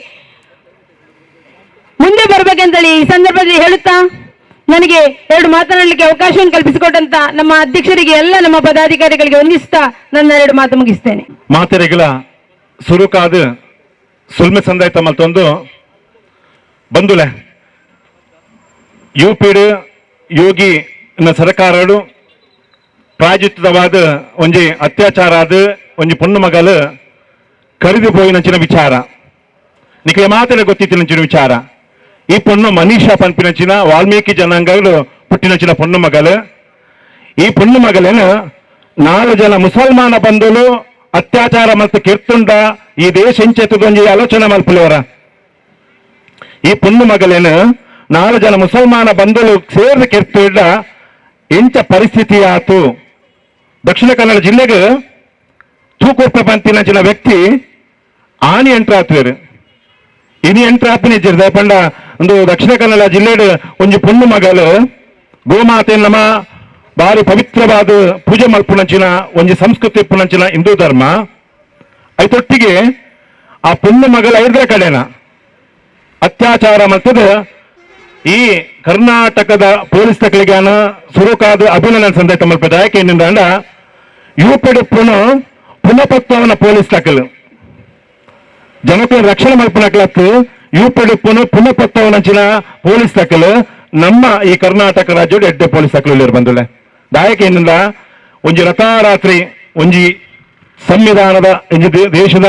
ಮುಂದೆ ಬರಬೇಕಂತೇಳಿ ಈ ಸಂದರ್ಭದಲ್ಲಿ ಹೇಳುತ್ತಾ, ನನಗೆ ಎರಡು ಮಾತನಾಡಲಿಕ್ಕೆ ಅವಕಾಶವನ್ನು ಕಲ್ಪಿಸಿಕೊಟ್ಟಂತ ನಮ್ಮ ಅಧ್ಯಕ್ಷರಿಗೆ, ಎಲ್ಲ ನಮ್ಮ ಪದಾಧಿಕಾರಿಗಳಿಗೆ ವಂದಿಸುತ್ತಾ ನನ್ನ ಎರಡು ಮಾತು ಮುಗಿಸ್ತೇನೆ. ಮಾತೆರೆಗಳ ಸುರುಕಾದ ಸುಲ್ಮೆ ಸಂದಾಯ್ತ ಮಲ್ತೊಂದು ಬಂದುಲೆ ಯುಪಿಡ್ ಯೋಗಿ ಸರ್ಕಾರಡು ಪ್ರಾಯೋಜಿತವಾದ ಒಂಜಿ ಅತ್ಯಾಚಾರ ಆದ ಒಂಜಿ ಪೊಣ್ಣು ಮಗಲು ಕರಿದು ಪೋಯಿನಂಚಿನ ವಿಚಾರ ನಿಖಿಲ ಮಾತೆರೆ ಗೊತ್ತಿತ್ತಿನಂಚಿನ ವಿಚಾರ. ಈ ಪೊಣ್ಣು ಮನೀಷಾ ಪನ್ಪಿನಂಚಿನ ವಾಲ್ಮೀಕಿ ಜನಾಂಗಗಳು ಪುಟ್ಟಿನಂಚಿನ ಪೊಣ್ಣು ಮಗಲು. ಈ ಪೊಣ್ಣು ಮಗಲೇನು 4 ಜನ ಮುಸಲ್ಮಾನ ಬಂಧುಲು ಅತ್ಯಾಚಾರ ಮತ್ತು ಕಿರ್ತುಂಡ ಈ ದೇಶ ಇಂಚೆತ್ತದೊಂಜಿ ಆಲೋಚನೆ ಮಲ್ಪುಲವರ. ಈ ಪೊಣ್ಣು ಮಗಲೇನು 4 ಜನ ಮುಸಲ್ಮಾನ ಬಂಧುಲು ಸೇರ್ದು ಕಿರ್ತುಂಡ ಇಂಚ ಪರಿಸ್ಥಿತಿ ಆತು. ದಕ್ಷಿಣ ಕನ್ನಡ ಜಿಲ್ಲೆಗೆ ತೂಕೊಪ್ಪ ಪಂತಿನಂಚಿನ ವ್ಯಕ್ತಿ ಆನಿ ಎಂಟ್ರಾತ್ವೇರು ಇನಿ ಎಂಟ್ರಾಪಿನ ಪಂಡ ಒಂದು ದಕ್ಷಿಣ ಕನ್ನಡ ಜಿಲ್ಲೆಡ್ ಒಂಜಿ ಪೊಣ್ಣು ಮಗಲು ಗೋಮಾತೆ ನಮ್ಮ ಬಾರಿ ಪವಿತ್ರವಾದ ಪೂಜೆ ಮಲ್ಪುನಂಚಿನ ಒಂಜಿ ಸಂಸ್ಕೃತಿ ಪುನಂಚಿನ ಹಿಂದೂ ಧರ್ಮ ಐತೊಟ್ಟಿಗೆ ಆ ಪೊಣ್ಣು ಮಗಲ ಐದರ ಕಡೆನ ಅತ್ಯಾಚಾರ ಮಲ್ತದ ಈ ಕರ್ನಾಟಕದ ಪೊಲೀಸ್ ತಕಲಿಗಾನ ಸುರುಕಾದ ಅಭಿನಂದನೆ ಸಂದೇಶ ಮಲ್ಪದ. ಯಾಕೆ ಏನಿಂದ ಯುಪಿಡ್ ಪುನಪತ್ವನ ಪೊಲೀಸ್ ತಕಲು ಜನತೆ ರಕ್ಷಣೆ ಮಲ್ಪನಕ್ಲತ್ತು ಯುಪಿಡ್ ಪುನಪತ್ವನಂಚಿನ ಪೊಲೀಸ್ ತಕಲು ನಮ್ಮ ಈ ಕರ್ನಾಟಕ ರಾಜ್ಯದ ಎಡ್ಡೆ ಪೊಲೀಸ್ ತಕಲು ಬಂದುಲೆ. ದಾಯಕ ಏನಿಂದ ಒಂಜಿ ರಥಾರಾತ್ರಿ ಒಂಜಿ ಸಂವಿಧಾನದ ಒಂಜಿ ದೇಶದ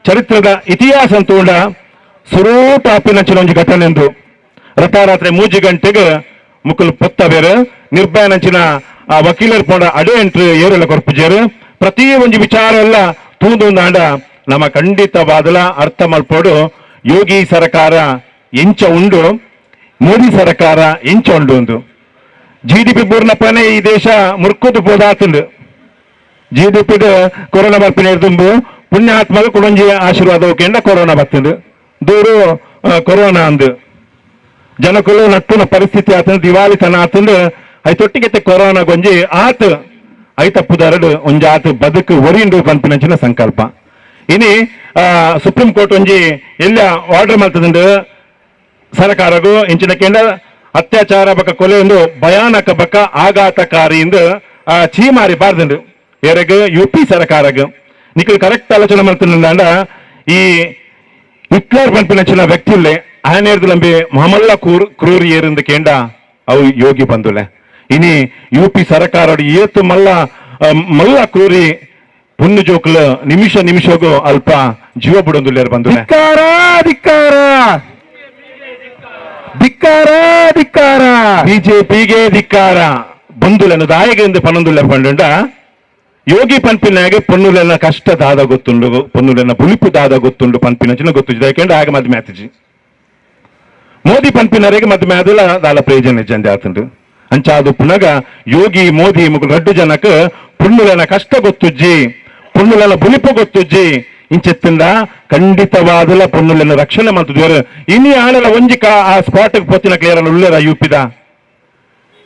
ಚರಿತ್ರದ ಇತಿಹಾಸ ಅಂತೂಂಡ ಸುರೂಟಾಪಿನಂಚಿನ ಒಂಜಿ ಘಟನೆ ಎಂದು ರಥಾರಾತ್ರಿ 3 ಗಂಟೆಗೆ ಮುಕುಲ್ ಪೊತ್ತ ಬೇರೆ ನಿರ್ಭಯನಂಚಿನ ಆ ವಕೀಲರು ಪೋಂಡ ಅಡೆ ಎಂಟ್ರು ಏರೆಲ್ಲ ಕೊರ್ಪುಜೇರು ಪ್ರತಿ ಒಂಜಿ ವಿಚಾರ ಎಲ್ಲ ತೂಂದು ನಮ್ಮ ಖಂಡಿತವಾದಲ ಅರ್ಥ ಮಲ್ಪೋಡು. ಯೋಗಿ ಸರ್ಕಾರ ಎಂಚ ಉಂಡು, ಮೋದಿ ಸರ್ಕಾರ ಎಂಚ ಉಂಡು ಒಂದು ಜಿಡಿಪಿ ಪೂರ್ಣಪ್ಪನೇ ಈ ದೇಶ ಮುರ್ಕುದು ಪೋದಾತುಂಡು. ಜಿಡಿಪಿ ಕೊರೋನಾ ಬರ್ಪಿನ ತುಂಬು ಪುಣ್ಯಾತ್ಮಗ ಕುಡೊಂಜಿ ಆಶೀರ್ವಾದ ಹೋಕೆಂಡ ಕೊರೋನಾ ಬರ್ತುಂಡು ದೂರು ಕೊರೋನಾ ಅಂದು ಜನಕುಲು ನಟ್ಟುನ ಪರಿಸ್ಥಿತಿ ಆತಂದು ದಿವಾಳಿ ತನ ಆತಂದು ಐತೊಟ್ಟಿಗೆ ಕೊರೋನಾ ಗೊಂಜಿ ಆತ ಐತಪ್ಪುದಾರಡು ಒಂಜಿ ಆತ ಬದುಕು ಒರಿಂಡು ಪನ್ಪಿನಂಚಿನ ಸಂಕಲ್ಪ. ಇನಿ ಸುಪ್ರೀಂ ಕೋರ್ಟ್ ಒಂಜಿ ಎಲ್ಲ ಆರ್ಡರ್ ಮಾಡ್ತದಂಡು ಸರ್ಕಾರಗೂ ಇಂಚಿನ ಕೇಂದ್ರ ಅತ್ಯಾಚಾರ ಬಕ ಕೊಲೆ ಒಂದು ಭಯಾನಕ ಬಕ ಆಘಾತಕಾರಿ ಎಂದು ಚೀಮಾರಿ ಬಾರ್ದಂಡು ಎರೆಗ್ ಯು ಪಿ ಸರ್ಕಾರಗ್ ನಿಖಲ್ ಕರೆಕ್ಟ್ ಆಲೋಚನೆ ಮಾಡ್ತಂಡ. ಈ ಹಿಟ್ಲರ್ ಪನ್ಪಿನಂಚಿನ ವ್ಯಕ್ತಿಲ್ಲೇ ಆನೇರ್ದುಲಂಬಿ ಮಹಮಲ್ಲ ಕ್ರೂರಿ ಏರಿಂದ ಕೇಂಡ ಅವು ಯೋಗಿ ಬಂದುಲೆ. ಇನಿ ಯು ಪಿ ಸರ್ಕಾರ ಏತು ಮಲ್ಲ ಮಲ್ಲ ಕ್ರೂರಿ ಪುಣ್ಯ ಜೋಕ್ಲ ನಿಮಿಷ ನಿಮಿಷಗೂ ಅಲ್ಪ ಜೀವ ಬಿಡೊಂದುಲ್ಲೇರು ಬಂದುಲೆ. ಧಿಕ್ಕಾರ ಧಿಕ್ಕಾರ ಧಿಕ್ಕಾರ ಧಿಕ್ಕಾರ ಬಿಜೆಪಿಗೆ ಧಿಕ್ಕಾರ ಬಂದುಲೆನ ದಾಯಗೆಂದು ಪನ್ನೊಂದುಲ್ಲೆ ಪಂಡುಂಡ ಯೋಗಿ ಪನ್ಪಿನಾಗೆ ಪೊನ್ನುಲೆನ ಕಷ್ಟ ದಾದ ಗೊತ್ತುಂಡು, ಪೊನ್ನುಲೆನ ಬುಲಿಪು ದಾದ ಗೊತ್ತುಂಡು ಪನ್ಪಿನ ಗೊತ್ತು ಯಾಕೆಂದ್ರೆ ಆಗ ಮದ್ಮೆ ಆತಿಜಿ. ಮೋದಿ ಪನ್ಪಿನರಿಗೆ ಮದ್ಮೆ ಆದಲ ದಾಲ ಪ್ರಯೋಜನ ಜಂದೆ ಆತುಂಡು. ಅಂಚಾದು ಪುನಗ ಯೋಗಿ ಮೋದಿ ಮುಗುಲು ರಡ್ಡು ಜನಕ್ ಪುಣ್ಣುಲೆನ ಕಷ್ಟ ಗೊತ್ತುಜ್ಜಿ, ಪುಣ್ಣುಲೆನ ಬುಲಿಪು ಗೊತ್ತುಜ್ಜಿ ಇಂಚೆತ್ತಿಂದ ಖಂಡಿತವಾದಲ ಪೊನ್ನುಲೆನ ರಕ್ಷಣೆ ಮಾಡ್ತಿದ್ವರು. ಇನಿ ಆಣಲ ಒಂಜಿ ಆ ಸ್ಪಾಟ್ ಪೊತ್ತಿನ ಕ್ಲಿಯರ್ ಉಳ್ಳೇರ ಯುಪಿದ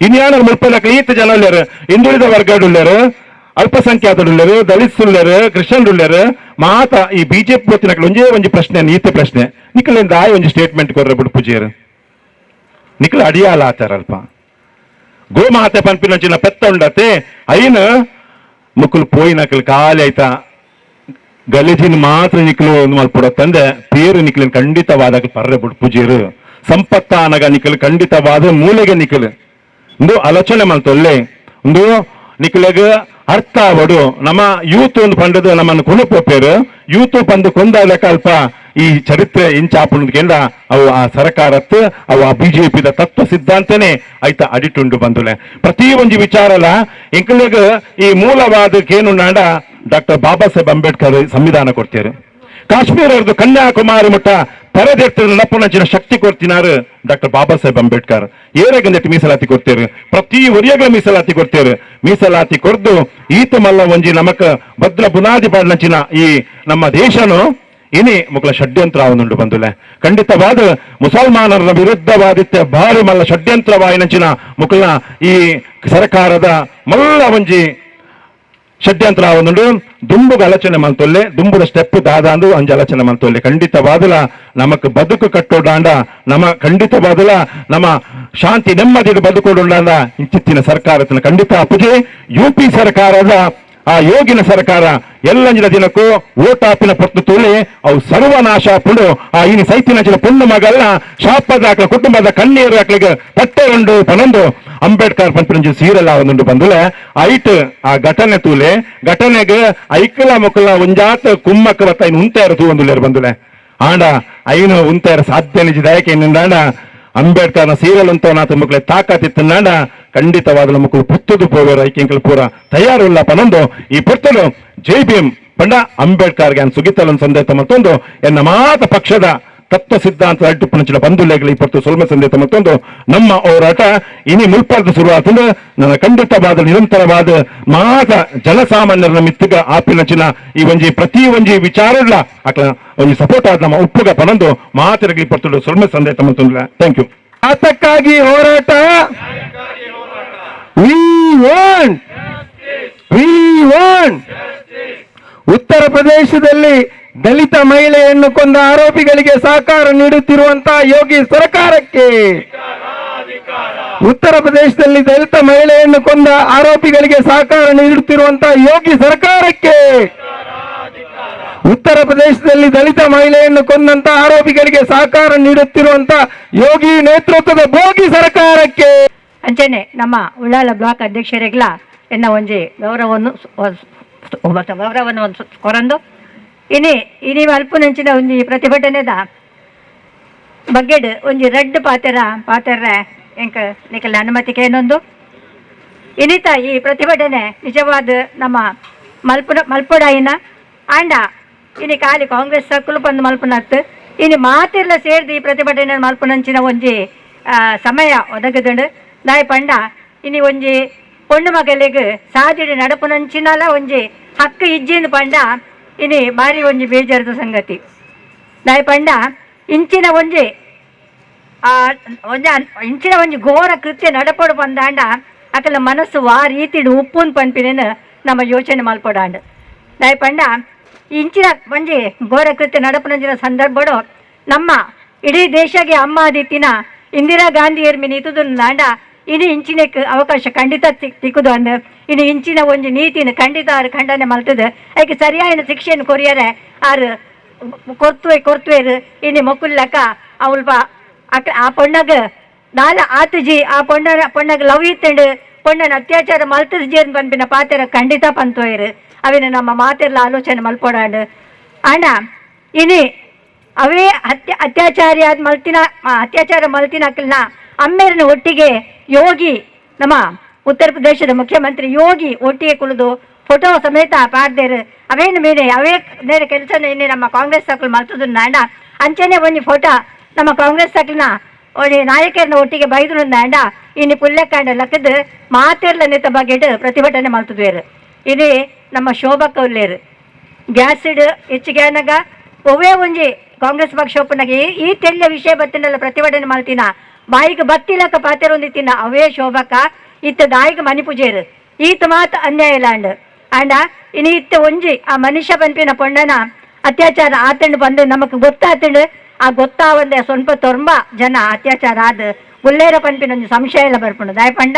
ಇನಿ ಆಣಲ ಮುಲ್ಪಲಕ ಈತ ಜನ ಉಳ್ಳೇರು, ಹಿಂದುಳಿದ ವರ್ಗಡುಳ್ಳೇರು, ಅಲ್ಪಸಂಖ್ಯಾತರುಳ್ಳೇರು, ದಲಿತರುಳ್ಳೇರು, ಕ್ರಿಶ್ಚಿಯನ್ರುಳ್ಳೇರು. ಮಾತ ಈ ಬಿಜೆಪಿ ಪೊತ್ತಿನ ಒಂಜೇ ಒಂಜಿ ಪ್ರಶ್ನೆ, ನೀತ ಪ್ರಶ್ನೆ ನಿಖಲಿಂದ ಆಯ್ ಒಂಜಿ ಸ್ಟೇಟ್ಮೆಂಟ್ ಕೊರ್ರೆ ಬಿಡು ಪೂಜೆಯರು ನಿಖಲ ಅಡಿಯಾಲ ಆತಾರ ಅಲ್ಪ ಗೋಮಾತೆ ಪನ್ಪಿನಂಚಿನ ಪೆತ್ತ ಉಂಡತೆ ಐನ ಮುಕ್ಕುಲು ಪೋಯಿನಕಲ್ ಖಾಲಿ ಆಯ್ತಾ ಗಲೀಜಿನ ಮಾತ್ರ ನಿಕ್ಲು ಒಂದು ಮಲ್ಪುಡ ತಂದೆ ಪೇರು ನಿಕ್ಲಿನ ಖಂಡಿತವಾದ ಪರ್ರೆ ಬಿಡು ಪೂಜೆಯರು ಸಂಪತ್ತಾನಗ ನಿಖಲು ಖಂಡಿತವಾದ ಮೂಲೆಗೆ ನಿಖಲು ಇಂದು ಆಲೋಚನೆ ಮಲ್ತೊಲ್ಲೆ ಇಂದು ನಿಕ್ಲೆಗ್ ಅರ್ಥ ಆವಡು ನಮ್ಮ ಯೂತ್ ಒಂದು ಪಂಡದು ನಮ್ಮನ್ನು ಕುಣಪೋಪೇರು ಯೂತ್ ಪಂದು ಕೊಂದಾಲ ಕಲ್ಪ ಈ ಚರಿತ್ರೆ ಇಂಚಾಪುಣದ ಅವು ಆ ಸರ್ಕಾರತ್ ಅವು ಆ ಬಿಜೆಪಿದ ತತ್ವ ಸಿದ್ಧಾಂತನೇ ಐತ ಅಡಿಟುಂಡು ಬಂದುಲೆ ಪ್ರತಿ ಒಂಜಿ ವಿಚಾರಲ ಎಂಕಲೆಗ್ ಈ ಮೂಲವಾದಕ್ಕೇನುಂಡಾಂಡ ಡಾಕ್ಟರ್ ಬಾಬಾ ಸಾಹೇಬ್ ಅಂಬೇಡ್ಕರ್ ಸಂವಿಧಾನ ಕೊಡ್ತಾರೆ. ಕಾಶ್ಮೀರದ್ದು ಕನ್ಯಾಕುಮಾರಿ ಮುಟ್ಟ ತರದೆತ್ತು ನಪ್ಪುನಂಚಿನ ಶಕ್ತಿ ಕೊಡ್ತಿನಾರು ಡಾಕ್ಟರ್ ಬಾಬಾ ಸಾಹೇಬ್ ಅಂಬೇಡ್ಕರ್. ಏರಗಂದೆಟ್ಟು ಮೀಸಲಾತಿ ಕೊಡ್ತೇರು, ಪ್ರತಿ ಒರಿಯಗ ಮೀಸಲಾತಿ ಕೊಡ್ತೇರು. ಮೀಸಲಾತಿ ಕೊರ್ದು ಈತ ಮಲ್ಲ ಒಂಜಿ ನಮಕ ಭದ್ರ ಬುನಾದಿ ಪಾಡ್ನಂಚಿನ ಈ ನಮ್ಮ ದೇಶನು ಇನಿ ಮುಕ್ಲ ಷಡ್ಯಂತ್ರ ಒಂದುಂಡು ಬಂದುಲೆ. ಖಂಡಿತವಾದ ಮುಸಲ್ಮಾನರ ವಿರುದ್ಧವಾದಿತ್ಯ ಭಾರಿ ಮಲ್ಲ ಷಡ್ಯಂತ್ರವಾಯಿನಂಚಿನ ಮುಕ್ಲ ಈ ಸರ್ಕಾರದ ಮಲ್ಲ ಒಂಜಿ ಷಡ್ಯಂತ್ರ ಒಂದುಂಡು. ದುಂಬುಗ ಆಲೋಚನೆ ಮಂತೊಲ್ಲೆ, ದುಂಬುದ ಸ್ಟೆಪ್ ದಾದಾಂದು ಅಂಜ ಆಲೋಚನೆ ಮಂತೊಲ್ಲೆ. ಖಂಡಿತವಾದಲ ನಮಕ್ ಬದುಕು ಕಟ್ಟೋಡಾಂಡ ನಮ ಖಂಡಿತವಾದಲ ನಮ್ಮ ಶಾಂತಿ ನೆಮ್ಮದಿ ಬದುಕೋಡಾಂಡ ಇಂಚಿತ್ತಿನ ಸರ್ಕಾರತನ ಖಂಡಿತ ಅಪ್ಪುಜೆ. ಯುಪಿ ಸರ್ಕಾರದ ಆ ಯೋಗಿನ ಸರ್ಕಾರ ಎಲ್ಲಂಜಿನ ದಿನಕ್ಕೂ ಓಟಾಪಿನ ಪೊತ್ತು ತುಳಿ ಅವು ಸರ್ವನಾಶ ಪುಂಡು ಆ ಇನಿ ಸೈತಿನಂಚಿನ ಪುಣ್ಣು ಮಗಲ್ಲ ಶಾಪದ ಆಕಳ ಕುಟುಂಬದ ಕಣ್ಣೀರು ಆಕಳಿಗೆ ಪಟ್ಟೆ ಉಂಡು ಪನೊಂದು ಅಂಬೇಡ್ಕರ್ ಪಂಪಿನಂಚಿ ಸೀರಲ್ಲ ಒಂದುಂಡು ಬಂದುಲೆ. ಐಟ್ ಆ ಘಟನೆ ತೂಲೆ ಘಟನೆಗೆ ಐಕಲ ಮುಕಲ ಒಂಜಾತ ಕುಮ್ಮಕ್ಕ ಬತ್ತ ಇನ್ನು ಉಂತೇರ ತೂ ಒಂದುಲೇರು ಬಂದುಲೆ. ಆಂಡ ಐನು ಉಂತೇರ ಸಾಧ್ಯ ನಿಜ ದಯಕೆ ಇನ್ನಿಂದಾಂಡ ಅಂಬೇಡ್ಕರ್ನ ಸೀರಲ್ ಅಂತ ಮಕ್ಕಳ ತಾಕತ್ತಿತ್ತಂದಾಂಡ ಖಂಡಿತವಾದ ಮಕ್ಕಳು ಪುತ್ತದು ಪೋವೇರು ಐಕಿಂಕಲ್ ಪೂರ ತಯಾರುಲ್ಲ ಪನೊಂದು ಈ ಪುರ್ತಲು ಜೈ ಭೀಮ್ ಪಂಡ ಅಂಬೇಡ್ಕರ್ಗೆ ಸುಗಿತಲನ್ ಸಂದೇತ ಮತ್ತೊಂದು ಎನ್ನ ಮಾತ ಪಕ್ಷದ ತತ್ವ ಸಿದ್ಧಾಂತ ಅಡ್ಡು ಬಂಧುಲೆಗಳು ಈ ಪೊರ್ತು ಸೊಲ್ಮೆ ಸಂದೇತ ಮತ್ತೊಂದು ನಮ್ಮ ಹೋರಾಟ ಇನಿ ಮುಲ್ಪರ್ದು ಶುರುವಾತಂದು ನನ್ನ ಖಂಡಿತವಾದ ನಿರಂತರವಾದ ಮಾತ ಜನಸಾಮಾನ್ಯರ ಮಿತ್ತಿಗ ಆಪಿನಚಿನ ಈ ಒಂಜಿ ಪ್ರತಿ ಒಂಜಿ ವಿಚಾರಗಳ ಅಕ್ಲ ಒಂಜಿ ಸಪೋರ್ಟ್ ಆದ ನಮ್ಮ ಉಪ್ಪುಗ ಪನೊಂದು ಮಾತಿರಲಿ ಪೊರ್ತುಡು ಸೊಲ್ಮೆ ಸಂದೇತ ಮತ್ತೊಂದು. Thank you. ಆತಕ್ಕಾಗಿ ಹೋರಾಟ, we want, we want. ಉತ್ತರ ಪ್ರದೇಶದಲ್ಲಿ ದಲಿತ ಮಹಿಳೆಯನ್ನು ಕೊಂದ ಆರೋಪಿಗಳಿಗೆ ಸಹಕಾರ ನೀಡುತ್ತಿರುವಂತಹ ಯೋಗಿ ಸರ್ಕಾರಕ್ಕೆ, ಉತ್ತರ ಪ್ರದೇಶದಲ್ಲಿ ದಲಿತ ಮಹಿಳೆಯನ್ನು ಕೊಂದ ಆರೋಪಿಗಳಿಗೆ ಸಹಕಾರ ನೀಡುತ್ತಿರುವಂತಹ ಯೋಗಿ ಸರ್ಕಾರಕ್ಕೆ, ಉತ್ತರ ಪ್ರದೇಶದಲ್ಲಿ ದಲಿತ ಮಹಿಳೆಯನ್ನು ಕೊಂದಂತ ಆರೋಪಿಗಳಿಗೆ ಸಹಕಾರ ನೀಡುತ್ತಿರುವಂತಹ ಯೋಗಿ ನೇತೃತ್ವದ ಭೋಗಿ ಸರ್ಕಾರಕ್ಕೆ. ಅಂಚನೆ ನಮ್ಮ ಉಳ್ಳಾಲ ಬ್ಲಾಕ್ ಅಧ್ಯಕ್ಷರಿಗ್ಲ ಎನ್ನ ಒಂಜಿ ಗೌರವವನ್ನು ಗೌರವವನ್ನು ಕೊರಂದು ಇನಿ ಇನಿ ಅಲ್ಪನಂಚಿನ ಒಂಜಿ ಪ್ರತಿಭಟನೆದ ಬಗ್ಗೆಡ್ ಒಂಜಿ ರಡ್ಡ್ ಪಾತೆರ ಪಾತೆರ್ರೆ ಎಂಕ ನಿಕಲ್ನ ಅನುಮತಿಗೆ ಏನೊಂದು ಇನಿತ ಈ ಪ್ರತಿಭಟನೆ ನಿಜವಾದ ನಮ್ಮ ಮಲ್ಪುನ ಮಲ್ಪೊಡಾಯಿನ ಆಂಡ ಇನಿ ಖಾಲಿ ಕಾಂಗ್ರೆಸ್ ಸಕ್ಕುಲು ಬಂದು ಮಲ್ಪುನತ್ತು ಇನಿ ಮಾತಿರ್ಲ ಸೇರ್ದು ಈ ಪ್ರತಿಭಟನೆ ಮಲ್ಪುನಂಚಿನ ಒಂಜಿ ಸಮಯ ಒದಗದುಂಡು. ದಾಯ ಪಂಡ ಇನಿ ಒಂಜಿ ಪೊಣ್ಣು ಮಗಲಿಗೆ ಸಾದಿಡಿ ನಡಪುನಂಚಿನಲ ಒಂಜಿ ಹಕ್ಕು ಇಜ್ಜಿಂದ ಪಂಡ ಇನಿ ಬಾರಿ ಒಂಜಿ ಬೇಜಾರದ ಸಂಗತಿ. ದಾಯ ಪಂಡ ಇಂಚಿನ ಒಂಜಿ ಒಂಜಿ ಇಂಚಿನ ಒಂಜಿ ಘೋರ ಕೃತ್ಯ ನಡಪಡು ಬಂದಾಂಡ ಅಕಲ ಮನಸ್ಸು ವಾ ರೀತಿಡು ಉಪ್ಪುನ್ ಪನ್ಪಿನೇನು ನಮ್ಮ ಯೋಚನೆ ಮಲ್ಪೊಡಾಂಡ್. ದಾಯ ಪಂಡ ಇಂಚಿನ ಒಂಜಿ ಘೋರ ಕೃತ್ಯ ನಡಪುನಂಚಿನ ಸಂದರ್ಭಡು ನಮ್ಮ ಇಡೀ ದೇಶಗೆ ಅಮ್ಮ ಆದಿತ್ತಿನ ಇಂದಿರಾ ಗಾಂಧಿಯರ್ ಮಿನಿ ಇತುದುಂದಾಂಡ ಇನಿ ಇಂಚಿನಕ್ಕೆ ಅವಕಾಶ ಖಂಡಿತ ತಿಕ್ಕುದು ಅಂದ್ ಇನಿ ಇಂಚಿನ ಒಂಜಿ ನೀತಿನ ಖಂಡಿತ ಆರು ಖಂಡನೆ ಮಲ್ತದೆ ಐಕೆ ಸರಿಯಾದ ಶಿಕ್ಷೆಯನ್ನು ಕೊರಿಯರೆ ಆರು ಕೊರ್ತುವೆ ಕೊರ್ತುವೇರು ಇನಿ ಮೊಕ್ಕುಲ್ಲಕ ಅವಲ್ಪ ಆ ಪೊಣ್ಣಗ ದಾಲ ಆತುಜಿ ಆ ಪೊಣ್ಣ ಪೊಣ್ಣಗ ಲವ್ ಇತ್ತಂಡು ಪೊಣ್ಣನ ಅತ್ಯಾಚಾರ ಮಲ್ತದ ಜೇರ್ ಪನ್ಪಿನ ಪಾತೆರ ಖಂಡಿತ ಪಂತೋಯರು ಅವಿನ ನಮ್ಮ ಮಾತೆರ್ಲ ಆಲೋಚನೆ ಮಲ್ಪೊಡಾಂಡ್. ಅಣ್ಣ ಇನಿ ಅವೇ ಅತ್ಯಾಚಾರಿ ಆದ ಮಲ್ತಿನ ಅತ್ಯಾಚಾರ ಮಲ್ತಿನ ಅಕ್ಕಲ್ನ ಅಮ್ಮೇರನ ಒಟ್ಟಿಗೆ ಯೋಗಿ ನಮ್ಮ ಉತ್ತರ ಪ್ರದೇಶದ ಮುಖ್ಯಮಂತ್ರಿ ಯೋಗಿ ಒಟ್ಟಿಗೆ ಕುಳಿದು ಫೋಟೋ ಸಮೇತ ಪಾಡ್ದೇರು ಅವೇನು ಮೇಲೆ ಅವೇ ನೇರ ಕೆಲಸ ಇನ್ನೇ ನಮ್ಮ ಕಾಂಗ್ರೆಸ್ ಸಕ್ಕಲು ಮಲ್ತದ ನಾಂಡ ಅಂಚನೆ ಒಂಜಿ ಫೋಟೋ ನಮ್ಮ ಕಾಂಗ್ರೆಸ್ ಸಕ್ಲಿನ ಒಂಜಿ ನಾಯಕರನ್ನ ಒಟ್ಟಿಗೆ ಬೈದು ನಾಂಡ ಇನ್ನು ಪುಲ್ಲಕ್ಕಾಂಡ ಲಕ್ಕದ ಮಾತೆರ್ಲ ನೆತ್ತ ಬಗೆಟ್ ಪ್ರತಿಭಟನೆ ಮಲ್ತದ್ವೇರು. ಇದೇ ನಮ್ಮ ಶೋಭಾ ಕೌಲ್ಯರು ಗ್ಯಾಸಿಡ್ ಹೆಚ್ಚಿಗೆ ಆನಗ ಒವ್ವೇ ಒಂಜಿ ಕಾಂಗ್ರೆಸ್ ಪಕ್ಷ ಒಪ್ಪನಾಗ ಈ ತೆಳ್ಳ ವಿಷಯ ಬತ್ತಿನಲ್ಲ ಪ್ರತಿಭಟನೆ ಮಲ್ತಿನ ಬಾಯಿಗೆ ಬತ್ತಿಲಕ್ಕ ಪಾತೆರೊಂದಿತ್ತಿನ ಅವೇ ಶೋಭಕ್ಕ ಇತ್ತ ದಾಯಿಗೆ ಮನಿ ಪೂಜೆರು ಈತ ಮಾತ ಅನ್ಯಾಯ ಲಾಂಡ್ ಆಂಡ ಇನಿ ಇತ್ತ ಒಂಜಿ ಆ ಮನುಷ್ಯ ಪನ್ಪಿನ ಪೊಣ್ಣನ ಅತ್ಯಾಚಾರ ಆತಂಡು ಬಂದು ನಮಕ್ ಗೊತ್ತಾತಂಡು ಆ ಗೊತ್ತಾವಂದೆ ಸ್ವಲ್ಪ ತೊಂಬ ಜನ ಅತ್ಯಾಚಾರ ಆದ ಉಲ್ಲೇರ ಪನ್ಪಿನ ಒಂಜಿ ಸಂಶಯ ಎಲ್ಲ ಬರ್ಪುಂಡು. ದಾಯ ಪಂಡ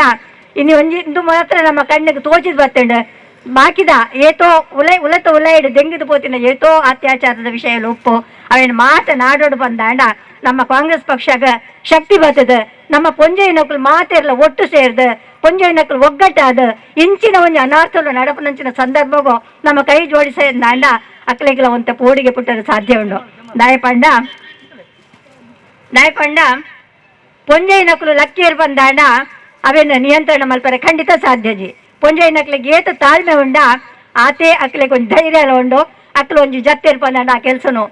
ಇನಿ ಒಂಜಿ ಇಂದು ಮಾತ್ರ ನಮ್ಮ ಕಣ್ಣಿಗೆ ತೋಚಿದ್ ಬತ್ತಂಡು ಬಾಕಿದ ಏತೋ ಉಲೆ ಉಲತ ಉಲೈಡ್ ದೆಂಗಿದು ಪೋತಿನ ಏತೋ ಅತ್ಯಾಚಾರದ ವಿಷಯ ಉಪ್ಪು ಅವೇನು ಮಾತನಾಡೋಡು ಬಂದಾಂಡ ನಮ್ಮ ಕಾಂಗ್ರೆಸ್ ಪಕ್ಷಗ ಶಕ್ತಿ ಬರ್ತದೆ. ನಮ್ಮ ಪೊಂಜೈನಕುಲು ಮಾತೆರ್ಲ ಒಟ್ಟು ಸೇರ್ದು ಪೊಂಜೈನಕುಲು ಒಗ್ಗಟ್ಟಾದ ಇಂಚಿನ ಒಂಜಿ ಅನಾರ್ಥಲು ನಡಪನಂಚಿನ ಸಂದರ್ಭಗೋ ನಮ್ಮ ಕೈ ಜೋಡಿಸಿದಾಂಡ ಅಕ್ಲೆಗ್ಲ ಒಂತ ಪೋಡಿಗೆ ಪುಟ್ಟರೆ ಸಾಧ್ಯ ಉಂಡು. ದಾಯಪಂಡ ದಾಯಪಂಡ ಪೊಂಜೈನಕುಲು ಲಕ್ಕೇರ್ ಬಂದಾಂಡ ಅವೇನು ನಿಯಂತ್ರಣ ಮಲ್ಪರೆ ಖಂಡಿತ ಸಾಧ್ಯ ಜಿ. ಪೊಂಜೈನಕ್ಲಿಗೆ ಏತ ತಾಳ್ಮೆ ಉಂಡ ಆತೆ ಅಕ್ಲೆಗೆ ಒಂಜಿ ಧೈರ್ಯ ಎಲ್ಲ ಉಂಡು ಅಕ್ಲು ಒಂಜಿ ಜತ್ತೇರ್ ಬಂದಾಂಡ ಆ ಕೆಲಸನು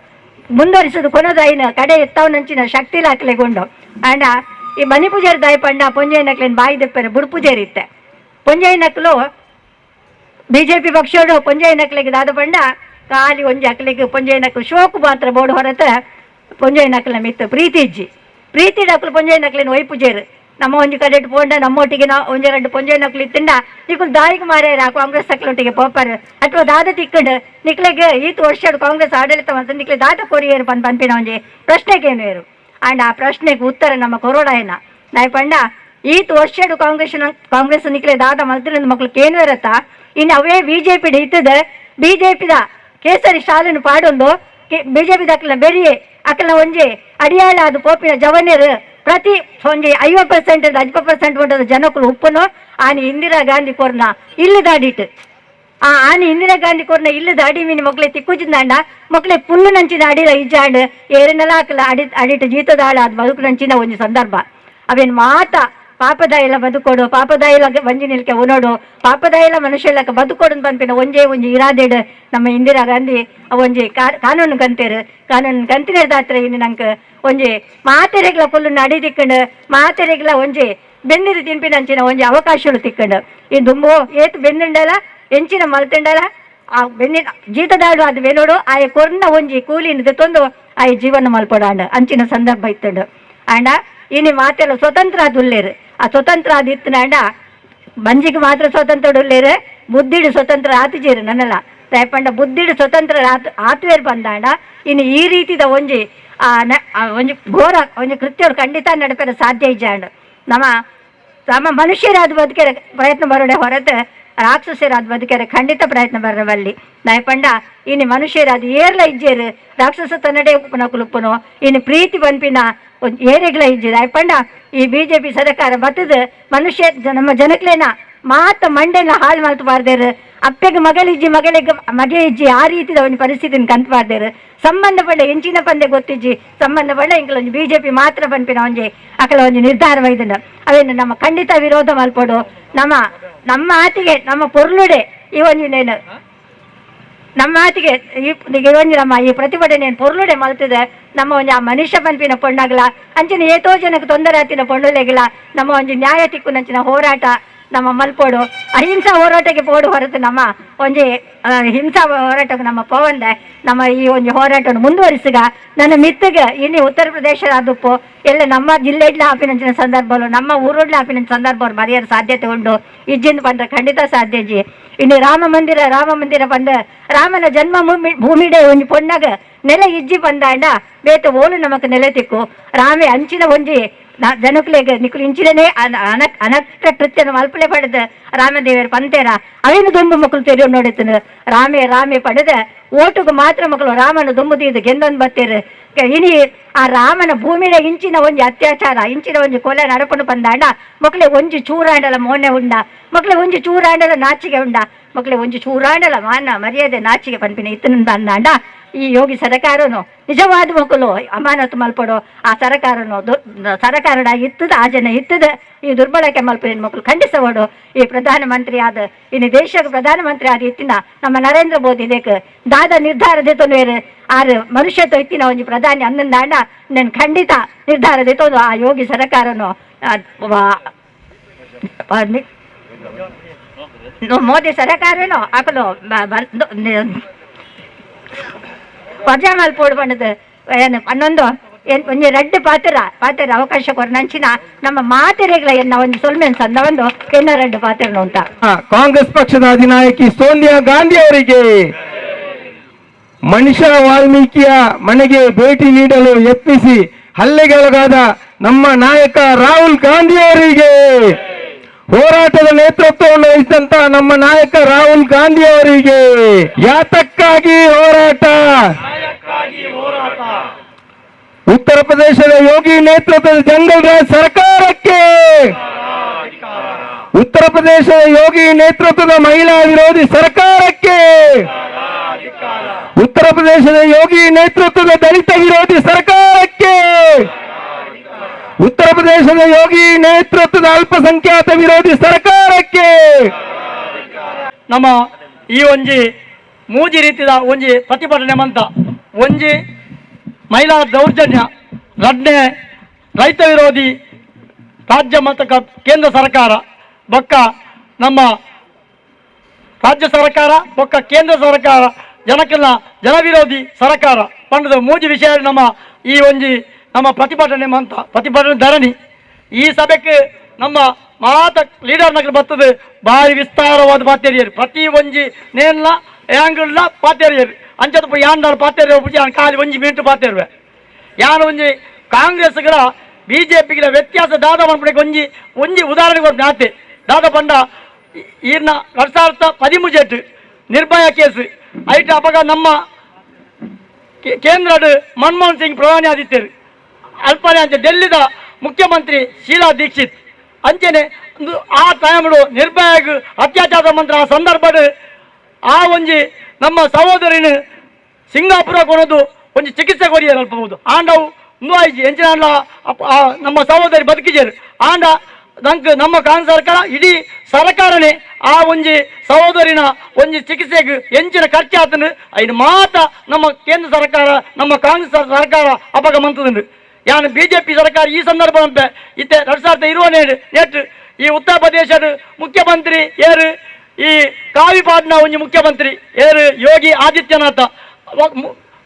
ಮುಂದುವರಿಸೋದು ಕೊನೋದೈನ ಕಡೆ ಎತ್ತವನಂಚಿನ ಶಕ್ತಿಲ ಅಕ್ಲೆಗೆ ಉಂಡು. ಅಂಡ ಈ ಮನಿ ಪೂಜಾರಿ ದಾಯಪಂಡ ಪೊಂಜೈನಕ್ಲೇನು ಬಾಯಿ ದೆಪ್ಪರೆ ಬುಡ್ ಪೂಜಾರಿ ಇತ್ತೆ ಪೊಂಜೈನಕ್ಲು ಬಿಜೆಪಿ ಪಕ್ಷೋಡು ಪೊಂಜೈನಕ್ಲಿಗೆ ದಾದ ಪಂಡ ಖಾಲಿ ಒಂಜಿ ಅಕ್ಲಿಗೆ ಪೊಂಜೈನಕ್ಲು ಶೋಕು ಮಾತ್ರ ಬೋರ್ಡ್ ಹೊರತ ಪೊಂಜೈನಕ್ಲ ಮಿತ್ತ ಪ್ರೀತಿ ಇಜ್ಜಿ ಪ್ರೀತಿ ಡಾಕ್ಲು ಪೊಂಜೈನಕ್ಲೇನು ಒಯ್ ಪೂಜಾರು ನಮ್ಮ ಒಂಜಿ ಕಡೆಟ್ ಪೋಂಡ ನಮ್ಮೊಟ್ಟಿಗೆ ನಾವು ಒಂಜಿ ಎರಡು ಪೊಂಜೈನಕ್ಲು ಇತ್ತಿಂಡ ನಿಕುಲು ದಾಯಿಗೆ ಮಾರ್ಯಾರ ಕಾಂಗ್ರೆಸ್ ಅಕ್ಲೊಟ್ಟಿಗೆ ಪೋಪರ್ ಅಥವಾ ದಾದ ತಿಕ್ಕಂಡು ನಿಕ್ಲೆಗೆ ಈತ ವರ್ಷ ಕಾಂಗ್ರೆಸ್ ಆಡಳಿತ ಅಂತ ನಿಕ್ಲೆ ದಾದ ಕೊರಿಯರು ಪನ್ ಪನ್ಪಿನ ಒಂಜಿ ಪ್ರಶ್ನೆಗೇನು ಅಂಡ್ ಆ ಪ್ರಶ್ನೆಗೆ ಉತ್ತರ ನಮ್ಮ ಕೊರೋಡಾಯನ ನಾಯಪಂಡ ಈತ ವರ್ಷಡು ಕಾಂಗ್ರೆಸ್ ಕಾಂಗ್ರೆಸ್ ನಿಕ್ಲೆ ದಾದ ಮಲ್ತಿನ ಮಕ್ಳು ಕೇನು ಇರತ್ತ ಇನ್ನು ಅವೇ ಬಿಜೆಪಿ ಇತ್ತದ ಬಿಜೆಪಿದ ಕೇಸರಿ ಶಾಲೆನು ಪಾಡೊಂದು ಬಿಜೆಪಿ ಅಕ್ಲ ಬೆರಿಯೆ ಅಕ್ಲ ಒಂಜಿ ಅಡಿಯಾಳ ಅದು ಪೋಪಿನ ಜವನಿಯರು ಪ್ರತಿ ಒಂಜಿ 50% 50% ಉಂಟದ ಜನಕ್ಕಳು ಉಪ್ಪುನು ಆನಿ ಇಂದಿರಾ ಗಾಂಧಿ ಕೊರ್ನ ಇಲ್ಲಿ ದಾಡಿಟ್ಟು ಆ ಆನಿ ಇಂದಿರಾ ಗಾಂಧಿ ಕೊರ್ನ ಇಲ್ಲಿ ದಾಡಿ ಮೀನು ಮಕ್ಳೆ ತಿಕ್ಕುಜಿಂದಾಂಡ ಮಕ್ಳೆ ಪುಲ್ಲು ನಂಚಿನ ಅಡಿಲ ಇಜ್ಜಾಂಡ್ ಏರನೆಲ್ಲ ಹಾಕಲ ಅಡಿ ಅಡಿಟ್ಟು ಜೀತದಾಳ ಅದು ಬದುಕು ನಂಚಿನ ಒಂಜಿ ಸಂದರ್ಭ. ಅವೇನು ಮಾತ ಪಾಪದಾಯಿಲ ಬದುಕೋಡು ಪಾಪದಾಯಿಲ ಒಂಜಿ ನಿಲ್ಕೆ ಉನೋಡು ಪಾಪದಾಯಿಲ ಮನುಷ್ಯಲಕ್ಕ ಬದುಕೋಡು ಪನ್ಪಿನ ಒಂಜೇ ಒಂಜಿ ಇರಾದೇಡು ನಮ್ಮ ಇಂದಿರಾ ಗಾಂಧಿ ಒಂಜಿ ಕಾನೂನು ಕಂತೇರು ಕಾನೂನು ಕಂತಿನ ದಾತ್ರ ಇನ್ನು ನಂಗೆ ಒಂಜಿ ಮಾತೆರೆಗ್ಲ ಪುಲ್ಲು ನಡಿ ತಿಕ್ಕಂಡು ಮಾತೆರೆಗ್ಲ ಒಂಜಿ ಬೆಂದಿರು ತಿನ್ಪಿನ ಅಂಚಿನ ಒಂಜಿ ಅವಕಾಶಗಳು ತಿಕ್ಕಂಡು ಈ ದುಂಬು ಏತು ಬೆಂದಿಂಡಲ ಎಂಚಿನ ಮಲ್ತಿಂಡಲ ಆ ಬೆನ್ನಿನ ಜೀತದಾಡು ಅದು ಬೆನೋಡು ಆಯ ಕೊರ್ನ ಒಂಜಿ ಕೂಲಿನ ತೊಂದು ಆಯ ಜೀವನ ಮಲ್ಪಡಾಂಡ ಅಂಚಿನ ಸಂದರ್ಭ ಇತ್ತಂಡು. ಅಂಡ ಇನಿ ಮಾತೆಲ್ಲ ಸ್ವತಂತ್ರ ಅದು ಉಲ್ಲೇರು ಆ ಸ್ವತಂತ್ರ ಅದು ಇತ್ತನಾಂಡ ಮಂಜಿಗೆ ಮಾತ್ರ ಸ್ವತಂತ್ರ ಉಲ್ಲೇರು ಬುದ್ಧಿಡು ಸ್ವತಂತ್ರ ಆತಿಜೇರು ನನ್ನಲ್ಲ ತಾಯಪಂಡ ಬುದ್ಧಿಡು ಸ್ವತಂತ್ರ ಆತುವೇರು ಬಂದಾಂಡ ಇನ್ನು ಈ ರೀತಿದ ಒಂಜಿ ಒಂಜಿ ಘೋರ ಒಂಜಿ ಕೃತ್ಯರು ಖಂಡಿತ ನಡಪೆರ ಸಾಧ್ಯ ಇಜ್ಜಾಂಡ್. ನಮ್ಮ ನಮ್ಮ ಮನುಷ್ಯರಾದ ಬದುಕೆರ ಪ್ರಯತ್ನ ಬರೋಡೆ ಹೊರತು ರಾಕ್ಷಸರಾದ ಬದುಕೆರೆ ಖಂಡಿತ ಪ್ರಯತ್ನ ಬರವಲ್ಲಿ. ನಾಯಪಂಡ ಇನ್ನು ಮನುಷ್ಯರಾದ ಏರ್ಲ ಇಜ್ಜೇರು ರಾಕ್ಷಸ ತನ್ನಡೆ ಉಪ್ಪುನ ಕುಲುಪ್ಪುನು ಇನ್ನು ಪ್ರೀತಿ ಪನ್ಪಿನ ಏರೆಗ್ಲ ಇಜ್ಜಿ. ನಾಯಪಂಡ ಈ ಬಿಜೆಪಿ ಸರ್ಕಾರ ಬತ್ತದ ಮನುಷ್ಯ ನಮ್ಮ ಜನಕ್ಲೇನ ಮಾತ ಮಂಡೆನ ಹಾಳು ಮಲ್ತು ಅಪ್ಪೆಗೆ ಮಗಳಿಜ್ಜಿ ಮಗಳಿಗೆ ಮಗೆ ಇಜ್ಜಿ ಆ ರೀತಿದ ಒಂದು ಪರಿಸ್ಥಿತಿನ ಕಂತ್ಪಾರ್ದೇರು ಸಂಬಂಧ ಪಂಡ ಎಂಚಿನ ಪಂದೆ ಗೊತ್ತಿಜ್ಜಿ ಸಂಬಂಧ ಪಂಡ ಇಂಕಲ ಒಂಜಿ ಬಿಜೆಪಿ ಮಾತ್ರ ಪನ್ಪಿನ ಒಂಜಿ ಅಕಲ ಒಂಜಿ ನಿರ್ಧಾರ ವೈದನ ಅವೇನು ನಮ್ಮ ಖಂಡಿತ ವಿರೋಧ ಮಲ್ಪಡು. ನಮ್ಮ ನಮ್ಮ ಆತಿಗೆ ನಮ್ಮ ಪೊರ್ಲುಡೆ ಈ ಒಂಜಿ ನೇನು ನಮ್ಮ ಆತಿಗೆ ಈ ಒಂಜಿ ನಮ್ಮ ಈ ಪ್ರತಿಭಟನೆ ಪೊರ್ಲುಡೆ ಮಲ್ತದೆ ನಮ್ಮ ಒಂಜಿ ಆ ಮನುಷ್ಯ ಪನ್ಪಿನ ಪೊಣ್ಣಾಗ್ಲ ಅಂಚಿನ ಏತೋ ಜನಕ್ಕೆ ತೊಂದರೆ ಆತಿನ ಪೊಣ್ಣುಲೆಗ್ಲ ನಮ್ಮ ಒಂಜಿ ನ್ಯಾಯ ತಿಕ್ಕುನಂಚಿನ ಹೋರಾಟ ನಮ್ಮ ಮಲ್ಪೋಡು ಅಹಿಂಸಾ ಹೋರಾಟಕ್ಕೆ ಪೋಡು ಹೊರತು ನಮ್ಮ ಒಂಜಿ ಹಿಂಸಾ ಹೋರಾಟಕ್ಕೆ ನಮ್ಮ ಪೋವಂದೆ ನಮ್ಮ ಈ ಒಂಜಿ ಹೋರಾಟವನ್ನು ಮುಂದುವರಿಸಿಗ ನನ್ನ ಮಿತ್ತಿಗೆ ಇನ್ನು ಉತ್ತರ ಪ್ರದೇಶದ ಆದುಪ್ಪು ಎಲ್ಲ ನಮ್ಮ ಜಿಲ್ಲೆಡ್ಲ ಹಾಪಿನಂಚಿನ ಸಂದರ್ಭಗಳು ನಮ್ಮ ಊರುಡ್ಲ ಹಾಪಿನ ಸಂದರ್ಭ ಮರೆಯಲು ಸಾಧ್ಯತೆ ಉಂಟು ಇಜ್ಜಿಂದ ಬಂದ್ರೆ ಖಂಡಿತ ಸಾಧ್ಯ ಜಿ. ಇನ್ನು ರಾಮ ಮಂದಿರ ರಾಮ ಮಂದಿರ ಬಂದ ರಾಮನ ಜನ್ಮ ಭೂಮಿಡೆ ಒಂಜಿ ಪೊಣ್ಣಗ ನೆಲೆ ಇಜ್ಜಿ ಬಂದಾಂಡ ಬೇತ ಓಲು ನಮಕ್ ನೆಲೆ ತಿಕ್ಕು ರಾಮೆ ಅಂಚಿನ ಒಂಜಿ ಜನಕ್ಲೆಗ್ ನಿಕುಲು ಇಂಚಿನೇ ಅನಕ್ಕ ಕೃತ್ಯನ ಮಲ್ಪಲೆ ಪಡೆದ ರಾಮದೇವರು ಪಂತೇರ ಅವೇನು ದುಂಬು ಮಕ್ಕಳು ತೆರೆಯೋ ನೋಡುತ್ತನು ರಾಮೇ ರಾಮೇ ಪಡೆದ ಓಟುಗು ಮಾತ್ರ ಮಕ್ಕಳು ರಾಮನ ದುಂಬು ತೀದು ಗೆಂದೊಂದು ಬತ್ತೀರು. ಇನಿ ಆ ರಾಮನ ಭೂಮಿಯ ಇಂಚಿನ ಒಂಜಿ ಅತ್ಯಾಚಾರ ಇಂಚಿನ ಒಂಜಿ ಕೊಲೆ ನಡಪಡು ಬಂದಾಂಡ ಮಕ್ಕಳೆ ಒಂಜಿ ಚೂರಾಂಡಲ ಮೋನೆ ಉಂಡ ಮಕ್ಕಳೆ ಒಂಜಿ ಚೂರಾಂಡಲ ನಾಚಿಗೆ ಉಂಡ ಮಕ್ಕಳೆ ಒಂಜಿ ಚೂರಾಂಡಲ ಮಾನ ಮರ್ಯಾದೆ ನಾಚಿಗೆ ಪನ್ಪಿನ ಇತ್ತನ ಬಂದಾಂಡ ಈ ಯೋಗಿ ಸರ್ಕಾರನು ನಿಜವಾದ ಮಕ್ಕಳು ಅಮಾನತು ಮಲ್ಪಡು ಆ ಸರ್ಕಾರನು ಸರ್ಕಾರ ಇತ್ತದ ಆ ಜನ ಇತ್ತದ ಈ ದುರ್ಬಳಕೆ ಮಲ್ಪಿನ ಮಕ್ಕಳು ಖಂಡಿಸವಡು. ಈ ಪ್ರಧಾನಮಂತ್ರಿ ಆದ ಇನ್ನು ದೇಶಕ್ಕೆ ಪ್ರಧಾನಮಂತ್ರಿ ಆದ ಇತ್ತಿನ ನಮ್ಮ ನರೇಂದ್ರ ಮೋದಿ ಇದಕ್ಕೆ ದಾದ ನಿರ್ಧಾರ ದೇತೋನು ಆರು ಮನುಷ್ಯತ್ವ ಇತ್ತಿನ ಒಂಜಿ ಪ್ರಧಾನಿ ಅನ್ನಂದಾಂಡ ನಾನು ಖಂಡಿತ ನಿರ್ಧಾರ ದೇತೋದು ಆ ಯೋಗಿ ಸರ್ಕಾರನು ಮೋದಿ ಸರ್ಕಾರನು ಅಕಲು ವಜಾ ಮಲ್ಪೋಡು ಪಂಡದು ಏನು ಹನ್ನೊಂದು ಒಂಜಿ ರಡ್ಡು ಪಾತ್ರ ಪಾತ್ರ ಅವಕಾಶ ಕೊರನಂಚಿನ ನಮ್ಮ ಮಾತೆರೆಗಳ ಎನ್ನ ಒಂದು ಸೊಲ್ಮೆನ್ ಸಂದ ಒಂದು ಎನ್ನ ರಡ್ಡು ಪಾತ್ರ ಅಂತ. ಕಾಂಗ್ರೆಸ್ ಪಕ್ಷದ ಅಧಿನಾಯಕಿ ಸೋನಿಯಾ ಗಾಂಧಿ ಅವರಿಗೆ ಮನುಷ್ಯ ವಾಲ್ಮೀಕಿಯ ಮನೆಗೆ ಭೇಟಿ ನೀಡಲು ಯತ್ನಿಸಿ ಹಲ್ಲೆಗೊಳಗಾದ ನಮ್ಮ ನಾಯಕ ರಾಹುಲ್ ಗಾಂಧಿ ಅವರಿಗೆ, ಹೋರಾಟದ ನೇತೃತ್ವವನ್ನು ವಹಿಸಿದಂತ ನಮ್ಮ ನಾಯಕ ರಾಹುಲ್ ಗಾಂಧಿ ಅವರಿಗೆ, ಯಾತಕ್ಕಾಗಿ ಹೋರಾಟ? ಉತ್ತರ ಪ್ರದೇಶದ ಯೋಗಿ ನೇತೃತ್ವದ ಜಂಗಲ್ ರಾಜ್ ಸರ್ಕಾರಕ್ಕೆ, ಉತ್ತರ ಪ್ರದೇಶದ ಯೋಗಿ ನೇತೃತ್ವದ ಮಹಿಳಾ ವಿರೋಧಿ ಸರ್ಕಾರಕ್ಕೆ, ಉತ್ತರ ಪ್ರದೇಶದ ಯೋಗಿ ನೇತೃತ್ವದ ದಲಿತ ವಿರೋಧಿ ಸರ್ಕಾರಕ್ಕೆ, ಉತ್ತರ ಪ್ರದೇಶದ ಯೋಗಿ ನೇತೃತ್ವದ ಅಲ್ಪಸಂಖ್ಯಾತ ವಿರೋಧಿ ಸರ್ಕಾರಕ್ಕೆ. ನಮ್ಮ ಈ ಒಂಜಿ ಮೂಜಿ ರೀತಿಯ ಒಂಜಿ ಪ್ರತಿಭಟನೆ ಮಂತ ಒಂಜಿ ಮಹಿಳಾ ದೌರ್ಜನ್ಯ, ರಡ್ನೆ ರೈತ ವಿರೋಧಿ ರಾಜ್ಯ ಮತ್ತು ಕೇಂದ್ರ ಸರ್ಕಾರ ಬೊಕ್ಕ ನಮ್ಮ ರಾಜ್ಯ ಸರ್ಕಾರ ಬೊಕ್ಕ ಕೇಂದ್ರ ಸರ್ಕಾರ ಜನಕ್ಕೆಲ್ಲ ಜನವಿರೋಧಿ ಸರ್ಕಾರ ಪಂಡದ ಮೂಜಿ ವಿಷಯ ನಮ್ಮ ಈ ಒಂಜಿ ನಮ್ಮ ಪ್ರತಿಭಟನೆ ಮಂತ ಪ್ರತಿಭಟನೆ ಧರಣಿ. ಈ ಸಭೆಗೆ ನಮ್ಮ ಮಾತ ಲೀಡರ್ ನಗರ ಬರ್ತದೆ ಬಾರಿ ವಿಸ್ತಾರವಾದ ಪಾತೇರಿಯರು ಪ್ರತಿ ಒಂಜಿ ನೇನ್ಲ ಯಾಂಗುಲ್ಲ ಪಾತೇರಿಯರು ಅಂಚದ ಯಾಂಡಾಲ್ ಪಾತೇರಿ ಖಾಲಿ ಒಂಜಿ ಮಿನಿಟ್ ಪಾತೇರುವೆ. ಯಾನ್ ಒಂಜಿ ಕಾಂಗ್ರೆಸ್ಗಳ ಬಿಜೆಪಿಗಳ ವ್ಯತ್ಯಾಸ ದಾದ ಮನ್ಪುಣೆಗೆ ಒಂಜಿ ಒಂಜಿ ಉದಾಹರಣೆ ಕೊರ್ಪುನೆ ಆತೆ. ದಾದ ಪಂಡ ಈರ್ನ 2013 ನಿರ್ಭಯ ಕೇಸ್ ಐಟ್ ಅಪಗ ನಮ್ಮ ಕೇಂದ್ರಡ್ ಮನಮೋಹನ್ ಸಿಂಗ್ ಪ್ರಧಾನಿ ಆದಿತ್ತೇರು, ಅಲ್ಪನೆ ಅಂಚೆ ಡೆಲ್ಲಿದ ಮುಖ್ಯಮಂತ್ರಿ ಶೀಲಾ ದೀಕ್ಷಿತ್ ಅಂಚೆನೆ ಆ ಟೈಮ್ಡು ನಿರ್ಭಯಾಗ ಅತ್ಯಾಚಾರ ಮಂತ್ರ ಆ ಸಂದರ್ಭಡ್ ಆ ಒಂಜಿ ನಮ್ಮ ಸಹೋದರಿನ ಸಿಂಗಾಪುರ ಕೊನದು ಒಂಜಿ ಚಿಕಿತ್ಸೆ ಕೊರಿಯರ್ ಅಲ್ಪಬಹುದು ಆಂಡವು ಇಂದು ಆಯ್ಜಿ ಎಂಚಿನ ನಮ್ಮ ಸಹೋದರಿ ಬದುಕಿಜೇರು. ಆಂಡ ನಂಗೆ ನಮ್ಮ ಕಾಂಗ್ರೆಸ್ ಸರ್ಕಾರ ಇಡೀ ಸರ್ಕಾರನೇ ಆ ಒಂಜಿ ಸಹೋದರಿನ ಒಂಜಿ ಚಿಕಿತ್ಸೆಗೆ ಎಂಚಿನ ಖರ್ಚು ಆತನು ಐನು ಮಾತ ನಮ್ಮ ಕೇಂದ್ರ ಸರ್ಕಾರ ನಮ್ಮ ಕಾಂಗ್ರೆಸ್ ಸರ್ಕಾರ ಅಪಗ ಮಂತದಂಡು. ಯಾನು ಬಿಜೆಪಿ ಸರ್ಕಾರ ಈ ಸಂದರ್ಭ ಇತ್ತೆ 2020 ನೆಟ್ ಈ ಉತ್ತರ ಪ್ರದೇಶದ ಮುಖ್ಯಮಂತ್ರಿ ಏರು ಈ ಕಾವಿಪಾಡ್ನ ಒಂಜಿ ಮುಖ್ಯಮಂತ್ರಿ ಏರು ಯೋಗಿ ಆದಿತ್ಯನಾಥ,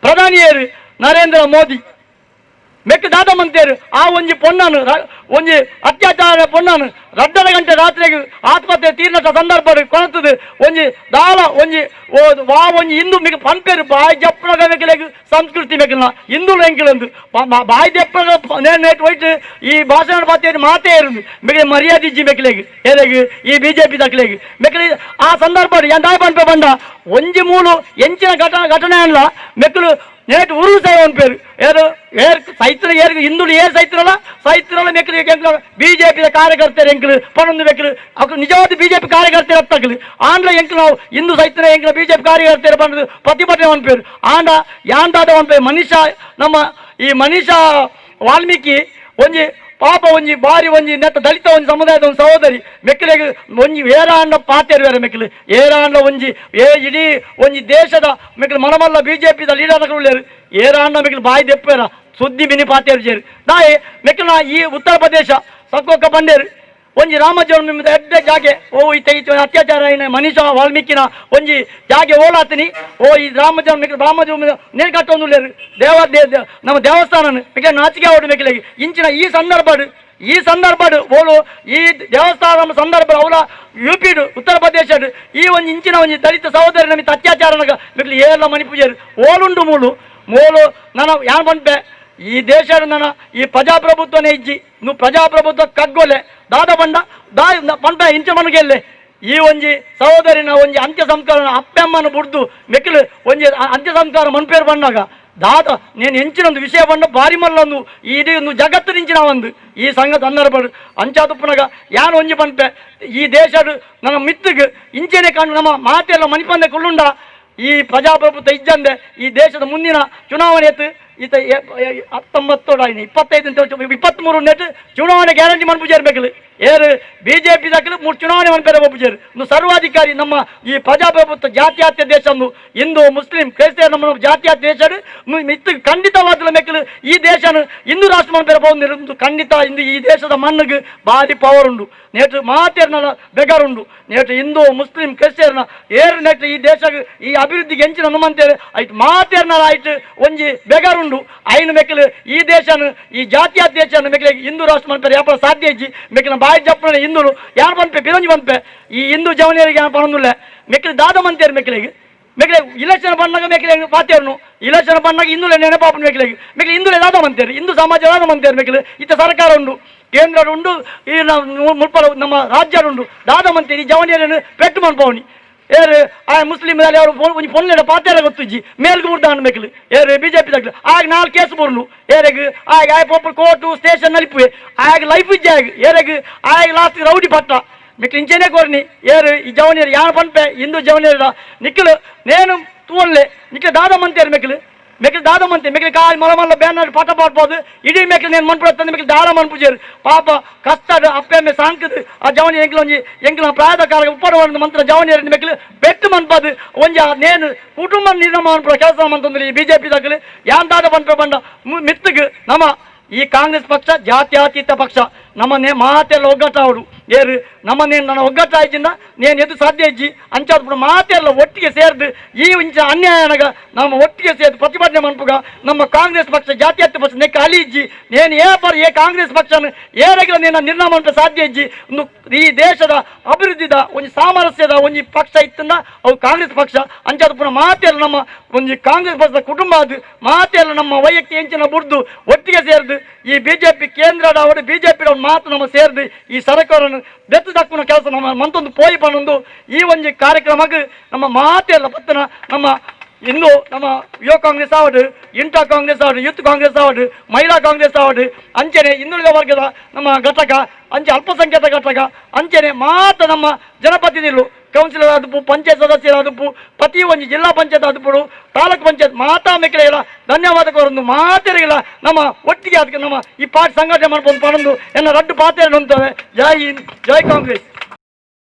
ಪ್ರಧಾನಿ ಏರು ನರೇಂದ್ರ ಮೋದಿ ಮೆಕ್ಕ ದಾದ ಮಂತೇರು ಆ ಒಂಜಿ ಪೊಣ್ಣನು ಒಂಜಿ ಅತ್ಯಾಚಾರ ಪೊಣ್ಣನು ರಡ್ಡರ ಗಂಟೆ ರಾತ್ರಿಗೆ ಆತ್ಮಹತ್ಯೆ ತೀರ್ನಟ ಸಂದರ್ಭ ಕೊನತದು ಒಂಜಿ ದಾಲ ಒಂಜಿ ವಾ ಒಂಜಿ ಹಿಂದೂ ಮಿಗ ಪನ್ಪೇರು ಬಾಯಿ ಜಪ್ಪನ ಮೆಕ್ಕಿಲೆಗ್ ಸಂಸ್ಕೃತಿ ಮೆಕ್ಕಿನ ಹಿಂದೂ ಎಂಕಿಲಂದು ಬಾಯಿ ಜಪ್ಪನ ನೇಟ್ ಹೋಯ್ತು ಈ ಭಾಷಣ ಪಾತೇರು ಮಾತೇ ಇರುದು ಮೆಕ್ಕೆ ಮರ್ಯಾದೆ ಇಜ್ಜಿ ಮೆಕ್ಕಿಲೆಗ್ ಏರೆಗ್ ಈ ಬಿಜೆಪಿ ದಕ್ಲೆಗ್ ಮೆಕ್ಕಿಲೆ ಆ ಸಂದರ್ಭ ಎಂದಾಯ ಪನ್ಪೆ ಬಂದ ಒಂಜಿ ಮೂಲು ಎಂಚಿನ ಘಟನೆ ಘಟನೆ ಅಲ್ಲ ಮೆಕ್ಕಲು ನೇಟ್ ಉರು ಸಾಯ ಪೇರು ಏರು ಏರ್ ಸೈತ್ರ ಏರ್ ಹಿಂದುಳು ಏರ್ ಸೈತ್ರಲ್ಲ ಸೈತ್ರಲ್ಲ ಮೆಕ್ಕಲು ಬಿಜೆಪಿಯ ಕಾರ್ಯಕರ್ತರು ಎಂಕಲು ಪನ್ನೊಂದು ಮೆಕ್ಕಲು ಅವು ನಿಜವಾದ ಬಿಜೆಪಿ ಕಾರ್ಯಕರ್ತರು ಅತ್ತಕಲು ಆಂಡ್ಲ ಎಂಕಲು ನಾವು ಹಿಂದೂ ಸೈತ್ರ ಎಂಕಲ ಬಿಜೆಪಿ ಕಾರ್ಯಕರ್ತರು ಬಂದು ಪ್ರತಿಭಟನೆ ಪೇರು ಆಂಡ ಯಾಂದಾದ ಪೇರು ಮನೀಷಾ ನಮ್ಮ ಈ ಮನೀಷಾ ವಾಲ್ಮೀಕಿ ಒಂಜಿ ಪಾಪ ಒಂಜಿ ಬಾರಿ ಒಂಜಿ ನೆತ್ತ ದಲಿತ ಒಂಜಿ ಸಮುದಾಯದ ಒಂದು ಸಹೋದರಿ ಮೆಕ್ಕಲಿಗೆ ಒಂಜಿ ಏರಾಂಡ ಪಾತೇರು ಬೇರೆ ಮೆಕ್ಕಲು ಏರಾಂಡ ಒಂಜಿ ಏ ಇಡೀ ಒಂಜಿ ದೇಶದ ಮೆಕ್ಕಲು ಮನಮಲ್ಲ ಬಿಜೆಪಿದ ಲೀಡರ್ ಉಳ್ಳೇರು ಏರಾಂಡ ಮೆಕ್ಕಲು ಬಾಯಿ ದೆಪ್ಪೇರ ಸುದ್ದಿ ಮಿನಿ ಪಾತೇರು ಸೇರು ದಾಯಿ ಮೆಕ್ಕಲ ಈ ಉತ್ತರ ಪ್ರದೇಶ ಸಕ್ಕೊಕ್ಕ ಬಂಡೇರು ಒಂಜಿ ರಾಮ ಜನ್ಮ ಎಡ್ಡೆ ಜಾಗೆ ಓ ಈ ತೆಗಿತು ಅತ್ಯಾಚಾರ ಏನ ಮನೀಷಾ ವಾಲ್ಮೀಕಿನ ಒಂಜಿ ಜಾಗೆ ಓಲಾತಿನಿ ಓ ಈ ರಾಮ ಜನ್ಮ ರಾಮ ಜನ್ಮ ನೇರ್ ಕಟ್ಟೊಂದುಲ್ಲೇರು ದೇವ ನಮ್ಮ ದೇವಸ್ಥಾನ ಮಿಕ್ಕ ನಾಚಿಕೆ ಅವಡು ಮೆಕ್ಕಿಲೆಗೆ ಇಂಚಿನ ಈ ಸಂದರ್ಭ ಓಲು ಈ ದೇವಸ್ಥಾನ ಸಂದರ್ಭ ಅವಲ ಯುಪಿಡು ಉತ್ತರ ಪ್ರದೇಶ ಈ ಒಂಜಿ ಇಂಚಿನ ಒಂಜಿ ದಲಿತ ಸಹೋದರಿ ನಮಿತ ಅತ್ಯಾಚಾರ ಮೆಕ್ಲಿ ಏಲ್ಲ ಮಣಿಪೂಜಾರು ಓಲುಂಡು ಮೂಲು ಮೂಲು ನನ್ನ ಯಾನ್ ಪನ್ಪೆ ಈ ದೇಶ ನನ್ನ ಈ ಪ್ರಜಾಪ್ರಭುತ್ವನೇ ಇಜ್ಜಿ ನು ಪ್ರಜಾಪ್ರಭುತ್ವ ಕಗ್ಗೊಲೆ ದಾದ ಬಂಡ ದಾ ಪಂಡ ಇಂಚ ಮನಗೆಲ್ಲೆ ಈ ಒಂಜಿ ಸಹೋದರಿನ ಒಂಜಿ ಅಂತ್ಯ ಸಂಸ್ಕಾರ ಅಪ್ಪೆಮ್ಮನ ಬುಡ್ದು ಮೆಕ್ಲು ಒಂಜಿ ಅಂತ್ಯ ಸಂಸ್ಕಾರ ಮನ್ಪೇರು ಬಂದಾಗ ದಾದ నేను ಎಂಚಿನೊಂದು ವಿಷಯ ಬಂಡ ಬಾರಿ ಮಲ್ಲೊಂದು ಇಡೀ ಒಂದು ಜಗತ್ತು ನಿಂಚಿನ ಒಂದು ಈ ಸಂಘ ಸಂದರ್ಭ ಅಂಚಾದುಪ್ಪನಾಗ ಯಾನ್ ಒಂಜಿ ಪನ್ಪೆ ಈ ದೇಶಡು ನನ್ನ ಮಿತ್ತಿಗೆ ಇಂಚೆನೆ ಕಂಡು ನಮ್ಮ ಮಾತೆಲ್ಲ ಮಣಿಪಂದೆ ಕುಳ್ಳುಂಡ ಈ ಪ್ರಜಾಪ್ರಭುತ್ವ ಇಜ್ಜಂದೆ ಈ ದೇಶದ ಮುಂದಿನ ಚುನಾವಣೆ ಎತ್ತು ಈತ 19 25 23 ನೆಟ್ ಚುನಾವಣೆ ಗ್ಯಾರಂಟಿ ಮನ್ಪುಜೇರ್ ಬೇಕಲು ಏರು ಬಿಜೆಪಿ ದಾಖಲು 3 ಚುನಾವಣೆ ಮನ್ಪೇರೆ ಒಪ್ಪುಜೇರು ಇನ್ನು ಸರ್ವಾಧಿಕಾರಿ ನಮ್ಮ ಈ ಪ್ರಜಾಪ್ರಭುತ್ವ ಜಾತ್ಯಾತ್ಯ ದೇಶ ಹಿಂದೂ ಮುಸ್ಲಿಂ ಕ್ರೈಸ್ತ ನಮ್ಮ ಜಾತ್ಯಾತ್ಯ ದೇಶ ಮಿತ್ತು ಖಂಡಿತವಾದ ಮೆಕ್ಕಲು ಈ ದೇಶನ ಹಿಂದೂ ರಾಷ್ಟ್ರ ಮನ್ಪೇರೆ ಬಹುದು ಖಂಡಿತ ಇಂದು ಈ ದೇಶದ ಮಣ್ಣಿಗೆ ಭಾರಿ ಪವರ್ ಉಂಡು ನೇಟು ಮಾತೇರ್ನ ಬೆಗರುಂಡು ನೇಟು ಹಿಂದೂ ಮುಸ್ಲಿಂ ಕ್ರೈಸ್ತರ್ನ ಏರು ನೆಟ್ಟು ಈ ದೇಶ ಈ ಅಭಿವೃದ್ಧಿಗೆ ಎಂಚಿನ ಹನುಮಂತೇರು ಆಯ್ತು ಮಾತೇರ್ನ ಆಯ್ತು ಒಂಜಿ ಬೆಗರುಂಡು ಐನು ಮೆಕ್ಕಲು ಈ ದೇಶನ ಈ ಜಾತಿಯ ದೇಶನ ಮೆಕ್ಕಲು ಹಿಂದೂ ರಾಷ್ಟ್ರ ಮನ್ಪೇರೆ ಯಾಪಲ ಸಾಧ್ಯ ಇಜ್ಜಿ ಮೆಕ್ಕಲ ಬಾಯಿ ಜಪ್ಪನ ಹಿಂದೂರು ಯಾರು ಪನ್ಪೆ ಬಿರಂಜಿ ಪನ್ಪೆ ಈ ಹಿಂದೂ ಜವನಿಯರಿಗೆ ಯಾರು ಪಣಂದುಲ್ಲ ಮೆಕ್ಕಲು ದಾದ ಮಂತೇರು ಮೆಕ್ಕಲಿಗೆ ಮೆಕ್ಕಲೆ ಇಲೆಕ್ಷನ್ ಬಂದಾಗ ಮೆಕ್ಕಲೆ ಪಾತೇರ್ನು ಇಲೆಕ್ಷನ್ ಬಂದಾಗ ಹಿಂದೂಲೆ ನೆನಪಾಪನ ಮೆಕ್ಕಲಿಗೆ ಮೆಕ್ಕಲು ಹಿಂದೂಲೆ ದಾದ ಮಂತೇರು ಹಿಂದೂ ಸಮಾಜ ದಾದ ಮಂತೇರು ಮೆಕ್ಕಲು ಇತ್ತ ಸರ್ಕಾರ ಉಂಡು ಕೇಂದ್ರ ಉಂಡು ಈ ಮುಲ್ಪಲ ನಮ್ಮ ರಾಜ್ಯ ಉಂಡು ದಾದ ಮಂತೇರಿ ಜವನಿಯರನ್ನು ಪೆಟ್ಟು ಮನ್ಪವನಿ ಏರು ಆ ಮುಸ್ಲಿಂ ಅವರು ಒಂಜಿ ಪೊನ್ನೆಡ ಪಾತೆರ ಗೊತ್ತುಜ್ಜಿ ಮೇಲ್ಗ್ ಬುಡ್ದಾಂಡ್ ಮೆಕ್ಲು ಏರು ಬಿಜೆಪಿ ದಕ್ಲು ಆಗ ನಾಲ್ ಕೇಸ್ ಬುರ್ಲು ಏರೆಗ್ ಆಗ ಆಯ್ ಪೋಪುರ್ ಕೋರ್ಟು ಸ್ಟೇಷನ್ ನಲಿಪುವೆ ಆಗ ಲೈಫ್ ಇಜ್ಜಿ ಆಗ ಏರೆಗ್ ಆಗ ಲಾಸ್ಟ್ ರೌಡಿ ಪಟ್ಟ ಮಿಕ್ಲು ಇಂಚೆನೆ ಕೋರ್ನಿ ಏರು ಈ ಜವನಿಯರು ಯಾರು ಪನ್ಪೆ ಹಿಂದೂ ಜವನಿಯರ ನಿಕ್ಲು ನೇನು ತೂವನ್ಲೆ ನಿಕ್ಲು ದಾದ ಮಂತೇರು ಮೆಕ್ಲು ಮೆಕ್ಲು ದಾದ ಮಂತೆ ಮೆಕ್ಲು ಕಾಯಿ ಮಲ ಮಲ್ಲ ಬ್ಯಾನರ್ ಪಾಠ ಪಾಡ್ಬೋದು ಇಡೀ ಮೆಕ್ಲು ನೇನು ಮನ್ಪುಡತ್ತಂದು ಮೆಕ್ಲು ದಾರ ಮನ್ಪುಜೇರು ಪಾಪ ಕಷ್ಟ ಅಪ್ಪೆ ಸಾಂಕದು ಆ ಜವನಿ ಎಂಕ್ಲ ಒಂಜಿ ಎಂಕ್ಲ ಪ್ರಾಯದ ಕಾಲ ಉಪ್ಪರ ಮಂತ್ರ ಜವನಿಯರು ಮೆಕ್ಲು ಬೆಟ್ಟು ಮನ್ಪದು ಒಂಜಿ ಆ ನೇನು ಕುಟುಂಬ ನಿರ್ಮಾಣ ಕೆಲಸ ಮಂತಂದ್ರೆ ಈ ಬಿಜೆಪಿ ದಕ್ಲು ಯಾನ್ ದಾದ ಪನ್ಪೆ ಬಂಡ ಮಿತ್ತುಗ್ ನಮ್ಮ ಈ ಕಾಂಗ್ರೆಸ್ ಪಕ್ಷ ಜಾತ್ಯತೀತ ಪಕ್ಷ ನಮ್ಮನ್ನೇ ಮಾತೆಲ್ಲ ಒಗ್ಗಟ್ಟಾವಡು ಏರು ನಮ್ಮನ್ನೇ ನನ್ನ ಒಗ್ಗಟ್ಟಾಯ್ಚಿಂದ ನೇನು ಎದ್ದು ಸಾಧ್ಯ ಇಜ್ಜಿ ಅಂಚಾದ ಮಾತೆಲ್ಲ ಒಟ್ಟಿಗೆ ಸೇರ್ದು ಈ ಇಂಚ ಅನ್ಯಾಯನಗ ನಮ್ಮ ಒಟ್ಟಿಗೆ ಸೇರ್ದು ಪ್ರತಿಭಟನೆ ಮನ್ಪುಗ ನಮ್ಮ ಕಾಂಗ್ರೆಸ್ ಪಕ್ಷ ಜಾತ್ಯತೀತ ಪಕ್ಷ ನೆಕ್ಕ ಅಲಿ ಇಜ್ಜಿ ನೇನು ಏ ಪರ್ ಏ ಕಾಂಗ್ರೆಸ್ ಪಕ್ಷನ ಏರೆಗಿಲ ನೇನ ನಿರ್ಣಯ ಮನ್ಪ ಸಾಧ್ಯ ಇಜ್ಜಿ ಒಂದು ಈ ದೇಶದ ಅಭಿವೃದ್ಧಿದ ಒಂಜಿ ಸಾಮರಸ್ಯದ ಒಂಜಿ ಪಕ್ಷ ಇತ್ತಂದ ಅವು ಕಾಂಗ್ರೆಸ್ ಪಕ್ಷ ಅಂಚಾದ ಪುನಃ ಮಾತೆಲ್ಲ ನಮ್ಮ ಒಂಜಿ ಕಾಂಗ್ರೆಸ್ ಪಕ್ಷದ ಕುಟುಂಬ ಅದು ಮಾತೆಲ್ಲ ನಮ್ಮ ವೈಯಕ್ತಿಕ ಎಂಚಿನ ಬುಡ್ದು ಒಟ್ಟಿಗೆ ಸೇರ್ದು ಈ ಬಿಜೆಪಿ ಕೇಂದ್ರದವರು ಬಿಜೆಪಿ ಮಾತು ನಮ್ಮ ಸೇರ್ದು ಈ ಸರ್ಕಾರವನ್ನು ಬೆತ್ತು ದಕ್ಕುನ ಕೆಲಸ ನಮ್ಮ ಮಂತೊಂದು ಪೋಯಿ ಪನ್ನೊಂದು ಈ ಒಂಜಿ ಕಾರ್ಯಕ್ರಮಕ್ಕೆ ನಮ್ಮ ಮಾತೆಲ್ಲ ಪತ್ತನ ನಮ್ಮ ಇಂದು ನಮ್ಮ ಯುವ ಕಾಂಗ್ರೆಸ್ ಆವಡು, ಇಂಟಾ ಕಾಂಗ್ರೆಸ್ ಆವಡು, ಯೂತ್ ಕಾಂಗ್ರೆಸ್ ಆವಡು, ಮಹಿಳಾ ಕಾಂಗ್ರೆಸ್ ಆವಡು, ಅಂಚನೆ ಹಿಂದುಳಿದ ವರ್ಗದ ನಮ್ಮ ಘಟಕ, ಅಂಚೆ ಅಲ್ಪಸಂಖ್ಯಾತ ಘಟಕ, ಅಂಚನೆ ಮಾತ್ರ ನಮ್ಮ ಜನಪ್ರತಿನಿಧಿಗಳು ಕೌನ್ಸಿಲರ್ ಆದಪು, ಪಂಚಾಯತ್ ಸದಸ್ಯರಾದಪು, ಪ್ರತಿ ಒಂಜಿ ಜಿಲ್ಲಾ ಪಂಚಾಯತ್ ಆದಪುಡು, ತಾಲೂಕು ಪಂಚಾಯತ್ ಮಾತಾ ಮೆಕ್ಲೆಗಳ ಧನ್ಯವಾದ ಕೋರೊಂದು ಮಾತೆರಿಗಳ ನಮ್ಮ ಒಟ್ಟಿಗೆ ಅದಕ್ಕೆ ನಮ್ಮ ಈ ಪಾರ್ಟಿ ಸಂಘಟನೆ ಮಾಡ್ಕೊಂಡು ಪಡೊಂದು ಎನ್ನ ರಡ್ಡು ಪಾತ್ರೆ. ಜೈ ಹಿಂದ್, ಜೈ ಕಾಂಗ್ರೆಸ್.